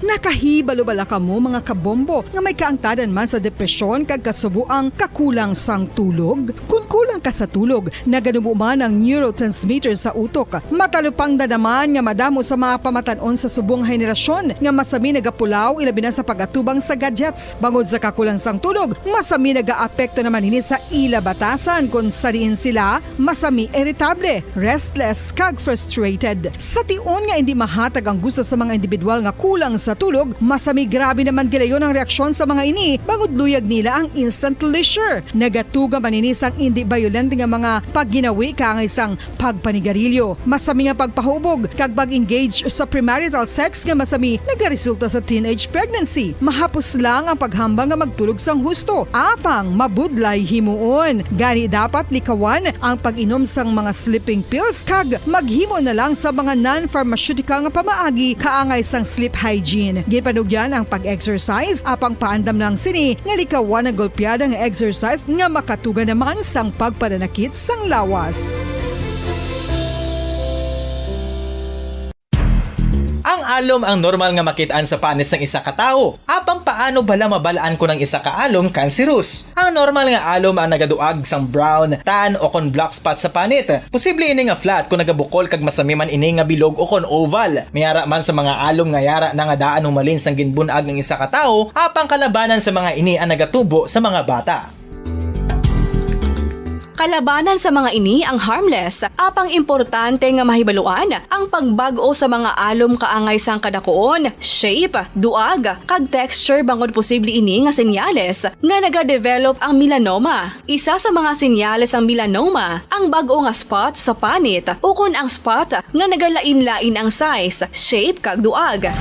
Nakahibalo bala kamo, mga kabombo, nga may kaangtadan man sa depresyon kag kasuboang kakulang sang tulog? Kon kulang ka sa tulog, naganubo man ang neurotransmitter sa utok. Matalupangdan naman nga madamo sa mga pamatan-on sa subong nga henerasyon nga masami nagapulaw, ilabi na sa pag-atubang sa gadgets. Bangod sa kakulang sang tulog, masami nagaapekto naman ini sa ila batasan, kon sa diin sila masami iritable, restless, kag frustrated. Sa tion nga indi mahatag ang gusto sa mga individual nga kulang sa tulog, masami grabe naman gilayon ang reaksyon sa mga ini, bangod luyag nila ang instant pleasure. Nagatuga man ini sang indi bayolente nga mga pagginawi kaangay sang pagpanigarilyo. Masami nga pagpahubog kag pag-engage sa premarital sex nga masami nagaresulta sa teenage pregnancy. Mahapos lang ang paghambal nga magtulog sang husto, apang mabudlay himuon. Gani, dapat likawan ang pag-inom sang mga sleeping pills kag maghimo na lang sa mga non-pharmaceutical nga pamaagi kaangay sang sleep hygiene. Ginpanugyan ang pag-exercise, apang paandam lang sini nga likawan ang golpeada nga exercise nga makatuga naman sang pagpananakit sang lawas. Ang alom ang normal nga makit-an sa panit sang isa ka tawo. Apang paano bala mabal-an kon ang isa ka alom kanserus? Ang normal nga alom ang nagaduag sang brown, tan, o kon black spot sa panit. Posible ini nga flat kon nagabukol kag masami man ini nga bilog o kon oval. May ara man sa mga alom nga yara na nga daan humalin sang ginbun-ag ang isa ka tawo, apang kalabanan sa mga ini ang nagatubo sa mga bata. Labanan sa mga ini ang harmless, apang importante nga mahibaluan ang pagbag-o sa mga alom kaangay sang kadakuon, shape, duag, kag texture bangod posible ini nga senyales nga nagadevelop ang melanoma. Isa sa mga senyales sang melanoma ang bag-o nga spot sa panit ukon ang spot nga nagalain-lain ang size, shape, kag duag.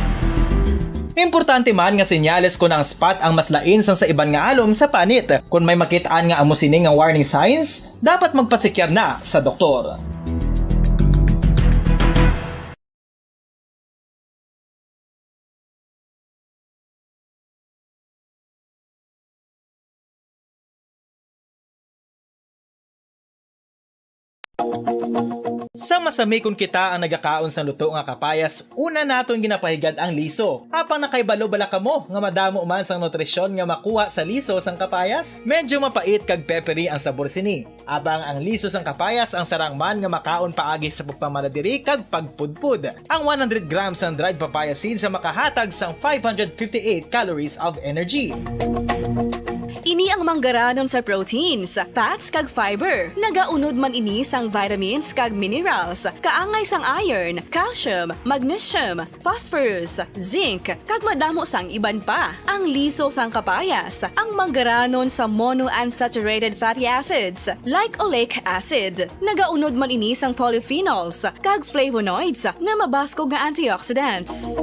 Importante man nga senyales kon ang spot ang mas lain sang sa iban nga alom sa panit. Kon may makit-an nga amo sini nga warning signs, dapat magpasekyar na sa doktor. Sa masami kon kita ang nagakaon sang luto nga kapayas, una naton ginapahigad ang liso. Apang nakahibalo bala kamo nga madamo man sang nutrisyon nga makuha sa liso sang kapayas? Medyo mapait kag peppery ang sabor sini. Apang ang liso sang kapayas ang sarang man nga makaon paagi sa pagpamala diri kag pagpudpod. Ang one hundred grams sang dried papaya seeds ang makahatag sang five hundred fifty-eight calories of energy. Ini ang manggaranon sa proteins, fats, kag fiber. Nagaunod man ini sang vitamins kag minerals, kaangay sang iron, calcium, magnesium, phosphorus, zinc, kag madamo sang iban pa. Ang liso sang kapayas, ang manggaranon sa monounsaturated fatty acids like oleic acid. Nagaunod man ini sang polyphenols kag flavonoids nga mabaskog nga antioxidants.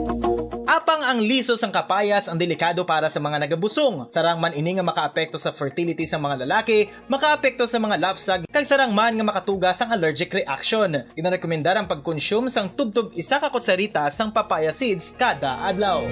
Apang ang liso sang kapayas ang delikado para sa mga nagabusong. Sarang man ini nga makaapekto sa fertility sa mga lalaki, makaapekto sa mga lapsag, kag sarang man nga makatuga sang allergic reaction. Ginarekomendar ang pagkonsume sang tubtob isa ka kutsarita sang papaya seeds kada adlaw.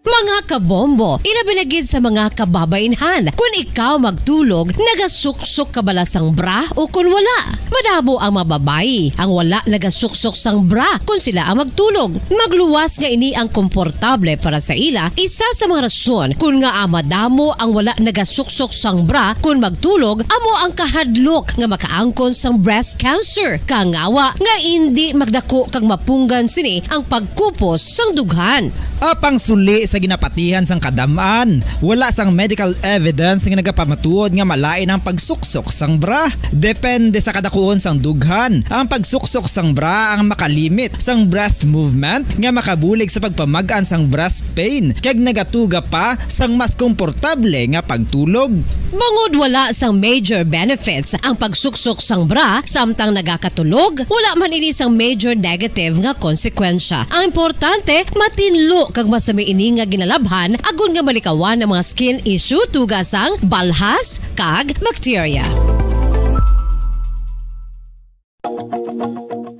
Mga kabombo, ilabi na gid sa mga kababainhan, kun ikaw magtulog, nagasuksok ka bala sang bra o kun wala? Madamo ang mga babayi ang wala nagasuksok sang bra kun sila ang magtulog. Magluwas nga ini ang komportable para sa ila, isa sa mga rason kun ngaa madamo ang wala nagasuksok sang bra kun magtulog amo ang kahadlok nga makaangkon sang breast cancer, kangawa nga indi magdako kag mapunggan sini ang pagkupos sang dughan. Apang suli sa ginapatihan sang kadam-an, wala sang medical evidence nga nagapamatuod nga malain ang pagsuksok sang bra. Depende sa kadakuon sang dughan. Ang pagsuksok sang bra ang makalimit sang breast movement nga makabulig sa pagpamag-an sang breast pain, kag nagatuga pa sang mas komportable nga pagtulog. Bangod wala sang major benefits ang pagsuksok sang bra samtang nagakatulog, wala man ini sang major negative nga konsekwensya. Ang importante, matinlo kag masami ini nga ginalabhan agod nga malikawan ang mga skin issue tuga sang balhas kag bakterya.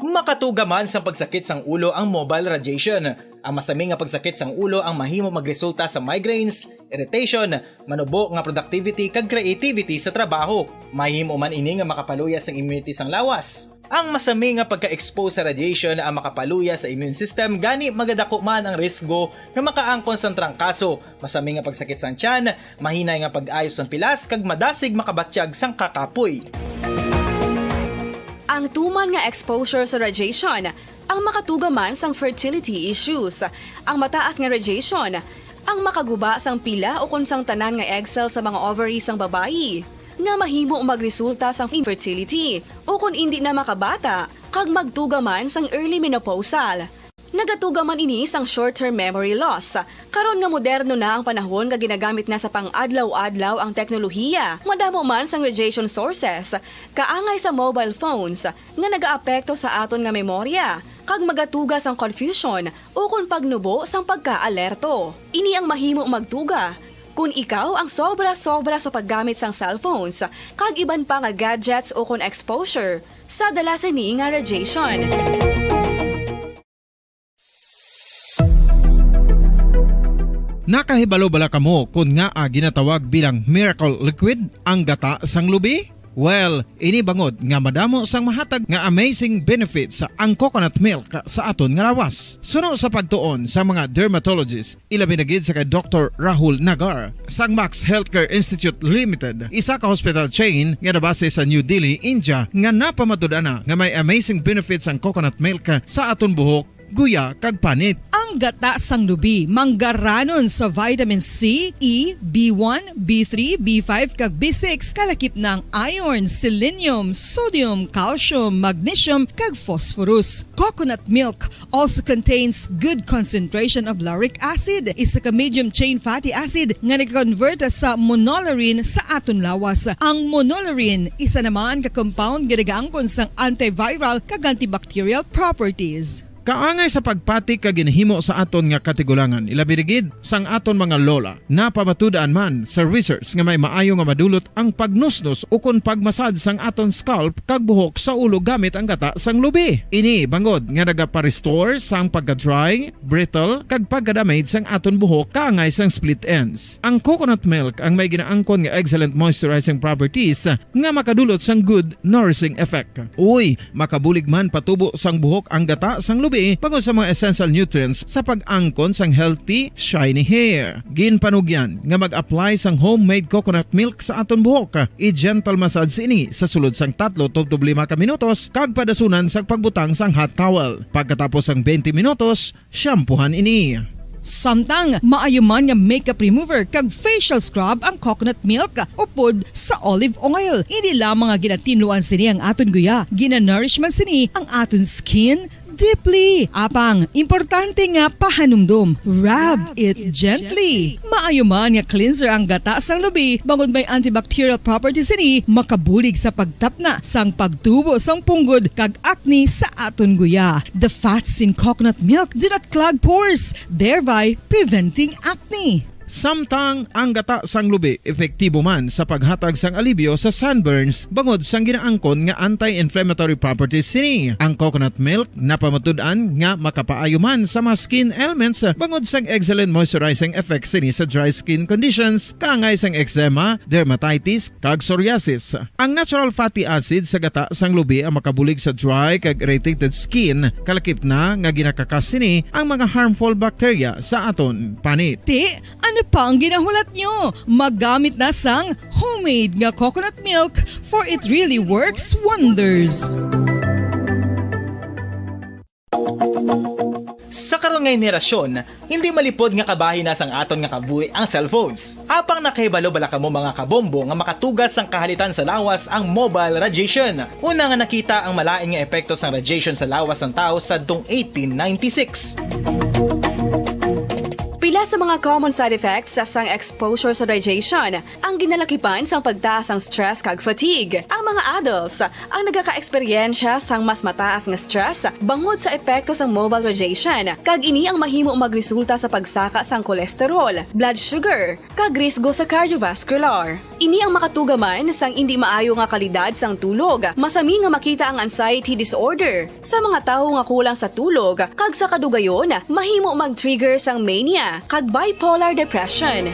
Makatuga man sang pagsakit sang ulo ang mobile radiation. Ang masami nga pagsakit sang ulo ang mahimo magresulta sa migraines, irritation, manubo nga productivity kag creativity sa trabaho. Mahimo man ini nga makapaluya sang immunity sang lawas. Ang masami nga pagka-expose sa radiation ang makapaluya sa immune system, gani magadako man ang risgo nga makaangkon sang trangkaso, masami nga pagsakit sang tiyan, mahinay nga pag-ayo sang pilas, kag madasig makabatyag sang kakapoy. Ang tuman nga exposure sa radiation ang makatuga man sang fertility issues. Ang mataas nga radiation ang makaguba sang pila ukon sang tanan nga egg cell sa mga ovary sang babayi, nga mahimo magresulta sang infertility ukon indi na makabata, kag magtuga man sang early menopausal. Nagatuga man ini sang short-term memory loss. Karon nga moderno na ang panahon nga ginagamit na sa pang-adlaw-adlaw ang teknolohiya, madamo man sang radiation sources, kaangay sa mobile phones, nga nagaapekto sa aton nga memorya, kag magatuga sang confusion ukon pagnubo sang pagkaalerto. Ini ang mahimo magtuga kon ikaw ang sobra-sobra sa paggamit sang cellphones kag iban pa nga gadgets ukon exposure sa dala sini nga radiation. Nakahibalo bala kamo kon ngaa ginatawag bilang miracle liquid ang gata sang lubi? Well, ini bangod nga madamo sang mahatag nga amazing benefits ang coconut milk sa aton nga lawas. Suno sa pagtuon sa mga dermatologist, ilabi na gid sa kay Doktor Rahul Nagar sang Max Healthcare Institute Limited, isa ka hospital chain nga nabase sa New Delhi, India, nga napamatud-an na nga may amazing benefits ang coconut milk sa aton buhok guya, kag panit. Ang gata sang lubi manggaranon sa vitamin C, E, B one, B three, B five, kag B six, kalakip na ang iron, selenium, sodium, calcium, magnesium, kag phosphorus. Coconut milk also contains good concentration of lauric acid, isa ka medium chain fatty acid nga nag-convert sa monolaurin sa aton lawas. Ang monolaurin isa naman ka compound nga nagaangkon sang antiviral kag antibacterial properties. Kaangay sa pagpati kag ginahimo sa aton nga katigulangan, ilabi na gid sang aton mga lola. Napamatud-an man sa research nga may maayo nga madulot ang pagnusnos ukon pagmasad sang aton scalp kag buhok sa ulo gamit ang gata sang lubi. Ini bangod nga nagapa-restore sang pagka-dry, brittle, kag pagka-damage sang aton buhok kaangay sang split ends. Ang coconut milk ang may ginaangkon nga excellent moisturizing properties nga makadulot sang good nourishing effect. Uy, makabulig man patubo sang buhok ang gata sang lubi bangod sa mga essential nutrients sa pag-angkon sang healthy, shiny hair. Ginpanugyan nga mag-apply sang homemade coconut milk sa aton buhok. I-gentle massage ini sa sulod sang tatlo tubtob lima ka minutos kag padasunan sang pagbutang sang hot towel. Pagkatapos sang twenty minutos, shampoohan ini. Samtang maayo man nga makeup remover kag facial scrub ang coconut milk upod sa olive oil. Hindi lamang nga ginatinluan sini ang aton guya, ginanourish man sini ang aton skin deeply. Apang, importante nga pahanumdom, rub it gently. Maayo man nga cleanser ang gata sang lubi bangod may antibacterial properties sini, makabulig sa pagtapna sang pagtubo sang punggod kag acne sa aton guya. The fats in coconut milk do not clog pores, thereby preventing acne. Samtang ang gata sang lubi epektibo man sa paghatag sang alibyo sa sunburns bangod sang ginaangkon nga anti-inflammatory properties sini. Ang coconut milk napamatud-an nga makapaayo man sa mga skin ailments bangod sang excellent moisturizing effects sini sa dry skin conditions, kaangay sang eczema, dermatitis, kag psoriasis. Ang natural fatty acid sa gata sang lubi ang makabulig sa dry kag irritated skin, kalakip na nga ginakakas sini ang mga harmful bacteria sa aton panit. Ti, ano pa ang ginahulat nyo? Magamit na sang homemade nga coconut milk, for it really works wonders. Sa karon nga henerasyon, hindi malipod nga kabahin na sang aton nga kabuhi ang cellphones. Apang nakahibalo bala kamo, mga kabombo, nga makatugas sang kahalitan sa lawas ang mobile radiation? Una nga nakita ang malain nga epekto sang radiation sa lawas sang tawo sadtong eighteen ninety-six. Pila sa mga common side effects sa sang exposure sa radiation? Ang ginalakipan sang pagtaas sang stress kag fatigue. Ang mga adults ang nagaka-eksperyensya sang mas mataas nga stress bangod sa epekto sang mobile radiation, kag ini ang mahimo magresulta sa pagsaka sang cholesterol, blood sugar, kag risgo sa cardiovascular. Ini ang makatuga man sang indi maayo nga kalidad sang tulog. Masami nga makita ang anxiety disorder sa mga tawo nga kulang sa tulog, kag sa kadugayon, mahimo mag-trigger sang mania kag bipolar depression.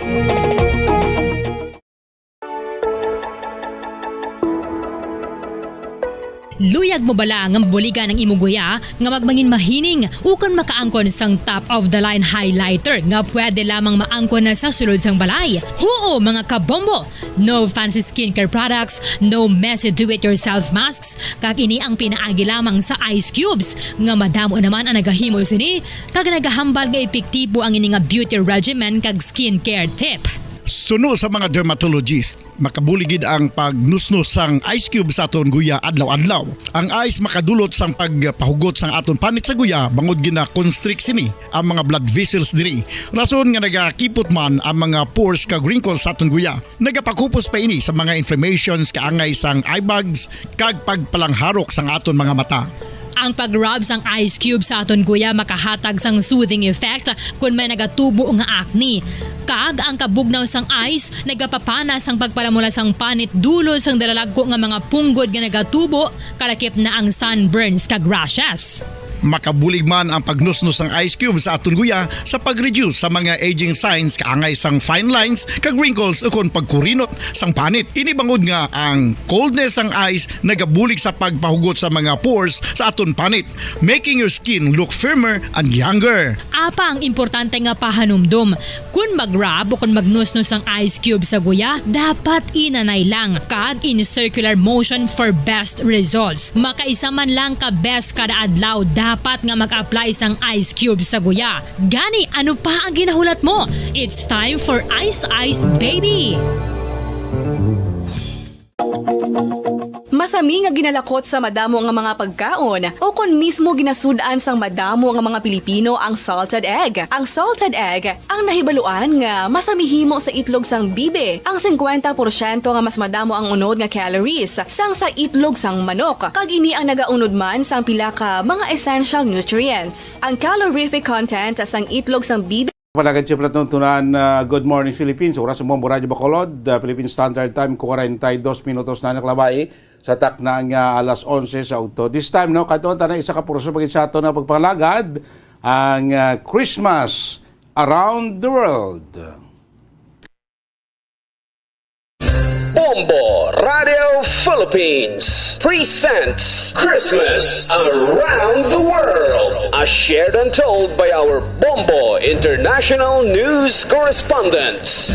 Luyag mo bala nga mabuligan ang imo guya nga magmangin mahining ukon makaangkon sang top of the line highlighter nga pwede lamang maangkon na sa sulod sang balay? Huo, mga kabombo! No fancy skincare products, no messy do-it-yourself masks, kag ini ang pinaagi lamang sa ice cubes, nga madamo naman ang nagahimo sini, kag nagahambal nga epektibo ang ini nga beauty regimen kag skincare tip. Suno sa mga dermatologist, makabulig gid ang pagnusnos sang ice cube sa aton guya adlaw-adlaw. Ang ice makadulot sang pagpahugot sang aton panit sa guya bangod gina-constrict sini ang mga blood vessels diri. Rason nga nagakipot man ang mga pores kag wrinkles sa aton guya. Nagapakupos pa ini sa mga inflammations kaangay sang eye bags kag pagpalangharok sang aton mga mata. Ang pag-rub sang ice cube sa aton guya makahatag sang soothing effect kon may nagatubo nga acne. Kag ang kabugnaw sang ice nagapapana sang pagpalamula sang panit dulot sang dalalagko nga mga punggod nga nagatubo, kalakip na ang sunburns kag rashes. Makabulig man ang pagnusnos sang ice cube sa aton guya sa pag-reduce sa mga aging signs kaangay sang fine lines kag wrinkles ukon pagkurinot sang panit. Ini bangod nga ang coldness sang ice nagabulig sa pagpahugot sa mga pores sa aton panit, making your skin look firmer and younger. Apang importante nga pahanumdom, kon mag-rub o kon magnusnos ang ice cube sa guya, dapat inanay lang kag in circular motion for best results. Makaisa man lang ka beses kada adlaw, Dapat nga mag-apply sang ice cube sa guya. Gani, ano pa ang ginahulat mo? It's time for Ice Ice Baby! Masami nga ginalakot sa madamo nga mga pagkaon, o kon mismo ginasud-an sang madamo nga mga Pilipino ang salted egg. Ang salted egg ang nahibaluan nga masami himo sa itlog sang bibi, ang singkwenta porsyento nga mas madamo ang unod nga calories sang sa itlog sang manok, kag ini ang nagaunod man sang pila ka mga essential nutrients. Ang calorific content sang itlog sang bibi Palagad siya pala tuntunan, ah, Good Morning Philippines. Oras mo, Radyo Bacolod, ah, Philippine Standard Time, kwarenta y dos minutos na nakalabay sa takna nga alas onse sa udto. This time, no, kadto ta na isa ka portion pagid sa ato nga pagpangalagad, ang, ah, Christmas Around the World. Bombo Radio Philippines presents Christmas Around the World, as shared and told by our Bombo International News Correspondents.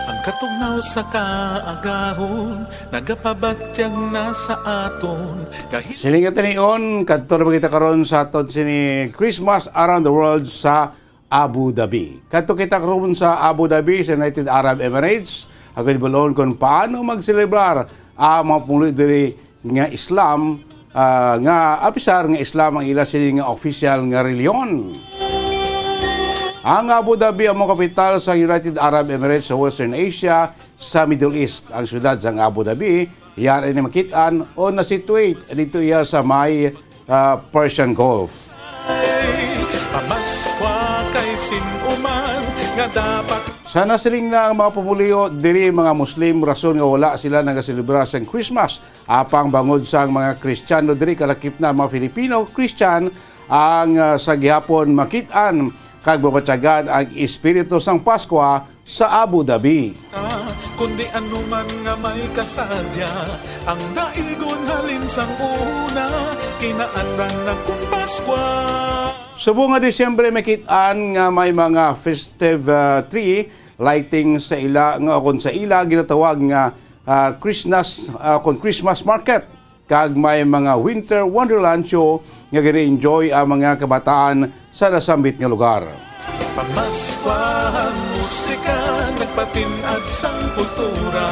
Ang katugnaw sa kaagahon nagapabatyag na sa aton nga hin- Siling nga tinion, kadto na kita karon sa aton sini Christmas Around the World sa Abu Dhabi. Kadto kita karon sa Abu Dhabi, sa United Arab Emirates, agud bulon kung paano magselebrar ang mga pumuluyo diri nga Islam, ah, nga apisar nga Islam ang ila sini nga opisyal nga reliyon. Ang Abu Dhabi amo kapital sa United Arab Emirates sa Western Asia, sa Middle East. Ang siyudad sang Abu Dhabi, yara ini makit-an o na-situate dito iya sa may, ah, Persian Gulf. Pamaskwa kay sin-o man nga dapat. Sa nasiling na ang mga pumuluyo diri, mga Muslim, rason nga wala sila nagaselebrar sang Christmas. Apang bangod sang mga Kristiyano diri, kalakip na mga Filipino Christian ang, ah, sa gihapon makit-an kag mabatyagan ang espiritu sang Paskwa sa Abu Dhabi. Kundi ano man nga may kasadya, ang naigon halin sang una, kinaatran na kung Paskwa. Subong nga Disyembre, makit-an nga may mga festive, ah, tree lighting sa ila, nga kon sa ila ginatawag nga, ah, Christmas, ah, kon Christmas market, kag may mga winter wonderland show nga gina-enjoy ang mga kabataan sa nasambit nga lugar. Pamaskwahan musika, nagpatin-ad sang kultura,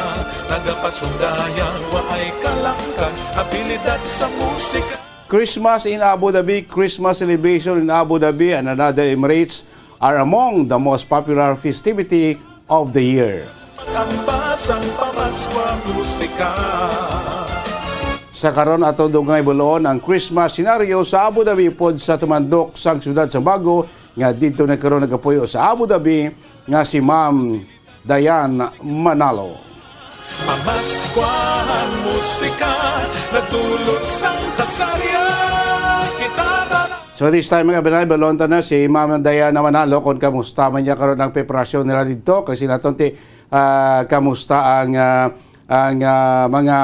nagapasundayag, waay kalangkan, abilidad sa musika. Christmas in Abu Dhabi, Christmas celebration in Abu Dhabi and another Emirates are among the most popular festivity of the year. Ang basang pamaskwa musika. Sa karon, ato dugay bulon ang Christmas scenario sa Abu Dhabi upod sa tumandok sang siyudad sa Bago nga didto na karon nagapuyo sa Abu Dhabi nga si Ma'am Dayan Manalo. Pamaskwahan musika, nagdulot sang kasarya, kita na. So this time, mga binay, balonta na si Ma'am Diana Manalo kung kamusta man niya karon ang preparasyon nila dito. Kasi naton ti, ah, kamusta ang, ah, ang, ah, mga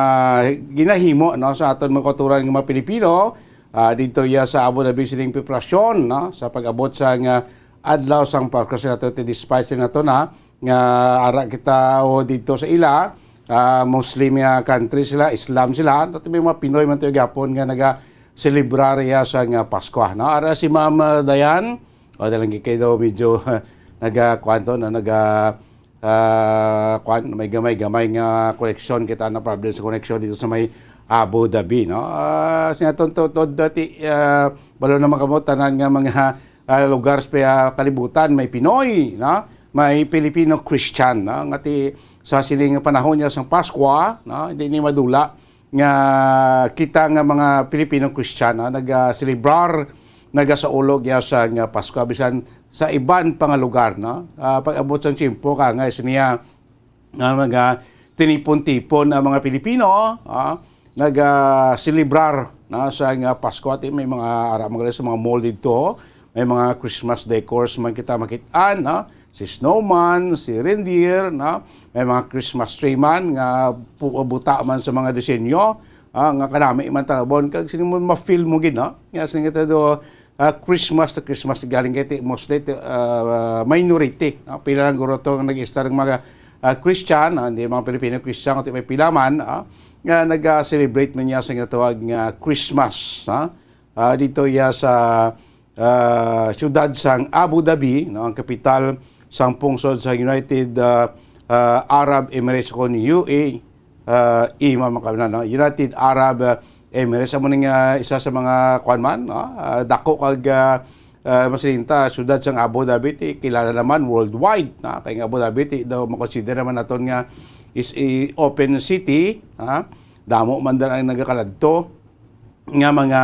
ginahimo, no, sa aton mga kauturan nga mga Pilipino, ah, dito ya sa Abu Dhabi sining preparasyon, no, sa pag-abot sa nga adlaw sang Pasko. Kasi nato ti, despite sila nato na nga ara kita o dito sa ila, ah, Muslim nga country sila, Islam sila, nato may mga Pinoy man to gyapon nga naga-celebrar iya sa nga Paskwa, no? Ara si Ma'am, ah, Dayan, o, dalang kay daw medyo naga, kuwan to, no? Naga, ah, kuwan, may gamay-gamay nga connection kita, na problem sa connection dito sa may Abu Dhabi, no? Ah, siya to, to, to, dati, ah, balo na makamot, tanan nga mga, ah, lugar sa, ah, kalibutan, may Pinoy, no? May Filipino Christian, no? Nga ti, sa sining panahon niya sang Paskwa, no? Hindi ni madula nga kita nga mga Filipino Christian, no? Nagaselebrar, nagasaulog ya sa nga Paskwa, bisan sa iban pa nga lugar, no? Ah, pag-abot sang tiyempo, ka nga is niya, nga mga tinipon-tipon ang mga Pilipino, ah, nagaselebrar na sa nga Pasko. Ati may mga ara, mga sa mga mall dito, may mga Christmas decors man kita makit-an, no? Si snowman, si reindeer, no? May mga Christmas tree man nga pu-, buta man sa mga disenyo. ah, nga kanami man tanawon, kag sini mo ma-feel mo gid, no? Nga sini nga do, ah, Christmas to Christmas, galing kay ti-, mostly ti-, ah, minority, no? Pila lang guro to nga nag-istar nga mga, ah, Christian, ah, hindi mga Filipino Christian, kundi may pila man, ah, nga nag-celebrate man niya sa ginatawag nga Christmas, ah. Ah, dito iya sa, ah, siyudad sang Abu Dhabi, no, ang kapital sang pungsod sa United, ah, ah, Arab Emirates kon U A E, ah, E, mga kababayan, no? United Arab, ah, Emirates, amo ning, ah, isa sa mga, kuwan man, no? Ah, dako kag, ah, ah, masinta, siyudad sang Abu Dhabi, ti kilala naman worldwide, no? Kay ang Abu Dhabi, ti daw makonsider naman naton nga is a open city, ha? Damo man dira ang nagakaladto nga mga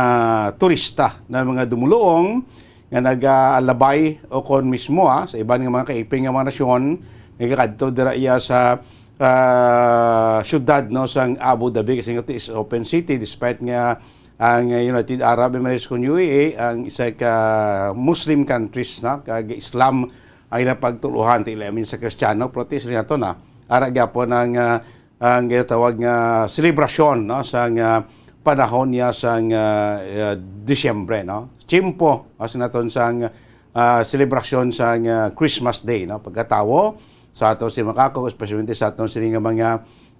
turista na mga dumuluong nga nagalabay o kon mismo, ah, sa iban nga mga kaiping nga mga nasyon, nagakadto dira iya sa, ah, syudad, no, sang Abu Dhabi, kasi nga ito is open city, despite nga ang United Arab Emirates kun U A E ang isa ka Muslim countries, no, kag Islam ay napagtuluhan, ti ilamin sa Kristiyano, pero ti sila nato na ara gyapon ang, ah, ang ginatawag nga selebrasyon, no, sang, ah, panahon niya sang, ah, ah, Disyembre, no? Tiyempo, as naton sang, ah, selebrasyon sang, ah, Christmas Day, no? Pagkatawo sa aton si makako, especially sa aton sini nga mga,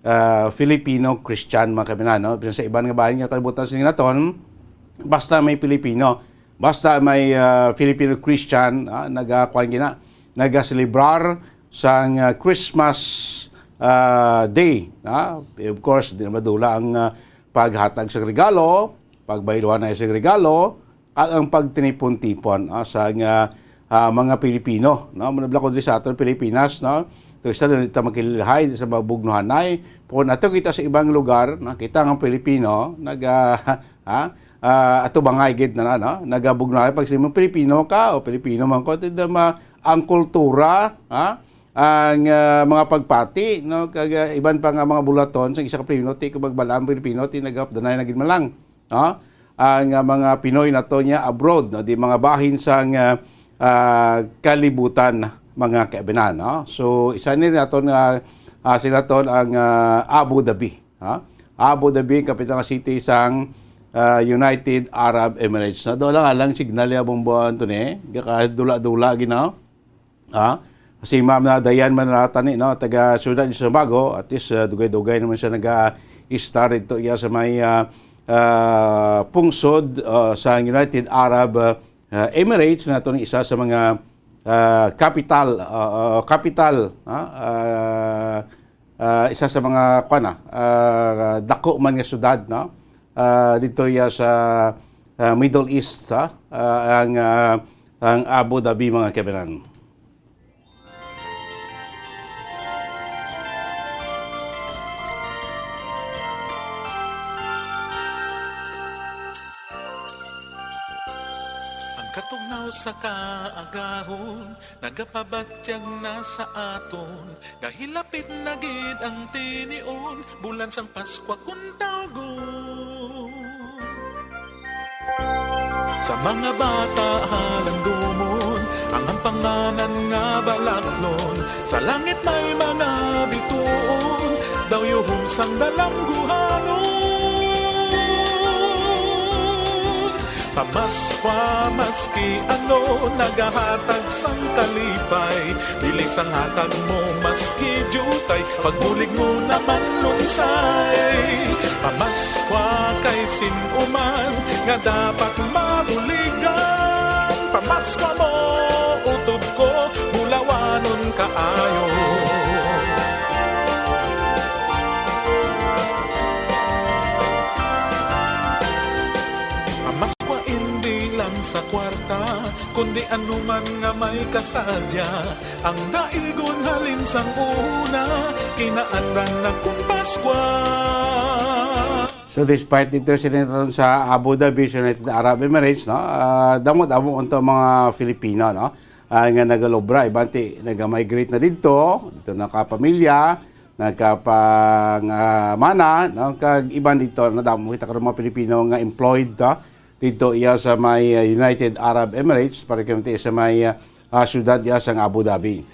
ah, Filipino Christian, mga kababayan, no? Bisan sa iban nga bahin nga kalibutan sini naton, basta may Filipino, basta may, ah, Filipino Christian, ah, nagakuan gina, nagaselebrar sang, ah, Christmas, ah, Day, ah. Of course, di na madula ang, ah, paghatag sa regalo, pagbayluhan na sa regalo, at ang pagtinipon-tipon, ah, sa nga, ah, mga Pilipino, no? Manabla ko diri sa aton Pilipinas, no? Ito isa na dito makililhay sa mga bugnuhanay. Kung ato kita sa ibang lugar, no? Kita nga Pilipino, naga, ha? Ah, ato bangay gid na, no? Nagabugnuhanay pag simo Pilipino ka o Pilipino man ko, ito ma-, ang kultura, ha? Ang, ah, mga pagpati, no? Kag, ah, iban pa nga mga bulaton sa isa ka Pilipino, ti kung magbala ang Pilipino, ti nagapdanay na gid man lang, no? Ang, ah, mga Pinoy nato niya abroad, no? Di mga bahin sang, ah, ah, kalibutan, mga kaibinan, no? So, isa ni naton nga, ah, sinaton ang, ah, Abu Dhabi, ha? Abu Dhabi, ang kapital nga city sang, ah, United Arab Emirates. Na doon lang, alang signal ya, Bombo Anthony. Gakadula-dula, ginaw. Ha? Si Ma'am na Dayan Manatani, no, taga Ciudad de Sebago, at least, uh, dugay-dugay naman siya naga-star dito iya sa may, uh, uh, pungsod, uh, sa United Arab, uh, uh, Emirates, na ito isa sa mga, uh, capital, uh, uh, capital, ha? Uh, uh, isa sa mga, kuwan na, uh, dako man nga syudad, no? Uh, dito iya sa, uh, Middle East, ha? Uh, ang, uh, ang Abu Dhabi, mga kababayan. Ang katugnaw sa kaagahon nagapabatyag na sa aton, nga hilapit na gid ang tinion, bulan sang Paskwa kun tawgon. Sa mga bata halangdomon ang ampanganan nga balaklon, sa langit may mga bituon, daw yuhom sang dalangguhanon. Pamaskwa maski ano nagahatag sang kalipay, dili sang hatag mo maski diutay, pagbulig mo naman lunsay. Pamaskwa kay sin-o man nga dapat mabuligan. Pamaskwa mo, utod ko, bulawanon kaayo. Pamaskwa indi lang sa kwarta, kundi anuman nga may kasadya, ang naigon halin sang una, kinaatran na kun Paskwa. So, despite dito, sila naton sa Abu Dhabi, sa United Arab Emirates, no? Ah, damo-damo unto mga Filipino, no? Ah, nga nagalubra, iban ti nagamigrate na dito, dito nakapamilya, nagkapang, ah, mana, no? Kag iban dito, nadamo kita karon mga Pilipino nga employed, no? Dito iya sa may, ah, United Arab Emirates, para kay sa may, ah, ah, syudad iya sang Abu Dhabi.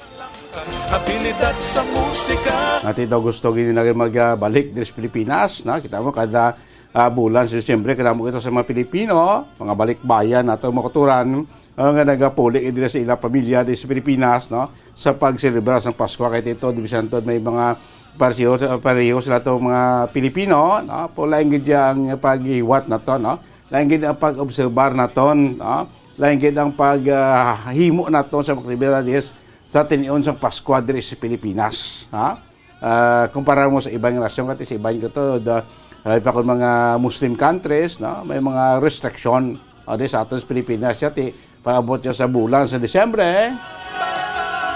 Abilidad sa musika. Ati daw gusto gid na magbalik diri sa Pilipinas, no? Kita mo kada ah, bulan sa Disyembre, kadamo kita sa mga Pilipino, mga balikbayan nato, mga kauturan, ah, nga nagapuli diri sa ilang pamilya diri sa Pilipinas, no, sa pagselebrar sang Pasko. Kay dito, di bisan to may mga pareho, pareho sila to mga Pilipino, no, pero lain gid ang paghiwat nato, no, lain gid ang pag-obserbar naton, no, lain gid ang pag, ah, himo naton sa mga aktibidades sa tinion sang Pasko diri sa Pilipinas, ha? Ah, kumpara mo sa iban nga nasyon, kati sa iban ko to, da, labi pa kung mga Muslim countries, no? May mga restriction. O, di sa aton sa Pilipinas, siya, ti, paabot niya sa bulan sa Disyembre,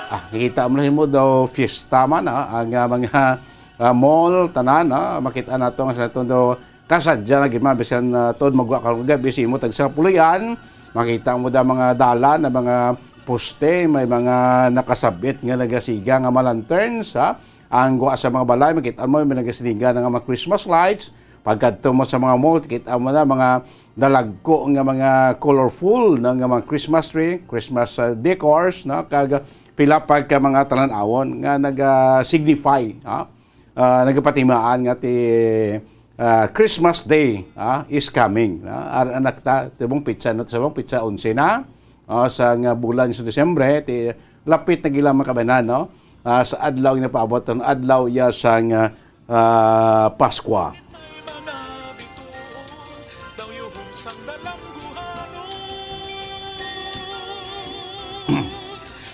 ah, nakita mo na mo daw fiesta man, ah, ang, ah, mga, ah, mall, tanan, ah, makita nato nga sa naton daw kasadya na gid man, bisan, ah, tuod magwa ka gabi sa imo tagsa ka puloy-an, makita mo da mga dalan na mga poste, may mga nakasabit nga nagasiga nga mga lanterns, ha? Ang gwa sa mga balay, makita mo, may nagasiga na nga mga Christmas lights. Pagkadto mo sa mga mall, kita mo na mga dalagko nga mga colorful na nga mga Christmas tree, Christmas, ah, decors, no? Kag pila pa ka mga talan-awon nga naga-signify, ha? Ah, nagapatimaan nga ti, ah, Christmas Day, ah, is coming, no? Ar-, anak ta, subong pitsa, no? Subong pitsa onse na, ah, sa nga bulan sa Disyembre, ti lapit na gila makabanan, no? Ah, sa adlaw nga paabot, ang adlaw ya sa nga, ah, Paskwa. May mga bituon, daw yuhom sang dalangguhanon.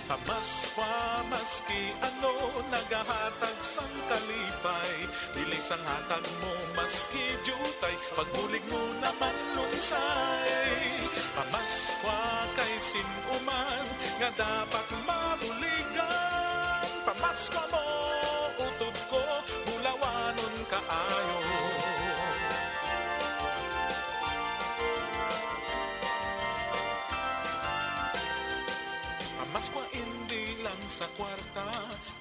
Pamaskwa, maski ano, nagahatag sang kalipay. Dili sang hatag mo, maski diutay, pagbulig mo naman lunsay. Pamaskwa kay sin-o man nga dapat mabuligan. Pamaskwa mo, utod ko, bulawanon kaayo. Pamaskwa indi lang sa kwarta,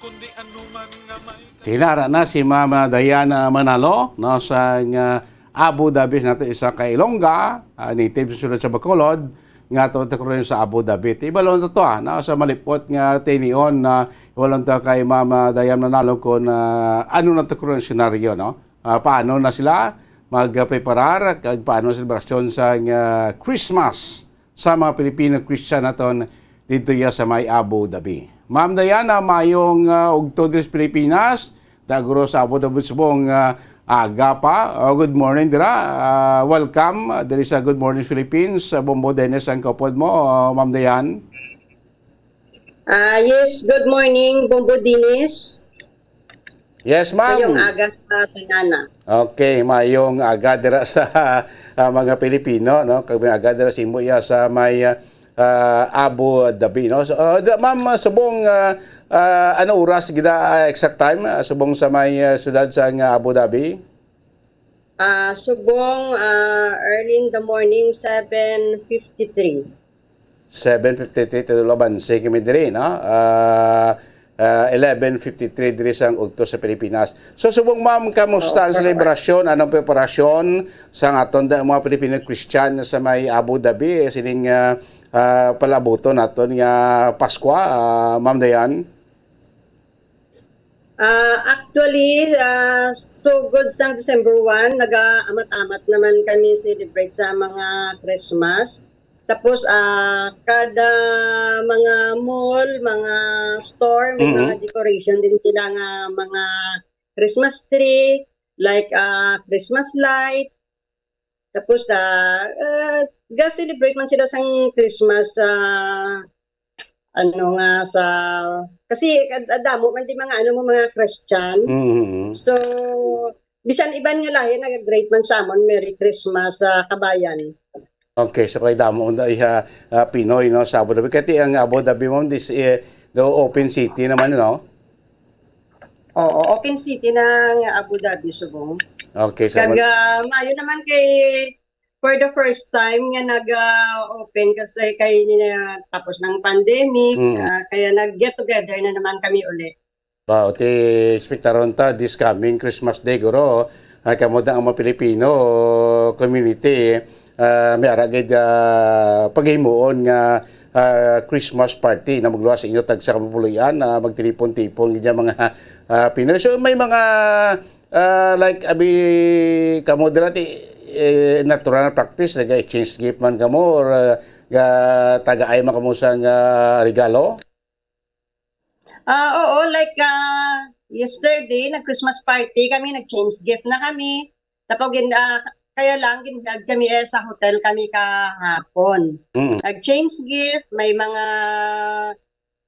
kundi anuman nga may Tinara na si Mama Diana Manalo, no, sa nga Abu Dhabi, nato isa ka Ilongga, ah, native sa sulod sa Bacolod, nga ato nagtukuron sa Abu Dhabi. Ti ibalon to, ah, no, sa malipot nga tinion na ibalon to kay Mama Diana Manalo kung, ah, ano na tukuron ang senaryo, no? Ah, paano na sila magpreparar kag paano ang selebrasyon sa nga Christmas sa mga Pilipino Christian naton didto ya sa may Abu Dhabi. Ma'am Diana, mayong, ah, ugto diri sa Pilipinas. Daguro sa Abu Dhabi subong, ah, aga pa. Oh, good morning dira. Ah, welcome, ah, diri sa Good Morning Philippines. Ah, Bombo Dennis ang kaupod mo, ah, Ma'am Diane. Ah, yes, good morning, Bombo Dennis. Yes, ma'am. Mayong aga sa tanana. Okay, mayong aga dira sa, ah, mga Pilipino, no? Kag may aga dira sa imo iya sa may, ah, ah, Abu Dhabi, no? So, ah, da-, ma'am, ah, subong, ah, ah, ano oras gida, ah, exact time, ah, subong sa may, ah, siyudad sa nga Abu Dhabi? Ah, subong, ah, early in the morning, seven fifty-three. Seven fifty-three, tulo, abanse kami diri, no? Ah, ah, eleven fifty-three diri sa ugto sa Pilipinas. So, subong, ma'am, kamusta Oo, ang correct. Selebrasyon? Anong preparasyon sa aton da, mga Filipino Christian sa may Abu Dhabi, eh, sining, ah, ah, palabuton naton nga Paskwa, ah, Ma'am Dayan? Ah, actually, ah, sugod sang December one, nagaamat-amat naman kami celebrate sa mga Christmas. Tapos, ah, kada mga mall, mga store, may Mm-hmm. mga decoration din sila nga mga Christmas tree, like, ah, Christmas light. Tapos, ah, ah, ga-celebrate man sila sang Christmas sa, ano nga, sa, kasi ad-, adamo man di mga, ano mo, mga Christian. Mm-hmm. So, bisan iban nga lahi, nag-greet man sa amon, "Merry Christmas," sa kabayan. Okay, so kay damo na iya, ah, Pinoy, no, sa Abu Dhabi. Kati ang Abu Dhabi, ma'am, this, eh, the open city naman, no? Oo, open city na nga Abu Dhabi, subong. Okay, so Kag, mag- ah, maayo naman kay for the first time nga nag, ah, open kasi kay, ah, tapos ng pandemic, Mm. ah, kaya nag-get together na naman kami uli. Wow, ti, expectaron ta this coming Christmas Day, guro, ay kamo da ang mga Pilipino community, ah, may ara gid, ah, paghimuon nga, ah, Christmas party na magluwas sa inyo tagsa ka puloy-an, ah, magtipon-tipon gid ang mga, ah, Pinoy. So, may mga Ah, like, abi, kamo dira ti, eh, natural na practice, nag-exchange gift man kamo or, ah, ga-, tagaay man kamo sang, ah, regalo? Ah, oo, like, ah, yesterday, nag-Christmas party kami, nag-change gift na kami. Tapos, gin-, ah, kaya lang, gin-, kami, eh, sa hotel kami kahapon. Mm. Nag-change gift, may mga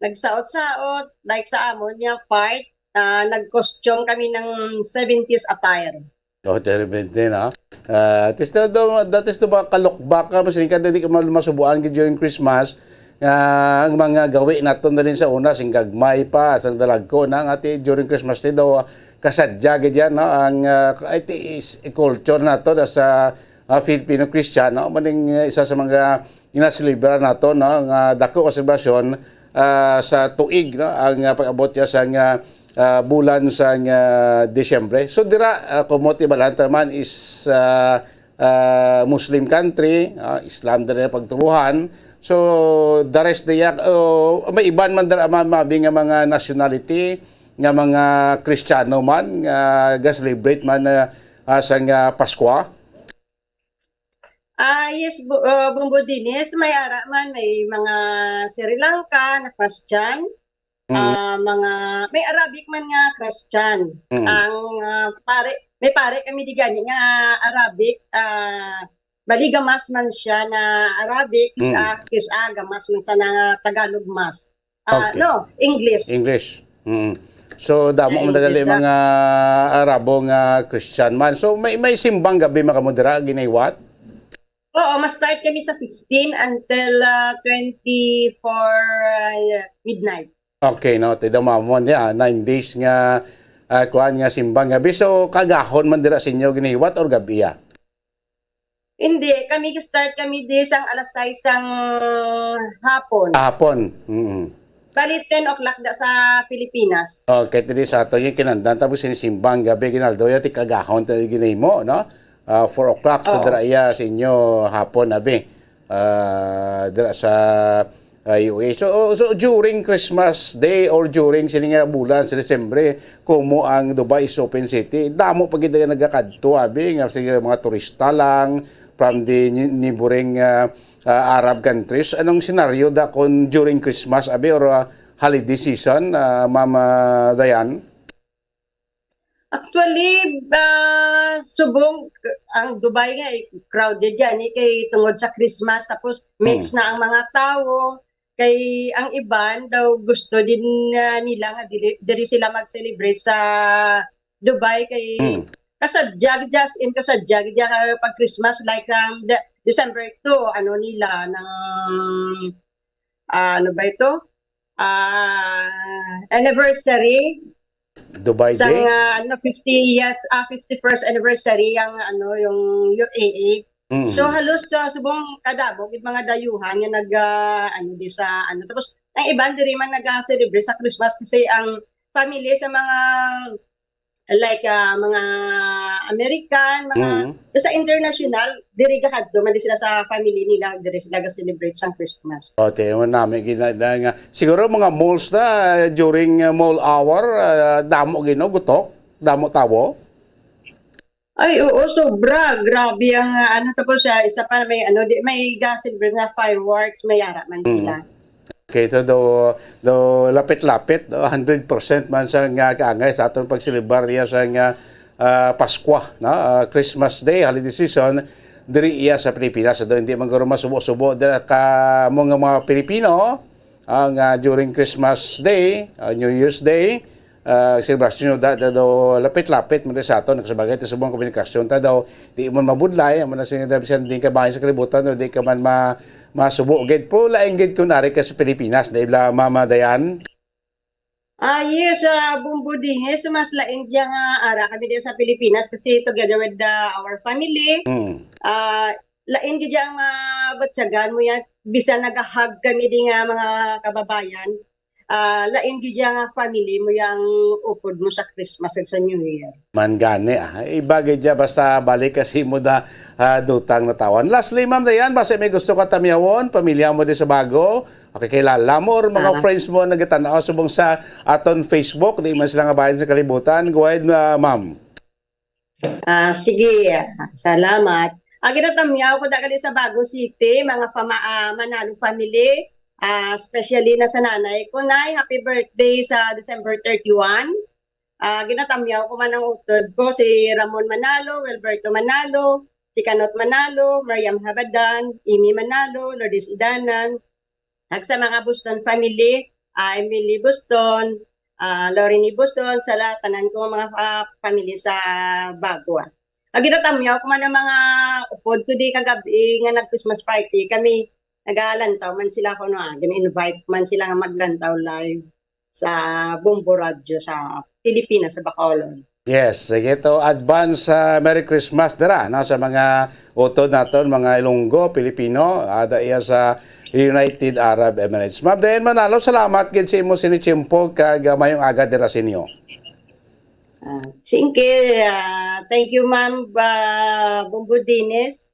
nagsaot-saot, like sa amon nga part, ah, nag-costume kami ng seventies attire. Oh, seventies, no? Ah, tis daw, daw, that is the mga kalukbak ka, mas ka, di ka mal-, masubuan gid during Christmas, nga ang mga gawi naton na rin sa una, sing gagmay pa, sang dalagko na, nga ti during Christmas ti daw, ah, kasadya gid yan, no? Ang, ah, it is a culture nato na sa, ah, Filipino Christian, no? Maning, ah, isa sa mga ginaselebra nato, no, nga dako nga selebrasyon, ah, sa tuig, no, ang, ah, pag-abot niya sa nga, ah, bulan sa nga Disyembre. So, dira, ah, kumot ibalanta man is, ah, ah, Muslim country, ah, Islam dira pagturuhan. So, the rest diya, oh, may iban man dira, ma-, mabi nga mga nationality, nga mga Kristiyano man, nga ga-celebrate man, ah, ah, sa nga Paskwa. Ah, yes, bu-, ah, Bumbo Dinis, may ara man, may mga Sri Lanka na Christian, Mm. ah, mga, may Arabic man nga Christian. Mm. Ang, ah, pare, may pare kami di gani nga Arabic, ah, bali gamas man siya na Arabic, kis-, Mm. ah, kis-, ah, gamas man sa na Tagalog mas. Ah, Okay. no, English. English. Mm. So, damo Ah, man na gali English, ah. mga Arabo nga Christian man. So, may, may simbang gabi man kamo dira, ginahiwat? Oo, ma-start kami sa fifteen until, ah, twenty-four, ah, midnight. Okay, no? Ti daw mamon niya, nine days nga, ah, kuan nga simbang gabi. So, kagahon man dira sa inyo ginahiwat or gabi, ah? Hindi, kami, start kami di sang alas sais sang hapon. Hapon. Mm. Bali, ten o'clock da sa Pilipinas. Okay, ti di sa ato yung kinandan, tapos sinisimbang gabi, ginaldo, ya, ti kagahon, ti ginimo, no? Ah, four o'clock, so Oo. dira iya sa inyo hapon, abi. Ah, dira sa, ah, U A. So, so, during Christmas Day or during sini nga bulan sa Disyembre, kumo ang Dubai is open city, damo pa gid nga nagakadto, abi, nga sige, mga turista lang from the ni-, neighboring, ah, ah, Arab countries. Anong senaryo da kon during Christmas, abi, or, ah, holiday season, ah, Ma'am, ah, Dayan? Actually, ah, subong, ang Dubai nga, eh, crowded yan, eh, kay tungod sa Christmas, tapos mix Mm. na ang mga tawo, kay ang iban daw gusto din, ah, nila nga dili, diri sila mag-celebrate sa Dubai, kay Mm. kasadya, just in kasadya, gid, ah, pag Christmas, like, um, De-, December two, ano nila, ng, ah, ano ba ito? Ah, anniversary. Dubai Sa Day? nga, ano, fiftieth, ah, fifty-first anniversary ang, ano, yung U A E. Mm. So, halos sa subong kadamo, gid mga dayuhan nga nag, ah, ano, di sa, ano. Tapos, ang iban diri man nag-celebrate sa Christmas kasi ang family sa mga, like, ah, mga American, mga, Mm. sa international, diri gahadto man di sila sa family nila, diri sila ga-celebrate sang Christmas. O, ti, mo nami gina-, na nga. Siguro mga malls na, during, uh, mall hour, uh, damo gino, gutok, damo tawo. Ay, oo, sobra. Grabe ang, uh, ano, tapos, uh, isa pa, may, ano, di, may ga-celebrate nga fireworks, may ara man Mm. sila. Okay, so do, do lapit-lapit, do hundred percent man sa nga kaangay sa aton pagselebrar niya sa nga, ah, Paskwa, no? Ah, Christmas Day, holiday season, diri iya sa Pilipinas. Do hindi man guro masubo-subo dira ka mo nga mga Pilipino, ang, ah, during Christmas Day, ah, New Year's Day, ah, selebrasyon da, da, do lapit-lapit man sa aton, nakasabagay ta sa mga komunikasyon ta daw, di man mabudlay, amo na sa nga bisan din kabahin sa kalibutan, no, di ka man ma-, masubo gid. Pero lain gid kung ari ka sa Pilipinas, di ba, Mama Dayan? Ah, yes, ah, Bumbo Dines, mas lain diya nga ara kami diya sa Pilipinas kasi together with the, our family, Mm. ah, lain gid diya ang mabatyagan mo yan. Bisan nagahag kami di nga mga kababayan, ah, lain gid diya nga family mo yang upod mo sa Christmas ug sa New Year. Man gani, ah. Iba gid diya basta balik kasi mo da, ah, dutang natawan. Lastly, Ma'am Dayan, basta may gusto ka tamyawon, pamilya mo di sa bago, kakilala mo, or mga Ah. friends mo nagatan-aw subong sa aton Facebook, di man sila nga bahin sa kalibutan. Go ahead, ah, ma'am. Ah, sige, ah, salamat. Ah, ginatamyaw ko da gali sa Bago City, mga pama-, ah, Manalo family, ah, especially na sa nanay ko, Nay, happy birthday sa December thirty-one. Ah, ginatamyaw ko man ang utod ko, si Ramon Manalo, Wilberto Manalo, si Kanot Manalo, Mariam Habadan, Imi Manalo, Lourdes Idanan, kag sa mga Boston family, ah, Emily Boston, ah, Lorraine Boston, sa lahat, tanan ko mga, ah, family sa Bago, ah. Ang ginatamyaw ko man ang mga upod ko di kagabi nga nag-Christmas party kami, nagalantaw man sila kuno, ah, gin-invite man sila nga maglantaw live sa Bombo Radyo sa Pilipinas, sa Bacolod. Yes, sige to. Advance, ah, Merry Christmas dira, no, sa mga utod naton, mga Ilonggo, Pilipino, ada iya sa United Arab Emirates. Ma'am Dayan Manalo, salamat gid sa imo sini tiyempo kag, ah, mayong aga dira sa inyo. Ah, thank you. Ah, thank you, Ma'am, ah, Bombo Dennis.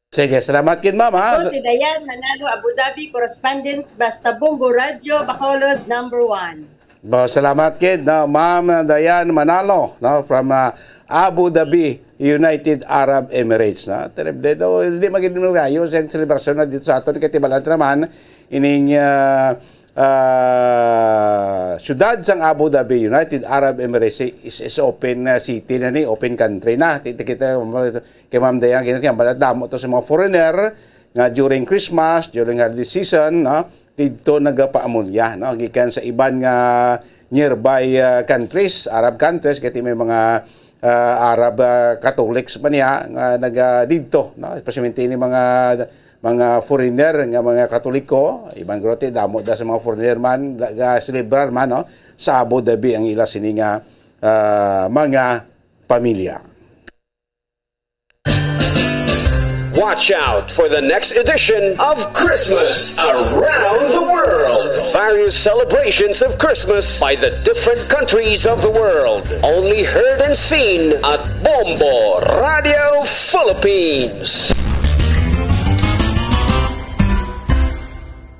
Sige, salamat gid, ma'am, ha? Ako si Dayan Manalo Abu Dhabi, correspondence, basta Bombo Radyo, Bacolod, number one. Bo, salamat gid, no, Ma'am Dayan Manalo, no, from, ah, Abu Dhabi, United Arab Emirates, no? Terrible daw, hindi magiging malayo sa selebrasyon na dito sa aton, kay tibalan naman, ining, ah, ah, siyudad sang Abu Dhabi, United Arab Emirates, is, is open, ah, city na ni, open country na. Ti-, ti-, kita, kay Ma'am Dayan, ginatiyang, balat damo to sa mga foreigner nga during Christmas, during holiday season, no, dito nagapaamulya, no, gikan sa iban nga nearby, ah, countries, Arab countries, kay may mga, ah, Arab, ah, Catholics pa niya nga naga didto, no, especially ni mga, mga foreigner nga mga Katoliko, iban grote, damo da sa mga foreigner man, ga-, ga-celebrar man, no, sa Abu Dhabi ang ila sini nga, ah, mga pamilya. Watch out for the next edition of Christmas Around the World. Various celebrations of Christmas by the different countries of the world. Only heard and seen at Bombo Radio Philippines.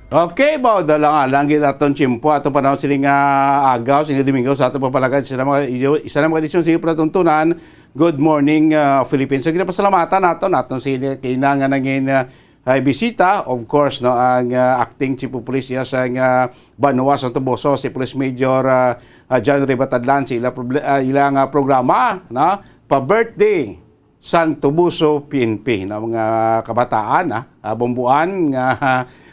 Okay, ba, dala nga lang gid aton tiyempo, aton panahon sini nga agaw, sini Domingo, sa aton papalagad, isa na mga, isa na mga edisyon sa palatuntunan. Good morning, ah, Philippines. So, ginapasalamatan nato, naton si kina nga nangin, ah, ay bisita, of course, no, ang, ah, acting chief of police iya sa, ah, Banwa sa Toboso, si Police Major, ah, ah, John Ribatadlan, sa ila proble-, ah, ila nga programa, no, pa birthday sang Toboso P N P, no, mga kabataan, ah, ah, bumbuan nga,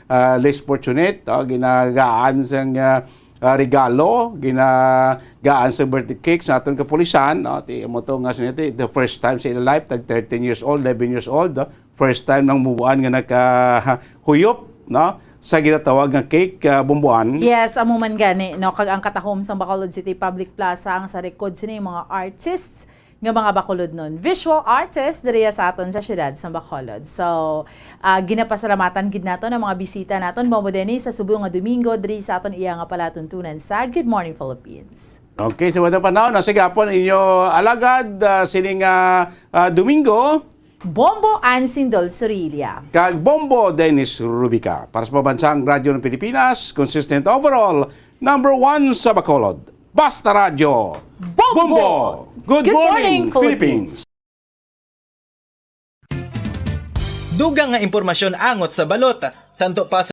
ah, less fortunate, oh, ginagaan sang, ah, ah, regalo, ginagaan sa birthday cake sa aton kapulisan, no? Ti amo to nga sini, ti, the first time sa ila life, tag thirteen years old, eleven years old, oh, first time nang mubuan nga nakahuyop, no? Sa ginatawag nga cake, ah, bumbuan. Yes, amo man gani, no? Kag ang katahom sang Bacolod City Public Plaza ang sa likod sini mga artists nga mga Bacolodnon, visual artist diriya sa aton sa siyudad sa Bacolod. So, ah, ginapasalamatan gid naton ang mga bisita naton, Bombo Dennis, sa subong nga Domingo diri sa aton iya nga palatuntunan sa Good Morning Philippines. Okay, sa wala panahon, na sa gapon inyo alagad, ah, sining, ah, ah, Domingo. Bombo Ansindol Surilla. Kag Bombo Dennis Rubica. Para sa Pambansang Radyo ng Pilipinas, consistent overall, number one sa Bacolod. Basta Radyo. Bombo! Bombo! Good Good morning, morning, Philippines! Philippines! Dugang nga impormasyon angot sa balota, santo pa